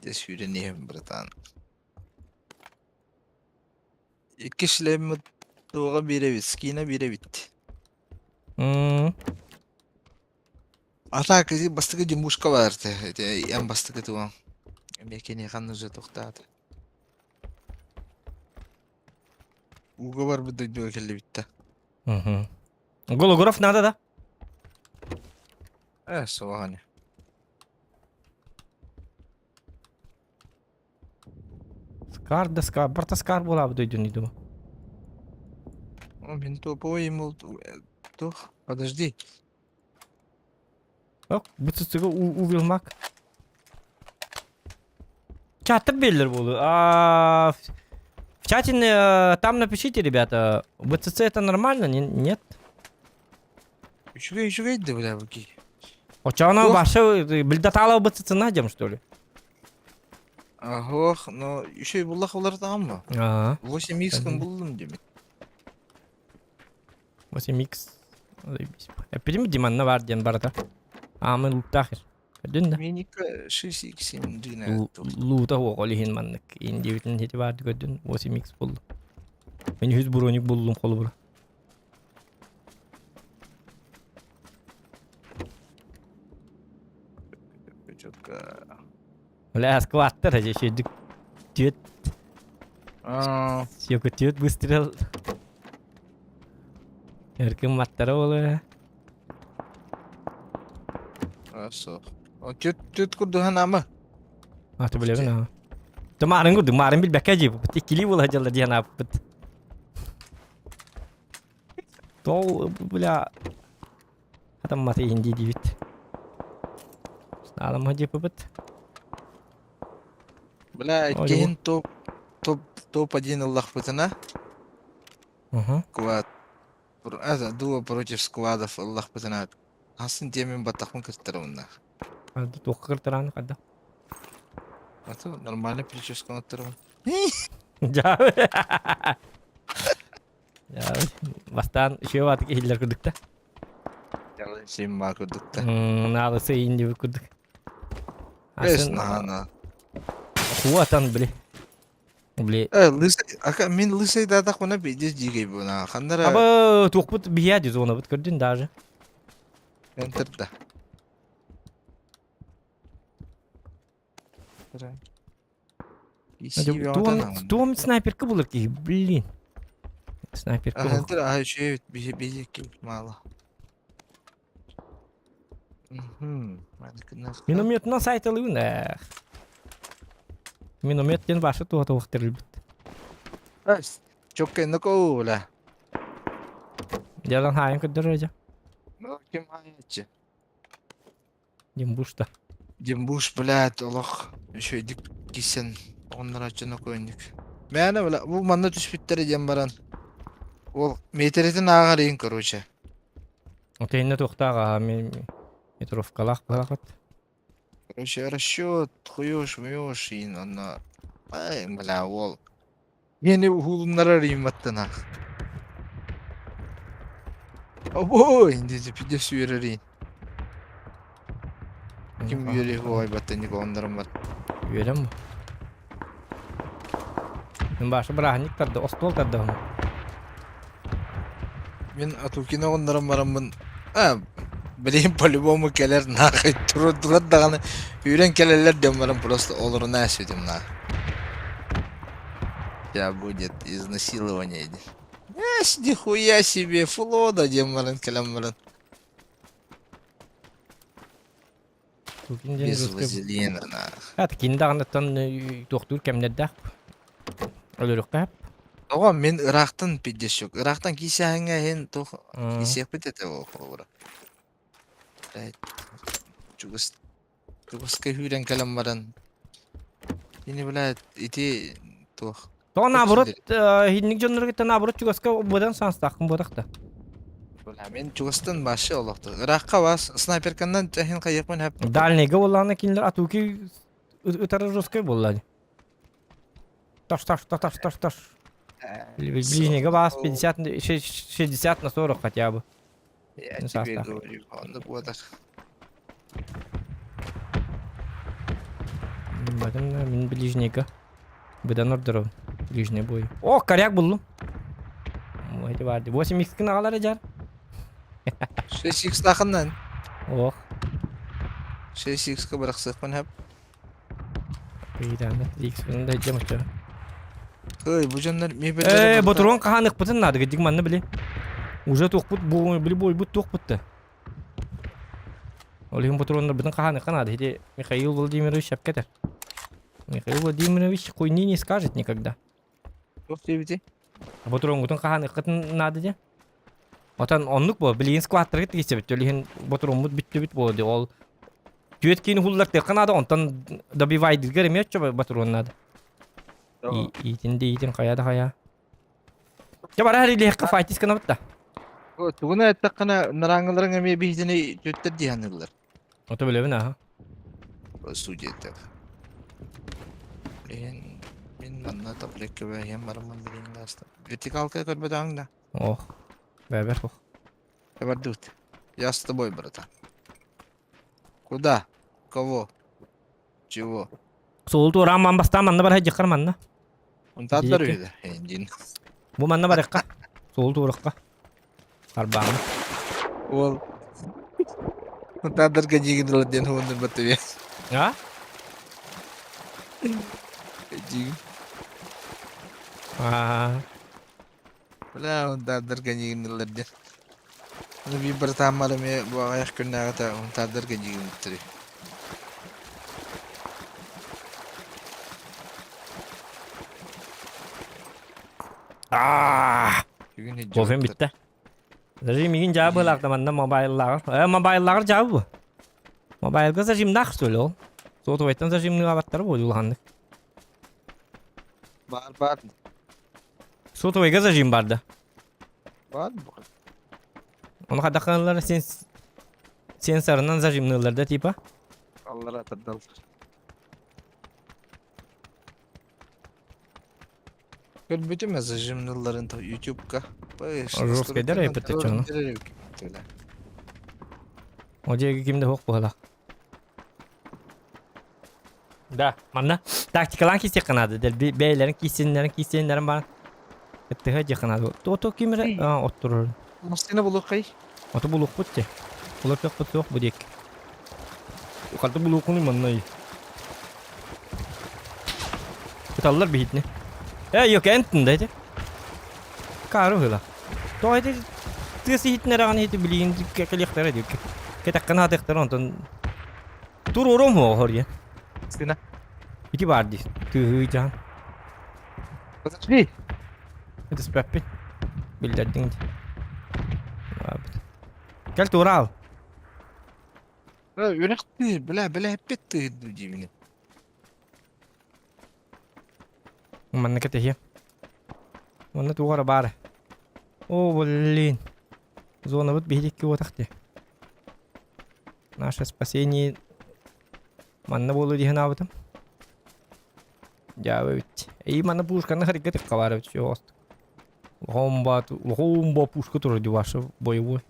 Дэ сүүрэн иһэм братан. Икки шлеммит туоҕа биэрэбит, скина биэрэбит. М. А так, ити бастакы димушка баар этэ. Ити эн бастакы туган. Эмиэ киниэхэ уже тохтоото. Ууга барбыт дойдуга кэллибит да. Мгм. Голограф надо, да? Э, суоҕа Скар да скар, барта скар буолаабыт өйдүн дуу. О, мин топовый ему тух, подожди. Ок, бытсыга увилмак. Чаттар беллер буолу. А в чате там напишите, ребята, БЦЦ это нормально? Нет? Үчүгэй үчүгэй да бля буки. Очоно башы билдатала БЦЦ найдем, что ли? Ох, но еще и буллах улар таамма. Аа. 8 икс буллум деме. 8x. Эппитим дии манна баар диэн барыта. Аамын лууттаах ир. Көрдүн да? Миника 6x7 дина. Луута суох ол иһин маннык. Индиэбитин ити баарды көрдүн 8x буллум. Мен үһүс броник буллум холобура. Четко. Бля, скваттар же шедик. Түөт. Сиэкэ түөт выстрел. Эркин маттара болы. Хорошо. Түөт түөт курдухан ама. Аты билебин а. Тымарын курдук, марын билбэккэ дии. Иккилии буола дьалла диэн ааппыт. Тол, бля, Хатамматы иһин дии диибит. Саалама диэппипит. Бля, иккиһин топ топ топ один ыллахпытына Квад это дуо против сквадов ыллахпытына хасын диэмин баттахпын кыртарабынна. Туохха кыртарааны хадда? А то нормально прическа оттарабын. Дьаабы. Бастаан үчүгэй баатык иһиллэр курдук да. Син баа курдук да. Наалысы иин диэбит курдук. Эс наана. Хуатан били. Били. Э, лысый, ака мин лысый даатахпына пиздец дьиикэй буна. Ханнара Аба туохпут биһиэ дии зонабыт көрдүн даже. Энтер да. Туом снайперка булар киһи, блин. Снайперка бул. Аһантыр аһа үчүгэй биһи биһи мало. Минометынан сайталыыбын ээх. Миномет диэн башы туһа туохтарылбыт. Чокка нокоо бля. Дьалан хаайын көрдөрөр дьэ. Ну ким хаайаччы? Димбуш да. Димбуш, блядь, олох үчүгэйдик киирсэн оҕоннорооччуну көөннүк. Мээнэ, бля, бу манна түспүттэрэ диэн баран ол миэтэрэтин ааҕар иһин, короче. Отейнэ туохтаах аха метровкалаах быһахыт. Короче, расчет, хуёш, муёш иин онно ай, бля, уол Мени уһуулуннарар иимматтан аах. Обой, дизи пиздец үөрэр иин. Ким үөрүө уһайбаттан николаннарым бар. Үөрем. Мин башы бырааһынньык тарды, остуол тардыһым. Мин Атукина оҕоннорон бараммын, а, билигин по-любому кэлэр нахуй турдулар даҕаны үүрэн кэлэллэр диэн баран просто олоруна сүтүм нах. Сейчас будет изнасилование диэн. Эс, нихуя себе, флода диэн баран кэлэн баран. Тукин диэн Без русскай вазелина нах. Ат кини даҕаныттан туохтуур кэмнэрдээх. Өлөрүөххэ Тоҕо мин ыраахтан пиздец Ыраахтан киисээһиҥҥэ иһин туох киисиэхпит этэ ол холобура. Блядь, чугас чугаска үүрэн кэлэн баран ини блядь ити туох Тоҕо наоборот иһинник дьонноргуттан наоборот чугаска быдан саастааххын буотах да. Бля, мен чугастан вообще олохто. Ыраахха вас снайперканнан тэһин хайыахпын хэп. Дальнийга буоллаҕына кинилэр атуки ытары жесткай буолла. Таш таш таш таш таш таш. Ближнего вас 50 60 на 40 хотя бы. Я тебе говорю, онно буотах. Бадым мин ближнего. Быдан ордоров. Ближний бой. О, коряк буллум. Эти барды. 8 х агалар жар. 6 х тахыннан. Ох. 6 х-ка бырахсыахпын хэп. Ыйдааны X-ын да дьэ мочо. Ой, бу дьоннор мебеллэрэ Э, барыта ботурон хаһаныхпытын наада дик манна били. Уже туохпут бу били буойбут туохпут да. Ол иһин ботуроннарбытын хаһаныхха наада. Ити Михаил Владимирович шапкетер. Михаил Владимирович хуйни не скажет никогда. туох диэбитий? Ботуронгутун хаһаныххытын наада дии. Отон оннук буо, билигин скваттарга тигисэбит, ол иһин ботуруоммут бүттүбүт буолуо дии. Ол түөрт киин уһуллар тыахха наада, онтон добивайдыыргар эмиэ оччо ботуруон наада. Иитин да иитин хайа да хайа. Дьэ бара илиэххэ файтис гынабыт да. Тугуна эттэххинэ нарааҥыларыҥ эмиэ биһигини түөттэр дии саныыллар. Ото билэбин аха. Судья Блин, мин манна таблетка бэйэм бараммын билин даста. Вертикалка көрбөтөҥ да. Ох, бэбэр ох. Табардыбыт. Я с тобой, братан. Куда? Кого? Чего? Суолу туораан ман бастаан манна барар дьаххар манна. Унтааттар Диэки. үһү да. Эндин. Бу манна барыахха. Суолу туорахха. Арбааҥҥа. Уол. Унтааттарга дьиигин ылар диэн уоннурбат түбэ. А? Дьиигин. Аа. Бля, унтаардарга дьиигин ылар диэн. Аны биир братааммар эмиэ бу аҕыйах күннээҕитэ унтаардарга дьиигин Аа! Бүгүн Кофем илдьибиттэр. бүттэ. Даже мигин жаабы да манна мобайллааҕар. Э, мобайллааҕар жаабы бу. Мобайлга зажимнаах что ли ол? Сотовайтан зажимныыбаттар бу улаханнык. Баар баар. Сотовайга зажим бар да. Баар Оны хадаханалар сен сенсорынан зажимныылар да типа. Аллара тардал. Көрбүтүм зажимныларын ютубка. Жесткий дэр эппит чону. О диэги ким да суох буолла. Да, манна тактикалаан киисиэххэ наада. Дэлби бэйэлэрин киисиннэрин киисиэннэрин баран кыттыһа дьиэххэ наада. Ото ким эрэ оттурар. Массыына булуоххай. Ото булуохпут дии. Булуохпут суох бу диэки. Харда булуоххунуй манна. Ыталлар биһитини. Э, yok энтин да ити. Каары быһыылаах. Тоҕо ити тыас иһитиннэрэҕин ити билигин кэлиэхтэрэ дии. Кэтэххин аһатыахтара онтон туруоруом суоҕа хоруйа. Сына. Ити баар дии. Тыаһыы дьаһан. Подожди. Ытыспаппын. Биллэрдиҥ дии. Кэл туораал. Үрэх тыыр, бля, бля, эппит тыыр диибин. Манна кэтэһиэ. Манна туох эрэ баар. О, блин. Зонабыт биһиги уотах дии. Наше спасение манна буолуо дии санаабытым. Дьаабы эбит. И манна пушканы харыйга тыкка баар эбит. Лохомба, лохомба пушка турар дии ваша боевой.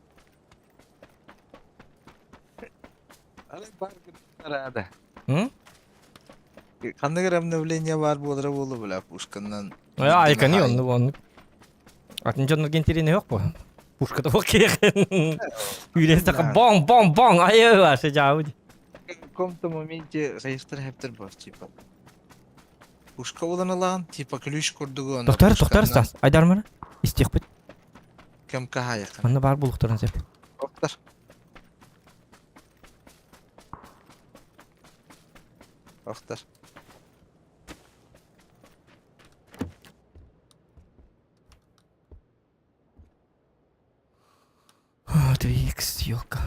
Рада. М? Ханнык эрэ обновление баар буолара буолуо бля пушканан. Айканы оннук оннук. Атын дьоннорго интэриэһэ суох буо. Пушката суох киһиэхэ. Үүрэн бong бong бong айы вообще дьаабы. В каком-то моменте хайыхтар хэптер бар типа. Пушка булан ылаан, типа ключ курдугу аны Тохтор, тохтор пушканан Стас. Айдармана. Истиэхпит. кэм хаайахан. Манна баар булуктарын сөп. Охтар. Охтар. 3x, ёлка.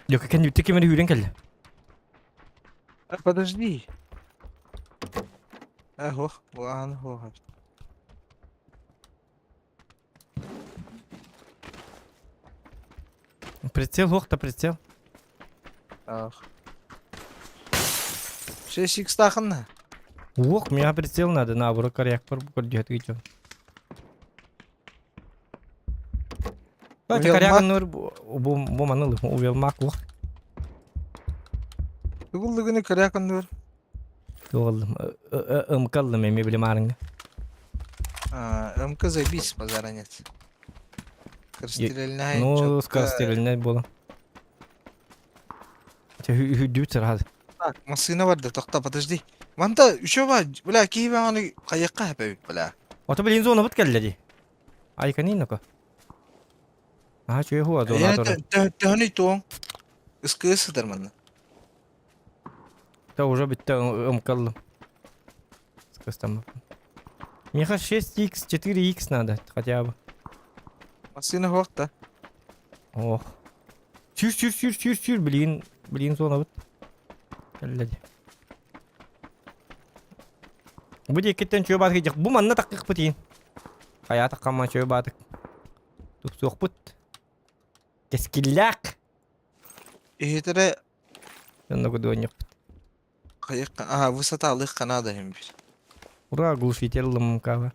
Ёлка, кэннибиттэ ким эрэ үүрэн кэллэ. А, подожди. А, ох, ан, ох. Прицел, ох да прицел. Ах. 6x тахынна. Ох, меня прицел надо, наоборот, коряк көрдүһэ түгү. Давайте Увелмак. коряк нур бу бу маныл увелмак ох. Тугуллугуну көрө коннур. Туоллум ымкаллым эми билимарыңга. А, МК забись базара нет. Скорострельная. Ну, скорострельная буола. Хүдүүт сараад. Так, массыына барда, тохто, подожди. Манта еще бар, бля, киһи баҕаны хайыкка хэпэбит, бля. Ото билин зона бут кэллэ ди. Айканин ноко. Аа чуй хуа зона Я тура. төһөнүй туоң. Ыскыы сытар манна. Та уже бүттэ ымкаллым. Скастам. Меха 6x, 4x надо хотя бы. Массыына хуохта. Ох. Сүр сүр сүр сүр сүр блин, блин зона бут. Кэллэ ди. Бу диэкиттэн чүө баатык дьах бу манна таккыппыт иин. Хайа таккамма чүө баатык. Тупсуохпут. Кэскиллээх. Иһитере Онно кудуонньукпут. хайыкка, а, высота алыхка надо им бир. Ура, глушитель лымкава.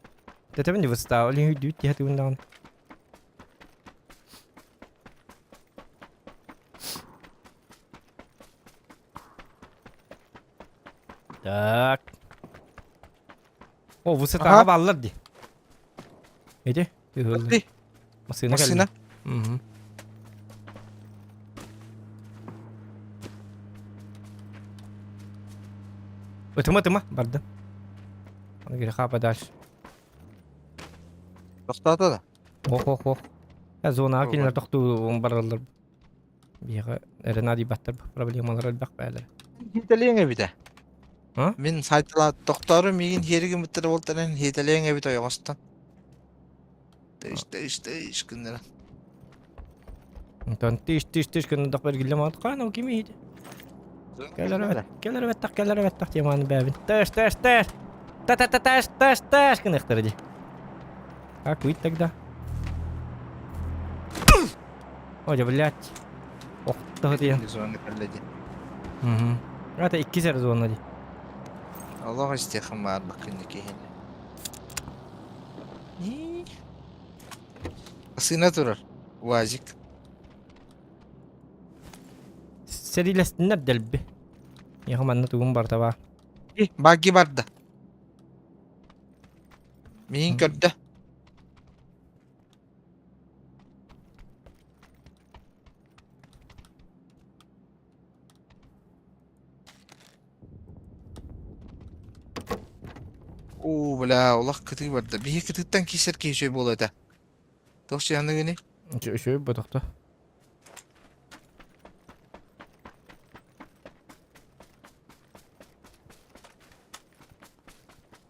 Тэтэбин выстава, ли хүдүүт тиһэ тыгын даҕаны. Так. О, высотаҕа бааллар дии. Ити, тыһыллар. Массыына Массыына. Угу. Ытыма, ытыма, барды. Аны греха подальше. Тохтоото да. Ох, ох, ох. Зонаҕа кинилэр тохтуу бараллар. Биһиэхэ эрэ наадыйбаттар проблемалар элбэх бээлэр. Хиитэлиэҥ эбитэ. А? Мин сайтала тохтоору миигин хиэри гыммыттара буолтаран хиитэлиэҥ эбит ойоҕостон. Тыш тыш тыш гыннаран. Онтон тыш тыш тыш гыннардах бэргиллэ маат хаан ол кими иһити? Кэлэр кэлэр бэттэх кэлэр бэттэх теманы бэбин. Тыш тыш тыш та та та тыш тыш тыш гыныхтар ди. Как быть тогда? Ой, блядь. Охто диэн. Зона кэллэ дии. Мгм. Это иккис эрэ зона дии. Олох истиэххин баарбаккын киһини. Сына турар. УАЗик. Сэриилэстиннэр дэлби. Миэхэ манна тугум барда баа. Багги барда. Миин көрдө. Уу, бля, олох кытыы барда. Биһи кытыыттан киирсэр киһи үчүгэй буолуо этэ. Туох сыһыаныгыный? Үчүгэй ботохто.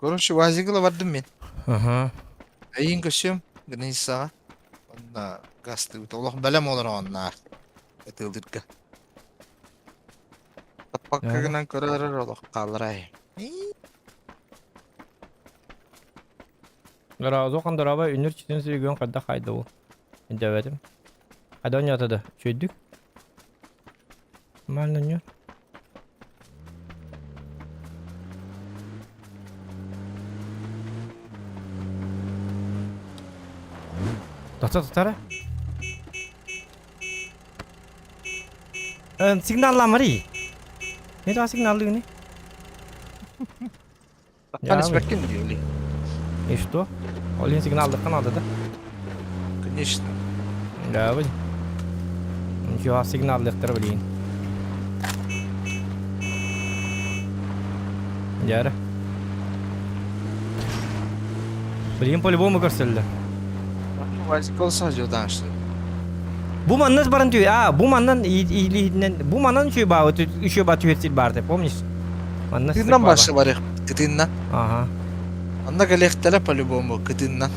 Короче, УАЗигыла бардым мин. Аха. Эйин көрсүөм границаҕа. Онно гастыыбыт. Олох бэлэм олорон онно ытыылыырга. Таппакка гынан көрөр олох хаалларай. Дороозу хандороба үнүр читин сүрүгүн хайдах хайда бу. Өйдөөбөтүм. Хайда оонньоото да? Үчүгэйдик. Нормально оонньуур. Тохто тутара. Сигналламари. Не то сигналлыгыный? Таххан испэккин дии И что? Ол иһин сигналлыхха наада да? Конечно. Да, блин. Ничего, сигналлыхтар блин. Дьэ Блин, по-любому көрсөллөр. Бу маннас баран түй, а, бу маннан илиһинэн, бу манан үчүгэй баабыт, үчүгэй баа түһэр сир баар помнишь? Манна Кытыыннан барса барыах, кытыыннан. Ага. Онно кэлиэхтэрэ по-любому, кытыыннан.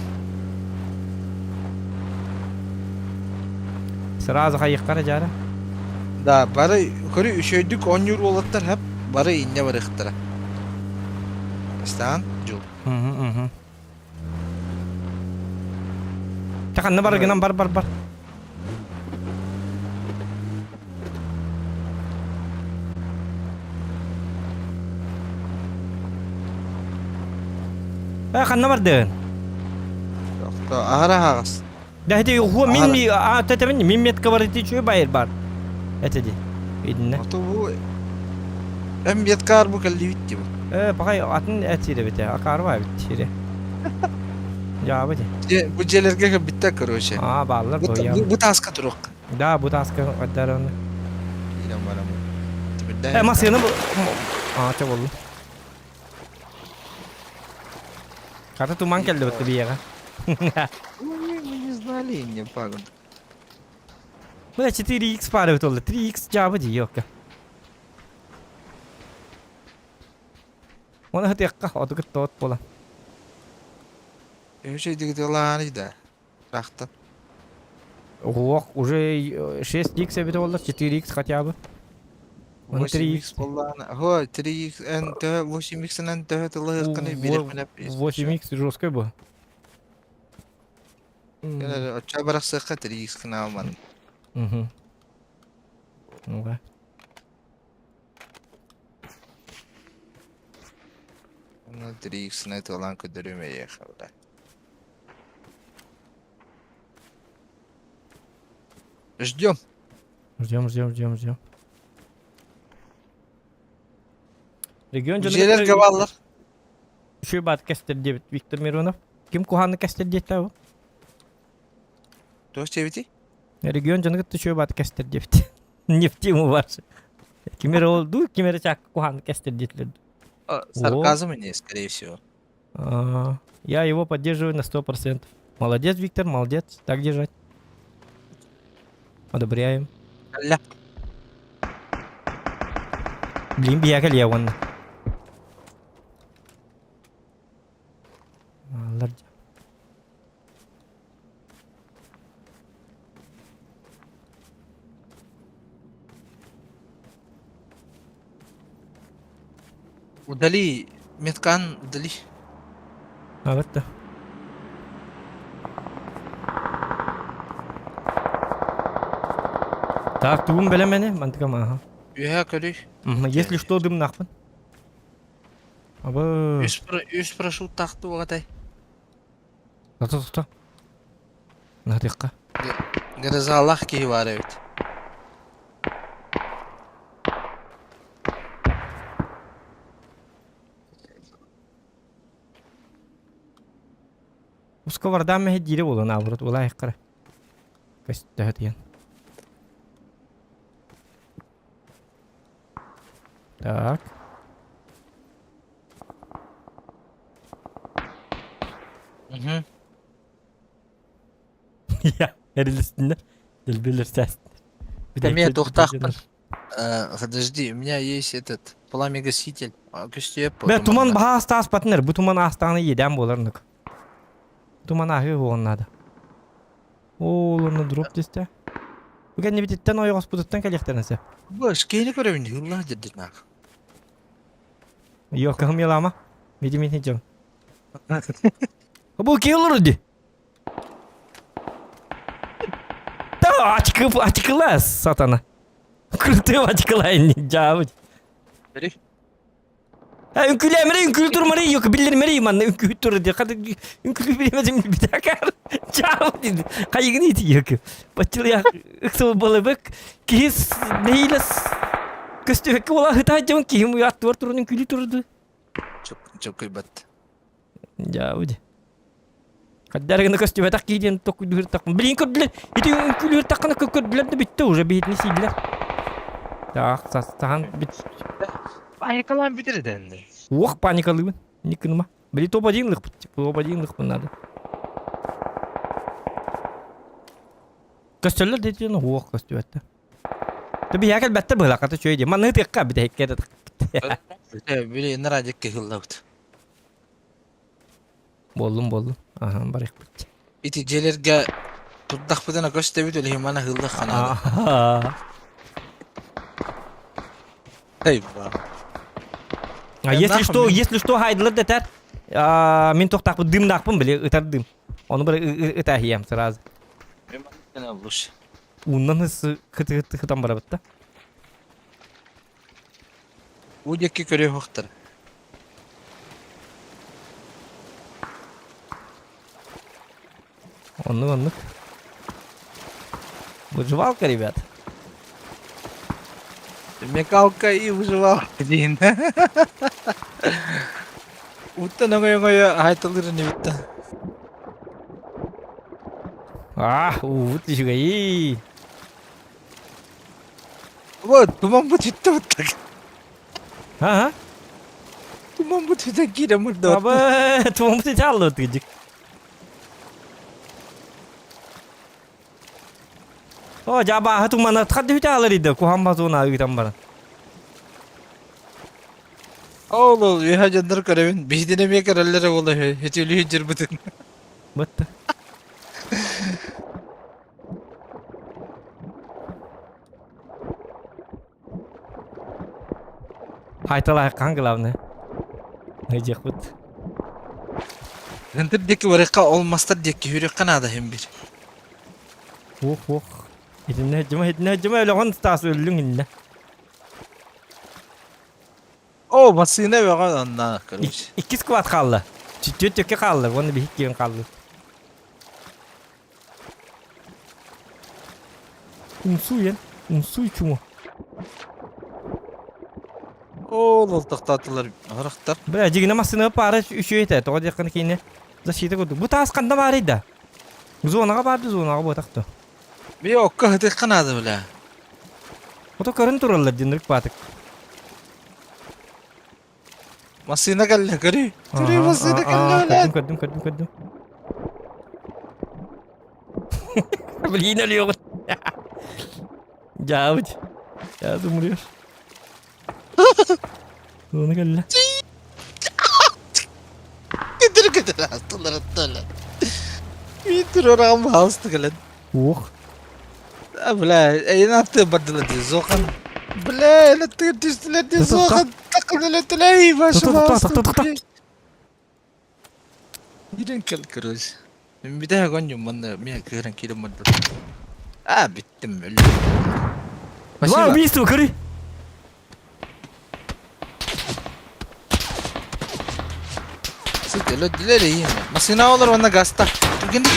Сразу хайыхтара дьара. Да, бары көрү үчүгэйдик оонньуур уолаттар хап бары инньэ барыахтара. Бастаан дьул. Угу, угу. Ханна бар гынан бар бар бар. Э, ханна бардын? Аһара аһаҕас. Да это ху мин ми а тетемин мин метка бар ити чуй байыр бар. Это ди. Идинне. Ото бу эм меткаар бу кэллибит ди бу. Э, пакай атын этире бите, акар бар бит тире. Жабы ди. Бу дьиэлэргэ кэлбиттэр короче. А, бааллар бу. Бу тааска туруох. Да, бу тааска каддар оны. Киирэн баран бу. Э, масыны бу. А, ча болду. Хата туман келди бит биэҕэ. Мы не знали, не пагод. Бля, 4x пары бит олды. 3x жабы ди, ёкка. Оны хытыаққа, отугут тоот буола. Үчүгэй дигдилааны да. Рахтан. Ох, уже 6x эбитэ буоллар, 4x хотя бы. 8x буоллаҕына, һо 3x эн төһө 8x-нэн төһө тылыһыккыный бириэхпинэ 8x жесткой бу. Кэлэр оччо барахсыахха 3x гына алман. Угу. Ну-ка. Ну 3x-нэ тылан көрдөрүм эйиэхэ бля. Ждем. Ждем, ждем, ждем, ждем. Регион Дьиэлэргэ бааллар. Үчүгэй баат кэстэр диэбит Виктор Миронов. Ким куһааны кэстэр диэтэ бу? Туох диэбитий? Регион дьону кытта үчүгэй баат кэстэр диэбит. Не в тему ваше. Ким эрэ ол дуу, ким эрэ чаакка куһааны кэстэр диэтилэр. Сарказм не, скорее всего. Я его поддерживаю на 100%. Молодец, Виктор, молодец. Так держать. Одобряем. Алла. Блин, биһиэхэ Леон. Аллар Удали меткан, удали. Алатта. Так, тугун бэлэмэни, мантыка maaha. Үһэ көрүй. Если что, дымнахпын. Абы. Үс, үс парашют тахты угатай. Тото тото. Наһатыахха. Грозалаах киһи баар эбит. Ускабардаан мэһэйдиирэ буолан аабырыт улаайыххара. Көстөһө Так. Мгм. Я, эрилистиннэр. Дэлбилэр сээстиннэр. Эмиэ туохтаахпын. Э, подожди, у меня есть этот пламегаситель. Көстүөп Бе туман баһа астааспатынар. Бу туман аастаҕына иэдээн буолар нук. Туман ааһыы буолуон наада. Оо, онно дроп түстэ. Бу кэннибититтэн ойоҕоспутуттан кэлиэхтэрин сөп. Бу скейни көрөбүн хыллаах дьэрдирнаах. Йоо, кыһым Мити мити дьон. Бу киһи олорор дии. Да, очки, очкила, сатана. Крутые очкила, дьаабыт. Бери. Э, үҥкүүлээмэрэ үҥкүүлүү турмары yok биллэрмэри манна үҥкүү тур ди хата үҥкүүлүү билемедим битакар чаабыт диди хайыгын ити yok баччылыя ыксыл болыбык киһи нэһиилэ көстүбэккэ буола хытаа дьон киһим аттыбар туран үҥкүүлүү турду Чөккөйбөт. Дьаабыт. Хаддар гына көстүбэтэх киһи диэн токуйдуур тахпын. Блин көрдүлэр. Ити үҥкүүлүүр таххана көрдүлэр да бүттэ уже биһитини сииллэр. Так, састахан бит. Паникалаан бүтэр этэнни. Уох паникалыыбын. Никыныма. Били топ-1 лыхпыт. Топ-1 лыхпын надо. Көстөллөр дейтин уох көстүбэттэ. Төбі якел бәтті быһылақата чөй дии. Манны тыаққа бүтэһиккэ Били нарадик кыһыллабыт. Боллум боллум. Аха барыхпыт. Ити дьиэлэргэ турдахпытына көстөбүт өлүһү мана ыһыллах ханаада. Эй ба. А если что, если что, хайдылар дэтэр. Мин тохтаахпын дымнаахпын били ытар дым. Ону бары ытаһиям сразу. Лучше. Ууннан хытан барабыт да. Уу диэки көрүөхтэр. Оннук оннук. Выживалка, ребят. Мекалка и выживалка диин. Уттан оҥой-оҥой аһайталыыр инибиттэн. А, уут үчүгэйий. Вот, туман бу түттэ так. Ага. Туман бу түтэ киирэ мырда. Аба, туман бу түтэ аллы тыгдик. О, жабааһы тумана хадды хүтэ алар иде, куһан базуна ыытан баран. Ол ол үһэ дьоннор көрөбүн. Биһидин эмиэ көрөллөрө буола үһү. Үтүлү дьырбытын. Бытты. Хайталааххан главное. Ыдьыахпыт. Ынтыр диэки барыахха ол мастар диэки хүрүөххэ наада иһин бир. Уох уох. Итиннэ дьыма итиннэ дьыма өлөҕөн таас өллүҥ иннэ. О, массыына бөҕө онна, короче. Иккис сквад хаалла. Түөрт төккө хаалла, уонна биһик киирэн хаалла. Умсуй эн, умсуй чумо. Ол ол тохтоотулар харахтар. Бля, дьигинэ массыына паара үчүгэй этэ. Тоҕо диэххин киинэ защита курдук. Бу таас ханна баарый да? Зонаҕа баар да зонаҕа буотах дуо? Би окко хытыахха наада бля. Ото көрөн тураллар динрик баатык. Массыына кэллэ, көрүй. Көрүй массыына кэллэ бля. Көрдүм, көрдүм, көрдүм, көрдүм. Блин, өлүөҕүн. Дьаабыт. Сейчас умрешь. Зона кэллэ. Көтөр көтөр астылар аттылар. Мин турарам хаалысты кэлэн. Уох. А, бля, эйин аты бардылар дии, зохан. Бля, эле тыгыр түстүлэр дии, зохан. Такын эле түлей, башым Тоқта, тоқта, тоқта. Киирэн кэл, короче. Мин бүтэһик оонньуум манна миэхэ кыыран киирэн барда. А, бүттүм, өллүм. Два Спасибо. убийства, көрүй. Сыт, өлөдүлэр ийин. Массыына олор уонна гаста. Түргэнник.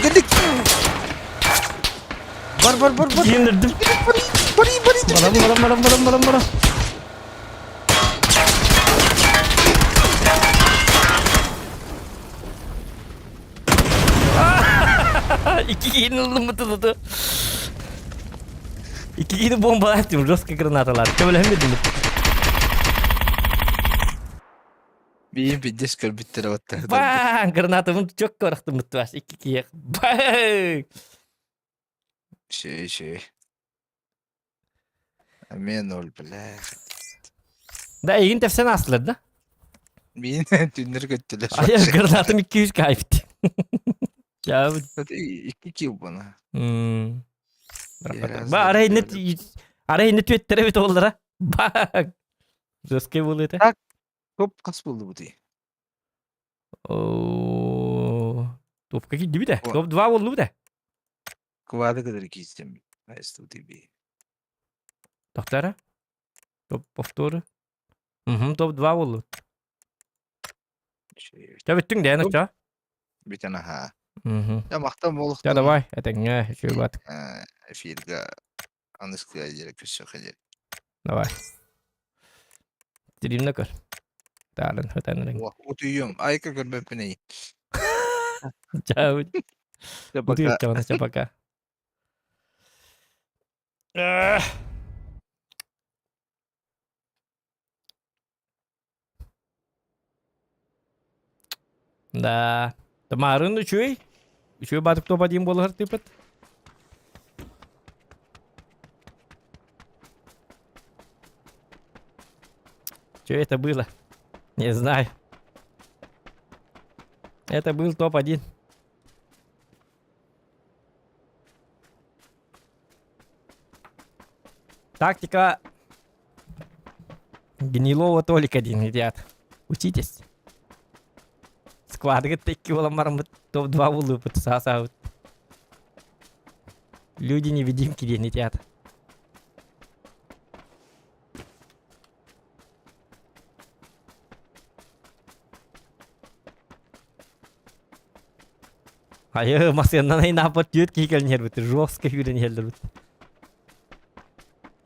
Түргэнник. Бар, бар, бар, бар. Кииннэрдим. Бары, бары, бары, Барам, барам, барам, барам, барам, барам. Икки киһини ыллыммыт туту. Икки киһини бомбалаах дим, жестко гранаталар. Көмөлөһөн биэрдим. Биир биддес көрбүттэрэ батта. Баң! Гранатабын чөккө ырахтыммыт бас. Икки киһи. Баң! Шей, шей. Эмиэ ноль, бля. Да, эйигин тэпсэн аастылар да? Миин түннэр көттүлэр. Айа, гранатым 200 кайфт. Я Икки килл бана. Ба, арай инне арай инне түөттэрэ бит оллара. Ба. Жесткий был это. Так, топ хас булду бути? О, топ какие дибите? Топ 2 болду бите. Квады кадыр киистем. Айсту тебе. Тохтара? Топ повторы. Угу, топ 2 болду. Ча бүттүң дэ, ча? Бүтэн аха. Угу. Я мактан болуктун. Ча давай, этэҥҥэ, үчүгэй бат. Эфирга аныскыга диэри көрсүөххэ диэри. Давай. Стримна көр. Таарын, хытан Утуйуом. Айка көрбөппүн эй. Чао. Ча пока. Ча пока. Да. Тамарын үчүгэй. Үчүгэй баатык тоба диэн буолар тыпыт. Что это было? Не знаю. Это был топ-1. Тактика Гнилого Толика один, ребят. Учитесь. Сквадгыт икки буолан бараммыт топ-2 буллупут саасаабыт. Люди невидимки диэн итиат. Айы, массыаннан айнааппат түөрт киһи кэлин иһэрбит, жестко сүүрэн иһэллэрбит.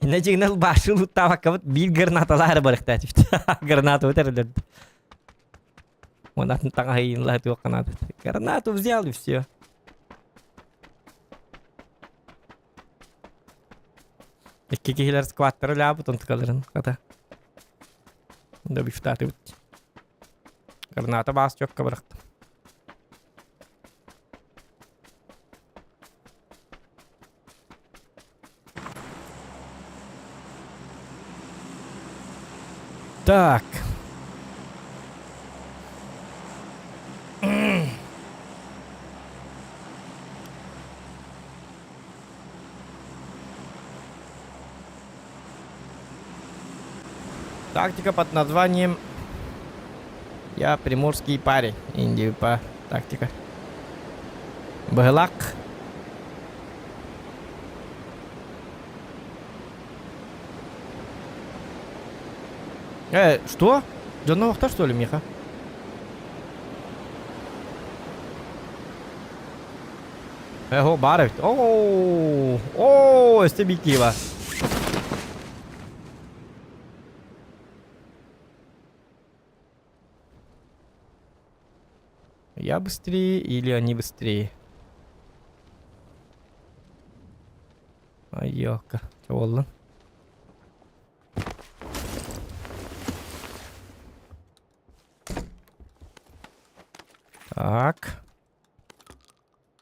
Инна дьиҥинэн башы луттаабаккабыт биир гранаталаары барыхтаатыбыт. Гранату эрэлэрбит. Онатын таҥаһыйынла туохханаатыт. Гранату взял и все. Икки киһилэр скваттары лаабыт онтукаларын хата. Да бифтаатыбыт. Граната баас чокка бырахтым. Так. Тактика под названием «Я приморский парень». Индию по тактика. Быһылак. Э, что? Дьонно что ли, Миха? Эго, баар эбит. Оо, оо, өстө Бикиева. Я быстрее или они быстрее? Ай, ёлка. Чэ буоллун. Так.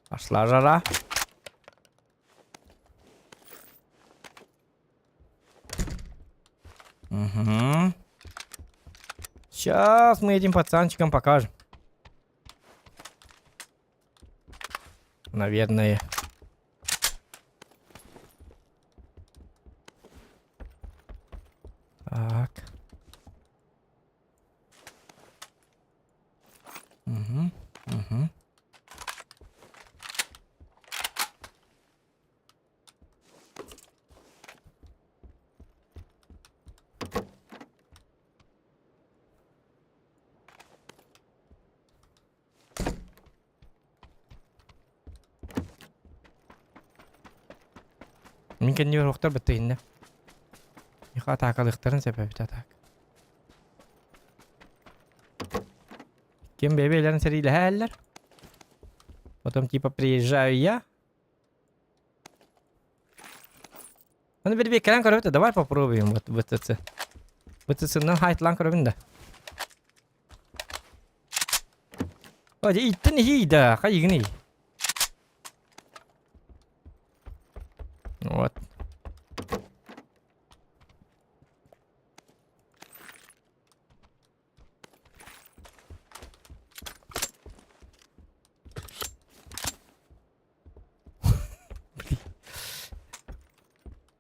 Пошла жара. Угу. Сейчас мы этим пацанчикам покажем. Наверное. Так. Угу. Угу. Мин кэннибэр охтор баттыгиннэ. Миха атаакалыахтарын сөп эбит атаак. Ким бэйбэйлэрин сэриилэһээллэр. Потом типа приезжаю я. Аны bir кэлэн көрөбүт давай попробуем вот ВЦЦ. ВЦЦ-нан хайтлаан көрөбүн да. О, иттен иһий да, хайыгыный. Вот.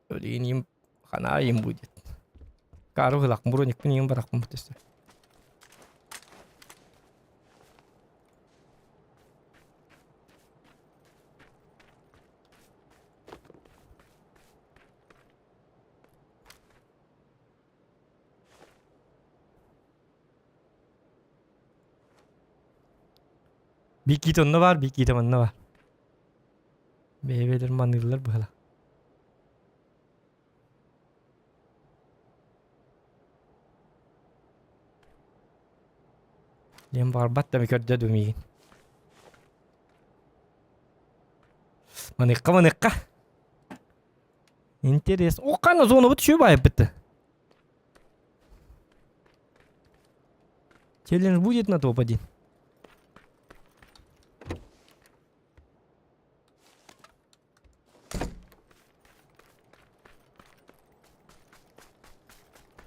Блин, им хана им будет. Кару гылак броникпын им баракпын бутесте. Бикиит онно баар, бикиитэ манна баар. Бэйэ-бэйэлэрин маныыллар быһыла. Диэн баҕарбат да көрдө дуу миигин. Маныхха, маныхха. Интерес. О, ханна зонабыт үчүгэй баайбыт. Челлендж будет на топ-1?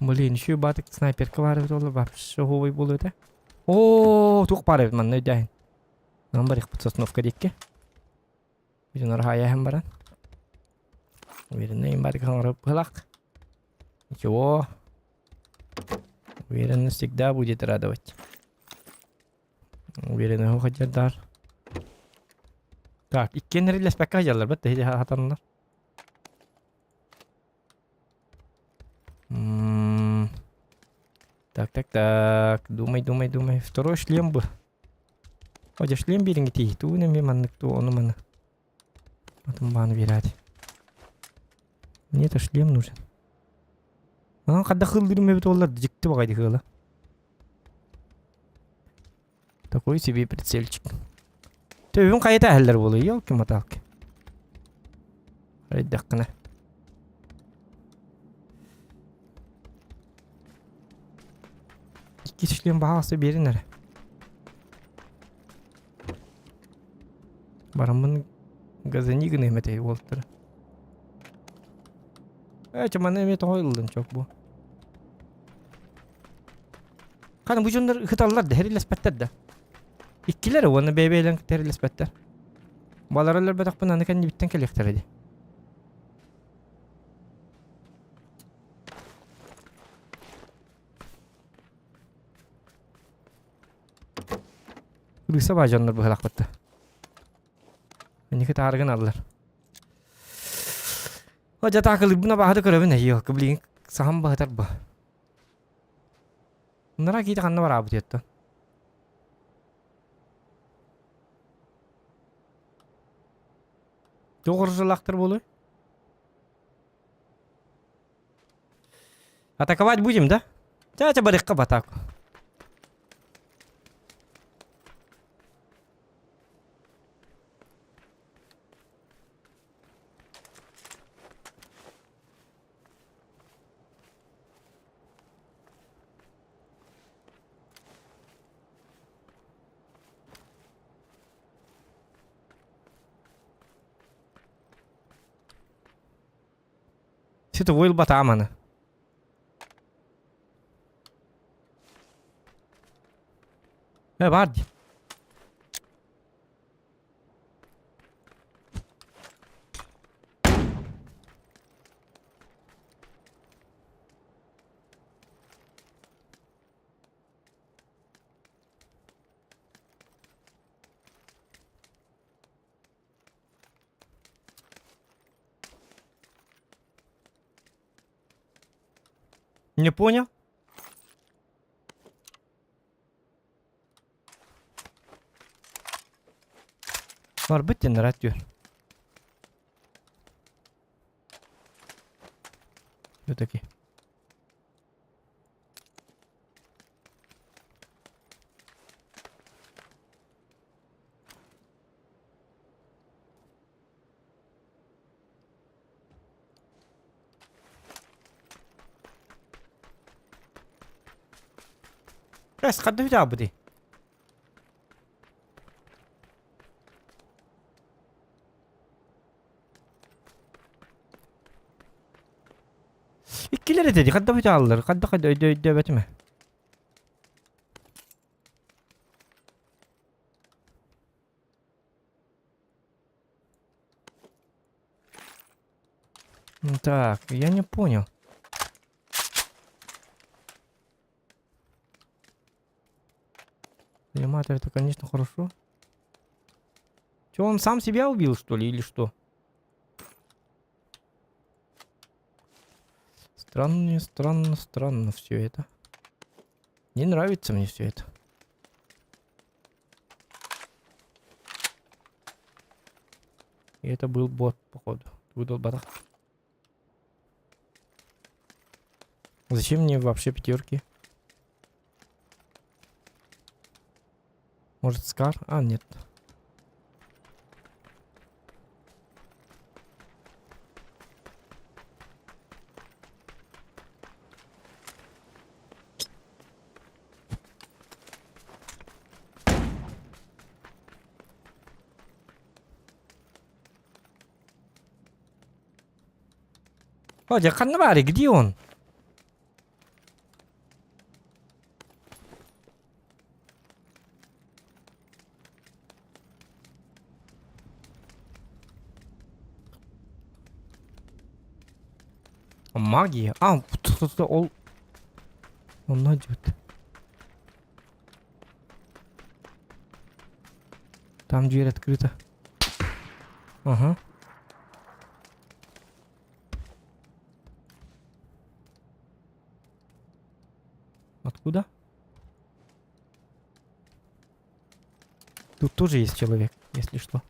Блин, еще батык снайперка бар эбит ол вообще оһуобай буолуо этэ. Оо, туох баар эбит манна өйдөөһүн. Нам барыахпыт сосновка диэкки. Бүтүн архаайаһын баран. Уверенный барык оҥоро быһылах. Ничего. Уверенность всегда будет радовать. Уверенный хотярдар. Так, иккиэн эриллэспэккэ сылдьаллар бат тэһи хатаннар. Так, так, так. Думай, думай, думай. Второй шлем бы. О, шлем бириҥи тиий. Тугун эмиэ маннык туу ону маны. Потом бааны биэрээт. Мне это шлем нужен. Онон хайдах ыллыырым эбит буоллар дьикти баҕайы ыала. Такой себе прицельчик. Төбүн хайата эһэллэр буолуо, елки-моталки. Хайдаххына. Иккис шлем баҕаласа биэрин эрэ. Бараммын газани гыныам этэй уолтара. Ээ, чаманы эмиэ тоҕо ыллын чок бу. Хана бу дьоннор ыһыталлар да, хэрилэспэттэр да. Иккилэр уонна бэйэ-бэйэлэрин кытта хэрилэспэттэр. Балар өлөрбөтөхпүн аны кэннибиттэн кэлиэхтэрэ дии. Крыса баа дьоннор быһалахпытта. Инники таарыгын аллар. О, дьэ таакылыйбын абааһыта көрөбүн эйиэ, билигин саһан баһытар бу. Нара киитэ ханна бараабыт диэттэн. Туох ыржылаахтар буолуой? Атаковать будем, да? Ча-ча барыхха в атаку. Световой ылбатаам аны. Э, баар дии. Не понял? Барбыт диэн ыраат түөр. Все-таки. Бэс, ханна бүтээбитий? Иккилэр этэ дии, ханна бүтээллэр? Ханна ханна өйдө өйдөөбөтүм ээ. Так, я не понял. Аниматор это, конечно, хорошо. Че, он сам себя убил, что ли, или что? Странно, странно, странно все это. Не нравится мне все это. И это был бот, походу. Выдал бота. Зачем мне вообще пятерки? Может, Скар? А, нет. О, дьэ, ханна баарый, где он? Магия? А, ол... Он идет. Там дверь открыта. Ага. Откуда? Тут тоже есть человек, если что.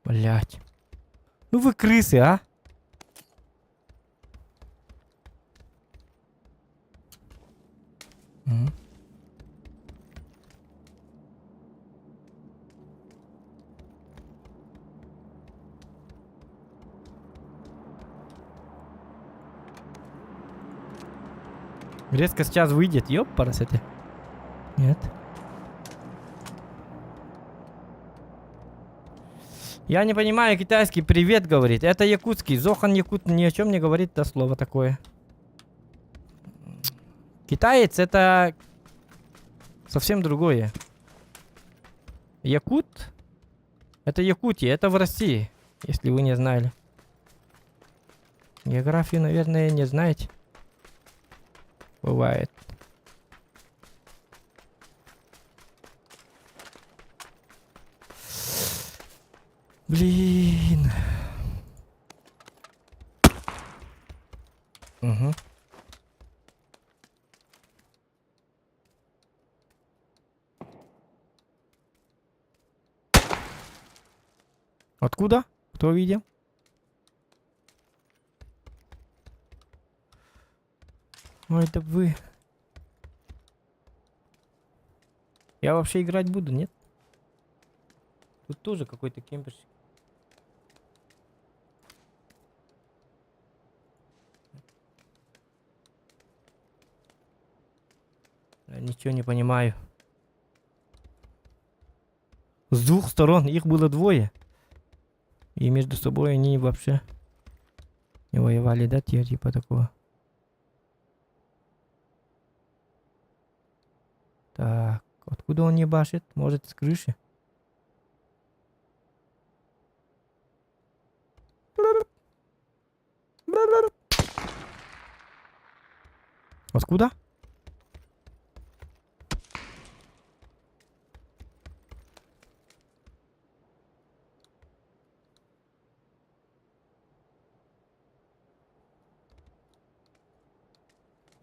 Блять. Ну вы крысы, а? М. Резко сейчас выйдет, ёпарасоте. Нет. Я не понимаю китайский, привет, говорит. Это якутский. Зохан Якут ни о чем не говорит, да слово такое. Китаец это совсем другое. Якут это Якутия, это в России, если вы не знали. Географию, наверное, не знаете. Бывает. Блин. Угу. Откуда? Кто видел? Ой, это вы. Я вообще играть буду, нет? Тут тоже какой-то кемперщик. Ничего не понимаю. С двух сторон их было двое. И между собой они вообще не воевали, да, типа такого. Так, откуда он ебашит? Может, с крыши? Откуда?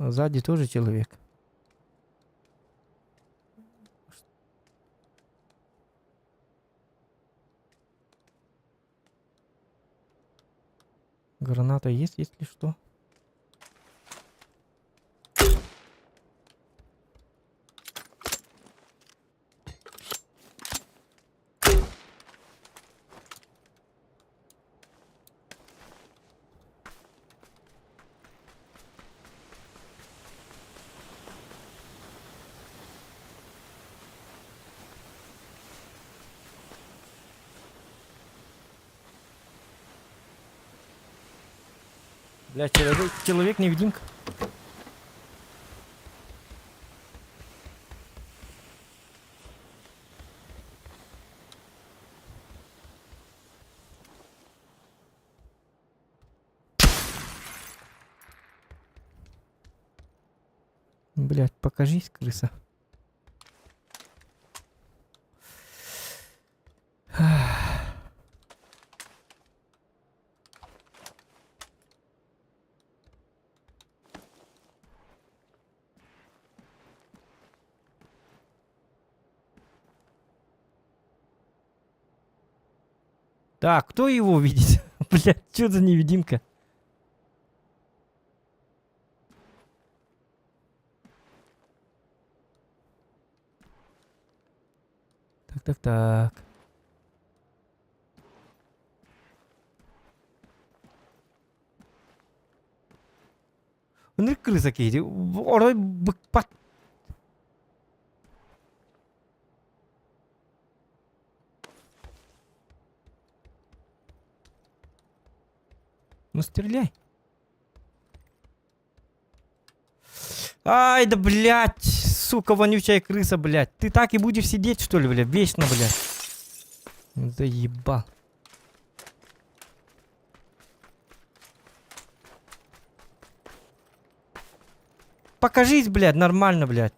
Сзади тоже человек. Граната есть, если что? Бля, человек, человек-невидимка. Блять, покажись, крыса. Так, кто его видит? Блять, что за невидимка? Так, так, так. Ынырык крыса киһи орой быкпат. Ну стреляй. Ай, да блядь, сука, вонючая крыса, блядь. Ты так и будешь сидеть, что ли, блядь, вечно, блядь. Заебал. Покажись, блядь, нормально, блядь.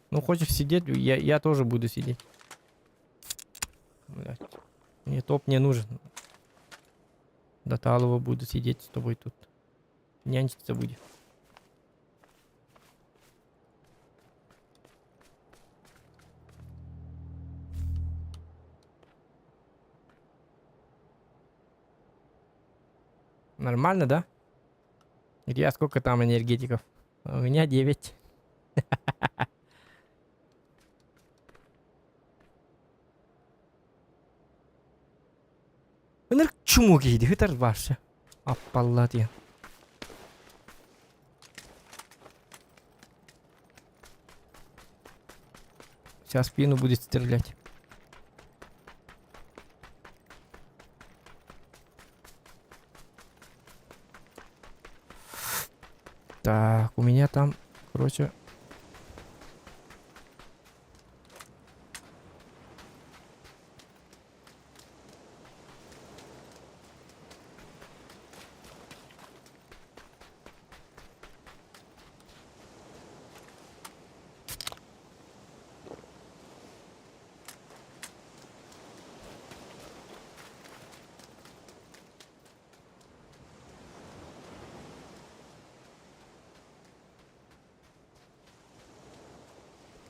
Ну, хочешь сидеть, я, я тоже буду сидеть. Блядь. Мне топ не нужен. До Талова буду сидеть с тобой тут. Нянчиться будет. Нормально, да? Где, а сколько там энергетиков? У меня 9. Ынырык чмо киһи ыытар вообще. Аппалла диэн. Сейчас спину будет стрелять. Так, у меня там, короче...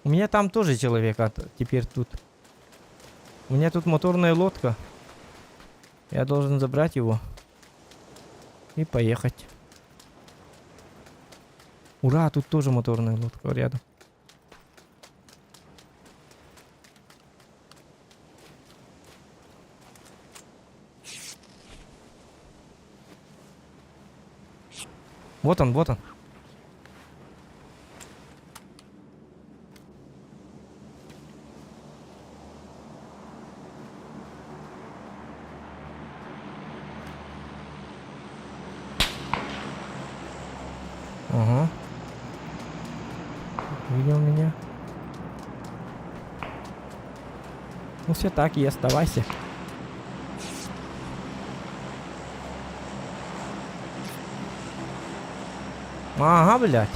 У меня там тоже человек, а теперь тут. У меня тут моторная лодка. Я должен забрать его. И поехать. Ура, тут тоже моторная лодка рядом. Вот он, вот он. Ага. Видел меня? Ну все так и оставайся. Ага, блядь.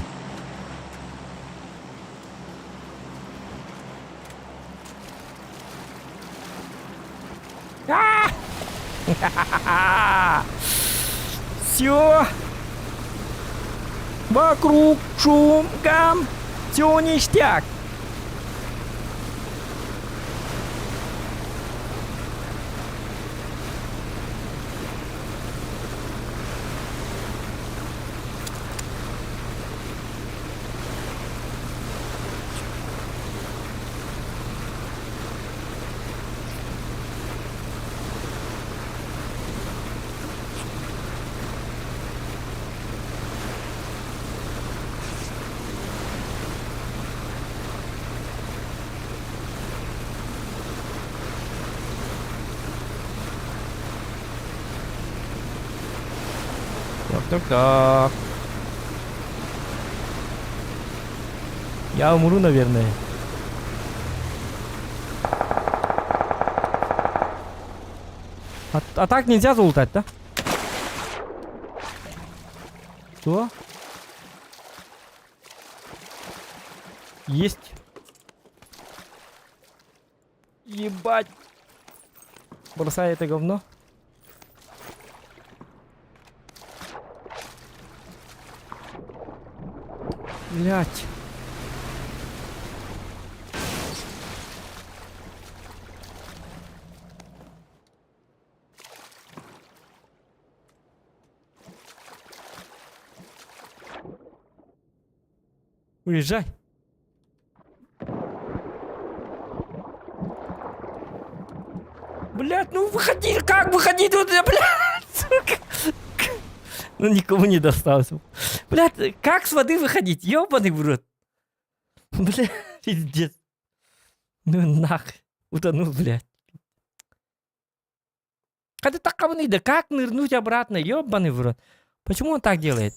Все. Вокруг шум, гам. Все ништяк. Так, так, так. Я умру, наверное. А, а так нельзя залутать, да? Что? Есть. Ебать. Бросай это говно. Блять. Уезжай. Блять, ну выходи, как выходи тут, блядь, сука. Ну никому не досталось. Блядь, как с воды выходить? Ёбаный в рот. Блядь, пиздец. Ну нах, утонул, блядь. Когда так да как нырнуть обратно, ёбаный в рот. Почему он так делает?